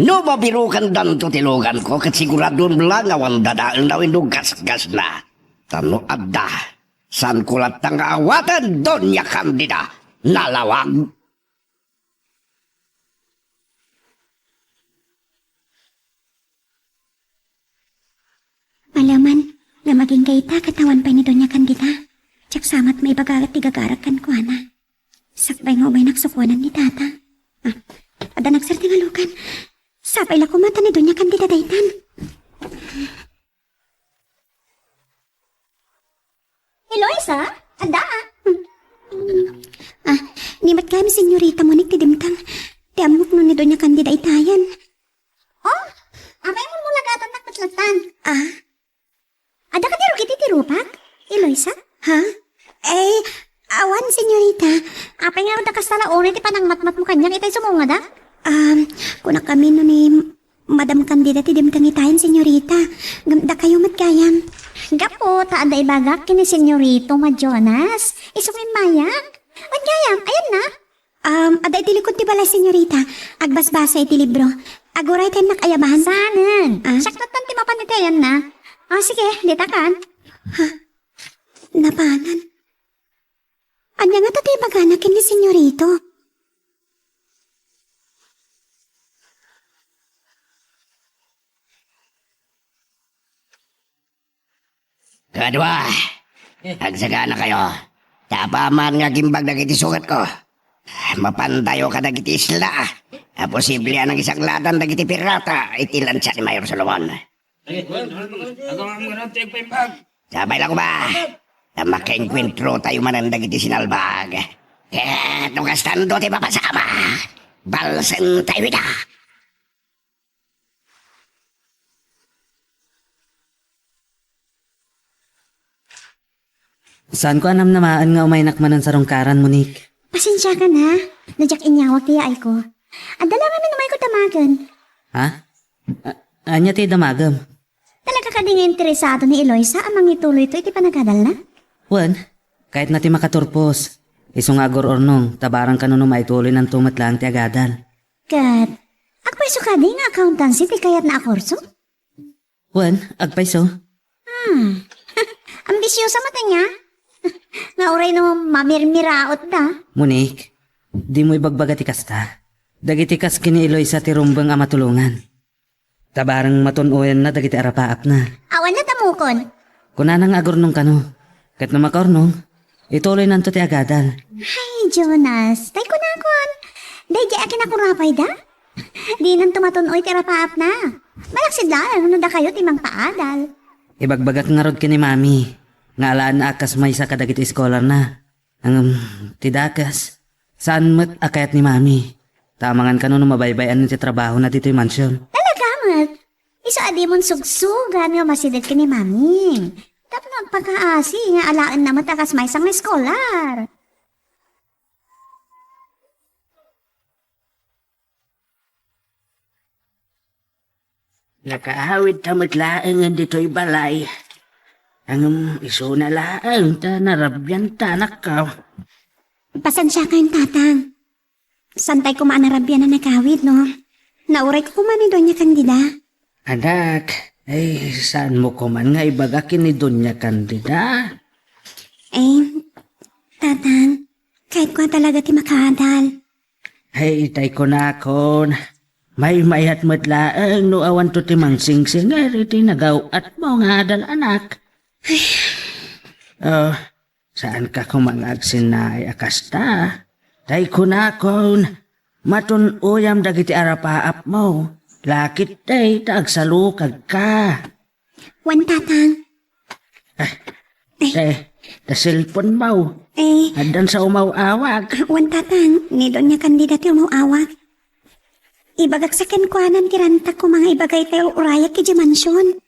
No mabirokandanto ti luganko, ket siguradom la nga awan dadaelna wenno gasgasna. Ta no adda, saanko latta nga awaten, Doña Candida. Nalawag. Maleman, ngem agingga ita ket awan pay ni Doña Candida. Diak sa met maibaga ti gagarak kenkuana. Sakbay nga umaynak sukuanan ni Tata. Ah, adda nagserte nga lugan. Sapay la koma ta ni Doña Candida daytan. Eloisa, adda? Ah, ni met gayam, Senyorita Monique, ti dimteng. Ti ammok no ni Doña Candida itayen. Oh, apay a mulmulagatannak met lattan? Ah? Adda kadi rugi ti tirupak, Eloisa? Ha? Eh, awan, Senyorita. Apay nga adda kasta la unay ti panangmatmatmo kaniak itay sumungada? Um, kunak amin no ni Madam Candida ti dimteng itayen, Senyorita. Ngem dakayo met gayam. Gapu ta adda ibagak ken ni Senyorito Majonas. Isu nga immayak. Wen gayam, ayanna? Um, adda iti likod ti balay, Senyorita. Agbasbasa iti libro. Aguray ta innak ayaban. Saanen? Ah? Siak lattan ti mapan iti ayanna. Ah, sige, dita kan. Ha? Napanan? Ania ngata ti ibagana ken ni Senyorito? Kadua, agsaganakayo. Ta apaman nga agimbag dagiti sugatko, mapantayo kadagiti isla a posible a nangisanglatan dagiti pirata iti lansa ni Mayor Solomon. Sapay la koma, ta makaenkuentrotayo manen dagiti sinalbag. Ket no kastanto ti mapasama, balsentayo ida. Saanko a namnamaen nga umaynak manen sarungkaran, Monique. Pasensiakan, ha? No diak inyawag ti yaayko. Adda la ngamin umayko damagen. Ha? A-, ania ti damagem? Talaga kadi nga interesado ni Eloisa a mangituloyto iti panagadalna? Wen, kayatna ti makaturpos. Isu nga agur-urnong, ta barang kano no maituloynanto met laeng ti agadal. Ket, agpayso kadi nga accountancy ti kayatna a kurso? Wen, agpayso. Hmm. Ambisiosa met ania? Nga uray no mamirmiraot da. Monique, dimo ibagbaga ti kasta. Dagiti kas ken ni Eloisa ti rumbeng a matulongan. Ta bareng matun-oyanna dagiti arapaapna. Awan na tamukon. Kunana nga agurnong kano. Ket no makaurnong, Ituloynanto ti agadal. Ay, Jonas, tay kunakon, daydi a kinakurapayda? Dinanto matun-oy ti arapaapna. Malaksid laeng no dakayo ti mangpaadal. Ibagbagak ngarud ken ni Mami nga alaenna a kas maysa kadagiti eskolarna. Ngem ti dakes, saan met a kayat ni Mami. Ta amangan kano no mabaybay-an ti trabahona ditoy mansion. Talaga met. Isu a dimon sugsugan nga masidet ken ni Mami. Tapno agpakaasi nga alaenna met a kas maysa nga eskolar. Nakaawidta met laengen ditoy balay. Ngem isuna laeng ta narabianta, anakko. Pasensiakayon, Tatang. Saantay koma a narabian a nagawid, no? Naurayko koma ni Doña Candida. Anak, ay, saanmo koman nga ibaga ken ni Doña Candida? Ay, Tatang, kayatko a talaga ti makaadal. Ay, tay kunakon, maymayat met laeng no awanto ti mangsingsinger iti nagaw-atmo nga adal, anak. Oh, saanka koma nga agsinnaay a kasta? Tay kunakon, matun-oyam dagiti arapaapmo, lakit tay ta agsalukagka. Wen, Tatang. Ah, eh, ta cellphone mo. Eh. Addan sa umaw-awag. Wen, Tatang, ni Doña Candida ti umaw-awag. Ibagak sa kenkuana ti ranta koma nga ibaga iti urayak idiay mansion.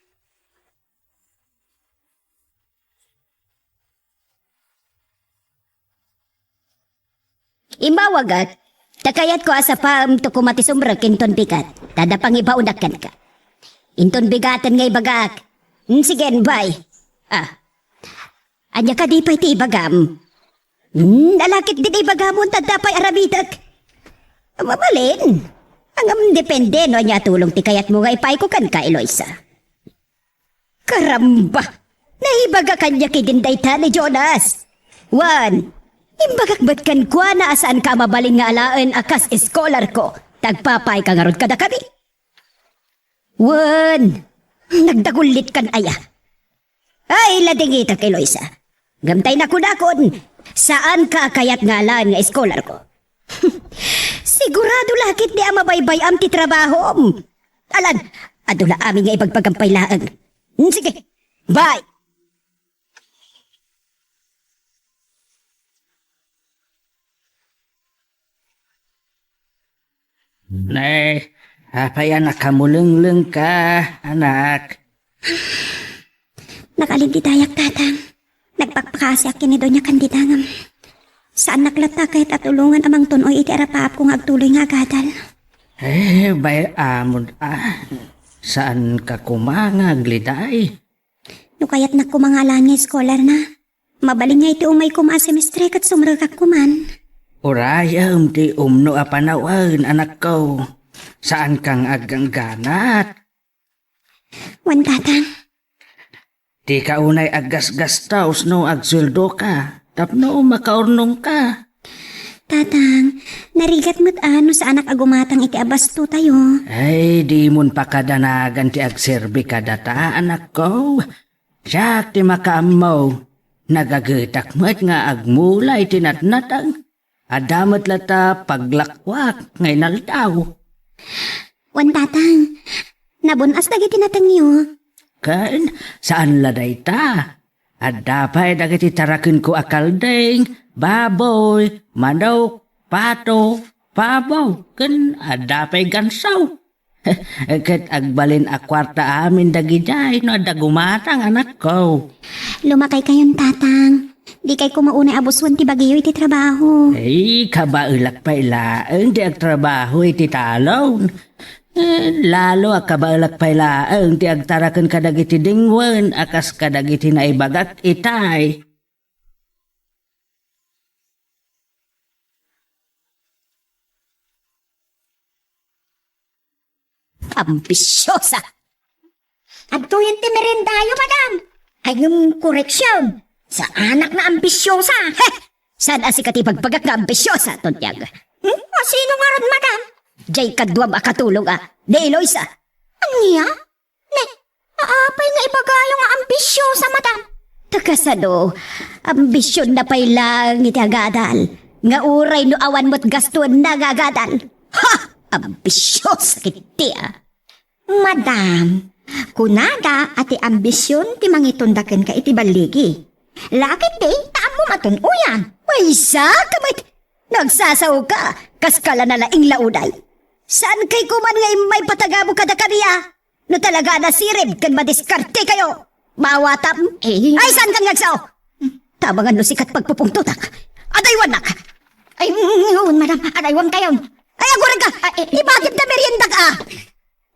Immawagak, ta kayatko a sapaemto koma ti sumrek inton bigat, ta adda pangibaonak kenka. Inton bigaten nga ibagak, mm, sige, bay. Ah, ania kadi pay ti ibagam? Mm, nalakit din ibagam, ta adda pay aramidek. Mabalin. Ngem depende no ania a tulong ti kayatmo nga ipaayko kenka, Eloisa. Karamba! Naibaga kaniak idin dayta ni Jonas. Wen, imbagak met kenkuana a saanka a mabalin nga alaen a kas eskolarko, ta agpapaayka ngarud kadakami. Wen, nagdagullitkan aya? Ay, ladingitak, Eloisa. Ngem tay nakunakon, saanka a kayat nga alaen nga eskolarko. Sigurado lakit di a mabaybay-am ti trabahom. Alan, adu la amin nga ibagbagam pay laeng. Mm, sige. Bye. Ne, apay a nakamulenglengka, anak? Nakalindidayak, Tatang. Nagpakpakaasiak ken ni Doña Candida ngem saannak latta a kayat a tulongan a mangtun-oy iti arapaapko nga agtuloy nga agadal. Eh, bay-amon a. Saanka koma nga agliday? No kayatnak koma nga alaen nga eskolarna, mabalin nga iti umay koma a semestre ket sumrekak koman. Urayem ti umno a panawen, anakko. Saanka nga aggangganat. Wen, Tatang. Dika unay aggasgastos no agsueldoka tapno makaurnongka. Tatang, narigat met a no saanak a gumatang iti abastotayo. Ay, dimon pakadanagan ti agserbi kadata, anakko. Siak ti makaammo. Nagagetak met nga agmula iti natnateng. Adda met latta paglakwak nga inaldaw. Wen, Tatang, nabun-as dagiti natengyo. Ken saan la dayta? Adda pay dagiti tarakenko a kalding, baboy, manok, pato, pabo, ken adda pay gansaw. Ket agbalin a kuarta amin dagidiay no adda gumatang, anakko. Lumakaykayon, Tatang. Dikay koma unay a busuen ti bagiyo iti trabaho. Ay, kabaelak pay laeng ti agtrabaho iti talon. Eh, lalo a kabaelak pay laeng ti agtaraken kadagiti dingwen a kas kadagiti naibagak itay. Ambisiosa! Adtoyen ti meriendayo, madam. Ay, ngem koreksion. Saanak nga ambisiosa. He! Saan a sika ti ibagbagak nga ambisiosa, Tuntiag? Hmm? A sino ngarud, madam? Jay kaduam a katulong a, ni Eloisa. Ania? Ne, apay nga ibagayo nga ambisiosa, madam? Ta kasano, ambisionna pay laeng iti agadal, nga uray no awan met gastuenna nga agadal. Ha! Ambisyosa ketdi a. Madam, kunada a ti ambision ti mangitonda kenka iti balligi. La ketdi, ta ammom a tun-oyan. Maysa ka met! Nagsasaoka, kas kala nalaing la unay. Saan kay koman nga immay patagabo kadakami a? No talaga a nasirib ken madiskarte kayo, maawatam. Eh. Ay, saan kan ngagso? Tabangan no sikat pagpupungtotak. Adaywannak. Ay, mm, madam, adaywan kayon. Ay, aguren ka. Ay, eh, eh, Ibatid na meriendak a.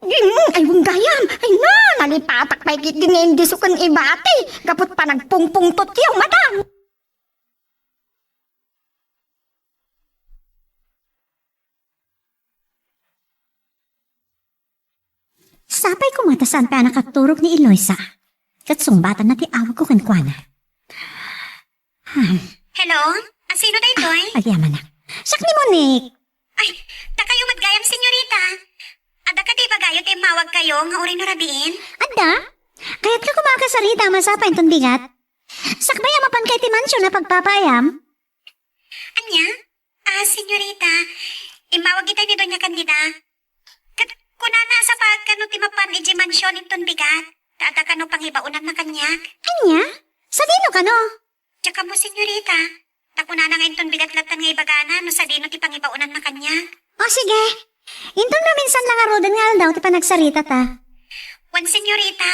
Mm, ay, wen gayam. Ay, na, nalipatak pay ketdi nga indiso ken ibati. Gaput panagpungpungtot kayo, madam. Sapay koma ta saan pay a nakaturog ni Eloisa. Ket sungbatanna ti awagko kenkuana. Hmm. Hello? A, sino daytoy? Agyamanak. Siak ni Monique. Ay, dakayo met gayam, senyorita. Adda kadi ibagayo ta immawag kayo nga uray no rabiin? Adda? Kayatko koma a kasarita a masapa inton bigat. Sakbay a mapanka iti mansion a pagpapaayam. Ania? Ah, senyorita, immawag itay ni Doña Candida. Ket kunana a sapagkano ti mapan idiay mansion inton bigat, ta adda kano pangibaonanna kaniak. Ania? Sadino kano? Diak ammo, senyorita. Ta kunana nga inton bigat latta nga ibagana no sadino ti pangibaonanna kaniak. O, sige. Inton maminsan la ngaruden nga aldaw ti panagsaritata. Wen, senyorita.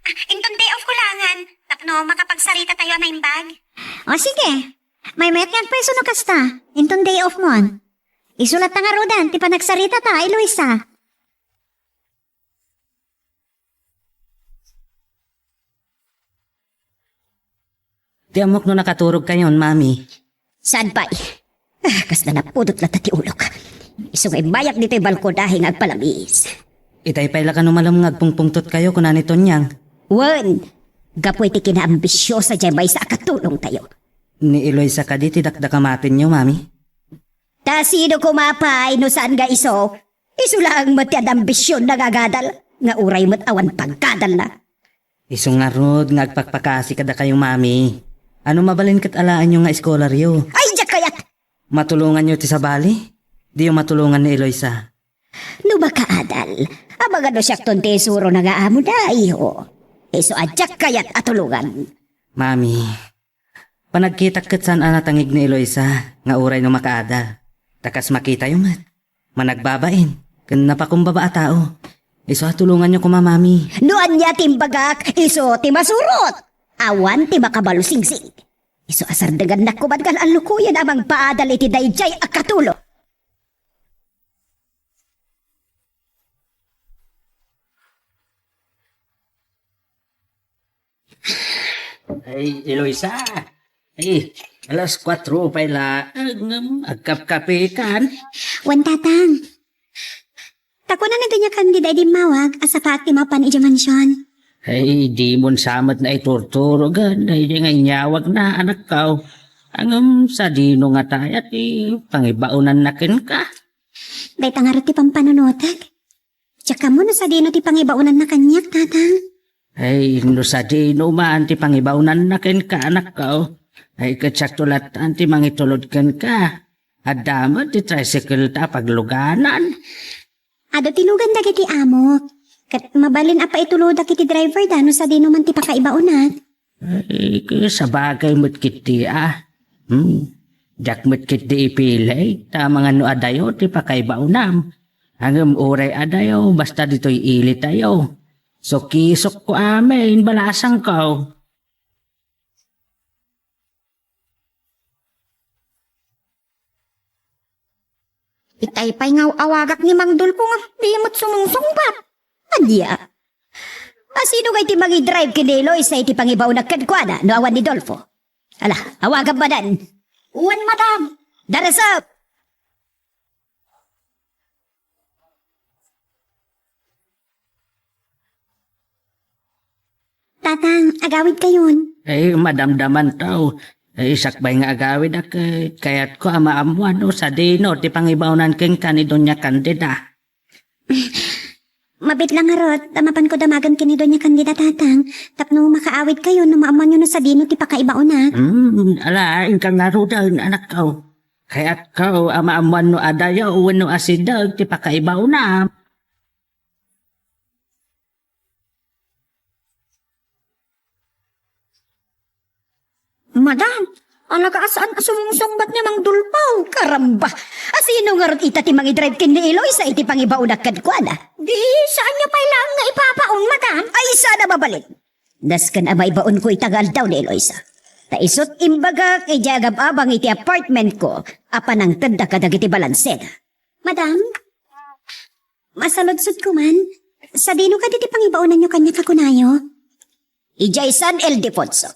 Ah, inton day off ko langan, tapno makapagsaritatayo a naimbag. O, sige. Maymayat nga agpayso no kasta, inton day off mon. Isu latta ngaruden ti panagsaritata, Eloisa. Di ammok no nakaturog kayon, Mami. Saan pay? Ah, kasla napudot latta ti ulok. Isu nga immayak ditoy balkonahe nga agpalabis. Itay pay la kano malem nga agpungpungtot kayo, kuna ni Tonyang. Wen, gapu iti kinaambisyosa diay maysa a katulongtayo. Ni Eloisa kadi ti dakdakamatenyo, Mami? Ta sino koma pay no saan nga isu? Isu laeng met ti adda ambisionna nga agadal, nga uray met awan paggadalna. Isu ngarud nga agpakpakasi kadakayo, Mami. Ano mabalin ket alaenyo nga eskolaryo? Ay, diak kayat! Matulonganyo ti sabali? Diyo matulongan ni Eloisa. No makaadal, amangan no siakton ti isurona nga amona, iho. Isu a diak kayat a tulongan. Mami, panagkitak ket saan a natangig ni Eloisa nga uray no makaadal. Ta kas makitayo met, managbabain, ken napakumbaba a tao. Isu a tulonganyo koma, Mami. No ania ti imbagak, isu ti masurot. Awan ti makabalo singsing. Isu a sardengannak koma nga allukoyen a mangpaadal iti daydiay a katulong. Ay, Eloisa. Ay, alas kuatro pay la. Ngem agkapkape kan? Wen, Tatang. Ta kuna ni Doña Candida idi immawag a sapaak ti mapan idiay mansion. Ay, dimon sa met naiturturogen daydi nga inyawagna, anakko. Ngem sadino ngatay ti pangibaonanna kenka? Dayta ngarud ti pampanunotek. Diak ammo no sadino ti pangibaonanna kaniak, Tatang. Ay, no sadino man ti pangibaonanna kenka, anakko. Ay, ket siakto latta ti mangitulod kenka. Adda met ti tricycle ta pagluganan. Adu ti lugan dagiti amok. Ket mabalin a paitulodak iti driver da no sadino man ti pakaibaonak. Ay, sabagay met ketdi a. Hmm. Diak met ketdi ipili, ta amangan no adayo ti pakaibaonam. Ngem uray adayo, basta ditoy ilitayo. Sukisokko amin, balasangko. Itay pay nga aw-awagak ni Mang Dolfo nga di met sumungsungbat. Ania? A, sino ngay ti mangidrive ken ni Eloisa iti pangibaonak kenkuana no awan ni Dolfo? Ala, awagam manen. Wen, madam. Darasep! Tatang, agawid kayon. Ay, madamdaman taw. Ay, sakbay nga agawid a ket kayatko a maammuan no sadino ti pangibaonan kenka ni Doña Candida. Mabiit la ngarud ta mapanko damagen ken ni Doña Candida, Tatang, tapno makaawidkayo no maammoanyo no sadino ti pakaibaonak. Hmm, ala, inka ngaruden, anakko. Kayatko a maammoan no adayo wenno asideg ti pakaibaonam. Madam, alaga a saan a sumungsungbat ni Mang Dolfo. Karamba! Asino ngarud ita ti mangidrive ken ni Eloisa iti pangibaonak kenkuana? Di, saanyo pay laeng nga ibabaon, madam? Ay, saan a mabalin. Nasken a maibaonko ita nga aldaw ni Eloisa. Ta isut' imbagak idiay agab-abang iti apartmentko a panangtedda kadagiti balanseda. Madam? Masaludsodko man, sadino kadi ti pangibaonanyo kaniak a kunayo? Idiay San Ildefonso.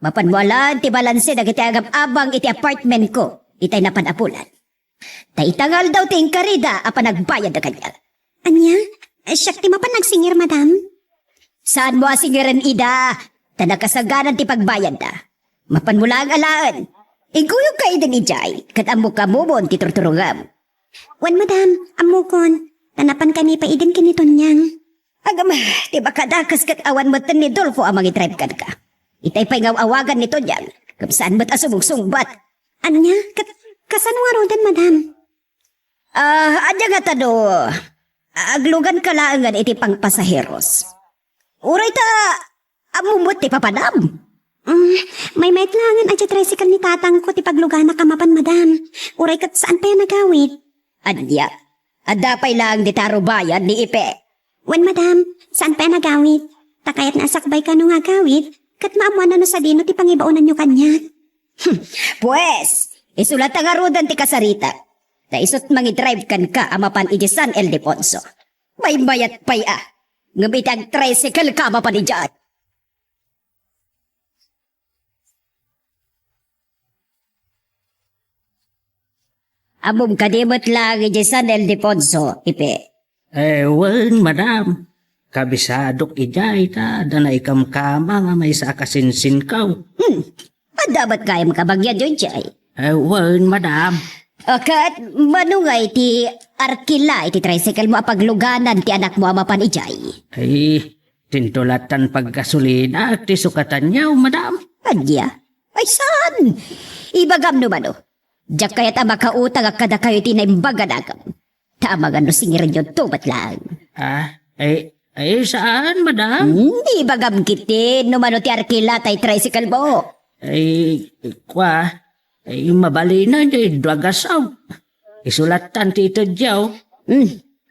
Mapanmo a laeng ti balanse dagiti agab-abang iti apartmentko itay napan a bulan. Ta ita nga aldaw ti inkarida a panagbayadda kaniak. Ania? Siak ti mapan agsingir, madam? Saanmo a singirem ida, ta nakasaganan ti pagbayadda. Mapanmo laeng alaen. Iguyogka idin idiay, ket ammok a mumon ti turturongem. Wen, madam, ammokon, ta napankami pay idin ken ni Tonyang. Agam, ti makadakes ket awan metten ni Dolfo a mangidrive kenka. Itay pay nga awagan ni Tonyang, ngem saan met a sumungsungbat. Ania? Ket kasano ngaruden, madam? Ah, ania ngata no agluganka laengen iti pangpasaheros? Uray ta ammom met ti papanam. Mm, maymayat laengen a diay tricycle ni tatangko ti pagluganak a mapan, madam. Uray ket saan pay a nagawid. Ania? Adda pay laeng dita rubayan ni Ipe. Wen, madam, saan pay a nagawid. Ta kayatna a sakbay kano nga agawid, ket maammoanna no sadino ti pangibaonanyo kaniak. Hmm, pues, isu latta ngaruden ti kasaritak. Ta isut' mangidrive kenka a mapan idiay San Ildefonso. Maymayat pay a. Ngem iti agtricycle ka a mapan idiay. Ammom kadi met laeng idiay San Ildefonso, Ipe? Eh, wen, madam. Kabisadok idiay ta adda naikamkama nga maysa a kasinsinko. Hmm. Adda met gayam kabagianyo idiay? Eh, wen, madam. O, ket mano ngay ti arkila iti tricycle mo a pagluganan ti anakmo a mapan idiay? Ay, dinto lattan paggasolina ti sukatanyo, madam. Ania? Ay, saan? Ibagam no mano. Diak kayat a makautangak kadakayo iti naimbag a dagem. Ta amangan no singirenyo to met laeng. Ah, ay, ay, saan, madam? Hmm, ibagam ketdi no mano ti arkila tay tricycle mo. Ay, kua, ay, mabalinen diay dua gasop. Isu lattan ti itedyo. Hmm.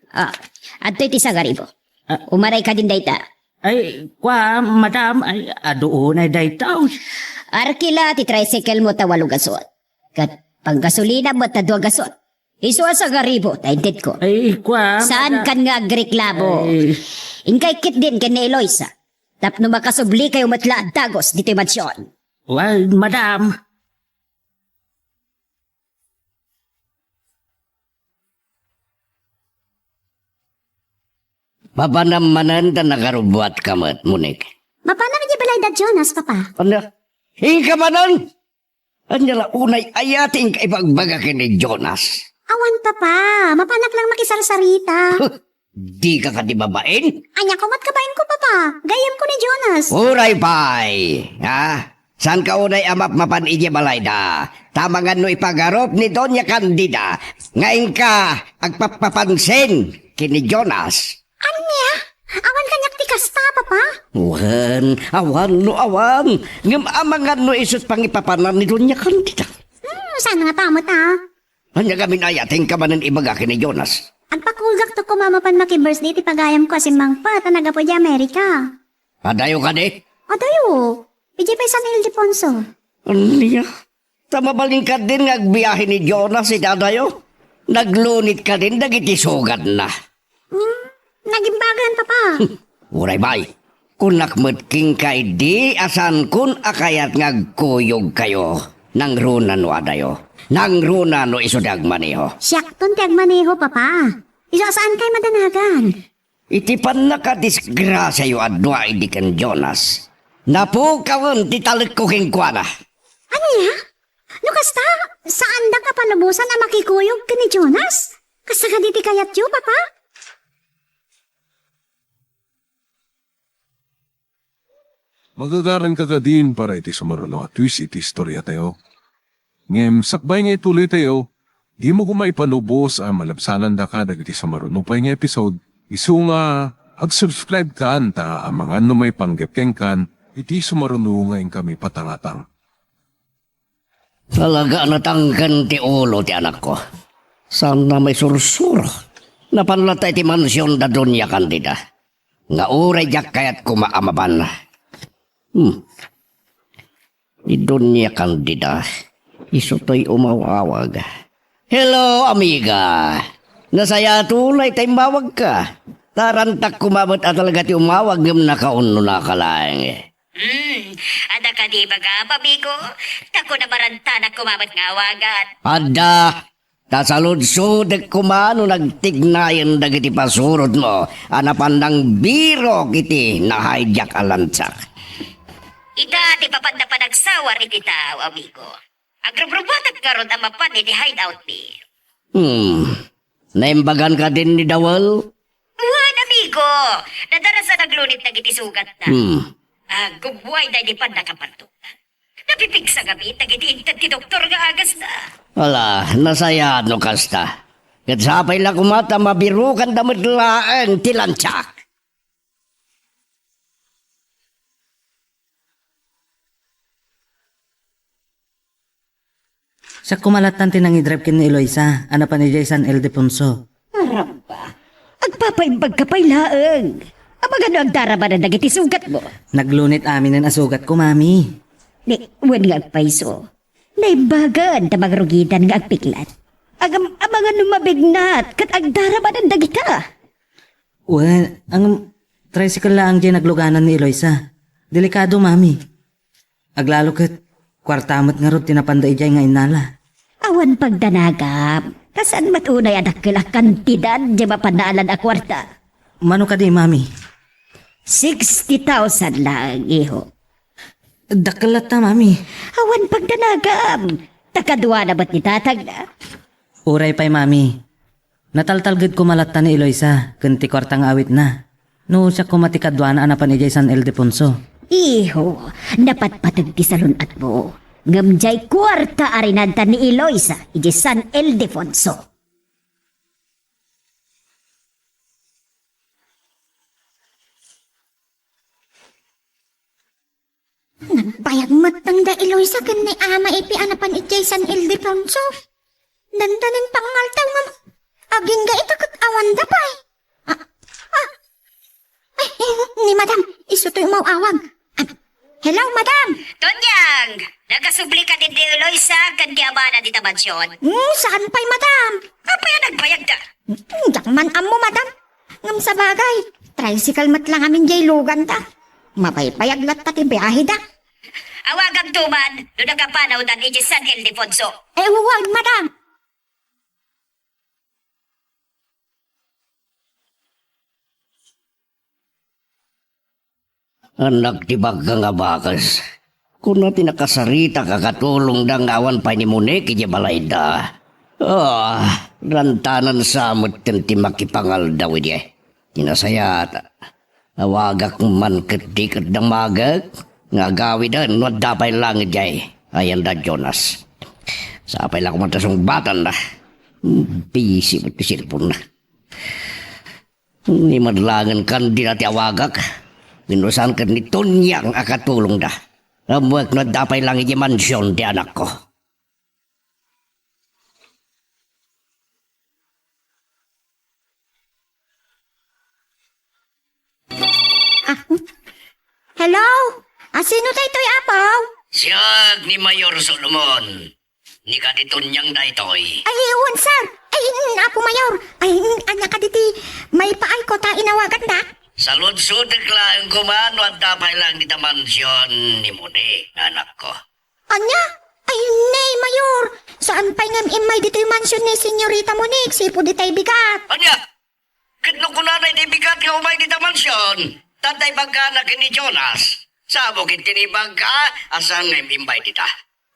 Ah, adtoy ti sangaribu. Ah. Umaray kadin dayta. Ay, kua, madam, ay, adu unay dayta. Arkila ti tricycle mo ta walo gasot. Ket panggasolina met ta dua gasot. Isu a sangaribu, ta intedko. Ay, kua, Saan madam. Kan nga agreklamo? Ay. Inkay ketdin ken ni Eloisa. Tapno makasublikayo met la a dagus ditoy mansion. Well, madam. Mapanam manen ta nakarubbuatka met, Monique. Mapanak idiay balay da Jonas, Papa. Ania? Inka manen? Ania la unay aya ti inka ibagbaga ken ni Jonas? Awan, Papa. Mapanak lang makisarsarita. Dika kadi babain? Ania ko met kabainko, Papa. Gayyemko ni Jonas. Uray pay, ha? Saanka unay a mapmapan idiay balayda? Ta amangan no ipagarup ni Doña Candida nga inka agpappapansin ken ni Jonas. Ania? Awan kaniak ti kasta, Papa? Wen, awan no awan. Ngem amangan no isu ti pangipapanan ni Doña Candida. Hmm, saan ngata met a? Ania ngamin aya ti inka manen ibaga ken ni Jonas? Agpakulgakto koma a mapan maki-birthday ti pagayamko a simmangpet a naggapu idiay Amerika. Adayo kadi? Adayo. Idiay pay San Ildefonso. Ania? Ta mabalin kadin nga agbiahe ni Jonas iti adayo? Naglunit kadin dagiti sugatna. Hmm, nagimbagan, Papa. Uray pay. Kunak met kenka idi a saankon a kayat nga agkuyogkayo. Nangruna no adayo. Nangruna no isu ti agmaneho. Siakton ti agmaneho, Papa. Isu a saankay madanagan. Iti pannakadisgrasiayo a dua idi ken Jonas, napukawen ti talekko kenkuana. Ania? No kasta, saandak a palubosan a makikuyog ken ni Jonas? Kasta kadi ti kayatyo, Papa? Magagaranka kadin para iti sumaruno a twist iti istoriatayo. Ngem sakbay nga ituloytayo, dimo koma ipanubos a malabsanandaka dagiti sumaruno pay nga episode. Isu nga ag-subscribe kan ta amangan no maipanggep kenkan iti sumaruno nga inkami patangatang. Talaga a natangken ti ulo ti anakko. Saanna maisursuro. Napan latta iti mansion da Doña Candida. Nga uray diak kayat koma a mapan. Hmm. Ni Doña Candida, isu toy umaw-awag. Hello, amiga. Nasayaat unay ta immawagka. Narantak koma met a talaga ti umawag ngem nakaunonaka laeng. Hmm, adda kadi ibagam, amigo? Ta kuna marantanak koma met nga awagan. Adda, ta saludsodek koma no nagtignayen dagiti pasurotmo a napan nangbirok iti nahaydiak a lantsak. Ita ti papanna panagsawar iti tao, amigo. Agrubrubuatak ngarud a mapan iti hideout mi. Hmm. Naimbagan kadin ni Dawel? Wen, amigo. Nadarasa naglunit dagiti sugatna. Hmm. Aggubbuay daydi pannakapartukna. Napipigsa ngamin dagiti inted ti doktor nga agasna. Ala, nasayaat no kasta. Ket sapay la koma ta mabirokanda met laeng ti lantsak. Siak koma lattan ti nangidrive ken ni Eloisa a napan idiay San Ildefonso. Arabba, agpapaimbagka pay laeng. Amangan no agdarabanan dagiti sugatmo. Naglunit aminen a sugatko, Mami. Ni, wen nga agpayso. Naimbagan ta mangrugidan nga agpiklat. Agam-, amangan no mabignat ket agdarabanan dagita. Wen, ang tricycle laeng diay nagluganan ni Eloisa. Delikado, Mami. Aglalo ket, kuarta met ngarud ti napanda idiay nga innala. Awan pagdanagam. Ta saan met unay a dakkel a kantidad diay mapannalan a kuarta? Mano kadi, Mami? Sixty thousand laeng, iho. Dakkel latta, Mami. Awan pagdanagam. Ta kaduana met ni tatangna. Uray pay, Mami. Nataltalged koma latta ni Eloisa ken ti kuarta nga awitna. No siak koma ti kaduana a napan idiay San Ildefonso. Iho, napatpateg ti salun-atmo. Ngem diay kuarta a rinanta ni Eloisa idiay San Ildefonso. Nagbayag met da Eloisa ken ni Ama Epi a napan idiay San Ildefonso. Dandanin pangngaltaw ngem agingga ita ket awanda pay. Ah, ah. Ay, ay, ni Madam, isu toy umaw-awag. Ah, hello, Madam. Tonyang, nakasubli kadin ni Eloisa ken ni Amana dita mansion? Hmm, saan pay, Madam? Apay a nagbayagda? Hmm, diak man ammo, Madam. Ngem sabagay, tricycle met la ngamin diay luganda. Mabaybayag latta ti biaheda. Awagam to man no nakapanawdan idiay San Ildefonso. Ay, wen, Madam. Annak ti bagga nga bakes. Kuna ti nakasaritak a katulongda nga awan pay ni Monique idiay balayda. Ah, rantanan sa metten ti makipangaldaw idiay. Ti nasayaat, awagak man ket di ket damagek nga agawiden no adda pay laeng idiay ayanda Jonas. Sapay la koma ta sungbatanna. Busy met ti cellphone-na. Ni madlangen kan dina ti awagak. Wenno saan ket ni Tonyang a katulongda. Ammoek no adda pay laeng idiay mansion ti anakko. Ah, hello? Ah, sino daytoy, Apo? Siak ni Mayor Solomon. Ni kadi Tonyang daytoy. Ay, wen, sir. Ay, mm, Apo Mayor. Ay, mm, ania kadi ti maipaayko ta inawaganda? Saludsodek laeng koma no adda pay laeng dita mansion ni Monique nga anakko. Ania? Ay, nay, Mayor. Saan pay ngem immay ditoy mansion ni Senyorita Monique, sipud itay bigat. Ania? Ket no kunana iti bigat nga umay dita mansion, ta tay baggana ken ni Jonas. Sabo ket ti ni bagga a saan nga im-imbay dita.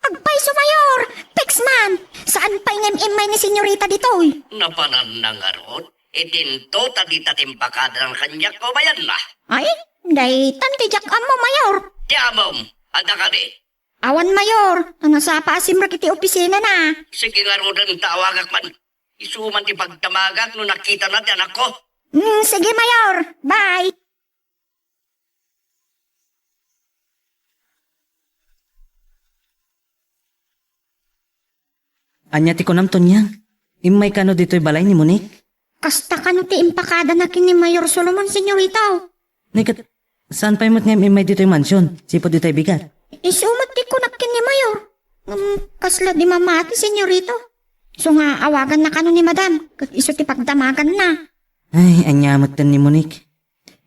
Agpayso, Mayor! Fix man! Saan pay ngem immay ni Senyorita ditoy? Napananna ngarud? Itinto ta dita timbakada kaniak nga umayanna. Ay, daytan ti diak ammo, Mayor. Ti amom, adda kadi? Awan, Mayor. Nasapa a simrek iti opisinana. Sige ngaruden ta awagak man. Isu man ti pagdamagak no nakitana ti anakko. Mm, sige, Mayor. Bye. Ania ti kunam, Tonyang? Immay kano ditoy balay ni Monique? Kasta kano ti impakadana ken ni Mayor Solomon, Senyorito? Ni ket, saan pay met nga immay ditoy mansion, sipud itay bigat? Isu met ti kunak ken ni Mayor. Ngem kasla di mamati, Senyorito. Isu nga awaganna kano ni Madam, ket isu ti pagdamaganna. Ay, ania metten ni Monique?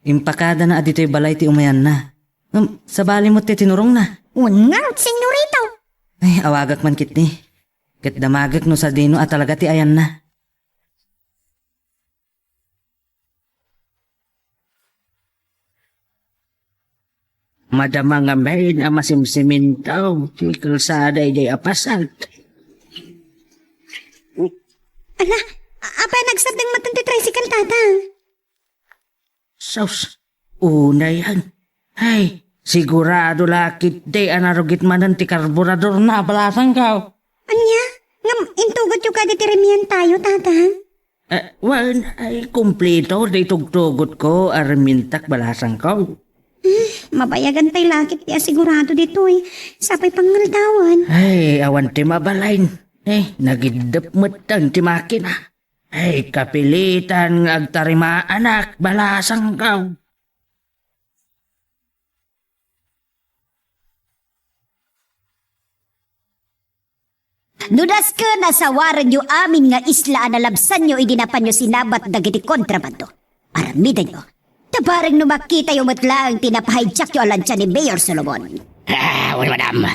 Impakadana a ditoy balay ti umayanna. Ngem, sabali met ti tinurongna. Wen ngarud, Senyorito. Ay, awagak man ketdi. Ket damagek no sadino a talaga ti ayanna. Madama ngamin a masimsimintaw ti kalsada idiay a paset. Ala, a-, apay nagsardeng met ti tricycle, Tatang? Sus, unayen. Ay, sigurado la ketdi a narugit manen ti karburadorna, balasangko. Ania? Ngem intugatyo kadi ti remientayo, Tatang? Eh, wen, ay, kumpleto ti tugtugotko a remientak, balasangko. Hmm, mabayagan pay la ketdi a sigurado ditoy. Sapay pangngaldawan. Ay, awan ti mabalin. Eh, nagiddep metten ti makina. Ay, kapilitan nga agtarimaanak, balasangko. No dasken a sawarenyo amin nga isla a nalabsanyo idi napanyo sinabat dagiti kontrabando, aramidenyo. Ta bareng no makitayo met laeng ti napahijackyo a lantsa ni Mayor Solomon. Ah, wen, madam.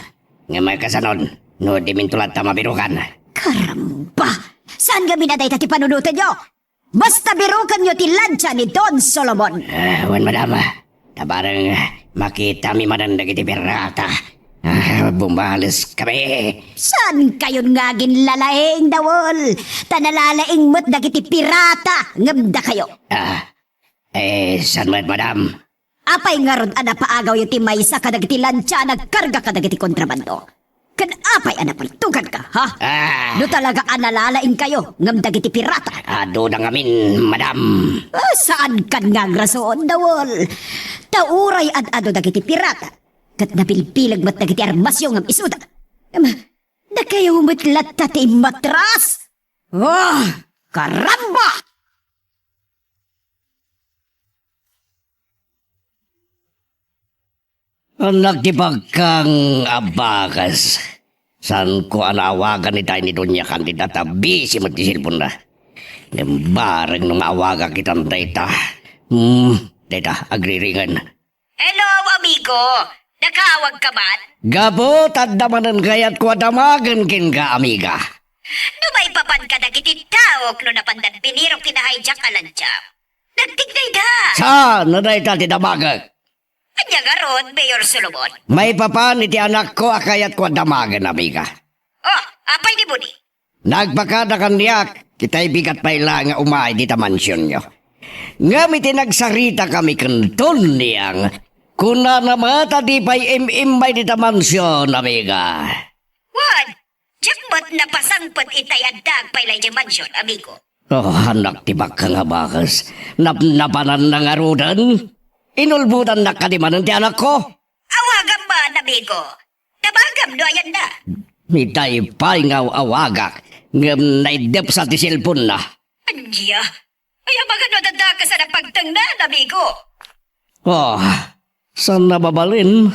Ngem kasanon, no diminto latta mabirukan? Karamba! Saan ngamin a dayta ti panunotenyo? Basta birukenyo ti lantsa ni Don Solomon. Ah, wen, madam. Ta bareng makitami manen dagiti pirata. Ah, bumaleskamin. Saankayon nga aginlalaing, Dawol? Ta nalalaing met dagiti pirata ngem dakayo. Ah, eh, saan met, madam? Apay ngarud a napaagawyo ti maysa kadagiti lantsa a nagkarga kadagiti kontrabando? Ken apay a napaltuganka, ha? Ah. No talaga a nalalaingkayo ngem dagiti pirata. Aduna ngamin, madam. Ah, saankan nga agrason, Dawol. Ta uray ad-adu dagiti pirata, ket nabilbileg met dagiti armasyo ngem isuda. Em, dakayo met latta ti immatras? Ah, karamba! Anak ti bagkang a bakas. Saanko a naawagan itay ni Doña Candida ta busy met ti cellphone-na. Ngem bareng no maawagak itan dayta. Hmm, dayta, agriringen. Hello, amigo. Nakaawagka man? Gapu ta adda manen kayatko a damagen kenka, amiga. No maipapan kadagiti taok no napandan binirok ti nahijack a lantsa. Nagtigdayda. Saan a dayta ti damagek? Ania ngarud, Mayor Solomon? Maipapan iti anakko a kayatko a damagen, amiga. Oh, apay ni Buni? Nagpakada kaniak, itay bigat pay la nga umay dita mansionyo. Ngem iti nagsaritakami ken Tonyang, kunana met a di pay im-immay dita mansion, amiga. Wen, diak met napasangpet itay adda agpaylaay idiay mansion, amigo. Oh, anak ti bagkang a bakas. Napnapananna ngaruden? Inulbodannak kadi manen ti anakko? Awagam man, amigo. Tabagam no ayanna. Itay pay nga aw-awagak, ngem naiddepsa ti cellphone-na. Ania? Ay, amangan no adda kasano a pagtengnan, amigo. Oh, saan a mabalin?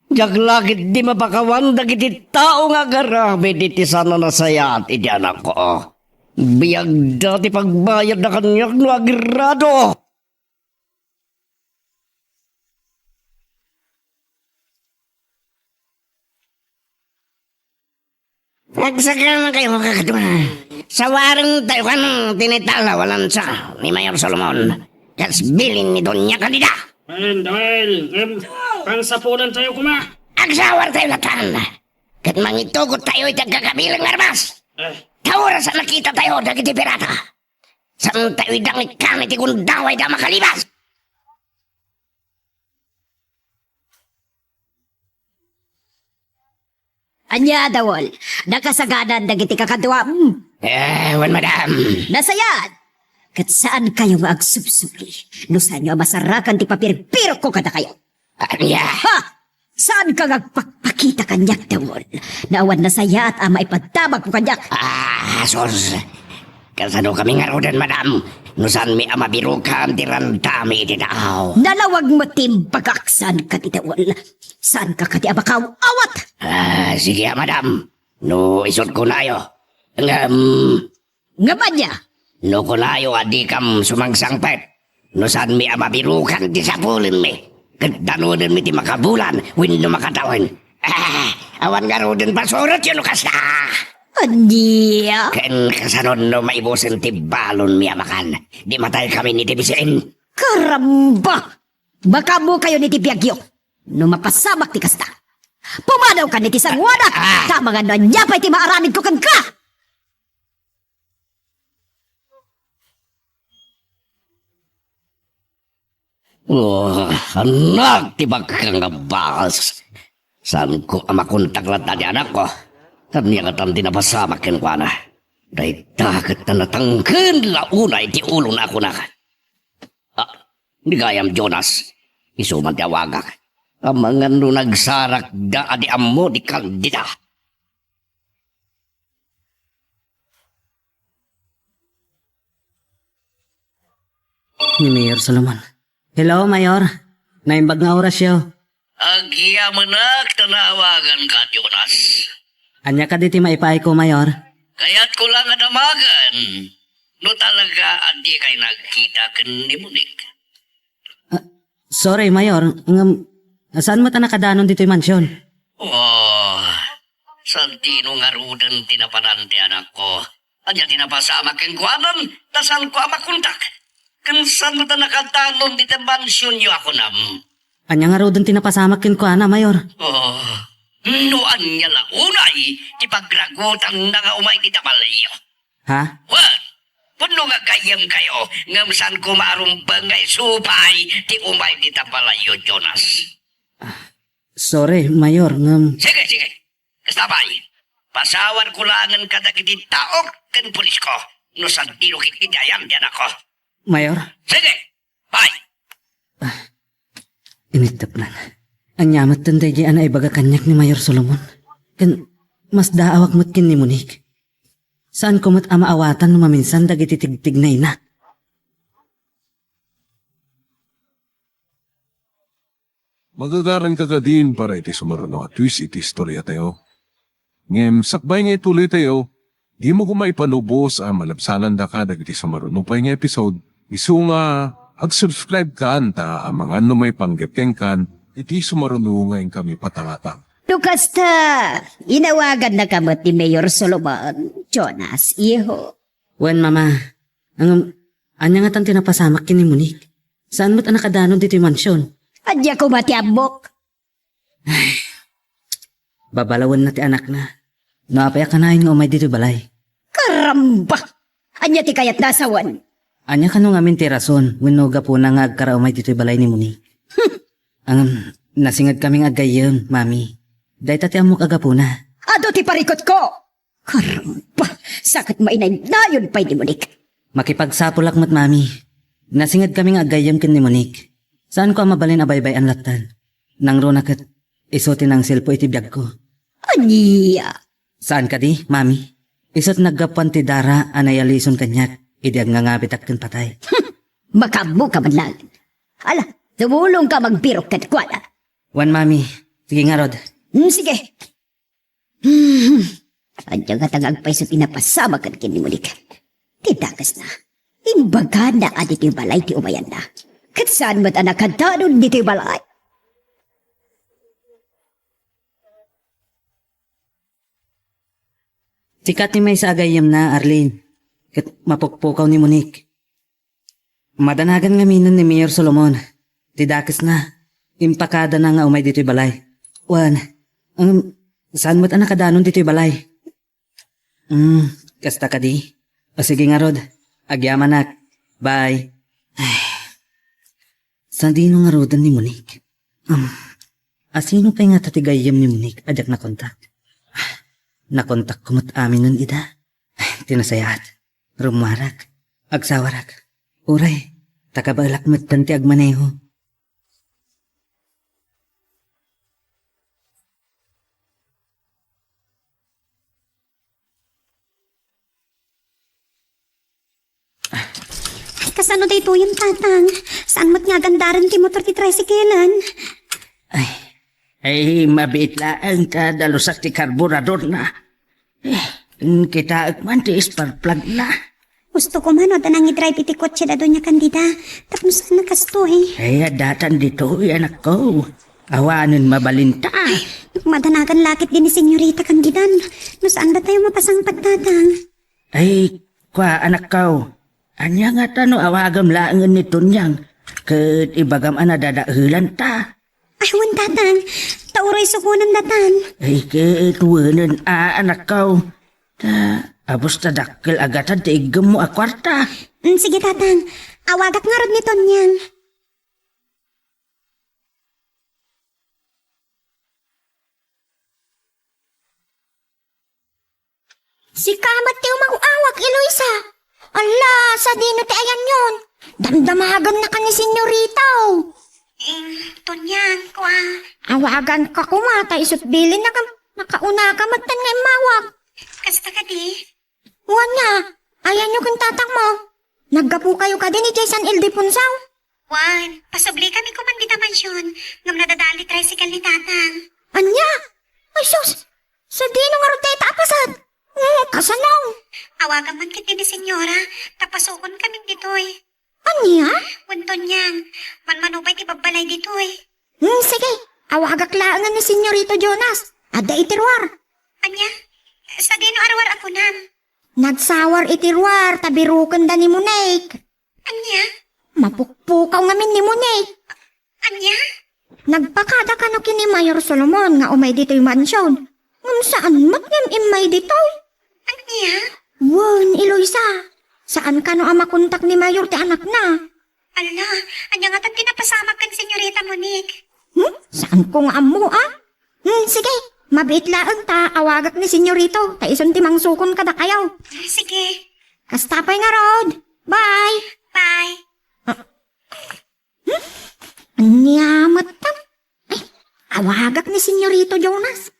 Diak la ketdi mapakawan dagiti tao nga agaramid iti saan a nasayaat iti anakko. Biagda ti pagbayadda kaniak no agrado. Agsagana kayo, kakadwa. Sawarentayo kano ti naitalaw a lantsa ni Mayor Solomon, kas bilin ni Doña Candida. Well, well, em, pangsapulentayo koma. Agsawartayo latan. Ket mangitugottayo iti agkakabilang nga armas. Eh. Ta oras a nakitatayo dagiti pirata, saantayo idangitkan iti gundawayda a makalibas. Ania, Dawol? Nakasaganan dagiti kakaduam? Eh, wen, madam. Nasayaat! Ket saankayo nga agsubsubli no saanyo a masarakan ti papirbirokko kadakayo. Ania? Ha! Saanka nga agpakpakita kaniak, Dawol, no awan nasayaat a maipaddamagmo kaniak? Ah, sus! Kasanokami ngaruden, madam, no saanmi a mabirokan ti randami iti tao? Nalawag met ti imbagak, saan kadi, Dawol? Saanka kadi a makaaw-awat? Ah, sige, madam. No isut kunayo. Ngem, ngem ania? No kunayo a dikam sumangsangpet, no saanmi a mabirokan ti sapulenmi, ket danudenmi ti makabulan wenno makatawen. Ah, awan ngaruden pasurotyo no kasta. Ania? Ken kasano no maibusen ti balonmi a makan? Di mataykami iti bisin. Karamba! Makaammokayon iti biagyo no mapasamak ti kasta. Pumadawkan iti sanguanak, ah, ta amangan no ania pay ti maaramidko kenka. Oh, anak ti bakka nga bakas. Saanko a makontak latta ti anakko? Ania ngatan ti napasamak kenkuana? Dayta ket ta natangken la unay ti ulona a kunak. Ah, ni gayam Jonas, isu man ti awagak. Amangan no nagsarakda a di ammo ti kandida. Ni Mayor Solomon. Hello, Mayor. Naimbag nga orasyo. Agyamanak ta naawaganka, Jonas. Ania kadi ti maipaayko, Mayor? Kayatko la nga damagen no talaga a dikay nagkita ken ni Monique. Ah, sorry, Mayor. Ngem, saan met a nakadanon ditoy mansion? Oh, sadino ngaruden ti napanan ti anakko? Ania ti napasamak kenkuana, ta saanko a makontak? Ken saan met a nakadanon ditoy mansionyo a kunam? Ania ngaruden ti napasamak kenkuana, Mayor? Oh, no ania la unay ti pagragutanna nga umay dita balay? Ha? Wen, pudno nga gayyemkayo, ngem saan koma a rumbeng nga isu pay ti umay dita balayyo, Jonas. Ah, sorry, Mayor, ngem... Sige, sige. Kasta pay, pasawarko laengen kadagiti taok ken pulisko no sadino ketdi ti ayan ti anakko. Mayor? Sige, pay. Ah, inittepnan. Ania metten daydi a naibaga kaniak ni Mayor Solomon? Ken masdaawak met ken ni Monique. Saanko met a maawatan no maminsan dagiti tigtignayna. Magagaranka kadin para iti sumaruno a twist iti istoriatayo. Ngem sakbay nga ituloytayo, dimo koma ipalubos a malabsanandaka dagiti sumaruno pay nga episode. Isu nga ag-subscribe kan ta amangan no maipanggep kenkan iti sumaruno nga inkami patangatang. No kasta, inawagannaka met ni Mayor Solomon, Jonas, iho. Wen, Mama. Ngem, ania ngatan ti napasamak ken ni Monique? Saan met a nakadanon ditoy mansion? Ania koma ti ammok? Ay, babalawenna ti anakna. No apay a kanayon nga umay ditoy balay? Karamba! Ania ti kayatna a sawen? Ania kano ngamin ti rason wenno gapuna nga agkaraumay ditoy balay ni Monique? Hmm. Ngem, nasingedkami nga aggayyem, Mami. Dayta ti ammok a gapuna. Adu ti parikutko! Karamba! Sa ket mainaynayon pay ni Monique. Makipagsapulak met, Mami. Nasingedkami nga aggayyem ken ni Monique. Saanko a mabalin a baybay-an lattan. Nangruna ket isu ti nangsilpo iti biagko. Ania? Saan kadi, Mami? Isu't naggapuan ti dara a nayalison kaniak idi agngangabitak ken patay. Makaammoka man laeng. Ala, tumulongka a magbirok kenkuana. Wen, Mami. Sige ngarud. Hmm, sige. Hmm. Ania ngata nga agpayso ti napasamak ken ni Monique? Ti dakesna, imbagana a ditoy balay ti umayanna. Ket saan met a nakadanon ditoy balay? Sika ti maysa a gayyemna, Arlene. Ket mapukpukaw ni Monique. Madanagan ngaminen ni Mayor Solomon. Ti dakesna, impakadana nga umay ditoy balay. Wen, um, saan met a nakadanon ditoy balay? Hmm, kasta kadi? O sige ngarud. Agyamanak. Bye. Ay. Sadino ngaruden ni Monique? Um, asino pay ngata ti gayyem ni Monique a diak nakontak? Nakontakko met aminen ida. Ay, ti nasayaat. Rummuarak. Agsawarak. Uray, ta kabaelak metten ti agmaneho. Ay, kasano daytoyen, Tatang? Saan met nga agandaren ti motor ti tricycle-en? Ay, ay, mabiit laeng ta dalusak ti karburadorna. Eh, kitaek man ti spark plug-na. Gusto ko man no adda nangidrive iti kotse da Doña Candida. Tapno saan a kastoy? Ay, addatan ditoy, anakko. Awanen mabalinta. Ay, madanagan la ketdi ni Senyorita Candida. No saan datayo mapasangpet, Tatang? Ay, kua, anakko. Ania ngata no awagam laengen ni Tonyang ket ibagam a nadadaelanta? Ay, wen, Tatang. Ta uray sukonen datan. Ay, ket wenen a, anakko. Ta, abus ta dakkel a gatad ti iggemmo a kuarta. Mm, sige, Tatang. Awagak ngarud ni Tonyang. Sika met ti umaw-awag, Eloisa. Alla, sadino ti ayanyon? Damdamagannak ni Senyorito. Em, Tonyang, kua. Awaganka koma, ta isut' bilinnak a makaunaka metten nga immawag. Kasta kadi? Wen nga, ayanyo ken tatangmo? Naggapukayo kadi idiay San Ildefonso? Wen, pasublikamin koman dita mansion, ngem nadadael ti tricycle ni Tatang. Ania? Ay sus! Sadino ngarud dayta a paset? Mm, kasano? Awagam man ketdi ni Senyora, ta pasukonkamin ditoy. Ania? Wen, Tonyang, manmano pay ti babbalay ditoy. Hmm, sige. Awagak laengen ni Senyorito Jonas. Adda iti ruar. Ania? Sadino a ruar a kunam? Nagsawar iti ruar ta birukenda ni Monique. Ania? Mapukpukaw ngamin ni Monique. Ania? Nagpakada kano ken ni Mayor Solomon nga umay ditoy mansion. Ngem saan met ngem immay ditoy. Ania? Wen, Eloisa. Saan kano a makontak ni Mayor ti anakna. Ala, ania ngatan ti napasamak ken Senyorita Monique? Hmm? Saanko nga ammo, a? Hmm, sige. Mabiit laeng ta awagak ni Senyorito, ta isun ti mangsukon kadakayo. Sige. Kasta pay ngarud. Bye. Bye. Ah. Hmm? Ania met ta? Ay, awagak ni Senyorito Jonas.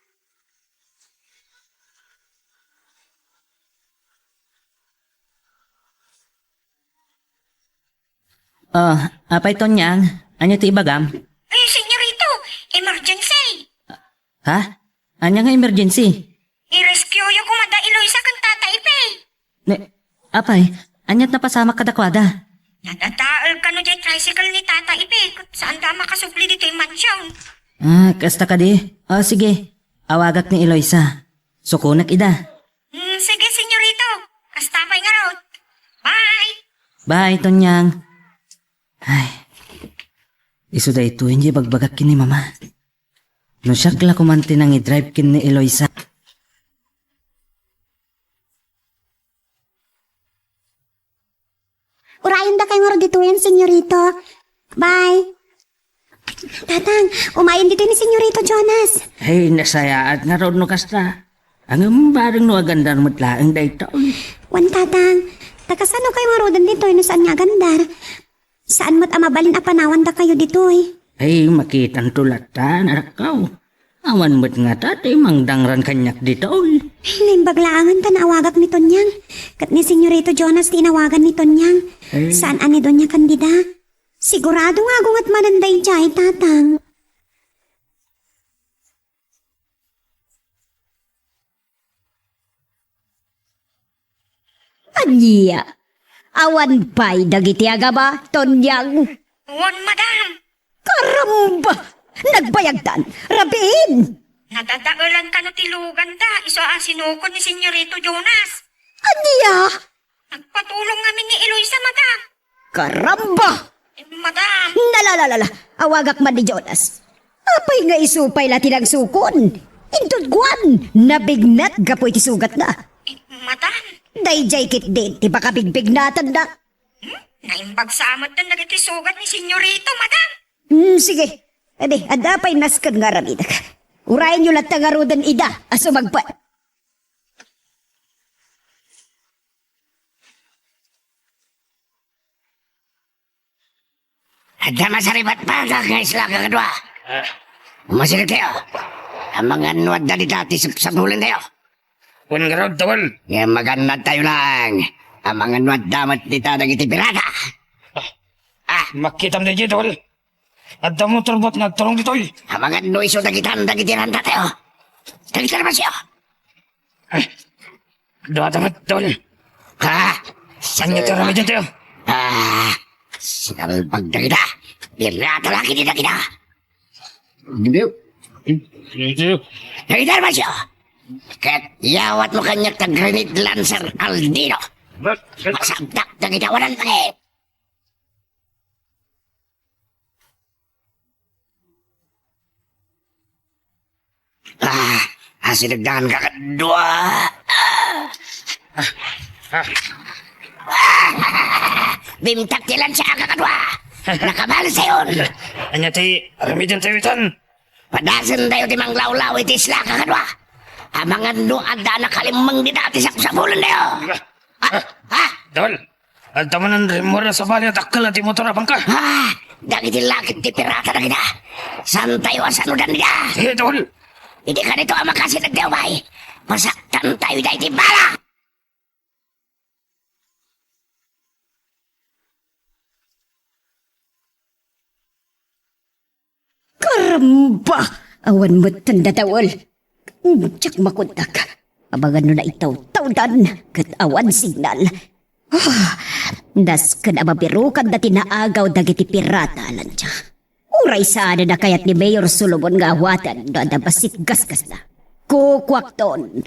Oh, apay, Tonyang, ania ti ibagam? Ay, Senyorito, emergency! Ha? Ania nga emergency? I-rescue yo koma da Eloisa ken Tata Ipe. Ne, apay, aniat napasamak kadakuada? Nadadael kano diay tricycle ni Tata Ipe, ket saanda a makasubli ditoy mansion. Ah, kasta kadi? O, sige. Awagak ni Eloisa. Sukonak ida. Hmm, sige, Senyorito. Kasta pay ngarud. Bye! Bye, Tonyang. Ay, isu daytoy ti ibagbagak ken ni Mama. No siak la koman ti nangidrive ken ni Eloisa. Urayendakayo ngarud ditoyen, Senyorito. Bye. Tatang, umayen ditoy ni Senyorito Jonas. Ay, nasayaat ngarud no kasta. Ngem bareng no agandar met laeng daytoy. Wen, Tatang, ta kasano kayo ngaruden ditoy no saan nga agandar? Saan met a mabalin a panawandakayo ditoy? Ay, makitanto latta, anakko. Awan met ngata ti mangdangran kaniak ditoy. Ay, naimbag laengen ta naawagak ni Tonyang. Ket ni Senyorito Jonas ti inawagan ni Tonyang. Eh. Saan a ni Doña Candida. Sigurado nga agunget manen daydiay, Tatang. Ania? Awan pay dagiti agaba, Tonyang? Wen, madam. Karamba! Nagbayagtan! Rabiin! Nadadaelan kano ti luganda, isu a sinukon ni Senyorito Jonas. Ania? Nagpatulong ngamin ni Eloisa, madam. Karamba! Madam! Nalalalala, awagak man ni Jonas. Apay nga isu pay la ti nangsukon? Inton kuan, nabignat gapu iti sugatna. Madam! Daydiay ketdi ti pakabigbignatanna. Hmm? Naimbag sa amat dagiti sugat ni Senyorito, madam. Hmm, sige. Adi, adda pay nasken nga aramidek. Urayenyo latta ngaruden ida a sumagpet. Adda masaripat pa nga isla, kakadua. Ah. Umasidegtayo. Amangan no adda dita ti sapsapulantayo. Wen ngarud, Dawel. Ngem magannadtayo laeng. Amangan no adda met dita dagiti pirata. Ah. Ah. Makitam daydiay, Dawel. Adda motor met nga agturong ditoy. Amangan no isu dagitan dagiti rantatayo. Dagita naman siya. Ah. Duada met, Dol. Ha? Ania ti aramidentayo? Ah, sinalbag dagita. Pirata la ketdi dagita. Dagita naman siya. Ket iyawatmo kaniak ti grenade lancer Aldino. Masakdak dagita wanan pangit. Ah, asidegdan, kakadua. Ah, ah. Bimtak ti lansa, kakadua. Nakabali sayon. Ania ti aramidentayo itan? Padasentayo ti manglawlaw iti isla, kakadua. Amangan no adda nakalimmeng dita ti sapsapulantayo. Ah, ah, ah. Dol. Adda manen rimmuar a sabali a dakkel a di motor a bangka. Ah, dagiti laked ti pirata dagita. Saantayo a sanudan dita. Sige, Dol. Idi kanito a makasidegtayo pay, masaktantayo ida iti bala. Karamba! Awan metten dadael. Diak makundak. Amangan no naitawtawdan ket awan signal. Ah, nasken a mabirokanda ti naagaw dagiti pirata a lansa. Uray saanen a kayat ni Mayor Solomon nga awaten no adda bassit gasgasna. Kukuakton.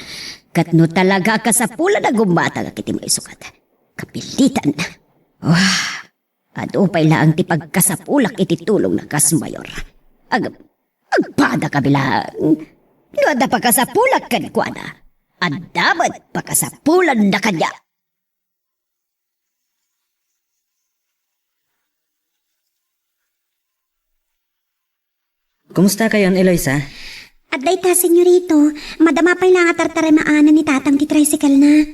Ket no talaga a kasapulan a gumatang iti maisukat, kapilitan. Wah! Adu pay laeng ti pagkasapulak iti tulongna kas mayor. Ag-, agpadakami laeng. No adda pakasapulak kenkuana, adda met pakasapulanna kaniak. Kumustakayon, Eloisa? Adda ita, Senyorito. Madama pay la nga tartarimaanan ni Tatang ti tricycle-na.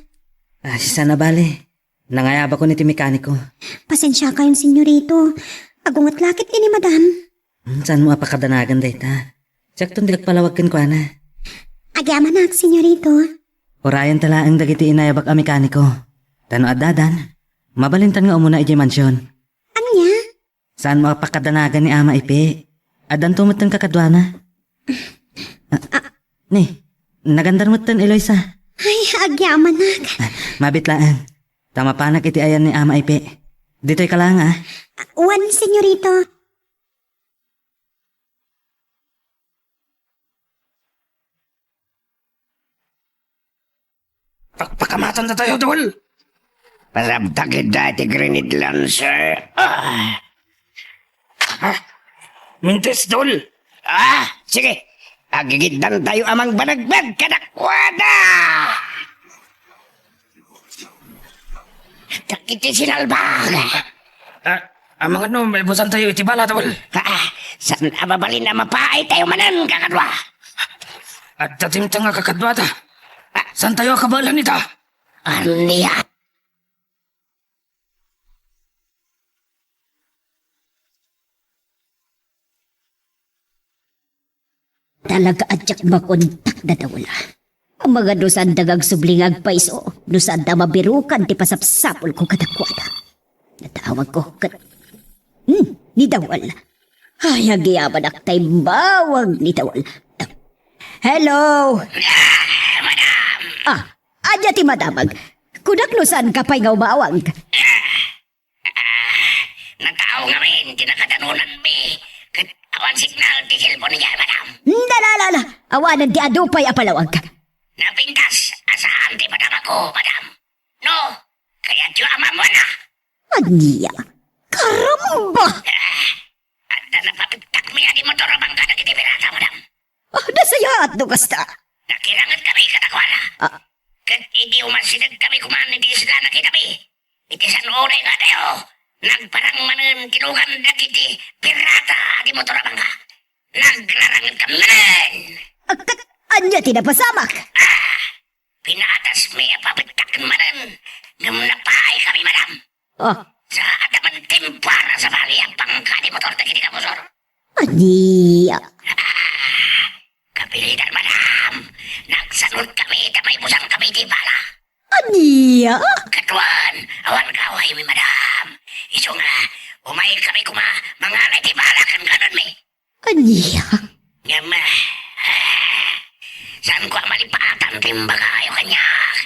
Ah, saan a bale. Nangayabakon iti mekaniko. Pasensiakayon, Senyorito. Agunget la ketdi ni Madam. Hmm, saanmo a pakadanagan dayta? Diakton ti agpalawag kenkuana. Agyamanak, Senyorito. Urayenta laeng dagiti inayabak a mekaniko. Ta no addadan, mabalintan nga umuna idiay mansion. Ania? Saanmo a pakadanagan ni Ama Ipe? Addanto metten kakaduana. Ah, ah, ni, nagandar metten, Eloisa. Ay, agyamanak. Ah, mabit laeng. Ta mapanak iti ayan ni Ama Ipe. Ditoy ka laeng, ah. Wen, Senyorito. Pakpakamatandatayo, Dol! Parabtak ida ti grenade lancer. Ah! Ah! Mintis, Dol! Ah! Sige! Agigiddantayo a mangbanagbag kadakuada! Dagiti sinalbag! Ah, amangan no maibusantayo iti bala, Dol. Ah, saan a mabalin a mapaaytayo manen, kakadua? Adda dimteng a kakaduata. Ah. Saantayo a kabaelan ita? Ania? Talaga a diak makontak dadaela. Amangan no saanda nga agsubli nga agpayso, no saanda mabirukan ti pasapsapulko kadakuada. Natawagko ket, hmm, ni Dawel. Ay, agyamanak ta immawag ni Dawel. Hello? Ah, ania ti madamag? Kunak no saanka pay nga umawag. Ah, natao ngamin ti nakadanonanmi, ket awan signal ti cellphone idiay, madam. Nalala, awanen ti adu pay a palawag. Napintas a saan ti madamagko, madam. No, kayatyo a maammoanna. Ania? Karamba! Ah, adda napabettakmi a di motor a bangka dagiti pirata, madam. Ah, nasayaat no kasta. Nakirangetkami kadakuada. Ah. Ket idi umasidegkami koma iti isla, nakitami iti san unay nga adayo, nagparang manen ti lugan dagiti pirata a di motor a bangka. Nagrarangedkami manen. Ah, ket ania ti napasamak? Ah, pinaatasmi a pabettak manen ngem napaay kami, madam. Ah. Sa adda man timpo a sabali a bangka di mo Ania? Kapilitan, madam. Nagsanod kami ta maibusang kami ti bala. Ania? Kaduan, awan kaawaymi, madam. Isu nga, umay kami koma mangalay ti bala ken kanenmi. Ania? Ngem, ah, saanko a malipatan ti imbagayo kaniak.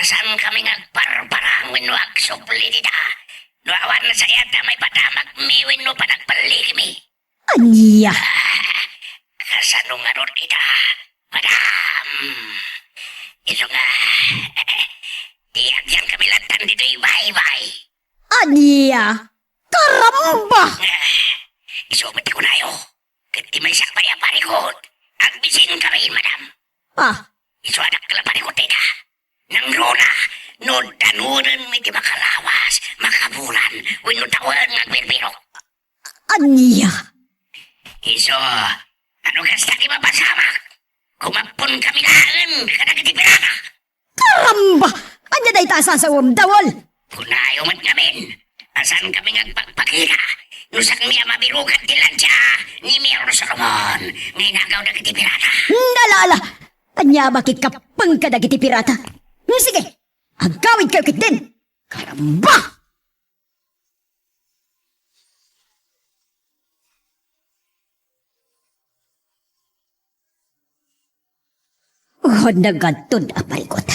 Saan kami nga agparparang wenno agsubli dita? No awan nasayaat a maipatamagmi wenno panagballigmi. Ania? Kasano ngarud ita, madam? Isu nga, di agyan kami lattan ditoy baybay. Ania? Karamba! Isu met ti kunayo. Ket ti maysa pay a parikut, agbisin kami, madam. Ah. Isu a dakkel a parikut dita. Nangruna, no danonenmi ti makalawas, makabulan, wenno tawen nga agbirbirok. Ania? Isu, ano kasta ti mapasamak? Kumappon kami laeng kadagiti pirata. Karamba! Ania dayta a sasawem, Dawel? Kunayo met ngamin, a saan kami nga agpakpakita no saanmi a mabirukan ti lansia ni Mayor Solomon nga inagaw dagiti pirata. Nalala! Ania a makikappeng kadagiti pirata? Hmm, sige! Agawidkayo ketdin! Karamba! Oh, nagadton a parikut.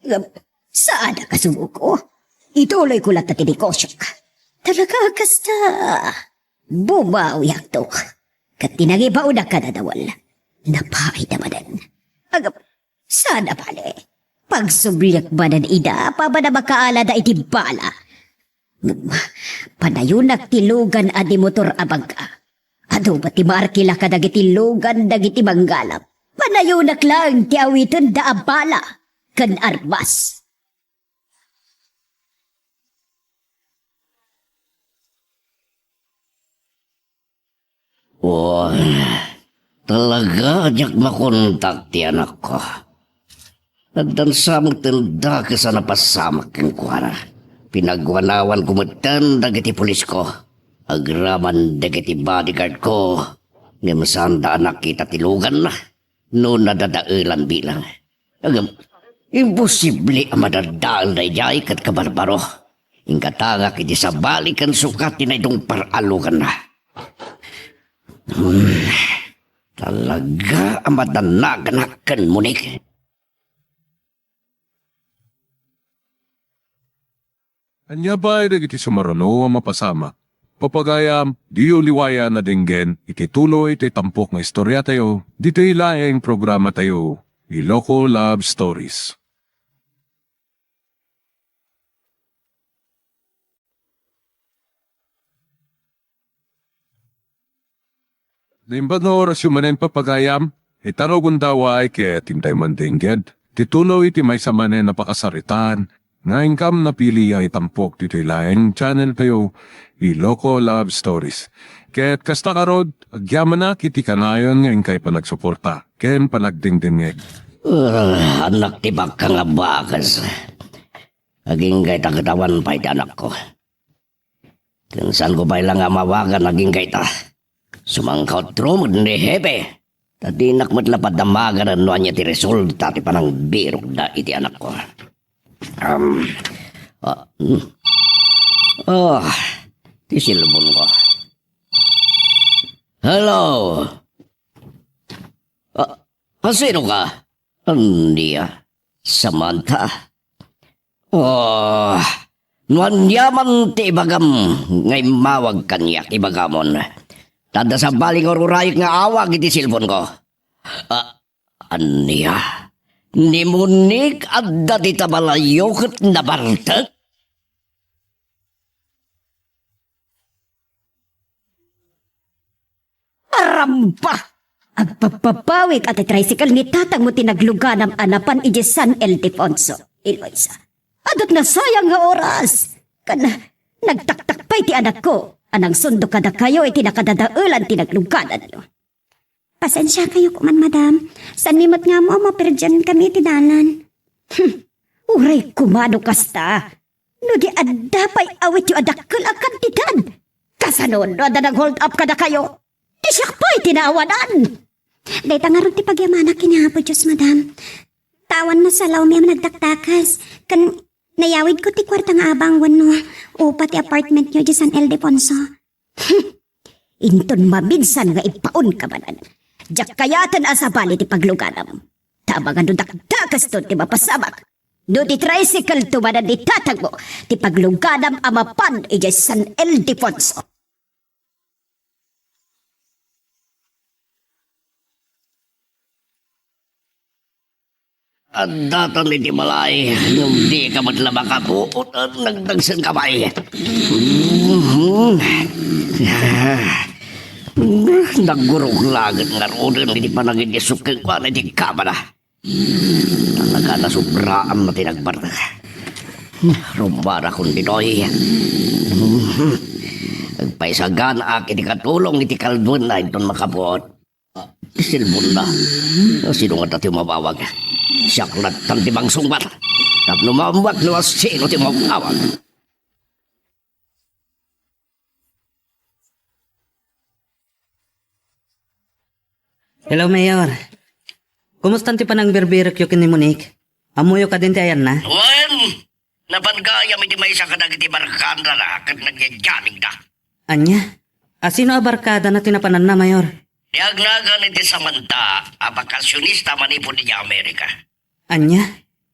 Ngem, saan a kasuko? Ituloyko latta ti negosiok. Talaga a kasta. Bumawiakto. Ket ti nangibaonnak kada Dawel, napaayda manen. Agam, saan a bale? Pagsubliak manen ida, apaman a makaalada iti bala. Ngem, panayonak ti lugan a di motor a bangka. Adu met ti maarkila kadagiti lugan dagiti manggalap. Panayonak laeng ti awitenda a bala ken armas. Wen, talaga a diak makontak ti anakko. Addan sa met ti dakes a napasamak kenkuana. Pinagwanawanko metten dagiti pulisko. Agraman dagiti bodyguardko, ngem saanda a nakita ti luganna no nadadaelan bilang. Ngem, imposible a madadael daydiay ket kabarbaro. Inggatangak iti sabali ken sukat ti naitungpar a luganna. Hmm, talaga a madanaganak ken Monique. Ania pay dagiti sumaruno a mapasamak? Papagayam, diyo liwayan a denggen iti tuloy ti tampok nga istoriatayo, ditoy laeng programatayo, Iloko Love Stories. Naimbag nga orasyo manen, papagayam, ita no gundaway ket intay mandengged ti tuloy iti maysa manen a pakasaritaan nga inkam napili a itampok ditoy laeng channel tayo, Iloko Love Stories. Ket kasta ngarud, agyamanak iti kanayon nga inkay panagsuporta ken panagdengdengngeg. Ah, anak ti bakka nga bakas. Agingga ita ket awan pay ti anakko. Ken saanko pay la nga mawagan agingga ita. Sumangkautro met ni Hepe. Ta dinak met la padamaganen no ania ti resulta ti panangbirokda iti anakko. Um, ah, hmm. Ah, ti cellphone-ko. Hello? Ah, ah, sino ka? Ania? Samantha? Oh, no ania man ti ibagam nga immawag kaniak, ibagamon. Ta adda sabali nga ururayek nga awag iti cellphone-ko. Ah, ania? Ni Monique adda dita balayyo ket nabartek? Aramba! Agpapapawik a ti tricycle ni tatangmo ti nagluganam a napan idiay San Ildefonso, Eloisa. Adut nasayang nga oras. Ken nagtaktak pay ti anakko a nangsundok kadakayo iti nakadadaelan ti naglugananyo. Pasensiakayo koman, madam. Saan ni met nga ammo a maperdian kami iti dalan. Hmm, uray koma no kasta. No di adda pay awityo a dakkel a kantidad, kasano no adda nag-hold up kadakayo? Ti siak pay ti naawanan. Dayta ngarud ti pagyamanak ken ni Apo Dios, madam. Ta awan nasalawmi a nagdakdakes, ken nayawidko ti kuarta nga abang wenno upa ti apartmentyo idiay San Ildefonso. Inton maminsan nga ipaunka manen, diak kayaten a sabali ti pagluganam. Ta amangan no dakdakeston ti mapasamak. No ti tricycle to manen ni tatangmo ti pagluganam a mapan idiay San Ildefonso. Addatan iti balay, ngem dika met la makapuot, nagdagsen ka pay. Naggurog laeng ngaruden iti panagidisuk kenkuana iti kamana. Talaga, nasubraan ti nagbartek. Rumbara kun ditoy. Agpaisaganaak iti katulong iti kalduenna inton makapuot. Ti cellphone-na. Sino ngata ti umawawag? Siak lattan ti mangsungbat. Tapno maammoak no sino ti umawawag. Hello, Mayor. Kumusta ti panangbirbirikyo ken ni Monique? Ammoyo kadin ti ayanna? Wen, napan gayam iti maysa kadagiti barkadana ket nagyagyamigda. Ania? A, sino a barkadana ti napananna, Mayor? Ti agnagan iti Samantha a bakasionista manipud idiay Amerika. Ania?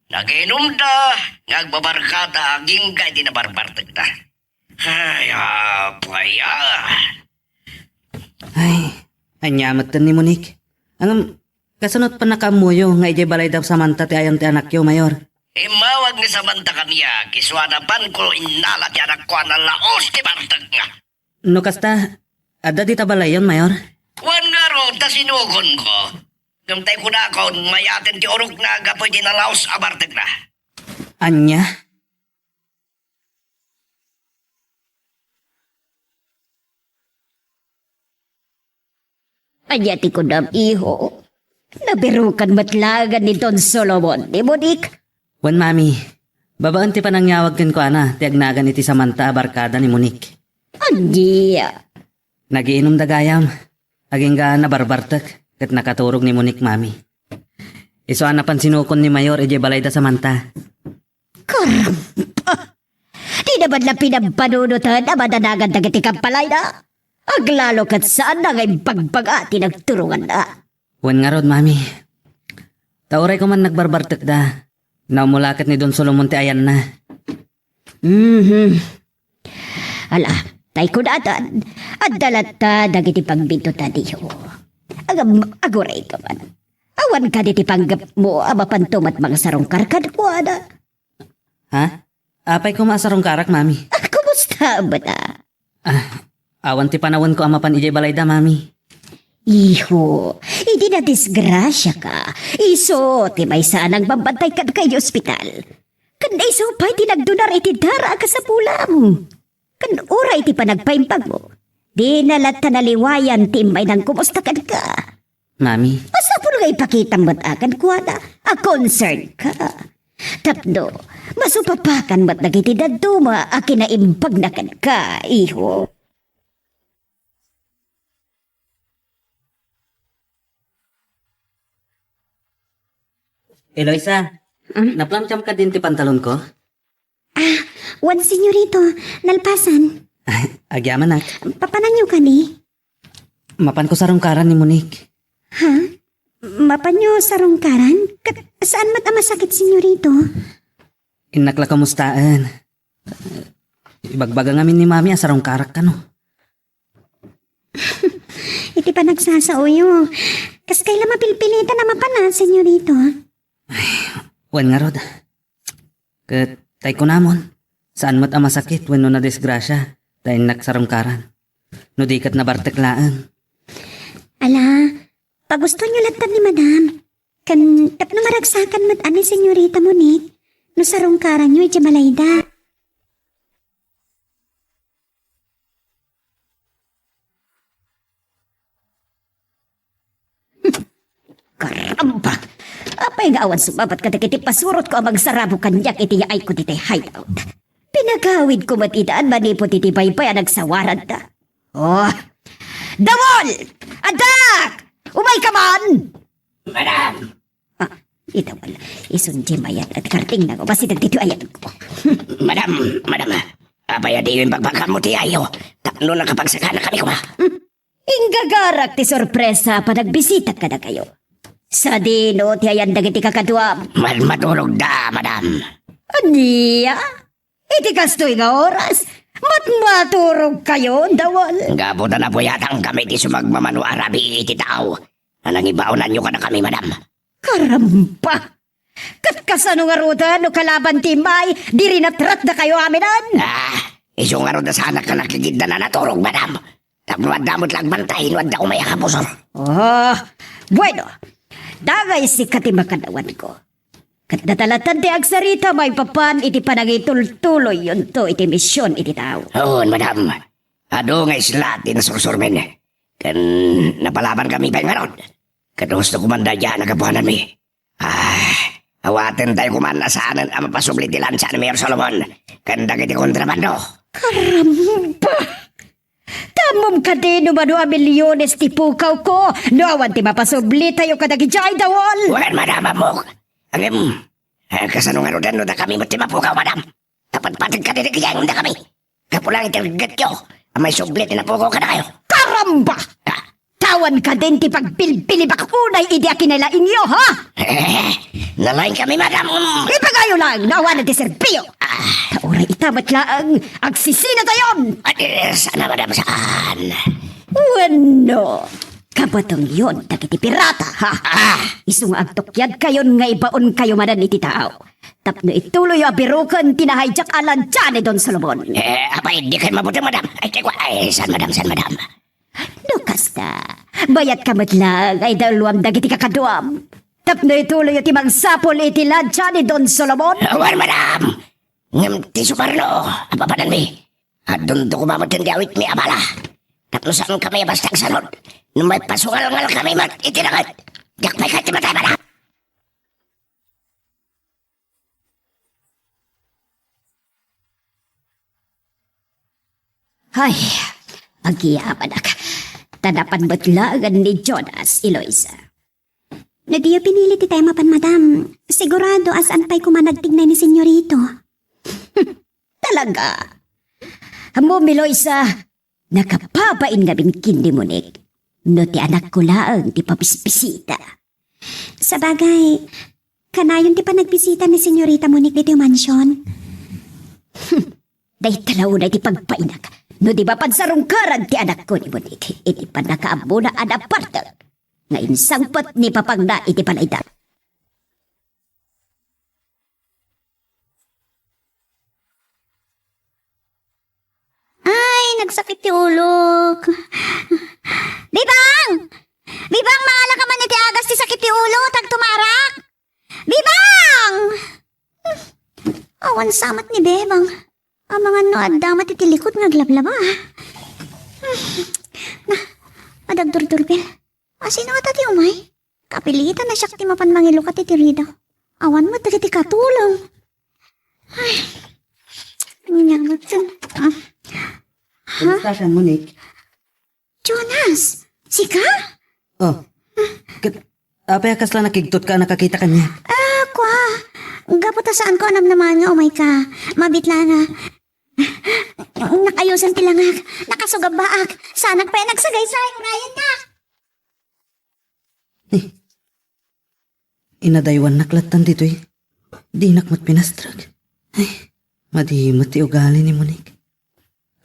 Nagiinumda nga agbabarkada agingga iti nabarbartekda. Ay, apay, ah. Ay, ania met ni Monique? Ngem, kasano pannakaammoyo nga idiay balayda Samantha ti ayan ti anakyo, Mayor? Immawag ni Samantha kaniak, isu a napanko innala ti anakko a nalaos ti bartekna. No kasta, adda dita balayyon, Mayor? Wen ngarud, ta sinukonko. Ngem tay kunakon, mayaten ti urokna gapu iti nalaos a bartekna. Ania? Ania ti kunam, iho? Nabirukan met laengen ni Don Solomon ni Monique? Wen, Mami. Babaen ti panangyawag kenkuana ti agnagan iti Samantha a barkada ni Monique. Ania? Nagiinumda gayam. Agingga nabarbartek ket nakaturog ni Monique, Mami. Isu a napan sinukon ni Mayor idiay balayda Samantha. Karamba! Dina met la pinampanunot a madanagan dagiti kampalayna. Aglalo ket saanna nga imbagbaga ti nagturonganna. Wen ngarud, Mami. Ta uray koma nagbarbartekda, naumula ket ni Don Solomon ti ayanna. Mhm. Ala, tay kunatan, adda latta dagiti pagbintotan, iho. Agam-, aguray ka man. Awan kadi ti panggepmo a mapanto met mangsarungkar kenkuana. Ha? Apay koma a sarungkarak, Mami? Ah, kumusta met a? Ah, awan ti panawenko a mapan idiay balayda, Mami. Iho, idi nadisgrasiaka, isu ti maysa a nangbabantay kenka idiay ospital. Ken isu pay ti nagdunar iti dara a kasapulam. Ken uray ti panagpaimbagmo, dina latta naliwayan ti imbaynang kumusta kenka. Mami. Masapul nga ipakitam met a kenkuana a concern ka. Tapno, masupapakan met dagiti dadduma a kinaimbagna kenka, iho. Eloisa, ah, naplamtiam kadin ti pantalonko? Ah, wen, Senyorito, nalpasan. Ay, agyamanak. Papananyo kadi? Mapanko sarungkaran ni Monique. Ha? Mapanyo sarungkaran? Ket saan met a masakit, Senyorito? Innak la kamustaen. Ibagbaga ngamin ni Mami a sarungkarak kano. Iti panagsasaoyo, kas kayla mapilpilitan a mapan, Senyorito? Ay, wen ngarud. Ket tay kunamon, saan met a masakit wenno nadisgrasia ta innak sarungkaran. No di ket nabartek laeng. Ala, pagustonyo latta ni Madam. Ken tapno maragsakan met a ni Senyorita Monique, no sarungkaranyo idiay balayda. Karamba! Apay nga awan sumabat kadagiti pasurotko a magsarabo kaniak iti yaayko ditoy hideout? Pinagawidko met idan manipud iti baybay a nagsawaranta. Oh, Dawol! Addak! Umayka man! Madam! Ah, ita wala. Isun di mayat at karting na ko. Basta dagdito ayat ko. Madam, madam. Apay a diyo imbagbaga mo ti ayo? Tapno nakapagsakana kami kuma. Inggagarak ti sorpresa a panagbisita kadakayo. Sadino ti ayan dagiti kakaduam? Madmaturog da, madam. Ania? Iti kastoy nga oras, matmaturog kayo, Dawol? Gapu ta napuyatan kami ti sumagmamano a rabii iti tao. Nangibaonanyo kadakami, madam. Karamba! Ket kasano ngaruden no kalaban ti immay, di rinatrat dakayo aminen? Ah, isu ngarud a saanak a nakigidda a naturog, madam. Tapno adda met la agbantay no adda umay a kabusor. Oh, bueno. Dagay sika ti makadawanko. Ket data latta ti agsarita maipapan iti panangitultuloyyonto iti mision iti tao. Wen, madam. Adu nga isla ti nasursurmin. Ken napalaban kami pay ngarud. Ket husto koma daydiay a nagapuananmi. Ah, awaten tayo koma a saanen a mapasubli ti lansa ni Mayor Solomon ken dagiti kontrabando. Karamba! Tammom kadi no mano a milyones ti pukawko no awan ti mapasubli tayo kadagiti ay Dawol? Wen, madam, ammok. Ngem, eh, kasano ngaruden no dakami met ti mapukaw, madam? Napatpateg kadi dagiti ay dakami. Gapu laeng iti reggetyo a maisubli ti napukaw kadakayo. Karamba! Ah. Awan kadin ti pagbilbilibak unay idi a kinalaingyo, ha? Eh, nalaing kami, madam. Ipagayo lang, no awan ti serbio. Ah. Ta uray ita met laeng, agsisina tayon. Adi, sana, madam, saan? Wenno, kabatongyon dagiti pirata, ha? Ah. Isu nga agtukyad kayon nga ibaon kayo manen iti tao. Tapno ituloy a biruken ti nahijack a lansa ni Don Solomon. Eh, apay, di kayo mabuteng, madam. Ay, di ko, ay, saan, madam, saan, madam? No kasta, bayat ka met lang ay daluam dagiti kakaduam. Tapno ituloy ti mangsapul iti lansa ni Don Solomon. Awan, madam! Ngem ti sumarno, apapananmi. Adunto koma met ti awitmi a bala. Tapno saan kami basta agsanod. No maipasungalngal kami met iti langet. Diak pay kayat ti matay, madam! Ay, agyamanak. Ta napan met laeng ni Jonas, Eloisa. No diyo pinili ti tayo mapan, madam, sigurado a saan pay koma nagtignay ni Senyorito. Talaga? Ammom, Eloisa, nakababain ngamin ken ni Monique. No ti anakko laeng ti papispisita. Sabagay, kanayon ti panagbisita ni Senyorita Monique ditoy mansion? Dayta la unay ti pagbainak no di mapansarungkaran ti anakko ni Monique iti pannakaammona a napartek nga insangpet ni papangna iti balayda. Ay, nagsakit ti ulok. Bibang! Bibang, mangala ka man iti agas ti sakit ti ulo, ta agtumarak. Bibang! Awan sa met ni Bebang. Amangan no adda met iti likod nga aglablaba. Na, adagdurdurbil. Asino ngata ti umay? Kapilitan a siak ti mapan mangilukat iti ridaw. Awan met dagiti katulong. Ay, ania met ken? Ah. Ha? Kumusta siya, Monique? Jonas, sika? Oh. Ket, apay a kasla nakigtot ka a nakakita kaniak? Ah, kua. Gapu ta saanko a namnamaen nga umay ka. Mabiit la nga. Nakaayusan ti langak. Nakasugabbaak. Saanak pay a nagsagaysay. Urayennak. Eh, inadaywannak lattan ditoy. Dinak met pinastrek. Ay, madi met ti ugali ni Monique.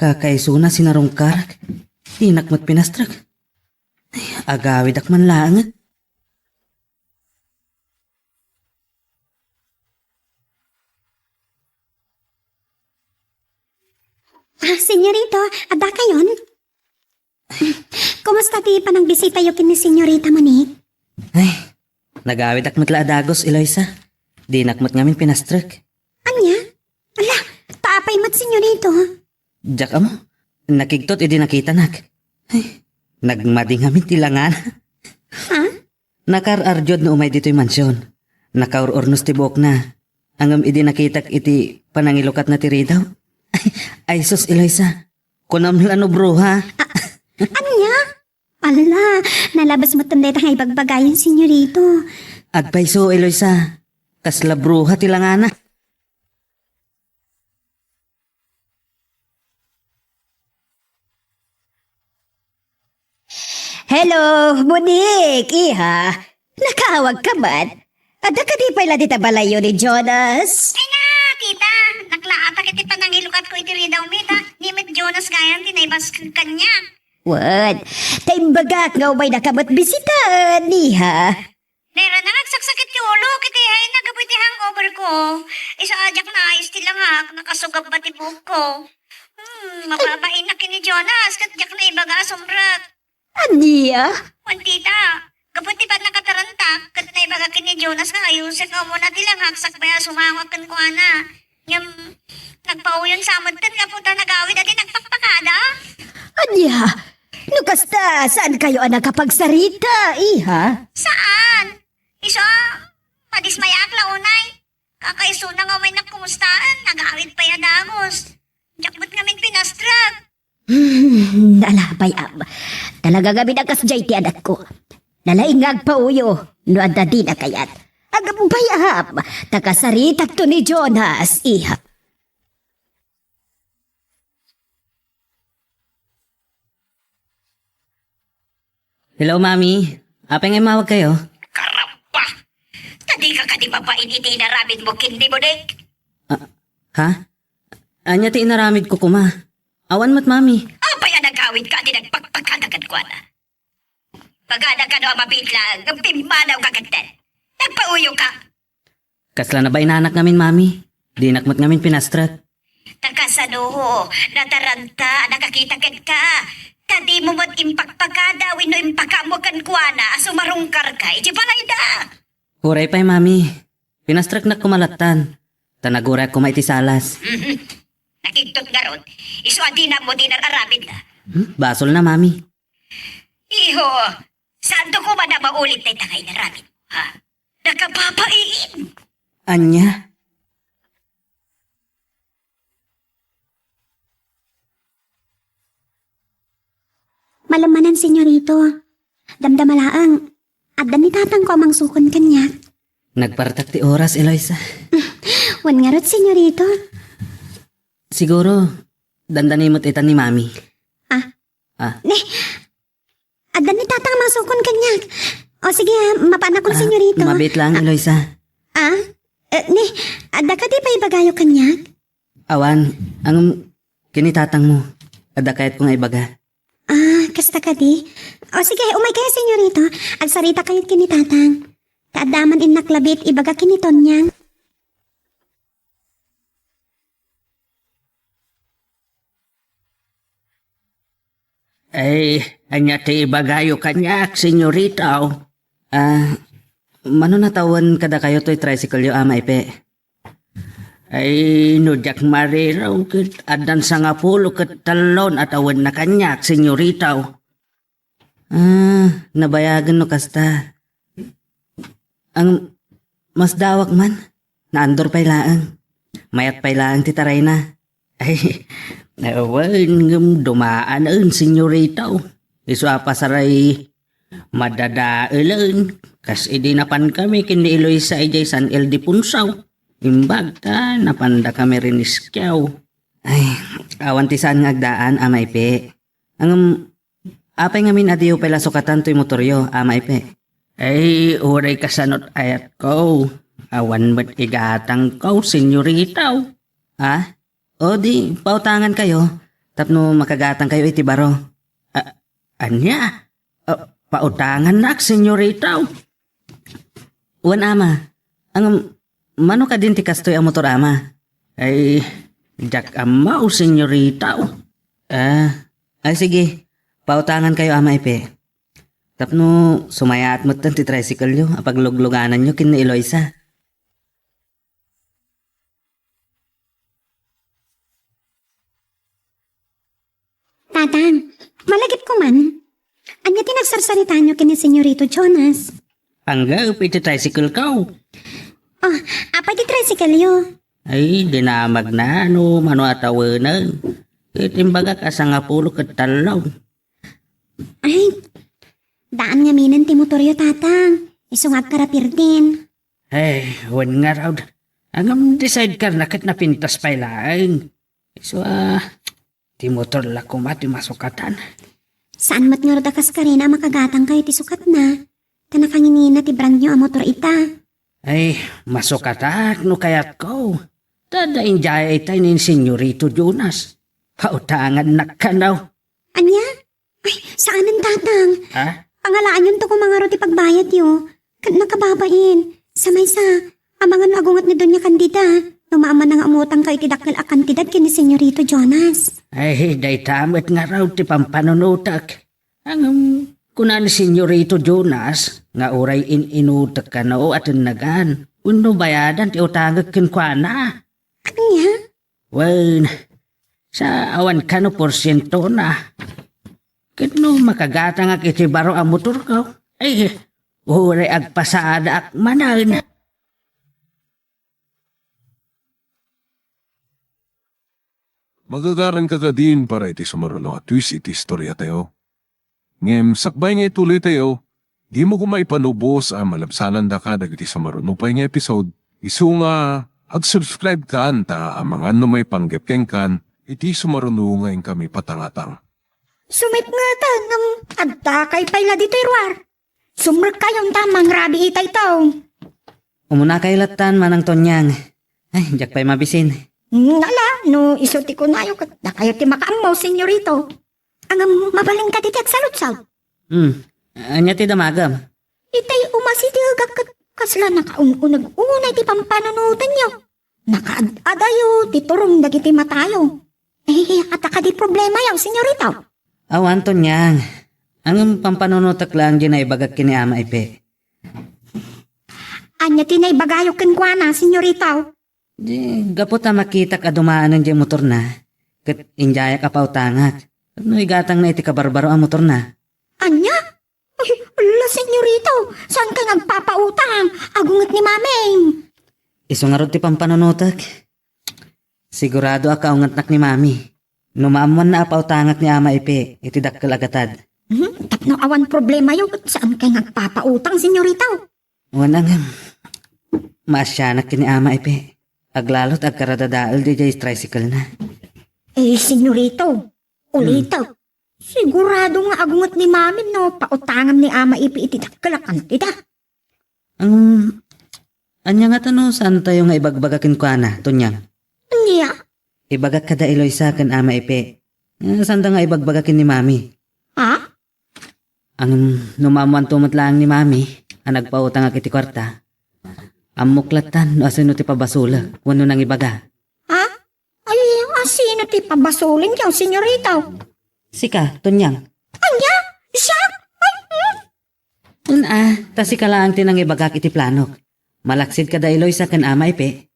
Kakaisuna sinarungkarak. Dinak met pinastrek. Ay, agawidak man laeng. Ah, senyorito, adda kayon? Kumusta ti panagbisitayo ken ni Senyorita Monique? Ay, nagawidak met la a dagus, Eloisa. Dinak met ngamin pinastrek. Ania? Ala, ta apay met, senyorito? Diak ammo. Nakigtot idi nakitanak. Ay, nagmadi ngamin ti langana. Ha? Nakaar-ardiod no umay ditoy mansion. Nakaur-urnos ti buokna. Ngem idi nakitak iti panangilukatna ti ridaw. Ay, sus, Eloisa. Kunam la no bruha. A-, ania? Ala, nalabas met dayta nga ibagbagayo, senyorito. Agpayso, Eloisa. Kasla bruha ti langana. Hello, Monique, iha. Nakaawagka met? Adda kadi pay la dita balayyo ni Jonas? Ay na, tita, naklaata iti panangilukatko iti ridaw mi, ta ni met Jonas gayam ti naibasag kaniak. Wen, ta imbagak nga umaynaka met bisitaen, iha. Nairana nga agsaksakit ti ulo, ket iha, gapu iti hangover ko. Isu a diak naayos ti langak, nakasugab ti buokko. Hmm, mababainak ken ni Jonas, ket diak naibaga a sumrek. Ania? Wen tita, gapu ti pannakatarentak, ket naibaga ken ni Jonas nga ayusek nga umuna ti langak sakbay a sumangok kenkuana. Ngem, nagpauyon sa metten gapu ta nagawid a di nagpakpakada. Ania? No kasta, saankayo a nakapagsarita, iha? Saan? Isu a, madismayaak la unay. Kakaisuna nga umaynak kumustaen, nagawid pay a dagus. Diak met ngamin pinastrek. Hmm, ala, bayam. Talaga ngamin a kasdiay ti anakko. Nalaing nga agpauyo, no adda dina kayat. Agbayam, ta kasaritakto ni Jonas, iha. Hello, Mami. Apay nga immawagkayo? Karamba! Ta dika kadi mabain iti inaramidmo ken ni Monique? Ah, ha? Ania ti inaramidko koma? Awan met, Mami. Apay a nagawidka a di nagpakpakada kenkuana? Bagada kano a mabiit laeng, ngem pimmanawka ketdi. Nagpauyoka. Kasla nabainanak ngamin, Mami. Dinak met ngamin pinastrek. Ta kasano, nataranta a nakakita kenka. Ta dimo met impakpakada wenno impakaammo kenkuana a sumarungkarka iti balayda. Uray pay, Mami. Pinastreknak koma lattan. Ta nagurayek koma iti salas. Mhm. Nakigtot ngarud, isu a dinammo ti nar-aramidna. Hmm? Basolna, Mami. Iho, saanto koma a maulit dayta nga inaramidmo, ha? Nakababain! Ania? Malem manen, senyorito. Damdama laeng, adda ni tatangko a mangsukon kaniak. Nagpartak ti oras, Eloisa. Wen ngarud, senyorito. Siguro, dandani met itan ni Mami. Ah? Ah. Ne, adda ni tatang a mangsukon kaniak. O sige, ah, mapaanakon, senyorito. Mabiit lang, Eloisa. Ah? Eh, ne, adda kadi pay ibagayo kaniak? Awan, ngem ken ni tatangmo. Adda kayatko nga ibaga. Ah, kasta kadi? O sige, umaykayo, senyorito. Agsarita kayo ken ni tatang. Ta adda man innak labit ibaga ken ni Tonyang. Ay, ania ti ibagayo kaniak, senyorito? Ah, mano natawen kadakayo toy tricycle-yo, Ama Ipe? Ay, no diak mariro, ket addan sangapulo ket tellon a tawenna kaniak, senyorito. Ah, nabayagen no kasta. Ang masdawak man, naandor pay laeng. Mayat pay laeng ti tarayna. Ay, awan, ngem dumaanen, senyorito. Isu a pasaray, madadaelen. Kas idi napankami ken ni Eloisa idiay San Ildefonso. Imbag ta napandakami rin iskiaw. Ay, awan ti saan nga agdaan, Ama Ipe. Ngem, apay ngamin a diyo pay la sukatan toy motoryo, Ama Ipe? Ay, uray kasano't ayatko. Awan met igatangko, senyorito. Ha? O di, pautangan kayo, tapno makagatang kayo iti baro. A-, ania? A, pautangannak, senyorito. Wen, Ama. Ngem, mano kadin ti kastoy a motor, Ama? Ay, diak ammo, senyorito. Ah, ay sige. Pautangan kayo, Ama Ipe. Tapno sumayaat metten ti tricycle-yo a pagluglugananyo ken ni Eloisa. Tatang, malagipko man. Ania ti nagsarsaritaanyo ken ni Senyorito Jonas? Panggep iti tricycle-ko. Oh, apay ti tricycle-yo? Ay, dinamagna no mano a tawenen. Ket imbagak a sangapulo ket tellon. Ay, Daan ngaminen ti motoryo, Tatang. Isu nga agkarapirdin. Ay, wen ngarud. Ngem ti sidecar na ket napintas pay laeng. Isu a, ti motor la koma ti masukatan. Saan met ngarud a kaskarina a makagatangkayo ti sukatna. Ta nakanginina ti brandyo a motor ita. Ay, masukatak no kayatko. Ta adda indiay itay ni Senyorito Jonas. Pautangannak kano. Ania? Ay, saanen, Tatang. Ha? Pangalaanyonto koma ngarud ti pagbayadyo. Ket nakababain. Sa maysa, amangan no agunget ni Doña Candida. No maamana nga umutangkayo iti dakkel a kantidad ken ni Senyorito Jonas. Ay, dayta met ngarud ti pampanunotek. Ngem, kuna ni Senyorito Jonas nga uray in-inutek kano a tennegan wenno bayadan ti utangek kenkuana. Ania? Wen, sa awan kano porsientona. Ket no makagatangak iti baro a motorko, ay, uray agpasadaak manen. Magagaranka kadin para iti sumaruno a twist iti istoriatayo. Ngem sakbay nga ituloytayo, dimo koma ipanubos a malabsanandaka dagiti sumaruno pay nga episode, isu nga ag-subscribe kan ta amangan no maipanggep kenkan iti sumaruno nga inkami patangatang. Sumipngetan, ngem adda kay pay la ditoy ruar. Sumrekkayon ta mangrabii itay tao. Umunakayo lattan, Manang Tonyang. Ay, diak pay mabisin. Nala, no isu ti kunayo, ket dakayo ti makaammo, Senyorito. Ngem mabalinka ditoy agsaludsod. Hmm. Ania ti damagem? Itay umasidegak ket kasla nakaun-uneg unay ti pampanunotenyo. Nakaad-adayo ti turong dagiti matayo. Eh, adda kadi problemayo, Senyorito? Awan, Tonyang. Ngem pampanunotek laeng diay naibagak ken ni Ama Ipe. Ania ti naibagayo kenkuana, Senyorito? Di, gapu ta makitak a dumaanen diay motorna, ket indiayak a pautangak. Tapno igatangna iti kabarbaro a motorna. Ania? Ay, ala, Senyorito, saan ka nga agpapautang? Agunget ni Mami. Isu ngarud ti pampanunotek. Sigurado a kaungetnak ni Mami. No maammoanna a pautangak ni Ama Ipe iti dakkel a gatad. Hmm, tapno awan problemayo, ket saan ka nga agpapautang, Senyorito? Wen, ngem, maasianak ken ni Ama Ipe. Aglalo ta agkaradadael diay tricycle-na. Eh, Senyorito, ulitek. Sigurado nga agunget ni Mami no pautangam ni Ama Ipe iti dakkel a kantidad. Ang, ania ngata no saantayo nga ibagbaga kenkuana, Tonyang? Ania? Ibagak kada Eloisa ken Ama Ipe. Eh, saanda nga ibagbaga ken ni Mami. Ha? Ang no maammoanto met laeng ni Mami a nagpautangak iti kuarta, ammok lattan no asino ti pabasolek wenno nangibaga. Ha? Ay, asino ti pabasolenyo, Senyorito? Sika, Tonyang. Ania? Siak? Ay, hmm. Wen a, ta sika laeng ti nangibagak iti planok. Malaksid kada Eloisa ken Ama Ipe.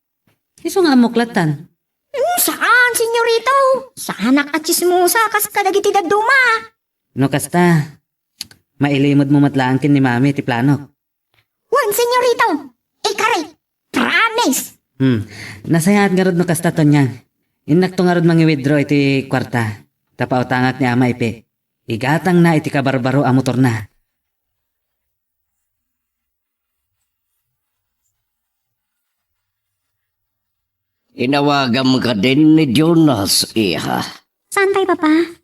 Isu nga ammok lattan. Hmm, saan, Senyorito? Saanak a tsismosa kas kadagiti dadduma. No kasta, mailimedmo met laeng ken ni Mami ti planok. Wen, Senyorito. Ikari. Promise. Hmm. Nasayaat ngarud no kasta, Tonyang. Innakto ngarud mangi-withdraw iti kuarta. Ta pautangak ni Ama Ipe. Igatangna iti kabarbaro a motorna. Inawagam kadin ni Jonas, iha. Saan pay, Papa?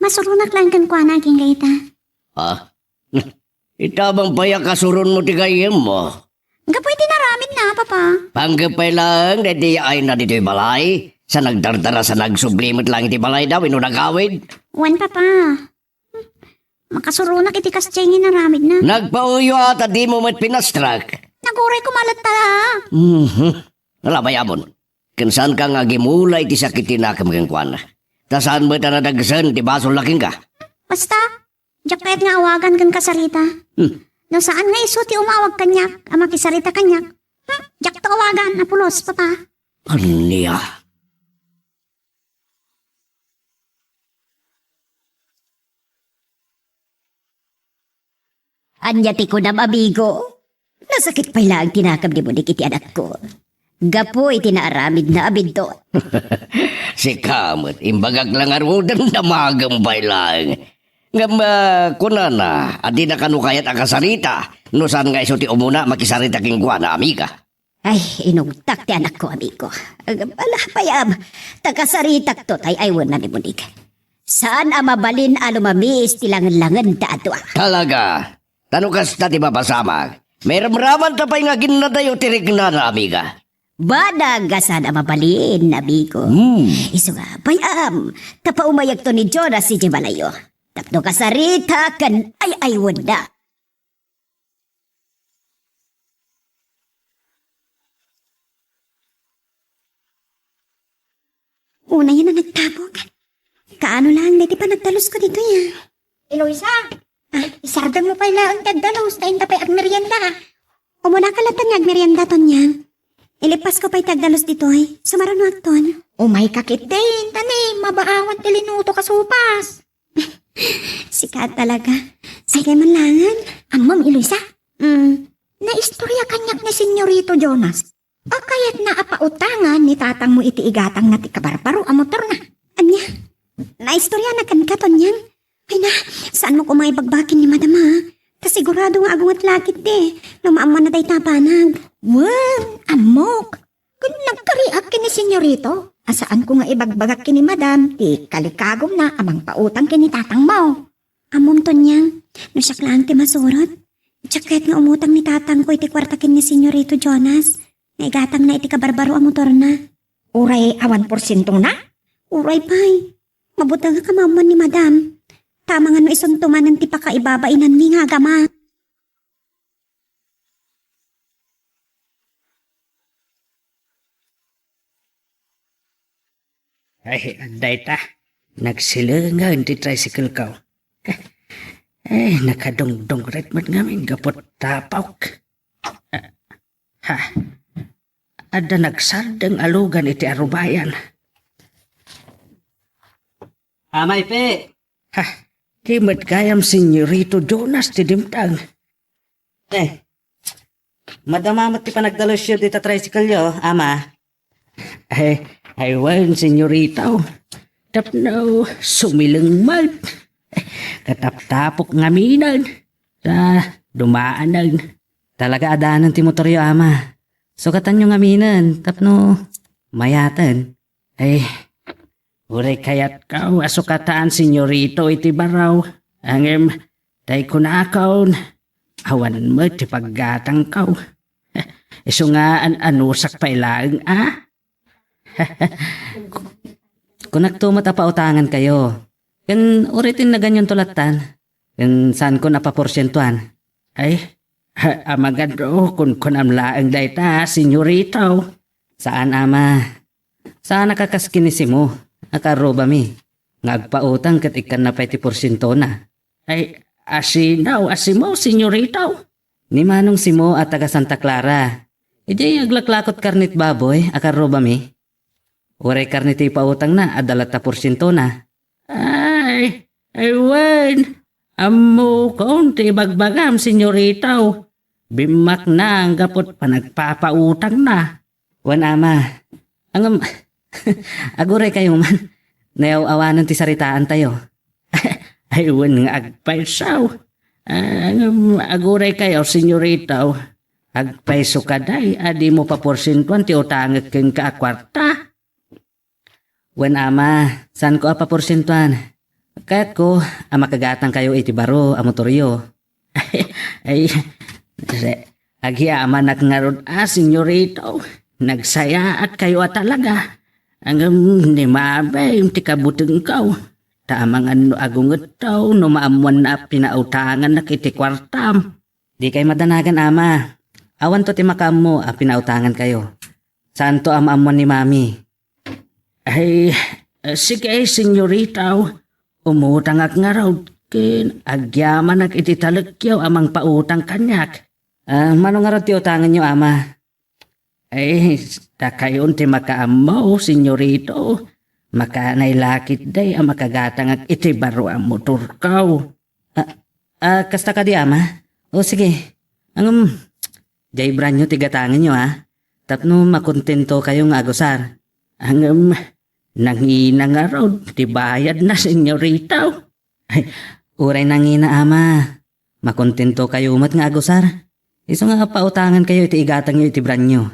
Masuronak laeng kenkuana agingga ita. Ha? Itabang pay a kasuronmo ti gayyemmo. Gapu iti naramidna, Papa. Panggep pay laeng daydi yaayna ditoy balay. Sa nagdardara sa nagsubli met laeng iti balayda wenno nagawid. Wen, Papa. Makasuronak iti kasdiay nga inaramidna. Nagpauyo a ta dimo met pinastrak. Naguray koma latta. Mhm. Ala, bayabon. Ken saanka nga agimula iti sakit ti nakem kenkuana. Ta saan met a nadagsen ti basolna kenka. Basta, diak kayat nga awagan ken kasarita. Hmm. No saan nga isu ti umawag kaniak a makisarita kaniak, hmm, diakto awagan a pulos, Papa. Ania? Ania ti kunam, amigo? Nasakit pay laeng ti nakem ni Monique iti anakko. Gapu iti naaramidna a bindot. Sika met, imbagak la ngaruden, damagem pay laeng. Ngem, ah, kunana a dina kano kayat a kasarita, no saan nga isu ti umuna makisarita kenkuana, amiga. Ay, inungtak ti anakko, amigo. Ag-, ala, payam, ta kasaritakto tay aywenna ni Monique. Saan a mabalin a lumamiis ti langenlangenda a dua. Talaga? Ta no kasta ti mapasamak, mairamramanta pay nga aginnatayo ti riknana, amiga. Banag a saan a mabalin, amigo. Hmm. Isu nga, payam, ta paumayagto ni Jonas idiay balayyo. Tapno kasarita ken ay-aywenna. Unayen a nagtabok. Kaano laeng daydi panagdalusko ditoy, a? Eloisa, ah, isardengmo pay laeng ti agdalus, ta inta pay agmerienda. Umunaka latta nga agmerienda, Tonyang. Ilipasko pay ti agdalus ditoy. Sumarunoakton. Umayka ketdin, ta ni, mabaawan ti linutok a sopas. Sika talaga. Sige man laeng. Ammom, Eloisa? Mm. Naistorya kaniak ni Senyorito Jonas a kayatna a pautangan ni tatangmo iti igatangna ti kabarbaro a motorna. Ania? Naistoryanak kenka, Tonyang? Ay na, saanmo koma ibagbaga ken ni Madam, a? Ta sigurado nga agunget la ketdi no maammoanna dayta a banag. Wen, ammok. Ken nagkariak ken ni Senyorito a saanko nga ibagbagak ken ni Madam ti kalikagumna a mangpautang ken ni tatangmo. Ammom, Tonyang, no siak laeng ti masurot, diak kayat nga umutang ni tatangko iti kuarta ken ni Senyorito Jonas nga igatangna iti kabarbaro a motorna. Uray awan porsientona? Uray pay. Mabutengak a maammoan ni Madam. Ta amangan no isunto manen ti pakaibabainanmi nga agama. Ay, dayta. Nagsilengen ti tricycle-ko. Ay, nakadungdungret met ngamin gapu tapok. Ha? Adda nagsardeng a lugan iti arubayan. Amay, pe! Ha? Di met gayam, Senyorito Jonas, ti dimteng. Eh, madama met ti panagdalusyo dita tricycle-yo, ama. Ay, ay, wen, senyorito. Tapno sumileng met. Kataptapok ngaminen. Ta, dumaanen. Talaga adanen ti motoryo, ama. Sukatanyo ngaminen, tapno mayaten. Ay, uray kayatko a sukatan, senyorito, iti baro. Ngem, tay kunakon, awan met ti paggatangko. Isu nga an-anusak pay laeng, a? Kunakto met a pautangankayo. Ken uray tinnaganyonto lattan, ken saankon a paporsientuan. Ay, amangan no kunkunam laeng dayta, senyorito. Saan, ama. Saanak a kas ken ni Simo a kaarrubami, nga agpautang ket ikkanna pay ti porsientona. Ay, a sino a Simo, senyorito? Ni Manong Simo a taga Santa Clara. Idiay aglaklakot karne ti baboy a kaarrubami. Uray karne ti ipautangna, adda latta porsientona. Ay, ay, wen. Ammokon ti ibagbagam, senyorito. Bimmakna gapu ti panagpapautangna. Wen, ama. Ngem, aguraykayo man. Nayaw-awanen ti saritaantayo. Ay, wen nga agpayso. Ah, ngem, aguraykayo, senyorito. Agpayso kadi a dimo paporsientuan ti utangek kenka a kuarta. Wen, ama, saanko a paporsientuan. Kayatko a makagatangkayo iti baro a motoryo. Ay, agyamanak ngarud a, senyorito. Nagsayaatkayo a talaga. Ngem ni mama ti kabutengko. Ta amangan no agungetto no maammoanna a pinautangannak iti kuartam. Dikay madanagan, ama. Awanto ti makaammo a pinautangankayo. Saanto a maammoan ni mami. Ay, sige, senyorito. Umutangak ngarud, ken agyamanak iti talekyo a mangpautang kaniak. Ah, mano ngarud ti utangenyo, ama? Ay, dakayon ti makaammo, senyorito. Makanay la ketdi a makagatangak iti baro a motorko. Ah, ah, kasta kadi, ama? O, sige. Ngem, diay branyo ti gatangenyo, a? Tapno makontentokayo nga agusar. Ngem, nangina ngarud ti bayadna, senyorito. Ay, Uray nangina, Ama, makontentokayo met nga agusar. Isu nga pautangankayo iti igatangyo iti branyo.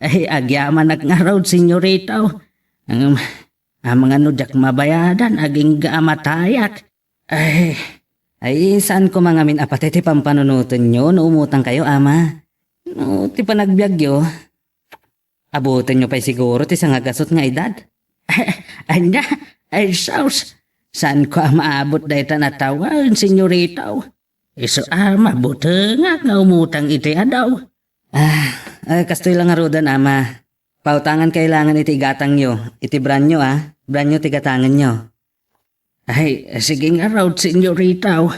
Ay, agyamanak ngarud, senyorito. Ngem, amangan no diak mabayadan, agingga a matayak. Ay, ay, saan ko mangamin a pati ti pampanunotenyo no umutangkayo, Ama. No, ti panagbiagyo, abutenyo pay siguro ti sangagasut nga edad. Ania? Ay, sus! Saan ko a maabot dayta a tawen, senyorito? Isu a mabutengak nga umutang iti adu. Ah, eh, kastoy la ngaruden, Ama. Pautangan kailangan iti igatangyo, iti branyo, ah. Branyo ti gatangenyo. Ay, sige ngarud, senyorito.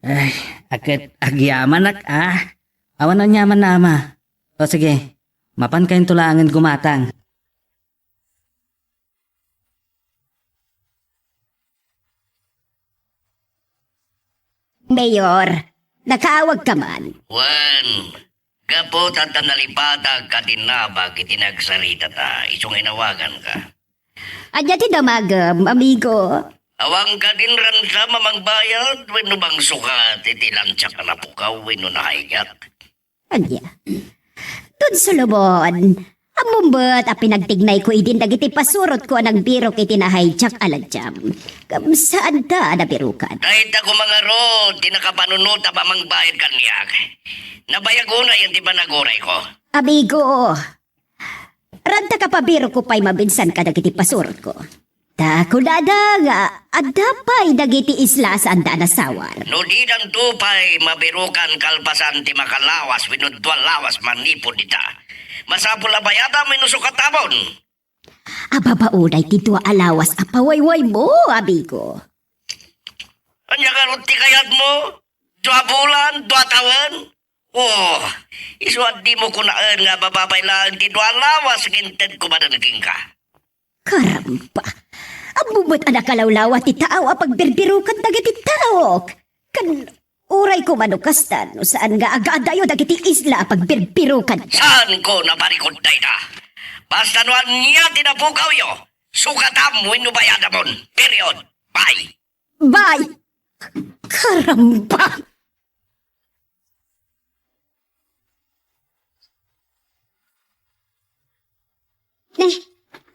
Ay, aket agyamanak, ah. Awan aniaman, Ama. O sige, mapankayon laengen gumatang. Mayor, nakaawagka man? Wen, gapu ta adda nalipatak a tinnabag iti nagsaritata, isu nga inawaganka. Ania ti damagem, amigo? Awan kadin ransa mamangbayad wenno bangsukat iti lansiak a napukaw wenno nahaydiak? Ania? Don Solomon, ammom met a pinagtignayko idin dagiti pasurotko a nagbirok iti nahaydiak a lansiam. Ngem saanda a nabirukan. Dayta koma ngarud ti nakapanunot a mamangbayad kaniak. Nabayag unay ti panagurayko. Amigo, ranta ka pabirokko pay mabinsan kadagiti pasurotko. Ta kunada nga adda pay dagiti isla a saanda a nasawar. No didanto pay mabirokan kalpasan ti makalawas wenno dua lawas manipud ita, masapul a bayadam wenno sukatamon. Ababa unay ti dua a lawas a pawaywaymo, amigo. Ania ngarud ti kayatmo? Dua bulan? Dua tawen? Oh, isu a dimo kunaen nga ababa pay laeng ti dua a lawas nga intedko manen kenka. Karamba! Ammom met a nakalawlawa ti tao a pagbirbirokan dagiti tao. Ken uray koma no kasta, no saan nga agadayo dagiti isla a pagbirbirokan. Saanko a parikut dayta. Basta no ania ti napukawyo, sukatam wenno bayadamon. Period. Bye. Bye! Karamba! Eh,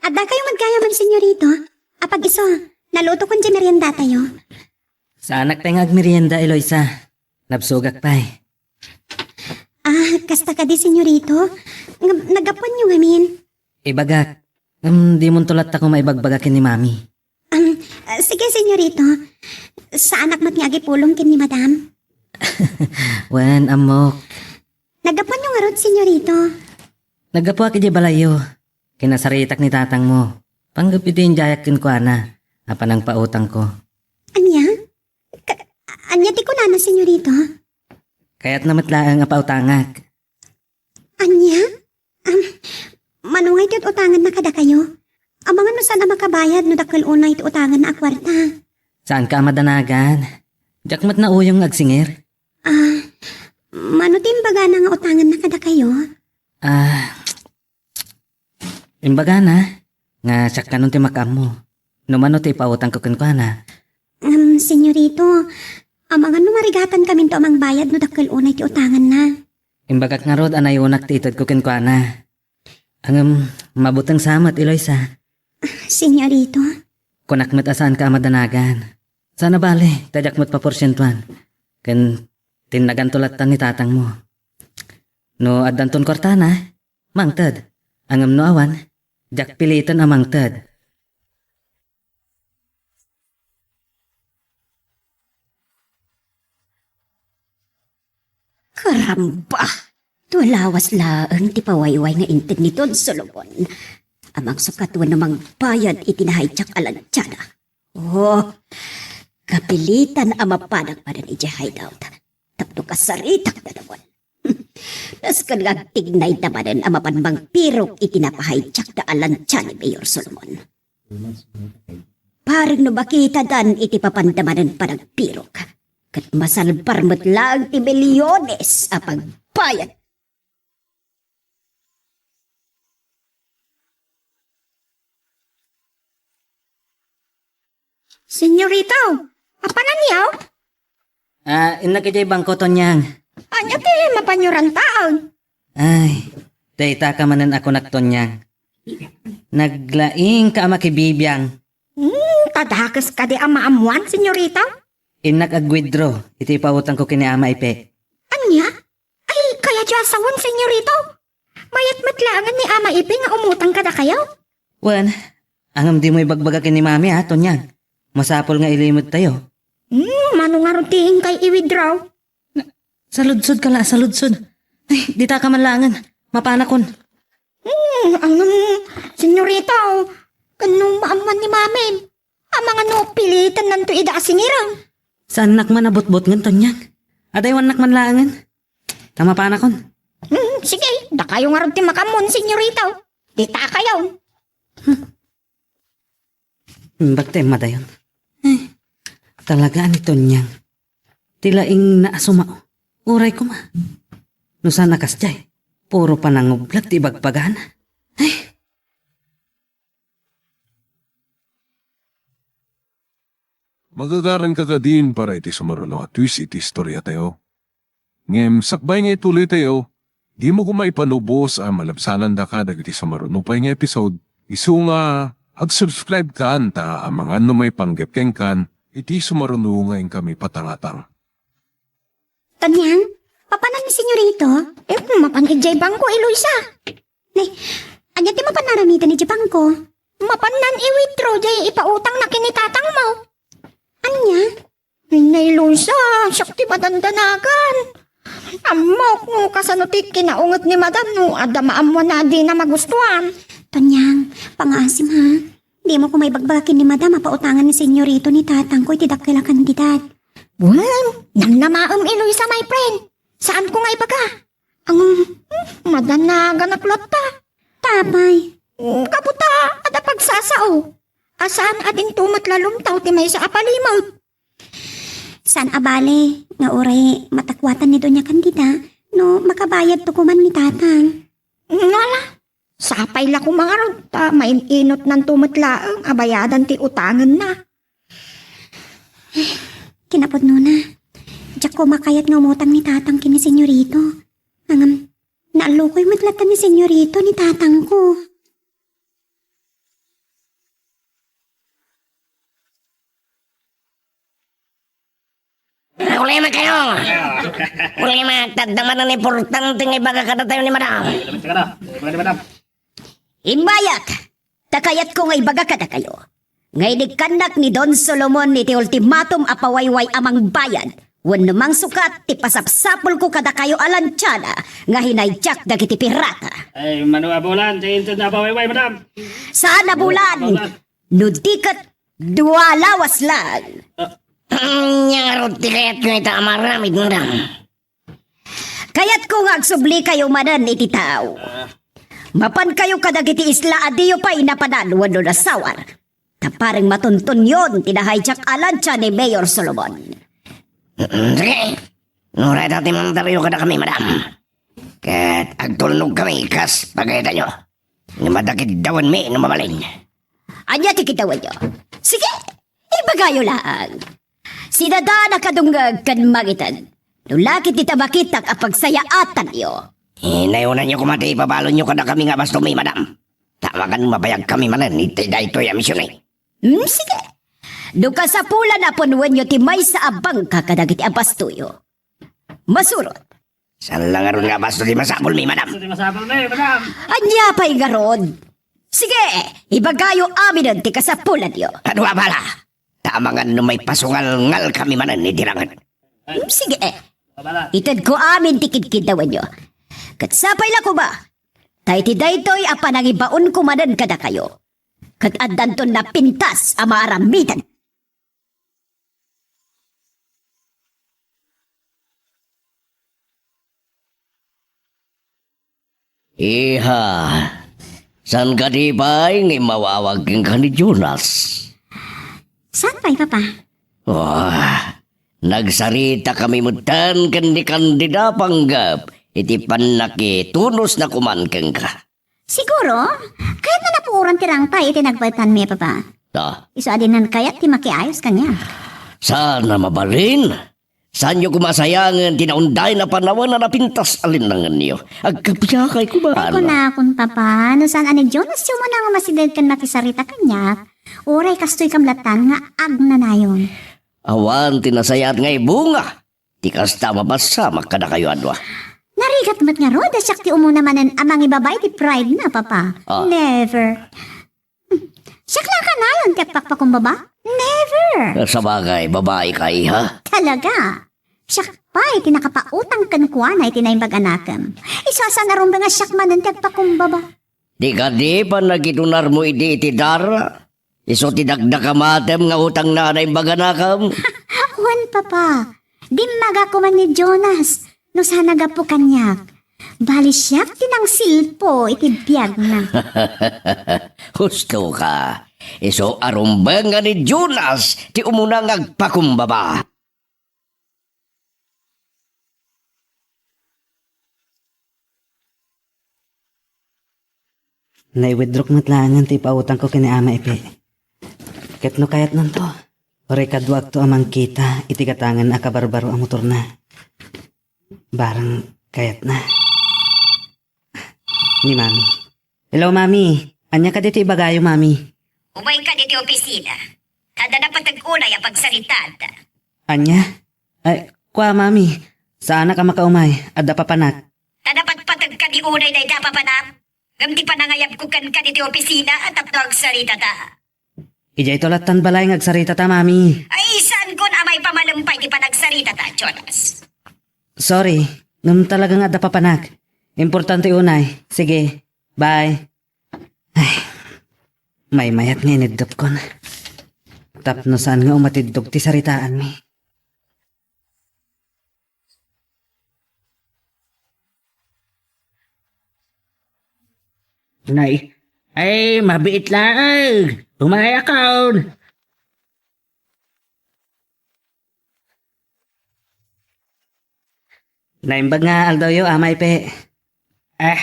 addakayo met gayam, senyorito? Apag-isu, nalutokon ti meriendatayo. Saanak pay nga agmerienda, Eloisa. Nabsogak pay. Ah, kasta kadi, senyorito? Nga, naggapuanyo ngamin? Ibagak, Ngem dimonto latta koma ibagbaga ken ni Mami. Am, ah, sige, senyorito. Saanak met nga agipulong ken ni Madam. Wen, ammok. Naggapuanyo ngarud, senyorito? Naggapuak idiay balayyo. Kinasaritak ni tatangmo. Panggep idi indiayak kenkuana a panangpautangko. Ania? Ka-, ania ti kunana, senyorito? Kayatna met laeng a pautangak. Ania? Am, mano ngay ti ut-utanganna kadakayo? Amangan no saan a makabayad no dakkel unay ti utanganna a kuarta. Saanka a madanagan? Diak met nauyong nga agsingir. Ah, mano ti imbagana nga utanganna kadakayo? Ah, imbagana nga siak kanon ti makaammo no mano ti ipautangko kenkuana. Ngem, senyorito, amangan no marigatankaminto a mangbayad no dakkel unay ti utanganna. Imbagak ngarud a nayunak ti itedko kenkuana. Ngem, mabuteng sa met, Eloisa. Senyorito? Kunak met a saanka a madanagan. Saan a bale, ta diak met paporsientuan. Ken tinnaganto latta ni tatangmo. No addanton kuartana, mangted. Ngem no awan, diak piliten a mangted. Karamba! Dua lawas laeng ti pawayway nga inted ni Don Solomon. Amang sukat wenno mangbayad iti nahaydiak a lansiana. Oh, kapilitan a mapanak manen idiay hideout. Tapno kasaritak na naman. Nasken nga agtignayda manen a mapan mangpirok iti napahaydiakda a lansia ni Mayor Solomon. Bareng no makitadan iti papanda manen panagpirok, ket masalbar met laeng ti milyones a pagbayad. Senyorito, Apanan yaw? Ah, innak idiay bangko, Tonyang. Ania ti mapanyo rantaen? Ay, dayta ka manen a kunak, Tonyang. Naglaing ka a makibibiang. Hmm, tadakes kadi a maammuan, senyorita? Innak ag-withdraw iti ipautangko ken ni Ama Ipe. Ania? Ay, kayatyo a sawen, senyorita? Mayat met laengen ni Ama Ipe nga umutang kadakayo? Wen, ngem dimo ibagbaga ken ni Mami, a, Tonyang. Masapul nga ilimedtayo. Hmm, mano ngarud ti inkay i-withdraw? Saludsod ka la, saludsod. Ay, dita ka man laengen. Mapanakon. Hmm, ngem, senyorita, ken no maammuan ni Mami, amangan no pilitennanto ida a singireng. Saannak man a butbutngen, Tonyang. Adaywannak man laengen. Ta mapanakon. Hmm, sige, dakayo ngarud ti makaammuan, senyorita. Dita kayo. Hmm. Imbag ti immadayon. Eh, talaga ni Tonyang. Ti laingna a sumao. Uray koma. No saan a kasdiay, puro panangublat ti ibagbagana. Eh. Magagaranka kadin para iti sumaruno a twist iti istoriatayo. Ngem sakbay nga ituloytayo, dimo koma ipanubos a malabsanandaka dagiti sumaruno pay nga episode, isu nga ag-subscribe kan ta amangan no maipanggep kenkan iti sumaruno nga inkami patangatang. Tonyang, mapanan ni Senyorito? Eh, mapan idiay bangko, Eloisa. Ne, ania ti mapan aramiden idiay bangko? Mapannan i-withdraw diay ipautangna ken ni tatangmo. Ania? Nay Luisa, siak ti madandanagan. Ammok no kasano ti kinaunget ni Madam no adda maammuan a dina magustuan. Tonyang, pangaasim ha. Dimo koma ibagbaga ken ni Madam a pautangan ni Senyorito ni tatangko iti dakkel a kantidad. Wen, namnamaem, Eloisa, my friend. Saanko nga ibaga. Ang, hmm, madanagan a plot ta. Tapay. Kabuta, adda pagsasao. Asan a dinto met la lumtaw ti maysa a palimed. Saan a bale nga uray matakuatan ni Doña Candida no makabayadto koman ni Tatang. Ngala, sapay la koma ngarud ta main-inotnanto met laeng a bayadan ti utangenna. Kinapudnona, diak koma kayat nga umutang ni Tatang ken ni Senyorito. Ngem, naallukoy met latta ni Senyorito ni Tatangko. Problema kayo! Problema, tadda manen importante nga ibaga kadatayo ni Madam. Imbayat, ta kayatko nga ibaga kadakayo nga inikkannak ni Don Solomon iti ultimatum a pawayway a mangbayad wenno mangsukat ti pasapsapulko kadakayo a lantiana nga hinaydiak dagiti pirata. Ay, mano a bulan, ti inted na pawayway, Madam. Saan a bulan? Bulan. No di ket dua lawas lang. Ah. Ania ngarud ti kayatyo ita a maaramid, Madam? Kayatko nga agsublikayo manen iti tao. Ah. Mapankayo kadagiti isla a diyo pay napanan wenno nasawar. Ta pareng matuntonyon ti nahaydiak a lantia ni Mayor Solomon. Mm, sige. Uray ta ti mandaryo kadakami, Madam. Ket agtulnogkami kas pagayatayo. Ngem adda kiddawanmi no mabalin. Ania ti kiddawanyo? Sige, ibagayo laeng. Sinadan a kadungngeg ken mangited. No la ket dita makitak a pagsayaatanyo. Inayonanyo koma ti ibabalonyo kadakami nga abastonmi, Madam. Ta amangan mabayagkami manen iti daytoy a misionmi. Hmm, sige. No kasapulan a punwenyo ti maysa a bangka kadagiti abastoyo. Masurot. Saan la ngarud nga abasto ti masapulmi, Madam? Abasto ti masapulmi, Madam. Ania pay ngarud? Sige, ibagayo aminen ti kasapulanyo. Adu a bala. Ta amangan no maipasungalngalkami manen iti langit. Hmm, sige. Itedko amin ti kidkiddawanyo. Ket sapay la koma, ta iti daytoy a panangibaonko manen kadakayo, ket addanton napintas a maaramiden. Iha, saan kadi pay nga immawawag kenka ni Jonas? Saan pay, Papa? Oh, nagsarita kami metten ken ni Candida panggep iti pannakitunosna koman kenka. Siguro, kayatna napuoran ti rangpay iti nagbaetanmi, Papa. Ah. Isu a dinan kayat ti makiayos kaniak. Saan a mabalin? Saanyo koma a sayangen ti naundayen a panawen a napintas a linnangenyo? Agkapiyakay koma. Ay, kunakon, Papa, no saan a ni Jonas ti umuna nga umasideg ken makisarita kaniak, uray kastoykam latan nga agnanayon. Awan ti nasayaat nga ibunga ti kasta a mapassamak kadakayo a dua. Narigat met ngarud a siak ti umuna manen a mangibabain ti pride na, Papa. Ah. Never. Siak la a kanayon ti agpakpakumbaba? Never! Sabagay, babaika, iha. Talaga? Siak pay ti nakapautang kenkuana iti naimbag a nakem. Isu a saan a rumbeng a siak manen ti agpakumbaba. Di kadi panagitunarmo idi iti dara? Isu ti dakdakamatem nga utangna a naimbag a nakem? Wen, Papa. Dimmagak koma ni Jonas no saan a gapu kaniak. Bali, siak ti nangsilpo iti biagna. Husto ka. Isu a rumbeng nga ni Jonas ti umuna nga agpakumbaba. Nai-withdrawk met laengen ti ipautangko ken ni Ama Epe. Ket no kayatnanto, uray kaduakto a mangkita iti gatangen a kabarbaro a motorna. Barang kayatna. Ni Mami. Hello, Mami. Ania kadi ti ibagayo, Mami? Umayka ditoy opisina. Adda napateg unay a pagsaritaanta. Ania? Ay, kua, Mami. Saanak a makaumay. Adda papanak. Ta napatpateg kadi unay dayta a papanak? Ngem ti panangayabko kenka ditoy opisina a tapno agsaritata. Idiayto lattan balay nga agsaritata, Mami. Ay, saanko a maipamalem pay ti panagsaritata, Jonas. Sorry, ngem talaga nga adda papanak. Importante unay. Sige, bye. Ay, maymayat nga iniddepkon. Tapno saan nga umatiddog ti saritaanmi. Nay, ay, mabiit laeng. Umayakon. Naimbag nga aldawyo, Ama Epe. Eh,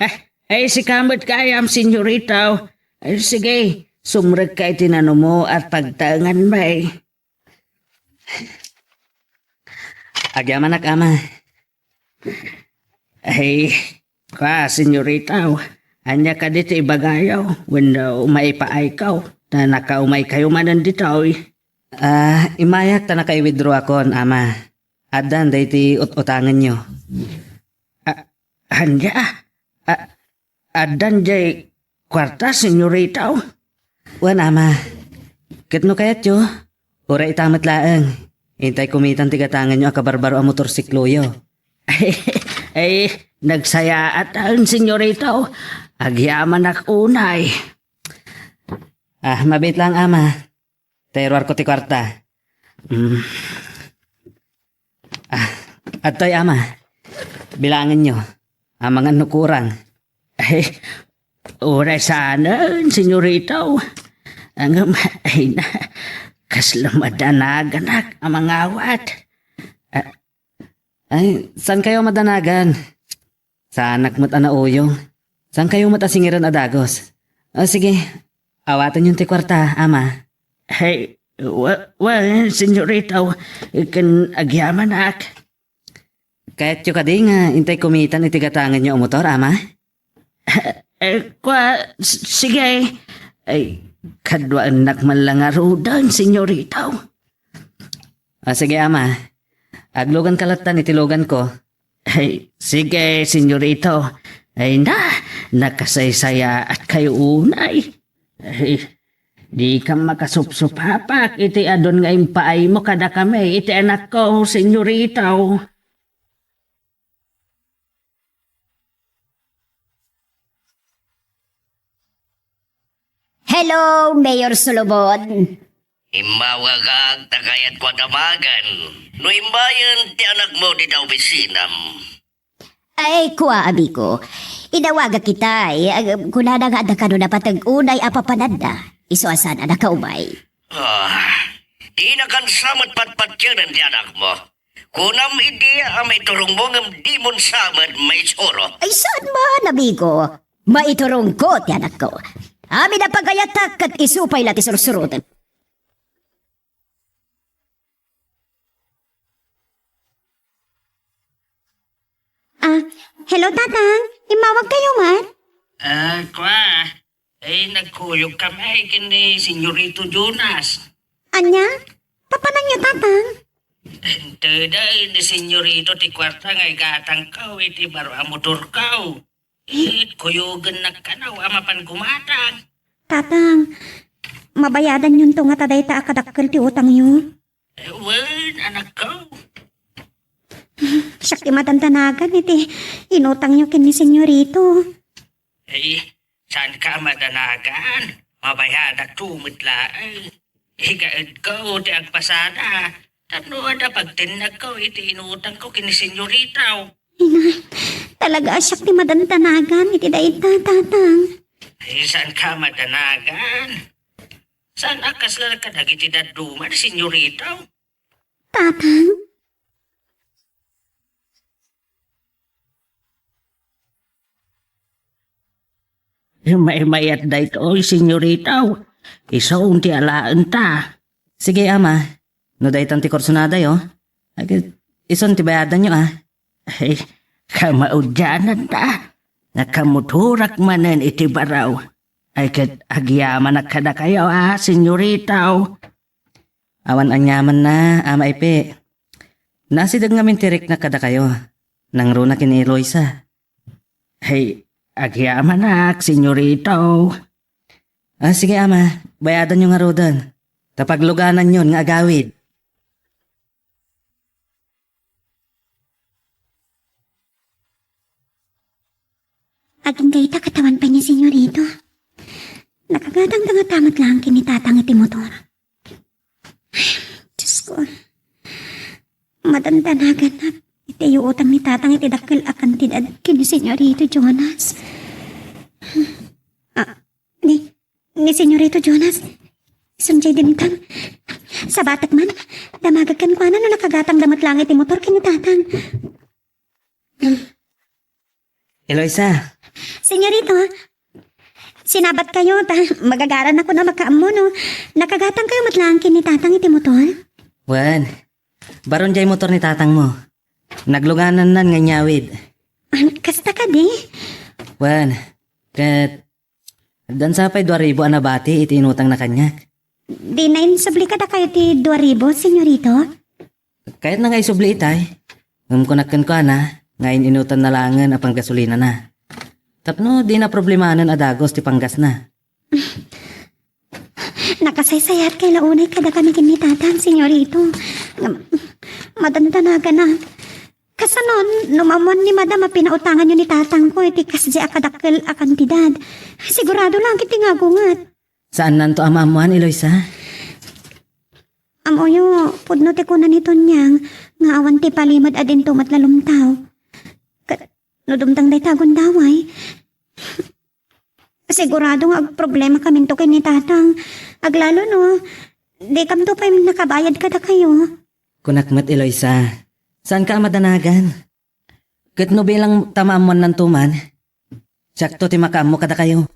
eh, eh, sika met gayam, senyorita. Eh, sige, sumrekka iti nanumo at pagtaenganmi. Agyamanak, Ama. Ay, kua, senyorita, ania kadi ti ibagayo wenno maipaayko ta nakaumaykayo manen ditoy? Ah, immayak ta nakaiwithdrawakon, Ama. Addan daydi ut-utangenyo. A-, ania? A-, addan jay kuarta, senyorita? Wen, Ama. Ket no kayatyo, uray ita met laeng. Intay kumitan ti gatangenyo a kabarbaro a motorsikloyo. Ay, nagsayaat, senyorita. Agyamanak unay. Ah, mabiit lang, Ama. Tay ruarko ti kuarta. Mm. Ah, adtoy, Ama. Bilangenyo. Amangan no kurang. Ay, uray saanen, senyorita. Ngem, ay na, kasla madanaganak a mangawat. Ah, ay, saankayo madanagan? Saanak met a nauyong. Saankayo met a singiren a dagus? Ah, sige, awatenyon ti kuarta, Ama. Hey, wa-, wa-, senyorita, ken agyamanak. Kayatyo kadi nga intay kumitan iti gatangenyo a motor, Ama? Eh, kua, s-, sige. Ay, kaduaennak man la ngaruden, senyorita. Ah, sige, Ama. Agluganka lattan iti luganko. Ay, sige, senyorita. Ay na, nakasaysayaatkayo unay. Ay, dika makasupsupapak iti adun nga impaaymo kadakami iti anakko, senyorita. Hello, Mayor Solomon. Immawagak ta kayatko a damagan no imbayen ti anakmo dita opisinam. Ay, kua, amigo. Inawagak ita, eh. Ag-, kunana nga adda kano napateg unay a papananna. Isu a saan a nakaumay. Ah, dinakan sa met patpatienen ti anakmo. Kunam idi a maiturongmo ngem dimon sa met maisuro. Ay, saan man, amigo? Maiturongko ti anakko. Amin a pagayatak ket isu pay la ti sursuroten. Hello, Tatang. Immawag kayo met? Ah, kua. Eh, nagkuyog kami ken ni Senyorito Jonas. Ania? Papananyo, Tatang? Inted ni Senyorito ti kuarta nga igatangko iti baro a motorko. Eh, kuyogennak kano a mapan gumatang. Tatang, mabayadanyonto ngata dayta a kadakkel ti utangyo? Eh, wen, anakko. Siak ti madandanagan iti inutangyo ken ni Senyorito. Eh, saanka a madanagan? Mabayadakto met laeng. Igaedko ti agpasada tapno adda pagtennagko iti inutangko ken ni Senyorito. Inay, talaga a siak ti madandanagan iti dayta, Tatang. Ay, saanka madanagan? Saan a kasla kadagiti dadduma ni Senyorito? Tatang? Maymayat daytoy, Senyorito. Isu ti alaenta. Sige, Ama. No daytan ti kursonadayo, ay, isun ti bayadanyo, a. Ay, kamaudiananta. Nakamotorak manen iti baro. Ay, ket agyamanak kadakayo, a, Senyorito. Awan aniamanna, Ama Epe. Naasideg ngamin ti riknak kadakayo. Nangruna ken ni Eloisa. Ay, agyamanak, Senyorito. Ah, sige, Ama. Bayadanyo ngaruden. Ta paglugananyon nga agawid. Agingga ita ket awan pay ni Senyorito. Nakagatangda ngata met laeng ken ni Tatang iti motor. Diosko, madandanagannak iti iutang ni Tatang iti dakkel a kantidad ken ni Senyorito Jonas. Ah, ni, ni Senyorito Jonas, isun diay dimtang. Sabatek man, damagek kenkuana no nakagatangda met laeng iti motor ken ni Tatang. Eloisa. Senyorito, sinabatkayo ta magagarannak a makaammo no nakagatangkayo met laeng ken ni Tatang iti motor? Wen, baron diay motor ni tatangmo. Nagluganannan nga inyawid. Ah, kasta kadi? Wen, ket addan sa pay dua ribu a nabati iti inutangna kaniak. Dina insubli kadakayo ti dua ribu, Senyorito? Kayatna nga isubli itay. Ngem kunak kenkuana nga in-inutanna laengen a panggasolinana. Tapno dina problemanen a dagus ti panggasna. Nakasaysayaat kay la unay kadakami ken ni Tatang, Senyorito. Ngem, madandanagan a. Kasano no maammuan ni Madam a pinautanganyo ni Tatangko iti kasdi a kadakkel a kantidad? Sigurado laeng ket ti ngagunget. Saannanto a maammuan, Eloisa. Ammoyo, pudno ti kuna ni Tonyang nga awan ti palimed a dinto met la lumtaw. Ket no dumtang dayta a gundaway, sigurado nga agproblemakaminto ken ni Tatang. Aglalo no, dikamto pay nakabayad kadakayo. Kunak met, Eloisa, saanka a madanagan. Ket no bilang ta maammuannanto man, siakto ti makaammo kadakayo.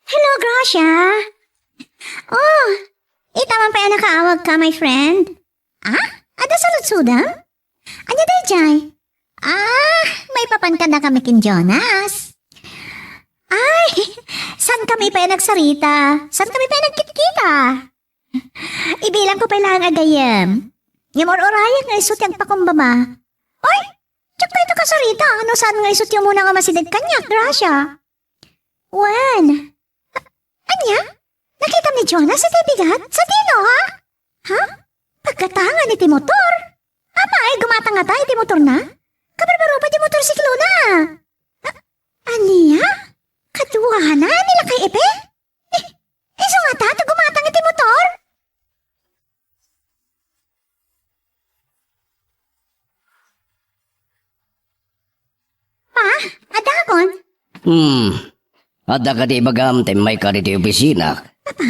Hello, Gracia! Oh, ita man pay a nakaawagka, my friend? Ah? Adda saludsodem? Ania daydiay? Ah, maipapan kadakami ken Jonas. Ay, saankami pay a nagsarita? Saankami pay a nagkitkita? Ibilangko pay laeng a gayyem. Ngem ur-urayak nga isu ti agpakumbaba. Oy, diak dayta kasarita no saan nga isu ti umuna nga masideg kaniak, Gracia. Wen. A-, ania? Nakitam ni Jonas iti bigat? Sadino, ha? Ha? Paggatangan iti motor? Apay, gumatang ngata iti motorna? Kabarbaro pay ti motorsiklona. A-, ania? Kaduana ni Lakay Epe? Eh, isu ngata ti gumatang iti motor? Pa, adakon? Hmm. Adda kadi ibagam ta immayka ditoy opisina? Papa,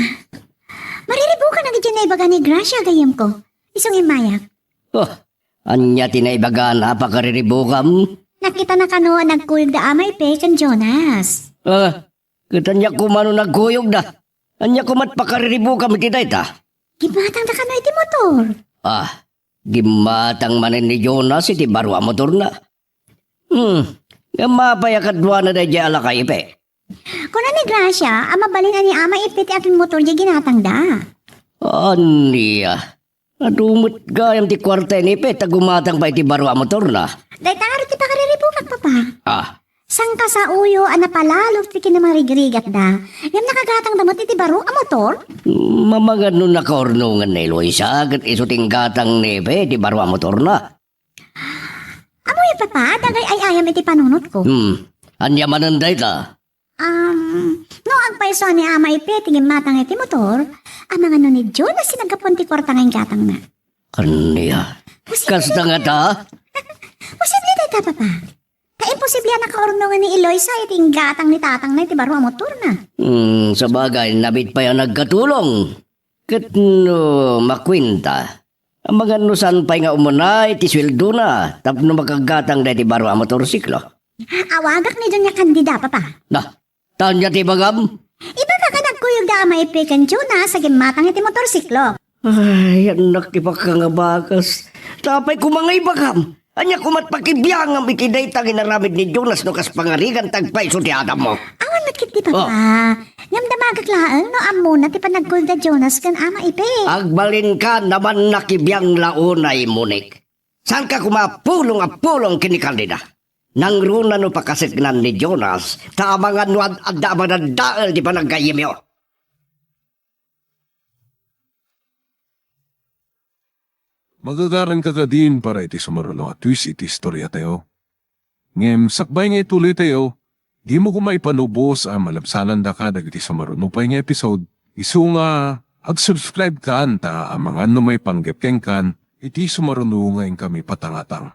mariribukan a gidin naibaga ni Gracia, gayyemko. Isu nga immayak. Oh, ania ti naibagana a pakariribukam? Nakitana kano a nagkuyogda Ama Epe ken Jonas. Ah, ket ania koma no nagkuyogda? Ania koma ti pakariribukam iti dayta? Gimmatangda kano iti motor? Ah, gimmatang manen ni Jonas iti baro a motorna. Hmm, ngem apay a kaduana daydiay a lakay, Ipe? Kuna ni Gracia a mabalin a ni Ama Ipe ti agimmotor diay ginatangda. Ania? Adu met gayam ti kuarta ni Ipe ta gumatang pay iti baro a motorna. Dayta ngarud ti pakariribukak, Papa. Ah. Sangkasauyo a napalalo ti kinamarigrigatda, ngem nakagatangda met iti baro a motor? Mamangad no nakaurnongan ni Eloisa ket isu ti inggatang ni Ipe iti baro a motorna. Ammoyo, Papa, dagay ay-ayam iti panunotko. Hmm. Ania manen dayta? Um, no agpayso a ni Ama Ipe ti gimmatang iti motor, amangan no ni Jonas ti naggapuan ti kuarta nga inggatangna. Ania? Posible. Kasta ngata? Posible dayta, Papa. Ta imposible a nakaurnongan ni Eloisa iti inggatang ni tatangna iti baro a motorna. Hmm, sabagay, nabit pay a nagkatulong. Ket no makuenta, amangan no saan pay nga umuna iti sueldona tapno makagatang daydi baro a motorsiklo. Awagak ni Doña Candida, Papa. Nah, tanya ti bagam? Ibagak a nagkuyog da Ama Ipe ken Jonas a gimmatang iti motorsiklo. Ay, annak ti pakkangabakas. Tapay koma nga ibagam. Ania komat pakibiangam iti dayta nga inaramid ni Jonas no kas pangarigan ti agpayso ti adammo? Awan met ketdi, Papa. Oh. Ngem damagek laeng no ammona ti panagkuyog da Jonas ken Ama Ipe. Agbalinka, naman nakibiang la unay, Monik. Saanka koma a pulong a pulong ken ni Candida? Nangruna no pakasaknaan ni Jonas, ta amangan no ad-adda a madadael ti panaggayyemyo. Magagaranka kadin para iti sumaruno a twist iti istoriatayo. Ngem sakbay nga ituloytayo, dimo koma ipanubos a malabsanandaka dagiti sumaruno pay nga episode, isu nga ag-subscribe kan ta amangan no maipanggep kenkan iti sumaruno nga inkami patangatang.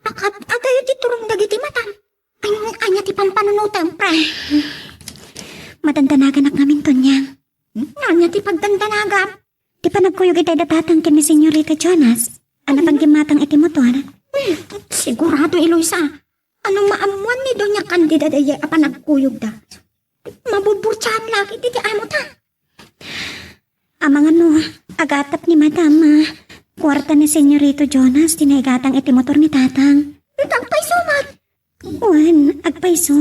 Ak-, ag-, adayo ti turong dagiti matam. Ay, ania ti pampanunotem, Frank? Madandanaganak ngamin, Tonyang. Hmm? Ania ti pagdandanagam? Ti panagkuyog itay da tatang ken ni Senyorita Jonas. Ania pay gimmatang iti motor? Hmm, sigurado, Eloisa. Ano maammuan ni Doña Candida daydiay a panagkuyogda? Mabuburtsaan la ketdi ti amota. Amangan no agatap ni Madam a kuarta ni Senyorito Jonas ti naigatang iti motor ni Tatang. Ita agpayso met? Wen, agpayso.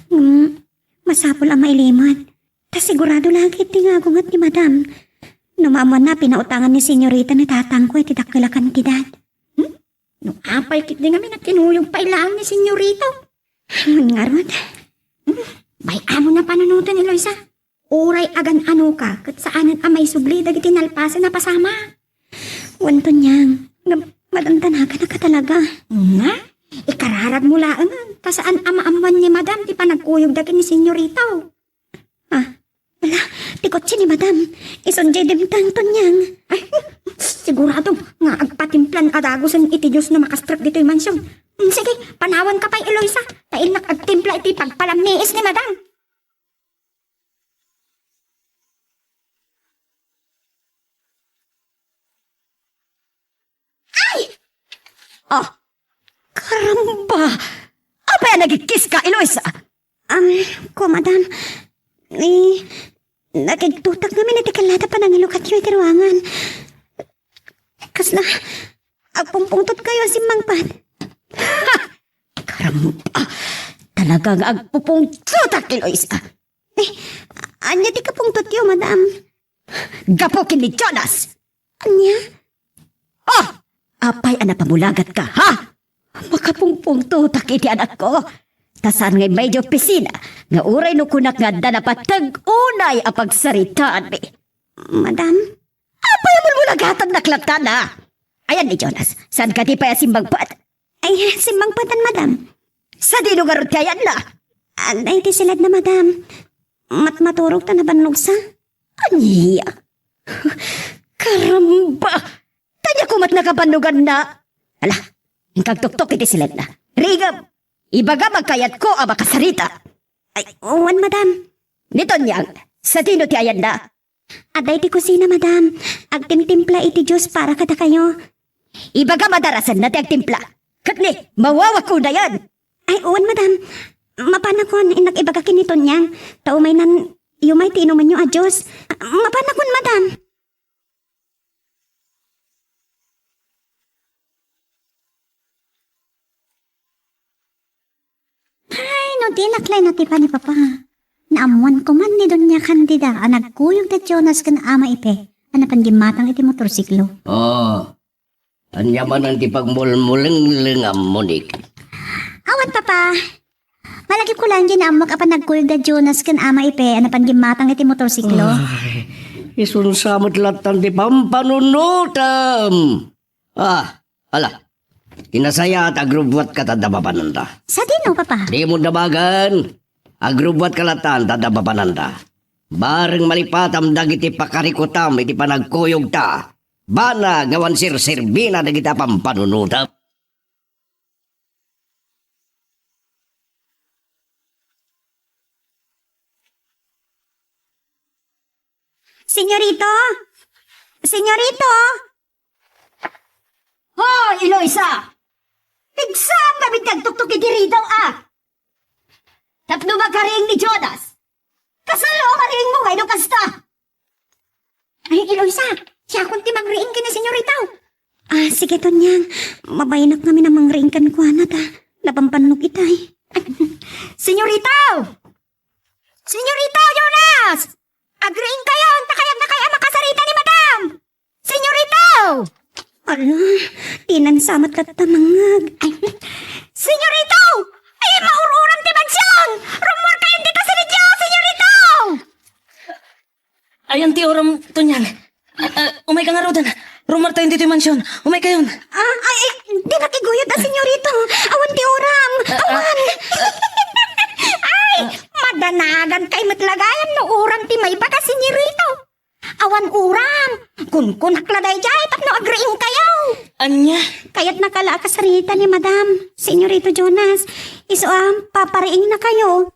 Ngem, masapul a mailimod. Ta sigurado la ketdi nga agunget ni Madam. No maammuanna a pinautangan ni Senyorita ni Tatangko iti dakkel a kantidad. Hmm? No apay ketdi ngamin a kinuyog pay laeng ni Senyorito? Wen ngarud. Hmm, bay-am no panunoten, Eloisa. Uray agan-anoka, ket saanen a maisubli dagiti nalpasen a pasamak. Wen, Tonyang, ngem madandanaganak a talaga. Nga? Ikararagmo laengen, ta saan a maammuan ni Madam ti panagkuyogda ken ni Senyorito. Ah, ala, ti kotse ni Madam. Isun jay dimtang, Tonyang. Ay, sigurado nga agpatimplan a dagusen iti Dios no makastrek ditoy mansion. Mm, sige, panawanka pay, Eloisa, ta innak agtimpla iti pagpalammiis ni Madam. Ay! Ah! Karamba! Apay a nagikkiska, Eloisa? Am, ko, Madam. Eh, nakigtutak ngamin iti kallata panangilukatyo iti ruangan. Kasla, agpungpungtotkayo a simmangpet. Ha! Karamba! Talaga nga agpupungtotak, Eloisa. Eh, ania ti kapungtotyo, Madam? Gapu ken ni Jonas! Ania? Oh! Apay a napamulagatka, ha? Makapungpungtotak iti anakko. Ta saan nga immay idiay opisina nga uray no kunak nga adda napateg unay a pagsaritaanmi. Madam? Apay a mulmulagatannak latta? Ayan ni Jonas, saan kadi pay a simmangpet? Ay, simmangpetan, Madam. Sadino ngarud ti ayanna? Adda iti siledna, Madam. Matmaturog ta nabannogsa. Ania? Karamba! Ania komat nakabannoganna? Ala, inka agtuktok iti siledna. Rigem, ibagam a kayatko a makasarita. Ay, wen, Madam. Ni Tonyang, sadino ti ayanna? Adda iti kusina, Madam. Agtimtimpla iti juice para kadakayo. Ibagam a darasenna ti agtimpla. Ket ni, mawawak unayen. Ay, wen, Madam. Mapanakon, innak ibaga ken ni Tonyang. Ta umaynan, umay ti inumenyo a juice. Mapanakon, Madam. Dinak la natipan ni Papa. Naammoan ko man ni Doña Candida a nagkuyog da Jonas ken Ama Ipe a napan gimmatang iti motorsiklo. Oh, ania manen ti pagmulmulenglengam, Monique? Awan, Papa. Malagipko laeng diay naammok a panagkuyog da Jonas ken Ama Ipe a napan gimmatang iti motorsiklo. Ay, isunsa met lattan ti pampanunotam. Ah, ala. Kinasaya ta agrubbuatka ta adda papananta. Sadino, Papa? Dimo damagan. Agrubbuatka lattan ta adda papananta. Bareng malipatam dagiti pakarikutam iti panagkuyogta. Banag awan serserbina dagiti a pampanunotam. Senyorito! Senyorito! Hoy, Eloisa! Pigsam kami ti agtuktok iti ridaw, a! Tapno makariing ni Jonas. Kasano a mariingmo nga ino kasta? Ay, Eloisa, siakon ti mangriing ken ni Senyorito. Ah, sige, Tonyang. Mabayanak ngamin a mangriing kenkuana ta napampannog itay. Senyorito! Senyorito Jonas! Agriingkayon, ta kayatnakay a makasarita ni Madam! Senyorito! Ala, dinan sa met latta mangngeg. Ay, Senyorito! Ay, maur-uram ti mansion! Rummuarkayon dita sirigyo, Senyorito! Ayan ti uram, Tonyang. Ah, ah, umayka ngaruden. Rummuartayon ditoy mansion. Umaykayon. Ah, ay, ay, dinak iguyod a, Senyorito. Awan ti uram. Ah, ah. Awan. Ay, madanagankay met la gayam no uram ti maibaga, Senyorito. Awan uram. Kunkunak la daydiay tapno agriingkayo. Ania? Kayatnaka la a kasarita ni Madam, Senyorito Jonas. Isu a, papariingnakayo.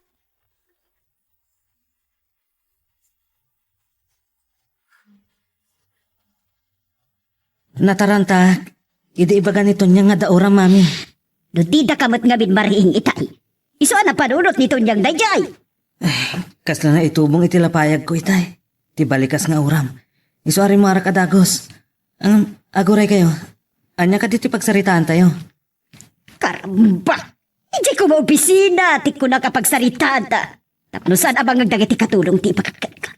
Nataranta idi ibaga ni Tonyang nga adda uram, Mami. No didaka met ngamin mariing itay, isu a napanunot ni Tonyang daydiay. Ay, kasla naitubong iti lapayagko itay. Ti balikas nga uram. Isu a rimmuarak a dagus. Ngem, aguraykayo. Ania kadi ti pagsaritaantayo? Karamba! Idiay koma opisina ti kunak a pagsaritaanta. Tapno saan a bangag dagiti katulong ti ipakakkenka.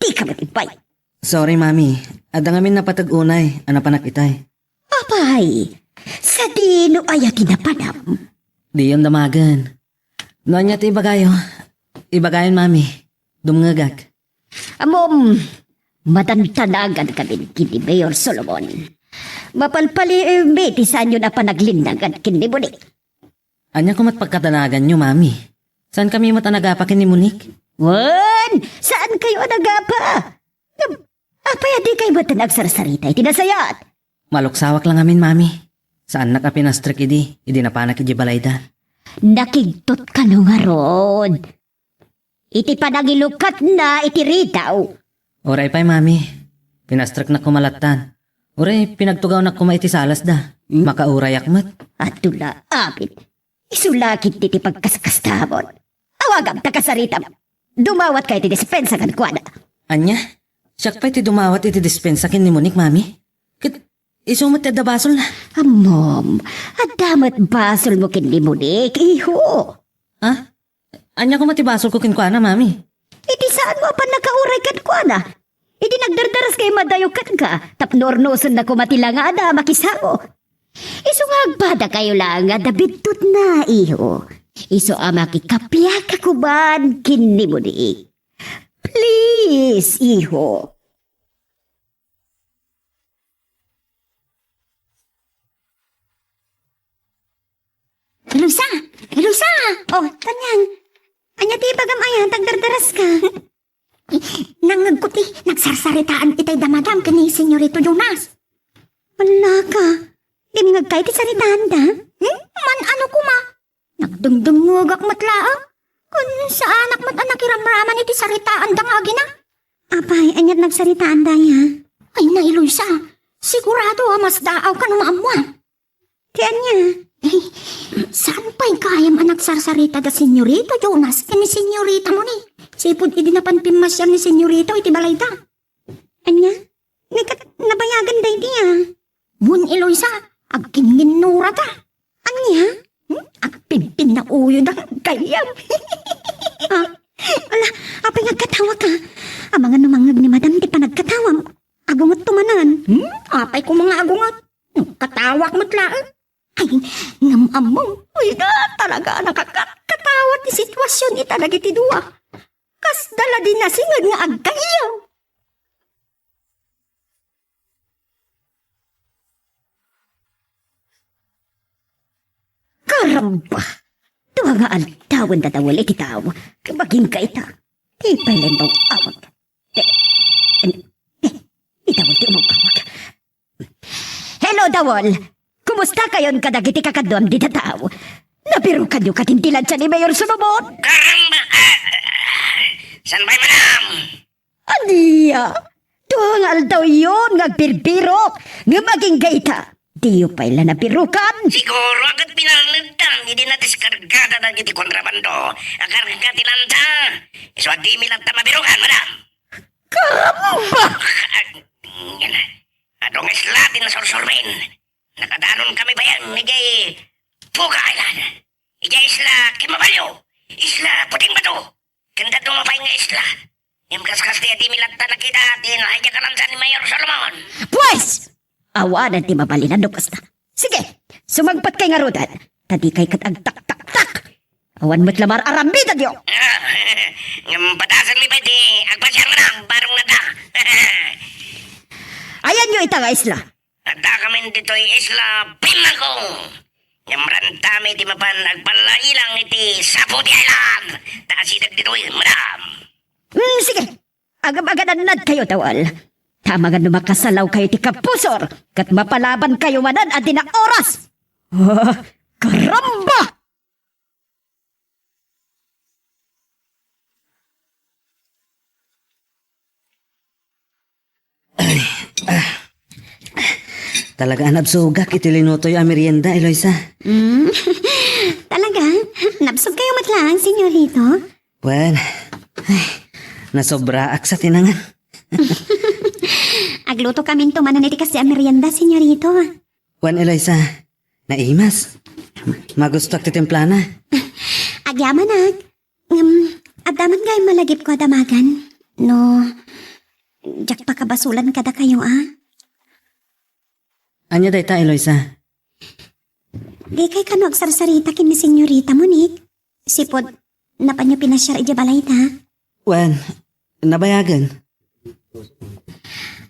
Dika met imbay. Sorry, Mami. Adda ngamin napateg unay a napanak itay. Apay, sadino aya ti napanam? Diyon damagen. No ania ti ibagayo, ibagayon, Mami. Dumngegak. Ammom, madandanagankami ken ni Mayor Solomon. Mapalpaliwmi ti saanyo a panaglinnagan ken ni Monique. Ania koma ti pagkadanaganyo, Mami? Saankami met a nagapa ken ni Monique? Wen, saankayo a nagapa? Ngem, apay a dikay met agsarsarita iti nasayaat? Maluksawak la ngamin, Mami. Saannak a pinastrek idi, idi napanak idiay balayda. Nakigtot kano ngarud iti panangilukatna iti ridaw. Uray pay, Mami. Pinastreknak koma lattan. Uray, pinagtugawnak koma iti salasda. Hmm? Makaurayak met. Adu la, amin. Isu la ketdi ti pagkaskastamon. Awagam ta kasaritam. Dumawat ka iti dispensa kenkuana. Ania? Siak pay ti dumawat iti dispensa ken ni Monique, Mami? Ket isu met ti adda basolna. Ammom, adda met basolmo ken ni Monique, iho. Ha? Ania koma ti basolko kenkuana, Mami? Iti saanmo a pannakauray kenkuana. Idi nagdardaras kay madayo kenka, tapno urnosenna koma ti langada a makisamo. Isu nga agpadakayo laeng a adda biddutna, iho. Isu a makikapiaka koman ken ni Monique. Please, iho. Eloisa! Eloisa! Oh, Tanyang. Ania ti ibagam aya, ta agdardaras ka? Nangngegko ti nagsarsaritaan itay da Madam ken ni Senyorito Jonas. Ala ka, dimngegka iti saritaanda? Hmm? Man-ano koma? Nagdengdengngegak met laeng. Ken saanak met a nakiramraman iti saritaanda nga agina. Apay, aniat nagsaritaanda aya? Ay, na, Eloisa, sigurado a masdaawka no maammoan. Ti ania? Eh, saan pay gayam a nagsarsarita da Senyorito Jonas ken ni Senyorita Moni? Sipud idi napan pimmasiar ni Senyorito iti balayda. Ania? Ket nabayagan daydi a. Wen, Eloisa, agkinginnurata. Ania? Hmm? Agpinpinnauyo da gayyem. Ah, ala, apay nga agkatawaka? Amangan no mangngeg ni Madam ti panagkatawam. Agungetto manen. Hmm? Apay koma nga agunget? Katawak met laeng. Ay, ngem ammom, uy, na talaga a nakakatkatawa ti sitwasion ita dagiti dua. Kasda la di nasinged nga aggayyem. Karamba! Dua nga aldawen da Dawel iti tao. Baging ka ita. Ti pay laeng awag. Te, en, te, ni Dawel ti umawawag. Hello, Dawel! Kumusta kayon kadagiti kakaduam dita tao? Nabirukanyo kadin ti lantsa ni Mayor Solomon? Karamba! Ah, ah, saan pay, madam? Ania? Dua nga aldawyon nga agbirbirok, ngem agingga ita. Diyo pay la nabirukan? Siguro, ket pinarneddan idi nadiskargada dagiti kontrabando a karga ti lantsa. Isu a dimi latta mabirukan, madam. Karamba! Adu nga isla ti nasursurben. Nakadanonkami bayan idiay Puga Island. Idiay Isla Kimabalyo, Isla Puting Bato, ken dadduma pay nga isla. Ngem kaskasta ti dimi latta nakita ti nahijakan ni Mayor Solomon. Pues! Awanen ti mabalin no kasta. Sige, sumangpetkay ngaruden, ta dikay ket agtaktaktak. Awan met la mar-aramidentayo. Ah, ngem padasenmi pay ti agpasiar, madam, barong nata. Ayanyo ita nga isla? Addakamin ditoy Isla Pimango. Ngem rantami ti mapan agpallailang iti Saputi Island. Ta asideg ditoy, madam. Hmm, sige. Agam-aganannadkayo, Dawel. Ta amangan no makasalawkayo iti kapusor, ket mapalabankayo manen a dina oras. Ah, karamba! Talaga a nabsogak iti linutoyo a merienda, Eloisa. Mm. Talaga? Nabsogkayo met laeng, senyorito? Wen, ay, nasobraak sa tinangan. Aglutokaminto manen iti kasdi a merienda, senyorito. Wen, Eloisa, naimas. Magustuak ti timplana. Agyamanak. Ngem, adda met gayam malagipko a damagan. No, diak pakabasolan kadakayo, a? Ania dayta, Eloisa? Dikay kano agsarsarita ken ni Senyorita Monique? Sipud, napanyo pinasiar idiay balayta? Wen, nabayagen.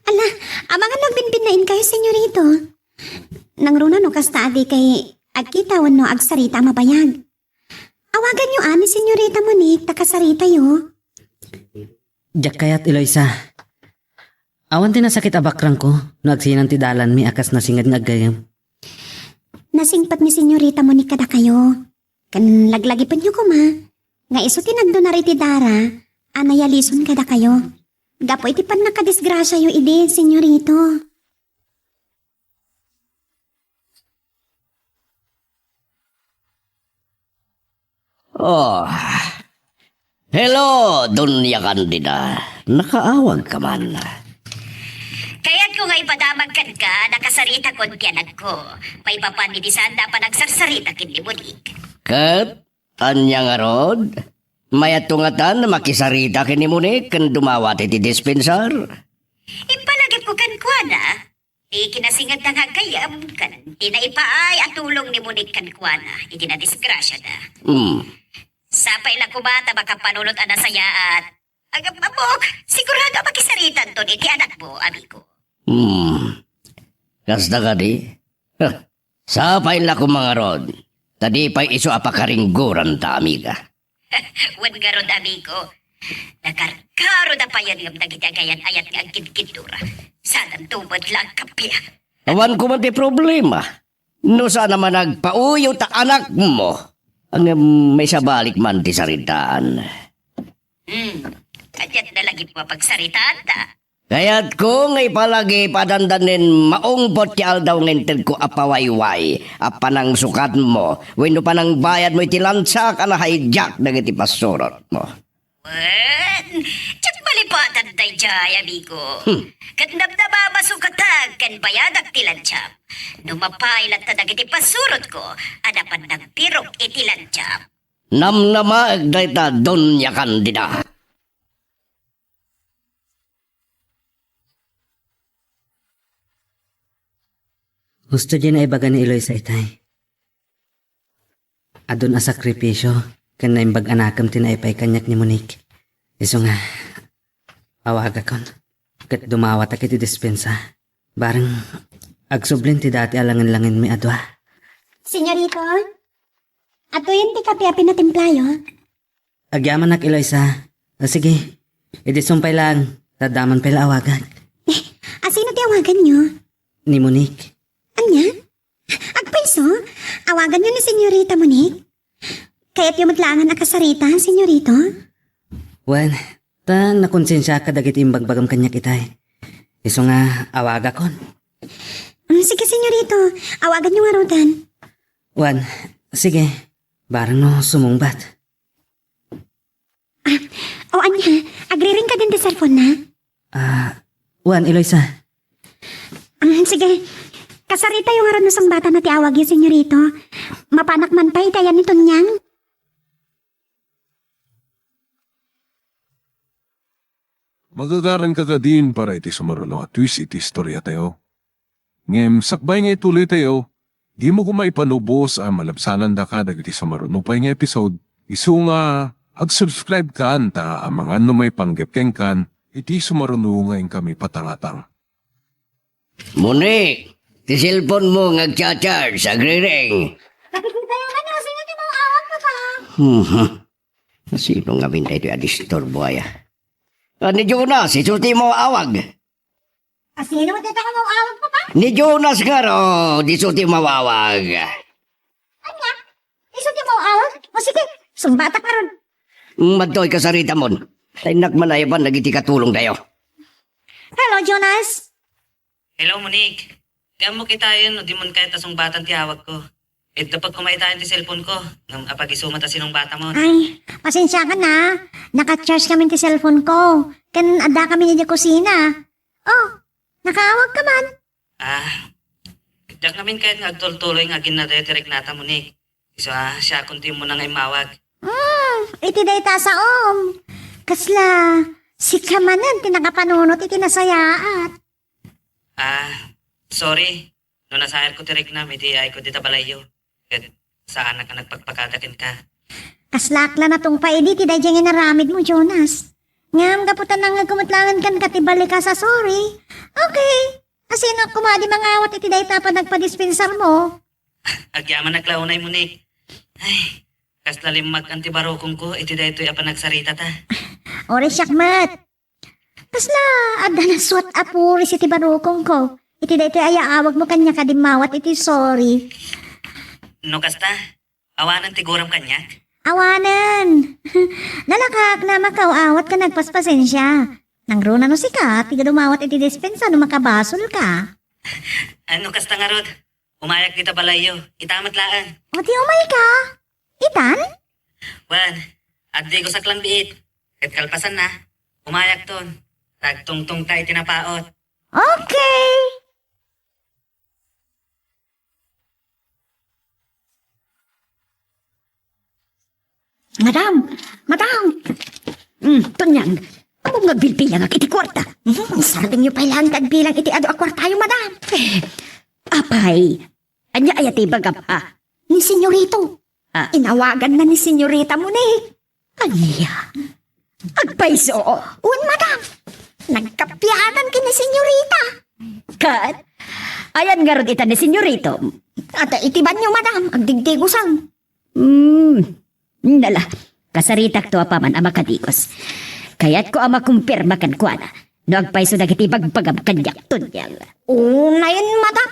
Ala, amangan no agbinbinnainkayo, senyorito. Nangruna no kasta a dikay agkita wenno agsarita a mabayag. Awaganyo a ni senyorita Monique ta kasaritayo. Diak kayat, Eloisa. Awan ti nasakit a bakrangko no agsinan ti dalanmi a kas nasinged nga aggayyem. Nasingpet ni senyorita Monique kadakayo. Ken laglagipenyo koma nga isu ti nagdunar iti dara a nayalison kadakayo gapu iti pannakadisgrasiayo idi, senyorito. Oh. Hello, Doña Candida. Nakaawagka man. Kayatko nga ipadamag kenka, nakasaritakon ti anakko. Maipapan idi saanda a panagsarsarita ken ni Monique. Ket, ania ngarud? Mayatto ngatan a makisarita ken ni Monique ken dumawat iti dispensar? Impalagipko kenkuana, ti kinasingedna nga aggayyem ken ti naipaay a tulong ni Monique kenkuana iti nadisgrasiada. Hmm. Sapay la koma ta makapanunot a nasayaat. Agam-, ammok, sigurado a makisaritanton iti anakmo, amigo. Hmm. Kasta kadi? Huh. Sapay la koma ngarud, ta di pay isu a pakarigguranta, amiga. Wen ngarud, amigo, nakarkarud a payen ngem dagiti agayan-ayat nga agkidkiddura. Sadanto met la agkappia. Awan koma ti problema. No saan a managpauyo ta anakmo. Ngem maisabalik man ti saritaan. Hmm, kadiatna lagipmo a pagsaritaanta. Kayatko nga ipalagip a dandanin maungpot ti aldaw nga intedko a pawayway a panangsukatmo wenno panangbayadmo iti lantsak a na-hijack dagiti pasurotmo. Wen, diak bali Patad daydiay, amigo. Hmm. Ket nabnababasukatag ken bayadak ti lantiam. No mapay latta dagiti pasurotko, adda pay nagbirok iti lantiam. Namnamaek dayta, Doña Candida. Husto diay naibaga ni Eloisa itay. Adun a sakrifisio ken naimbag a nakem ti naipay kaniak ni Monique. Isu nga, awagakon ket dumawatak iti dispensa. Bareng agsublin ti dati a langen-langenmi a dua. Senyorito, atuyen ti kape a pinatimplayo. Agyamanak, Eloisa. O, sige. Idi sumpay lang, ta adda man pay la awagak. Eh, asino ti awaganyo? Ni Monique. Ania? Agpayso? Awaganyo ni Senyorita Monique? Kayatyo met laengen a kasarita, Senyorito? Wen, ta nakonsensiak kadagiti imbagbagam kaniak itay. Isu nga awagakon. Mm, sige, Senyorito. Awaganyo ngaruden. Wen, sige. Bareng no sumungbat. Ah, o ania, agriring kadin ti cellphone-na? Ah, wen, Eloisa. Mm, sige. Kasaritayo ngarud no sungbatanna ti awagyo, Senyorito. Mapanak man pay iti ayan ni Tonyang. Magagaranka kadin para iti sumaruno a twist iti istoriatayo. Ngem sakbay nga ituloytayo, dimo koma ipanubos a malabsanandaka dagiti sumaruno pay nga episode, isu nga ag-subscribe kan ta amangan no maipanggep kenkan iti sumaruno nga inkami patangatang. Monique, ti cellphone-mo nga agcha-charge, agriring. Nakikitayo man, sino ti mawawag, Papa? Mhm. Sino ngamin daytoy a disturbo aya? Ah, ni Jonas, isu ti mawawag. Asino dayta nga mawawag, Papa? Ni Jonas ngarud, isu ti mawawag. Ania? Isu ti mawawag? O sige, sungbatak ngarud. Mm, adtoy kasaritamon. Ta innak man a yaban dagiti katulongtayo. Hello, Jonas. Hello, Monique. Ti ammok itayen no dimon kayat a sungbatan ti awagko. Iddupek koma itayen ti cellphone-ko, ngem apag-isu met a sinungbatamon. Ay, pasensiakan a. Naka-charge ngamin ti cellphone-ko. Ken addakamin idiay kusina. Oh, nakaawagka man. Ah, diak ngamin kayat nga agtultuloy nga aginnadayo ti riknata, Monique. Isu a, siakon ti immuna nga immawag. Hmm, iti dayta a saom. Kasla, sika manen ti nakapanunot iti nasayaat. Ah, sorry. No nasayatko ti riknam, idi iyaayko dita balayyo. Ket saanak a nagpakpakada kenka. Kaslaak la natungpal idi ti daydiay nga inaramidmo, Jonas. Ngem gapu ta nangngegko met laengen kenka ti balikas a sorry. Okay. Asinoak koma a di mangawat iti dayta a panagpadispensarmo? Agyamanak la unay, Monique. Ay, kasla limmakkan ti barukongko iti daytoy a panagsaritata. Uray siak met. Kasla adda nasuat a puris iti barukongko iti daytoy a yaawagmo kaniak a dimmawat iti sorry. No kasta, awanen ti guram kaniak? Awanen. Nalakaak a makaw-awat ken agpaspasensia. Nangruna no sika, ti dumawat iti dispensa no makabasolka. Ay, no kasta ngarud, umayak dita balayyo. Ita met laeng. O di umayka? Itan? Wen, agdigosak lang biit. Ket kalpasanna, umayakton. Tagtungtongta iti napaot. Okay. Madam! Madam! Mm, Tonyang, ammom nga agbilbilangak iti kuarta. Mm, sardengyo pay laeng ti agbilang iti adu a kuartayo, madam. Eh, apay, ania aya ti ibagam, ha? Ni Senyorito. Ah. Inawaganna ni Senyorita Monique. Ania? Agpayso? Wen, madam. Nagkapianan ken ni Senyorita. Ket, ayan ngarud ita ni Senyorito? Ata iti banyo, madam. Agdigdigosam. Hmm. Nala, kasaritakto apaman a makadigos. Kayatko a makumpirma kenkuana no agpayso dagiti ibagbagam kaniak, Tonyang. Unayen, madam.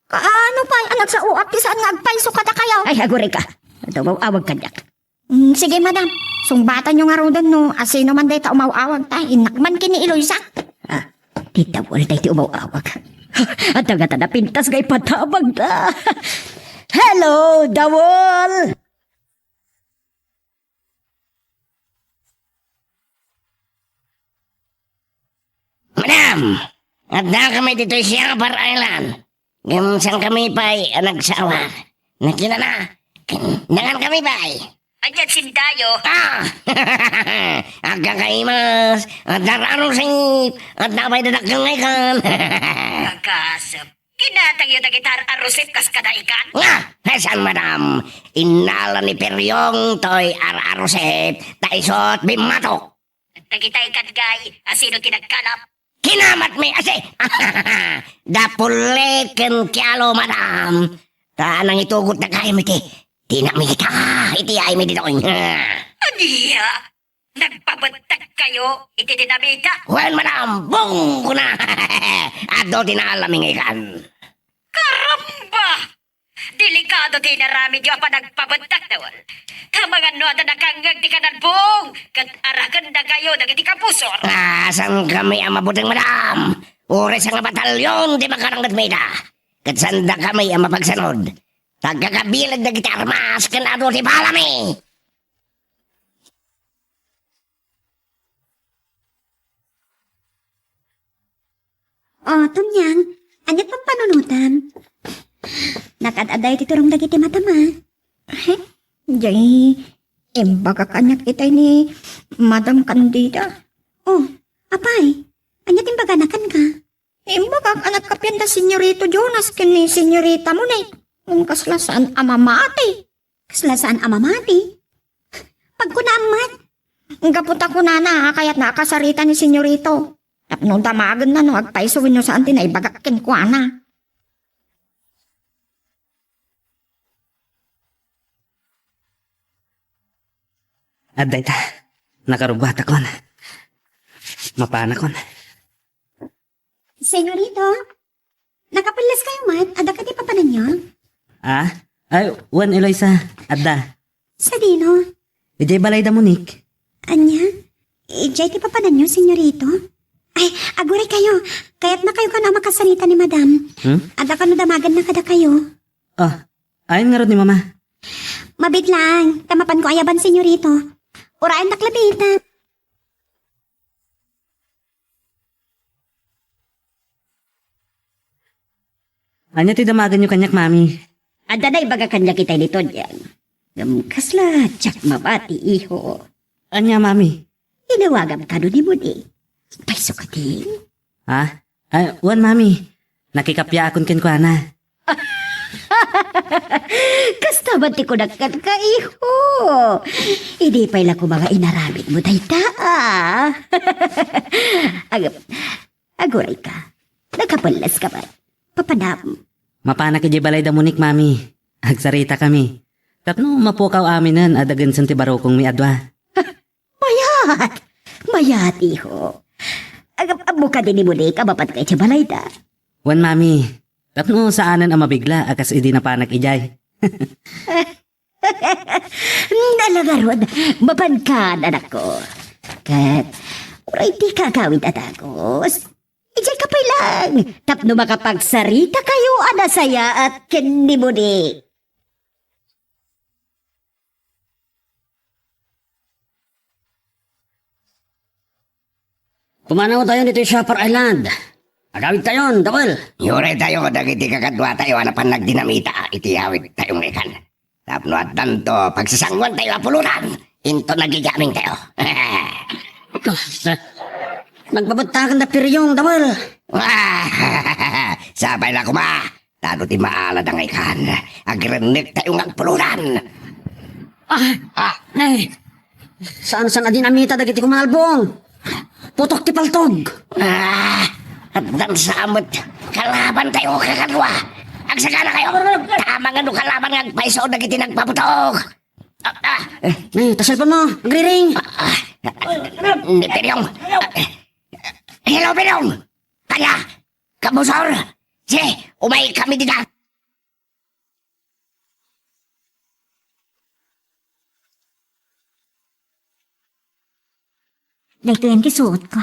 Kaano pay a nagsaoak ti saan nga agpayso kadakayo? Ay, agurayka. Adda umaw-awag kaniak. Mm, sige, madam. Sungbatanyo ngaruden no asino man dayta umaw-awag ta innak man ken ni Eloisa. Ah, ti Dawal daytoy umaw-awag. Adda ngata napintas nga ipatabagda. Hello, Dawal! Madam, adda kami ditoy Siapar Island. Ngem saan kami pay a nagsawar? Nakinana, nangan kami pay. Anya sindayo? Ah! Agkakaimas, adda arusip, adda pay dadakkel nga ikan. Kakasep. Kinatangyo dagiti arusip kas kada ikan? Nga, saan, madam? Innala ni Peryong toy ar-arusip, ta isut bimmatok. Dagita ikan ngay, asino ti nagkalap? Kinamatmi, asi! Dapulek ken kialo, madam. Ta nangitugot na kaymi ti dinamita iti aymi ditoy. Ania? Nagpabettek kayo iti dinamita? Wen, madam, bung kuna. Adu ti naalami nga ikan. Karamba! Delikado ti inaramidyo a panagpabettek, Dawel. Ta mangan no adda nakangngeg ti kanalbong, ket arakendakayo dagiti kabusor. Ah, saan kami a mabuteng, madam? Uray sanga batalyon ti makaranggetmi ita. Ket saanda kami a mapagsanod. Agkakabileg dagiti armas ken adu ti balami. O, Tonyang, ania ti pampanunotam? Nakaad-adda iti turong dagiti matam a. Jay, imbagak kaniak itay ni Madam Candida. O, apay, ania ti imbagana kenka? Imbagak a nagkapian da Senyorito Jonas ken ni Senyorita Monique. Ngem kasla saan a mamati. Kasla saan a mamati? Pagkunaam met. Gapu ta kunana a kayatna a kasarita ni Senyorito. Tapno damagenna no agpayso wenno saan ti naibagak kenkuana. Adda ita. Nakarubbatakon. Mapanakon. Senyorito, nakapelles kayo met? Adda kadi papananyo? Ah? Ay, wen, Eloisa, adda. Sadino? Idiay balay da Monique. Ania? Idiay ti papananyo, senyorito? Ay, aguray kayo. Kayatna kayo kano a makasarita ni madam. Hmm? Adda kano damagenna kada kayo? Ah, ayan ngarud ni mama. Mabiit lang, ta mapanko ayaban, senyorito. Urayendak labi ita. Ania ti damagenyo kaniak, mami? Adda naibaga kaniak itay ni Tonyang. Ngem kasla diak mamati, iho. Ania, mami? Inawagam kano ni Moni. Payso kadi? Ha? Ay, wen, mami. Nakikapiaakon kenkuana. Kasta man ti kunak kenka, iho. Idi pay la koma nga inaramidmo dayta, a. Ag-, aguray ka. Nakapelles ka man. Papanam. Mapanak idiay balay da Monique, mami. Agsarita kami. Tapno mapukaw aminen a dagensen ti barukongmi a dua. Mayat! Mayat, iho. Ag-, ammo kadi ni Monique a mapanka idiay balayda? Wen, mami. Tapno saanen a mabigla a kas idi napanak idiay. Ala ngarud, mapankan, anakko. Ket, uray dika agawid a dagus. Idiay ka pay lang, tapno makapagsarita kayo a nasayaat ken ni Monique. Pumanawtayon ditoy Siapar Island. Agawidtayon, Dawel. Iuraytayo dagiti kakaduatayo a napan nagdinamita iti awidtayo nga ikan. Tapno addanto pagsasanguantayo a pulotan, inton agigamingtayo. Nagbabattaken da Piryong, Dawel. Sapay la koma. Tano ti maalada nga ikan, agrennektayo nga agpulotan. Ah! Ah! Ay! Saan-saan a dinamita dagiti kumalbong? Putok ti paltog! Ah! Addan sa met kalabantayo kakadua. Agsagana kayo! Tama nga no kalaban nga agpayso dagiti nagpaputok! Ah! Ah! Ay, ta cellphone mo, agriring! Ah! Ah! Ni Piryong! Ah! Hello, Piryong! Kanya! Kabusor! Si, umay kami dida! Daytoyen ti suot ko.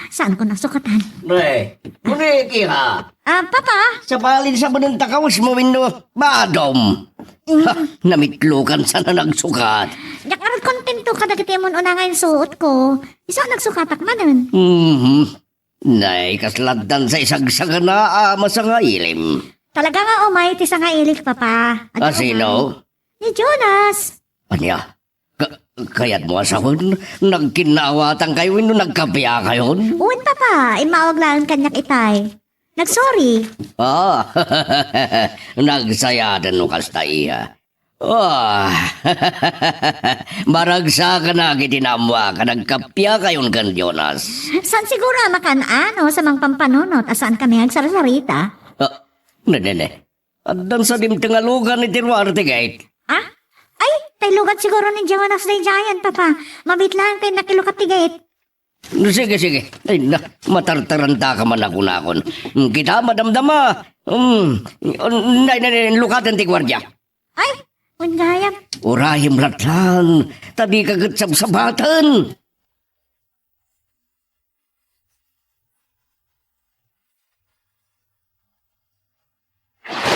Saan ko nasukatan? Pre, muli ki ha? Ah, Papa? Sa balin sa banang takawis mo, Winno. Madam. Mm. Ha, namitlokan sana nagsukat. Diak ngarud kontento Sakto kadagiti immun-una nga insuotko. Isu a nagsukatak manen. Mhm. Nay, kasla addan sa isagsagana a masangailim. Talaga nga umay ti sangailik, Papa. Adda A sino? Umay. Ni Jonas. Ania? Ka-, kayatmo a sawen, nagkinnaawatan kayo wenno nagkappia kayon? Wen, Papa. Immawag laeng kaniak itay. Nagsorry. Ah, nagsayaat no kasta, iha. Ah, maragsakan iti naammoak a nagkappia kayon ken Jonas. Saan siguro a makan-ano sa mangpampanunot a saan kami agsarsarita? Ah, ne, ne, ne. Addan sa dimteng a lugan iti ruar ti gate. Ah? Ay, tay lugan siguro ni Jonas daydiayen, Papa. Mabiit laeng tay nakilukat ti gate. Sige, sige. Ay, na, matartaranta ka man a kunakon. Mm, kita, madamdama. Mm, nay, nay, nay, lukaten ti guardia. Ay, wen gayam. Urayem lattan, ta dika ket sabsabaten.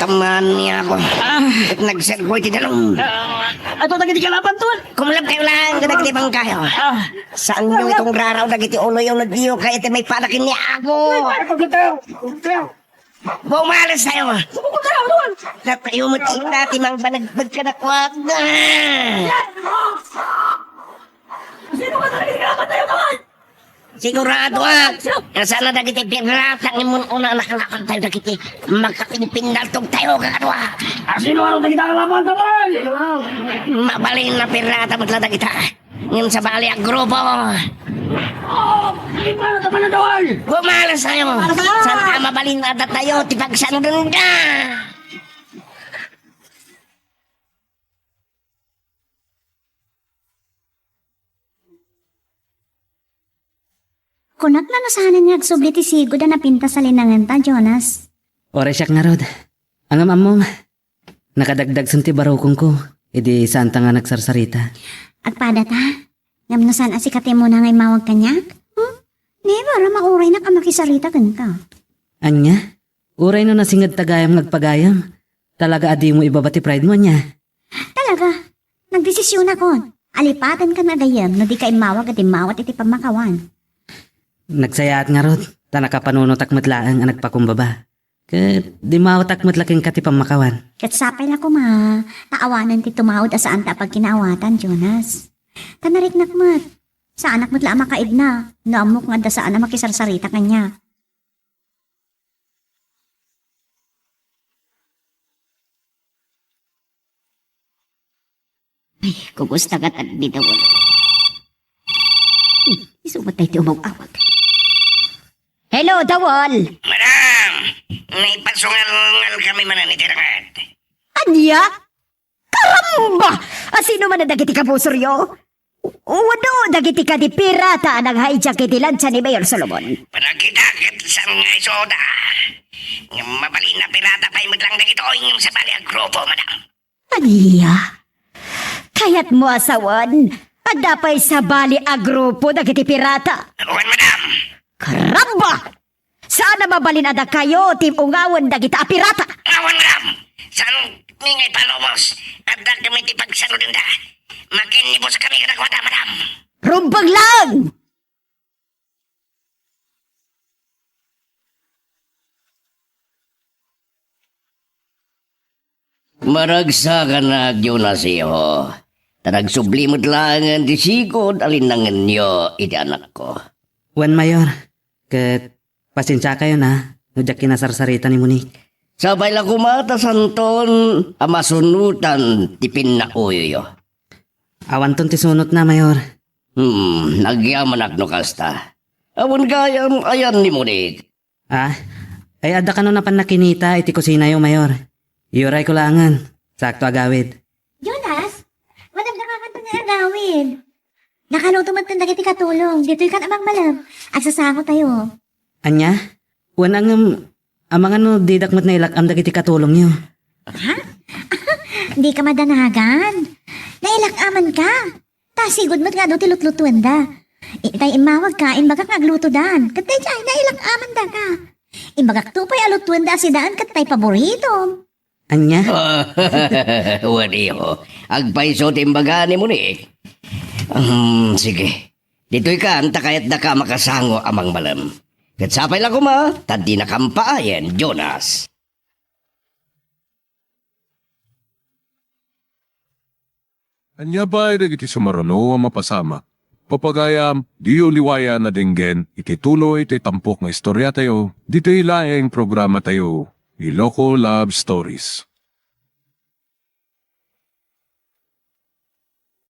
Tammaanmi ako. Ah. Ket nagserko iti danum. Ah, ato dagiti kalaban, Tuan. Kumlabkayo laeng kadagiti bangkayo. Ah. Saanyo itungraraw dagiti uloyo no diyo kayat ti maipada ken ni Apo. Ay, ay, ay, ay, ay. Bumales tayo. Datayo met ita ti mangbanagbag kadakuada. Sino ka talaga? Kalaban tayo, Tuan! Sigurado, ah, nga saan na dagiti pirata nga immun-una a nakalakad tayo dagiti makapinpindaltog tayo, kakadua. Ah, sino ano dagita nga laban, Tuan? Mabalin a pirata met la dagita. Ngem sabali a grupo. Oh, di pa natapanadawan. Bumales tayo. Bumales tayo. Saan a mabalin a datayo ti pagsanudenda? Kunak la no saanen nga agsubli ti sigud a napintas a linangenta, Jonas. Uray siak ngarud. Ngem ammom, nakadagdagsen ti barukongko idi saanta nga nagsarsarita. Agpadata? Ngem no saan a sika ti immuna nga immawag kaniak? Hmm? Never a mauraynak a makisarita kenka. Ania? Uray no nasingedta gayam nga agpagayam, talaga a dimo ibaba ti pride mo, ania? Talaga, nagdesisionakon. Alipatenkan nga gayyem no dika immawag a dimmawat iti pammakawan. Nagsayaat ngarud, ta nakapanunotak met laeng a nagpakumbaba. Ket dimmawatak met la kenka ti pammakawan. Ket sapay la koma, ta awanen ti tumawd a saanta a pagkinaawatan, Jonas. Ta nariknak met. Saanak met la a makaidna, no ammok nga adda saan a makisarsarita kaniak. Ay, kukustak a tagbidawan. Hmm, isu met daytoy umaw-awag. Hello, Dawal! Madam! Naipasungal-ngal kami manen iti rangat. Ania? Karamba! A sino man a dagiti kabusoryo? Wenno dagiti kadi pirata a nag-hijack iti lansia ni Mayor Solomon? Panagkita ket saan nga isuda. Ngem mabalin a pirata pay met lang dagitoy ngem sabali a grupo, madam. Ania? Kayatmo a sawen, adda pay sabali a grupo dagiti pirata? Wen, madam. Karamba! Saan a mabalin a dakayo ti ungawen dagita a pirata? Awan, madam. Saan mi nga ipalubos? Adda kami ti pagsanudenda. Makinnibus kami kadakuada, madam. Rumbeng lang! Maragsakanak, Dionisio. Ta nagsubli met laengen ti sigud a linnangenyo iti anakko. Wen, Mayor, ket pasensiakayon a no diak kinasarsarita ni Monique. Sapay la koma ta santon a masunotan ti pinnaoyoyo. Awanton ti sunotna, Mayor. Hmm, agyamanak no kasta. Awan gayam ayan ni Monique. Ah? Ay, adda kano napan nakinita iti kusinayo, Mayor. Iyurayko laengen. Sakto a gawid. Jonas, madamdama kanto nga agawid. Nakaluto met dagiti katulong. Ditoy kan amang malam. Agsasango tayo. Ania? Wen, ngem, amangan no didak met nailak-am dagiti katulongyo. Ha? Di ka madanagan. Nailak-aman ka. Ta sigud met nga adu ti lutlutuenda. Itay immawag ka, imbagak nga aglutodan. Ket daydiay, nailak-aman daka. Imbagak to pay a lutuenda a sidaen ket tay paboritom. Ania? Wen, iho. Agpayso ti imbaga ni Monique. Hmm, sige. Ditoy kan ta kayatdaka a makasango a mangbalem. Ket sapay la koma ta dinakam paayen, Jonas. Ania pay dagiti sumaruno a mapasamak? Papagayam, diyo liwayan a denggen iti tuloy ti tampok nga istoriatayo ditoy laeng programatayo, Iloko Love Stories.